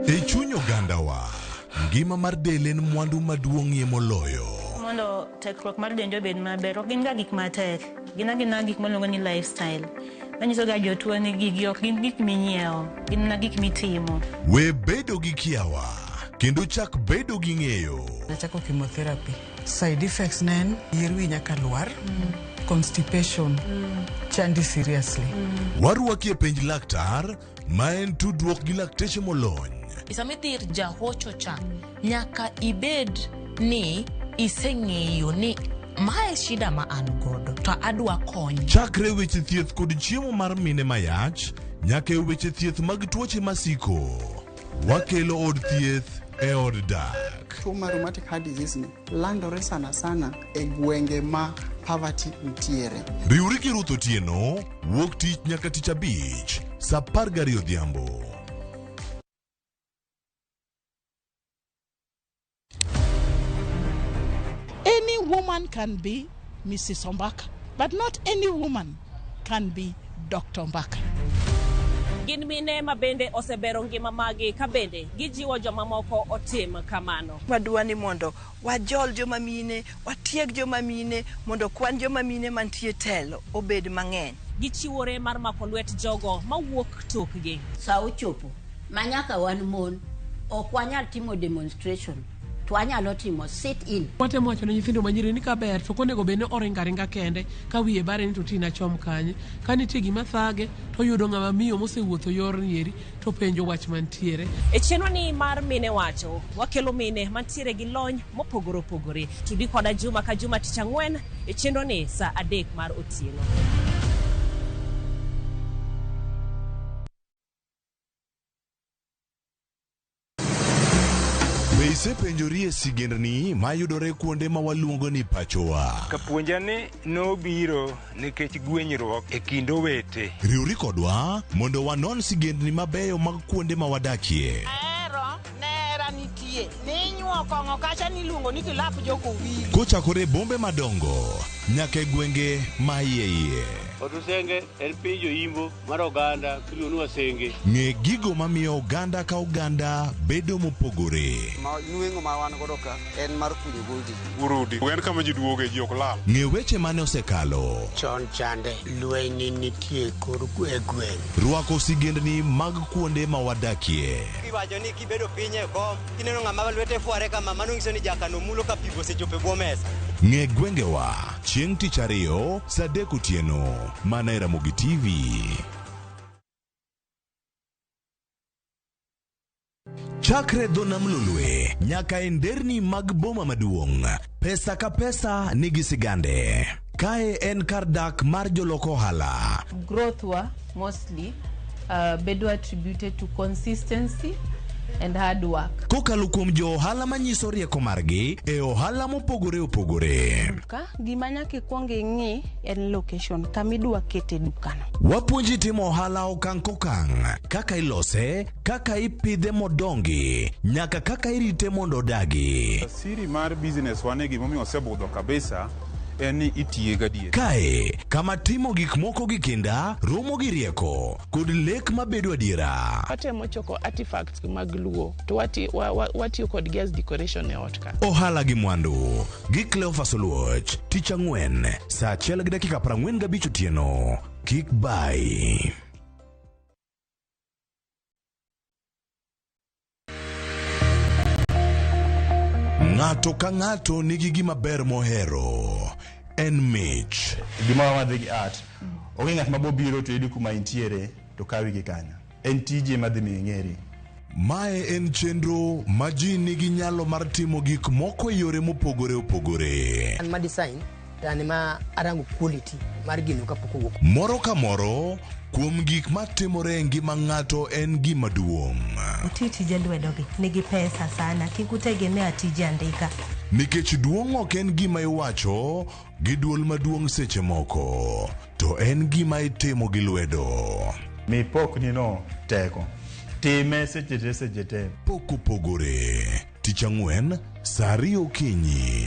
E chuny ogandawa, ngima mar del en mwandu maduong'ie moloyo. Mondo tekruok mar dendi obed maber, ok gin ga gik matek. Gin agina gik miluongo ni lifestyle. Manyiso ga jotuo ni gigi ok gin gik minyiewo, gin mana gik mitimo. We bedo gi kiawa kendo chak bedo gi ng'eyo. Nachako chemotherapy. Side effects ne en yier wi nyaka lwar, constipation, chandi seriously. Warwaki e penj laktar ma en tudruok gi lakteche molony. Sama idhi ir jahocho cha, nyaka ibed ni iseng'eyo ni mae shida ma an godo to adwa kony. Chakre weche thieth kod chiemo mar mine mayach nyaka e weche thieth mag tuoche masiko. Wakelo od thieth e od dak. Tuo mar rheumatic heart disease ni landore sana sana e gwenge ma poverty nitiere. Riwri gi Ruth Otieno wuok tich nyaka tich abich saa 12 odhiambo. Any woman can be Mrs. Ombaka, but not any woman can be Dr. Ombaka. Gin mine ma bende osebero ngima magi ka bende gijiwo jomamoko otim kamano. Wadwa ni mondo wajol joma mine, watieg joma mine mondo kwan joma mine mantie telo obed mang'eny. Gichiwore mar mako lwet jogo mawuok tokgi. Sa ochopo ma nyaka wan mon ok wanyal timo demonstration. to anyalo timo sit in. Watemo wacho ne nyithindo manyiri ni kaber to ok onego bed ni oringo aringa kende ka wiye bare ni to ti nachom kanye. Ka nitie gima thage to oyudo ng'ama miyo mosewuotho yorni eri to penjo wach mantiere. E chenroni mar Mine Wacho, wakelo mine mantiere gi lony mopogore opogore. Tudi koda juma ka juma tich ang'wen e chenroni saa 3 mar otieno. Be isepenjorie sigendni mayudore kuonde ma waluongo ni pachowa? Kapuonja ni nobiro nikech gwenyruok e kind owete. Riwri kodwa mondo wanon sigendni mabeyo mag kuonde ma wadakie. Ahero nera nitie ninyuo kong'o kacha niluongo ni kilap jokowili. Kochakore e bombe madongo nyaka e gwenge ma iye iye. Otusenge en piny joimbo mar oganda miluongo ni Wasenge. Ng'e gigo mamiyo oganda ka oganda bedo mopogore. Ma nweng'o ma wan godo ka en mar kunyo goldi. Urudi en kama ji duoge ji ok lal. Ng'e weche mane osekalo. Chon chande lweny nitie kor e gweng'. Rwako sigendni mag kuonde ma wadakie. Iwacho ni kibedo piny e kom kineno ng'ama lwete fware kama mano nyiso ni jakano mulo ka pigo osechopo e bwo mesa. Ng'e gwengewa chieng' tich ariyo saa 3 otieno mana e Ramogi TV. Chakre dho nam Lolwe nyaka e nderni mag boma maduong', pesa ka pesa nigi sigande. Kae en kar dak mar jolok ohala. Growth wa mostly bedo attributed to consistency and hard work. Kokalo kuom jo ohala manyiso rieko margi e ohala mopogore opogore. Duka, gima nyaka ikwong ing'i en location kama idwa kete dukano. Wapuonji timo ohala okang' kokang', kaka ilose, kaka ipidhe modongi, nyaka kaka irite mondo odagi. Siri mar business wane gimomiyo osebudho kabisa en ni itiye gadier. Kae, kama timo gik moko gi kinda, romo gi rieko, kod lek mabedo adiera. Watemo choko artifacts mag Luo to watiyo kodgi as decoration e ot ka. Ohala gi mwandu gi Cleophas Oluoch, tich ang'wen, saa 1:45 otieno. Kik bai. Ng'ato ka ng'ato nigi gima ber mohero. En mich. Gima wadhi gi art. Onge ng'at ma bobiro to yudi kuma intiere to kawi gi kanyo. En tije madhi miyo ing'eri. Mae en chenro ma ji nigi nyalo mar timo gik moko e yore mopogore opogore. An ma design to an ma arango quality mar gino kapok owuok. Moro ka moro kuom gik matimore e ngima ng'ato en gima duong'. Uti tije lwedogi nigi pesa sana, kik utegemea tije andika. Nikech duong' ok en gima iwacho gi duol maduong' seche moko, to en gima itimo gi lwedo. Mi pokni no teko. Time seche te seche te. Pok opogore. Tich ang'wen, saa 2 okinyi.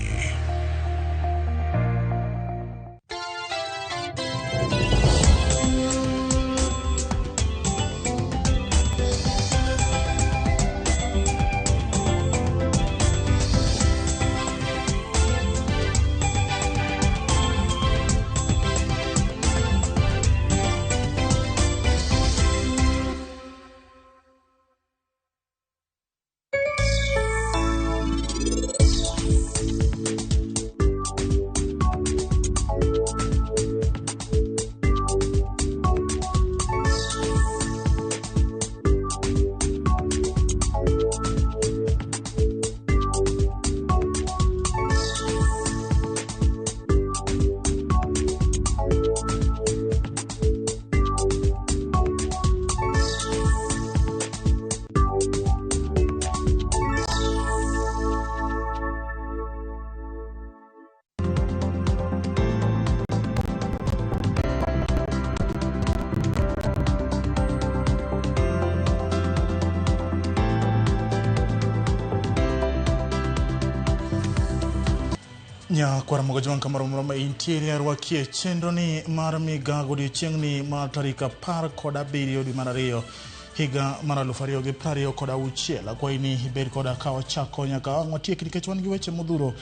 Nyakwar Mogajwang' kamoro amora ma intiere arwakie chenro ni mar migago odiochieng'ni mar tarik 17 dwe mar 2 higa mar 2026. Akwayi ni ibed koda ka wachako nyaka wang' watieki nikech wan gi weche modhuro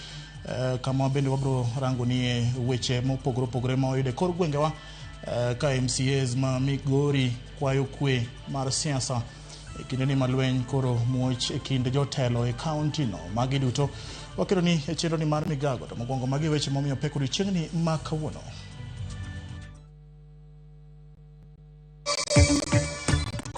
kama bende wabiro rango nie weche mopogore opogore ma wayudo e kor gwengewa ka MCAs ma Migori kwayo kwe mar siasa E kindeni ma lweny koro muoch e kind jotelo e kaunti no. Magi duto wakelo ni e chenro ni mar migago, to mokwongo magi weche momiyo pek odiochieng'ni ma kawuono.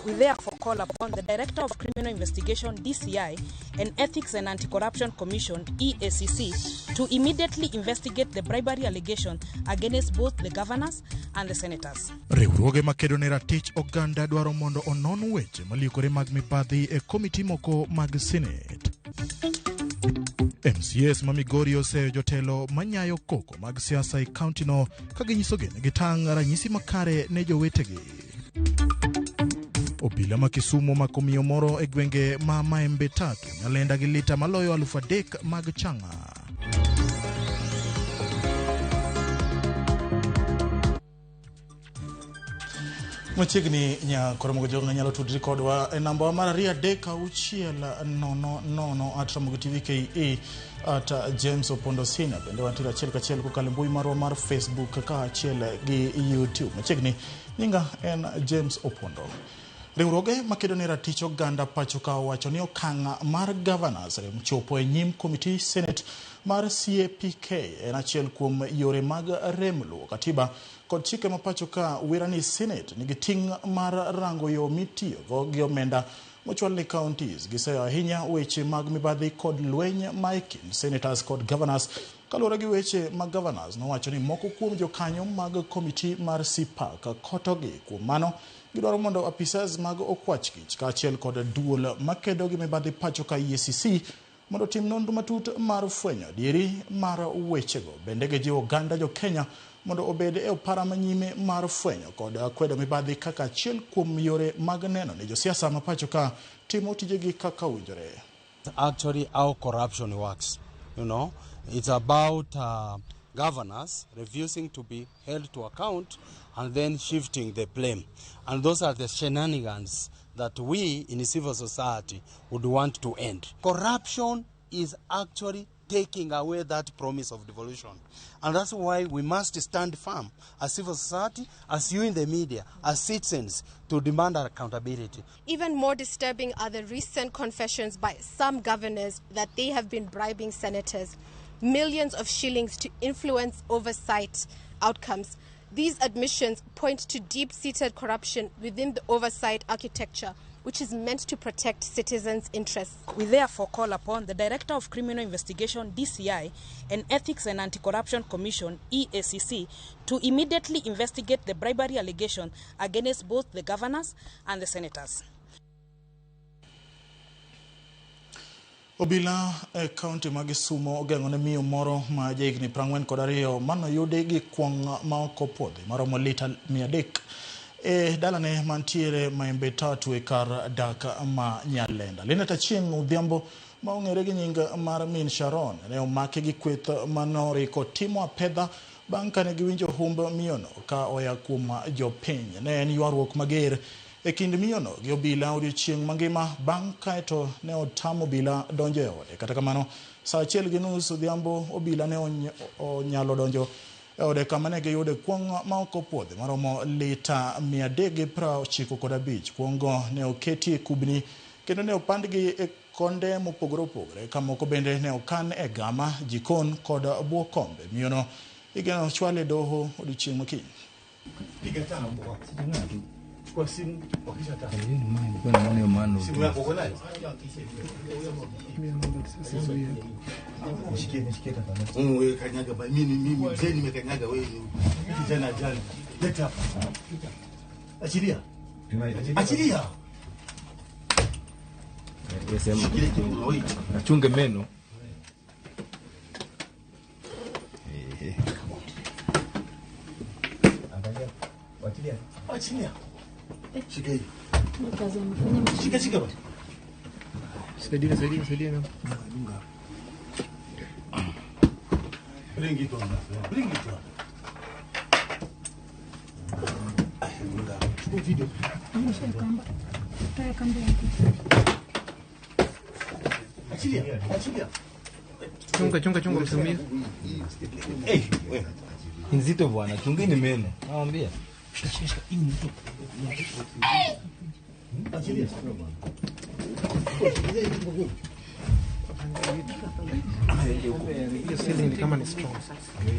We therefore call upon the Director of Criminal Investigation, DCI, and Ethics and Anti-Corruption Commission, EACC, to immediately investigate the bribery allegation against both the governors and the senators. Riwruoge makedo ne ratich oganda dwaro mondo onon weche maliekore mag mibadhi e komiti moko mag Senate. MCAs ma Migori oseyo jotelo manyayo koko mag siasa e kauntino ka ginyisogi ni gitang' ranyisi makare ne jowetegi. Obila ma Kisumu omako miyo moro e gwenge ma Maembe Tatu, Nyalenda gi lita maloyo 3,000 mag chang'a. Machiegni nyakoromogo jogo nyalo tudri kodwa e namba mar 2 3 6 0 0 at Ramogi TV KE at James Opondo Senior. Bende wantiere achiel kachiel kokalo mbui marwa mar Facebook kaachiel gi YouTube. Machiegni nyinga en James Opondo. Riwruoge makedo ne ratich oganda pacho ka owacho ni okang' mar governors rem chopo e nyim komiti Senate mar CAPK en achiel kuom yore mag rem luwo katiba kod chike ma pacho ka wira ni Senate nigi ting' mar rango yo mitiyogo gi omenda mochwal ne counties. Giseyo ahinya weche mag mibadhi kod lweny ma e kind senators kod governors kaluwore gi weche mag governors nowacho ni moko kuom jokanyo mag komiti mar CPAC kotogi. Kuom mano gidwaro mondo apisas mag okwach kich kaachiel kod duol makedo gi mibadhi pacho ka EACC mondo otim nonro matut mar fwenyo adieri mar wechego. Bende gijiwo oganda jo Kenya mondo obed e opara manyime mar fwenyo kod kwedo mibadhi kaka achiel kuom yore mag neno ni josiasa ma pacho ka timo tijegi kaka owinjore. Actually, how corruption works, you know, it's about governors refusing to be held to account and then shifting the blame. And those are the shenanigans that we in civil society would want to end. Corruption is actually taking away that promise of devolution. And that's why we must stand firm as civil society, as you in the media, as citizens, to demand accountability. Even more disturbing are the recent confessions by some governors that they have been bribing senators millions of shillings to influence oversight outcomes. These admissions point to deep-seated corruption within the oversight architecture, which is meant to protect citizens' interests. We therefore call upon the Director of Criminal Investigation, DCI, and Ethics and Anti-Corruption Commission, EACC, to immediately investigate the bribery allegation against both the governors and the senators. Obila e kaunti ma Kisumu ogeng'o ne miyo moro ma jahigni 42 manoyudi gi kuong' ma ok opuodhi maromo lita 300 e dalane mantiere Maembe Tatu e kar dak ma Nyalenda. Linet Achieng' Odhiambo ma ong'ere gi nying mar Min Sharon ne omaki gi kweth manoriko timo apedha bang' kane giwinjo humb miyono ka oya kuom jopiny. Ne en ywaruok mager e kind miyono gi obila odiochieng' mangima bang' kaeto ne otamo obila donjo e ode. Kata kamano, saa 1:30 odhiambo obila ne onyalo donjo e ode kama ne giyude kuong' ma ok opuodhi maromo lita 395. Kuong'go ne oketi e kubni kendo ne opandgi e konde mopogore opogore ka moko bende ne okan e gama, jikon kod bwo kombe. Miyono igeno chwale doho odiochieng' makiny. Kwa simu wakisha simu yako uko nayo? Nishikie tafadhali. Wewe kanyaga ba mimi mzee nimekanyaga wewe kijana jana. Leta hapa. Achilia. Achilia. Shikilia kidogo. Nachunge meno. Angalia. Achilia. Achilia. Shika hii. Shika basi. Saidia na. Dunga. Bring it on. Bring it on. Dunga. Chukua video. Achilia. Achilia. Chunga msumia. Eh, wewe. Nzito bwana, chungeni meno. Naambia. Shika hii mtu. Achilia. Hiyo ceiling ni kama ni strong.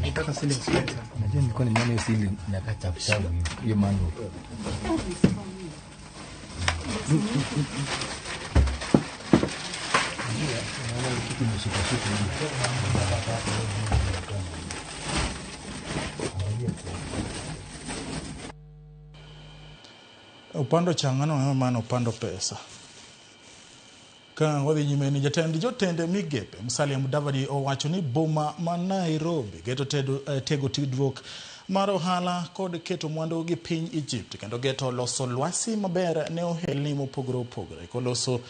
Nataka ceiling strong sana. Najua nilikuwa nimeona hiyo ceiling inakaa chafu chafu hiyo manual. Naona kitu imeshikashika hivi. Upando changano mano upando pesa. Ka wadhi nyime ni jatend jotend migepe Musalia Mudavadi owacho ni boma ma Nairobi geto tego tudruok mar ohala kod keto mwandu gi piny Egypt kendo geto loso lwasi maber ne ohelni mopogore opogore koloso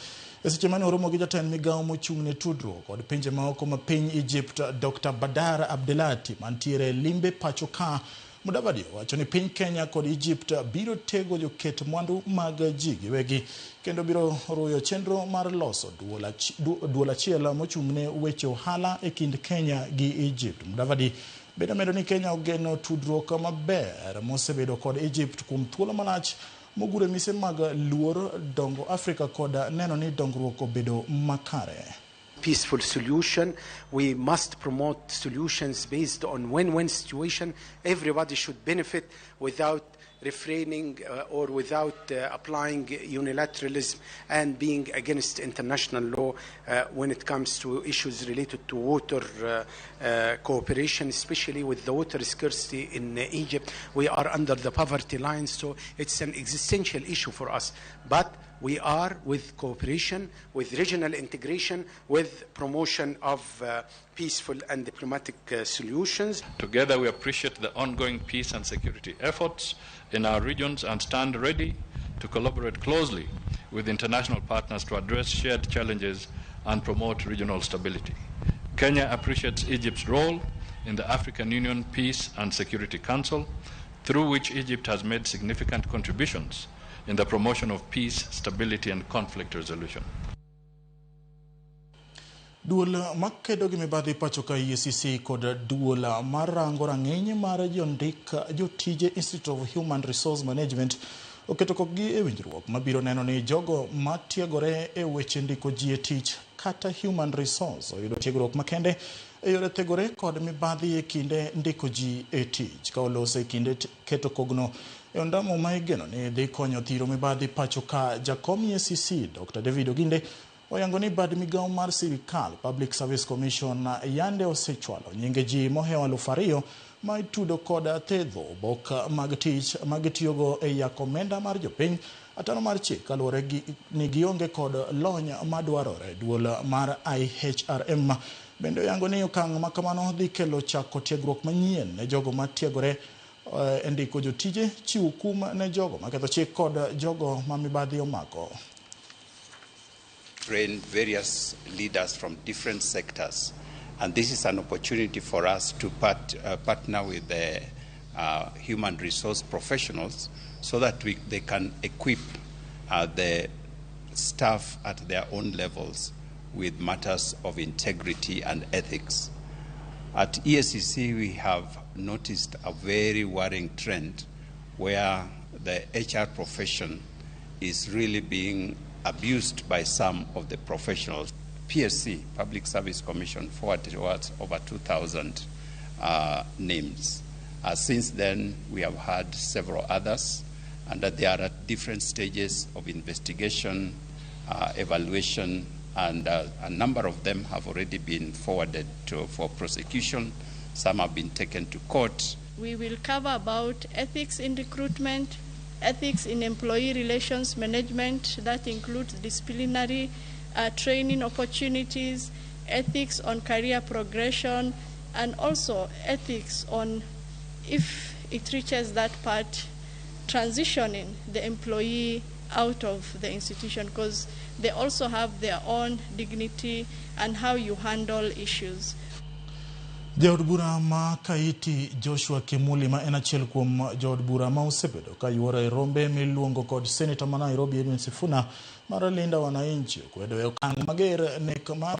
e seche mane oromo gi jatend migawo mochung' ne tudruok kod pinje maoko ma piny Egypt Dr. Badar Abdelati mantiere limbe pacho ka. Mudavadi owacho ni piny Kenya kod Egypt biro tego joket mwandu mag ji giwegi kendo biro ruyo chenro mar loso duol achiel mochung' ne weche ohala e kind Kenya gi Egypt. Mudavadi bende omedo ni Kenya ogeno tudruok maber mosebedo kod Egypt kuom thuolo malach mogure mise mag luor dongo Afrika kod neno ni dongruok obedo makare. Peaceful solution. We must promote solutions based on win-win situation. Everybody should benefit without refraining or without applying unilateralism and being against international law when it comes to issues related to water cooperation, especially with the water scarcity in Egypt. We are under the poverty line, so it's an existential issue for us. But we are with cooperation, with regional integration, with promotion of peaceful and diplomatic solutions. Together we appreciate the ongoing peace and security efforts in our regions and stand ready to collaborate closely with international partners to address shared challenges and promote regional stability. Kenya appreciates Egypt's role in the African Union Peace and Security Council, through which Egypt has made significant contributions in the promotion of peace, stability, and conflict resolution. Duol makedo gi mibadhi pacho ka EACC kod duol mar rango rang'iny mar jondik jotije Institute of Human Resource Management oketo kokgi e winjruok mabiro neno ni jogo matiegore e weche ndiko ji e tich kata human resource oyudo tiegruok makende e yore thegore kod mibadhi e kinde ndiko ji e tich. Ka olose e kinde keto kogno e ondamo ma igeno ni dhi konyo thiro mibadhi pacho ka, jakom EACC Dr. David Oginde oyango ni bad migawo mar sirikal Public Service Commission yande osechwalo nyinge ji mohewo 2,000 ma itudo kod thedho obok mag tich magitiyogo e yako omenda mar jopiny atano mar chik kaluwore ni gionge kod lony madwarore. Duol mar IHRM bende oyango ni okang' ma kamano dhi kelo chako tiegruok manyien ne jogo matiegore e ndiko jotije, chiwo kum ne jogo maketho chik kod jogo ma mibadhi omako. Train various leaders from different sectors, and this is an opportunity for us to partner with the human resource professionals so that they can equip the staff at their own levels with matters of integrity and ethics. At EACC, we have noticed a very worrying trend where the HR profession is really being abused by some of the professionals. PSC, Public Service Commission, forwarded to us over 2,000 names. Since then, we have had several others, and that they are at different stages of investigation, evaluation, and a number of them have already been forwarded for prosecution. Some have been taken to court. We will cover about ethics in recruitment, ethics in employee relations management, that includes disciplinary training opportunities, ethics on career progression, and also ethics on, if it reaches that part, transitioning the employee out of the institution, because they also have their own dignity and how you handle issues. Jaod bura ma Kaiti Joshua Kimuli ma en achiel kuom jood bura ma osebedo ka yuoro e rombe miluongo kod Seneta ma Nairobi Edwin Sifuna mar Linda Wananchi okwedo e okang' mager nek mar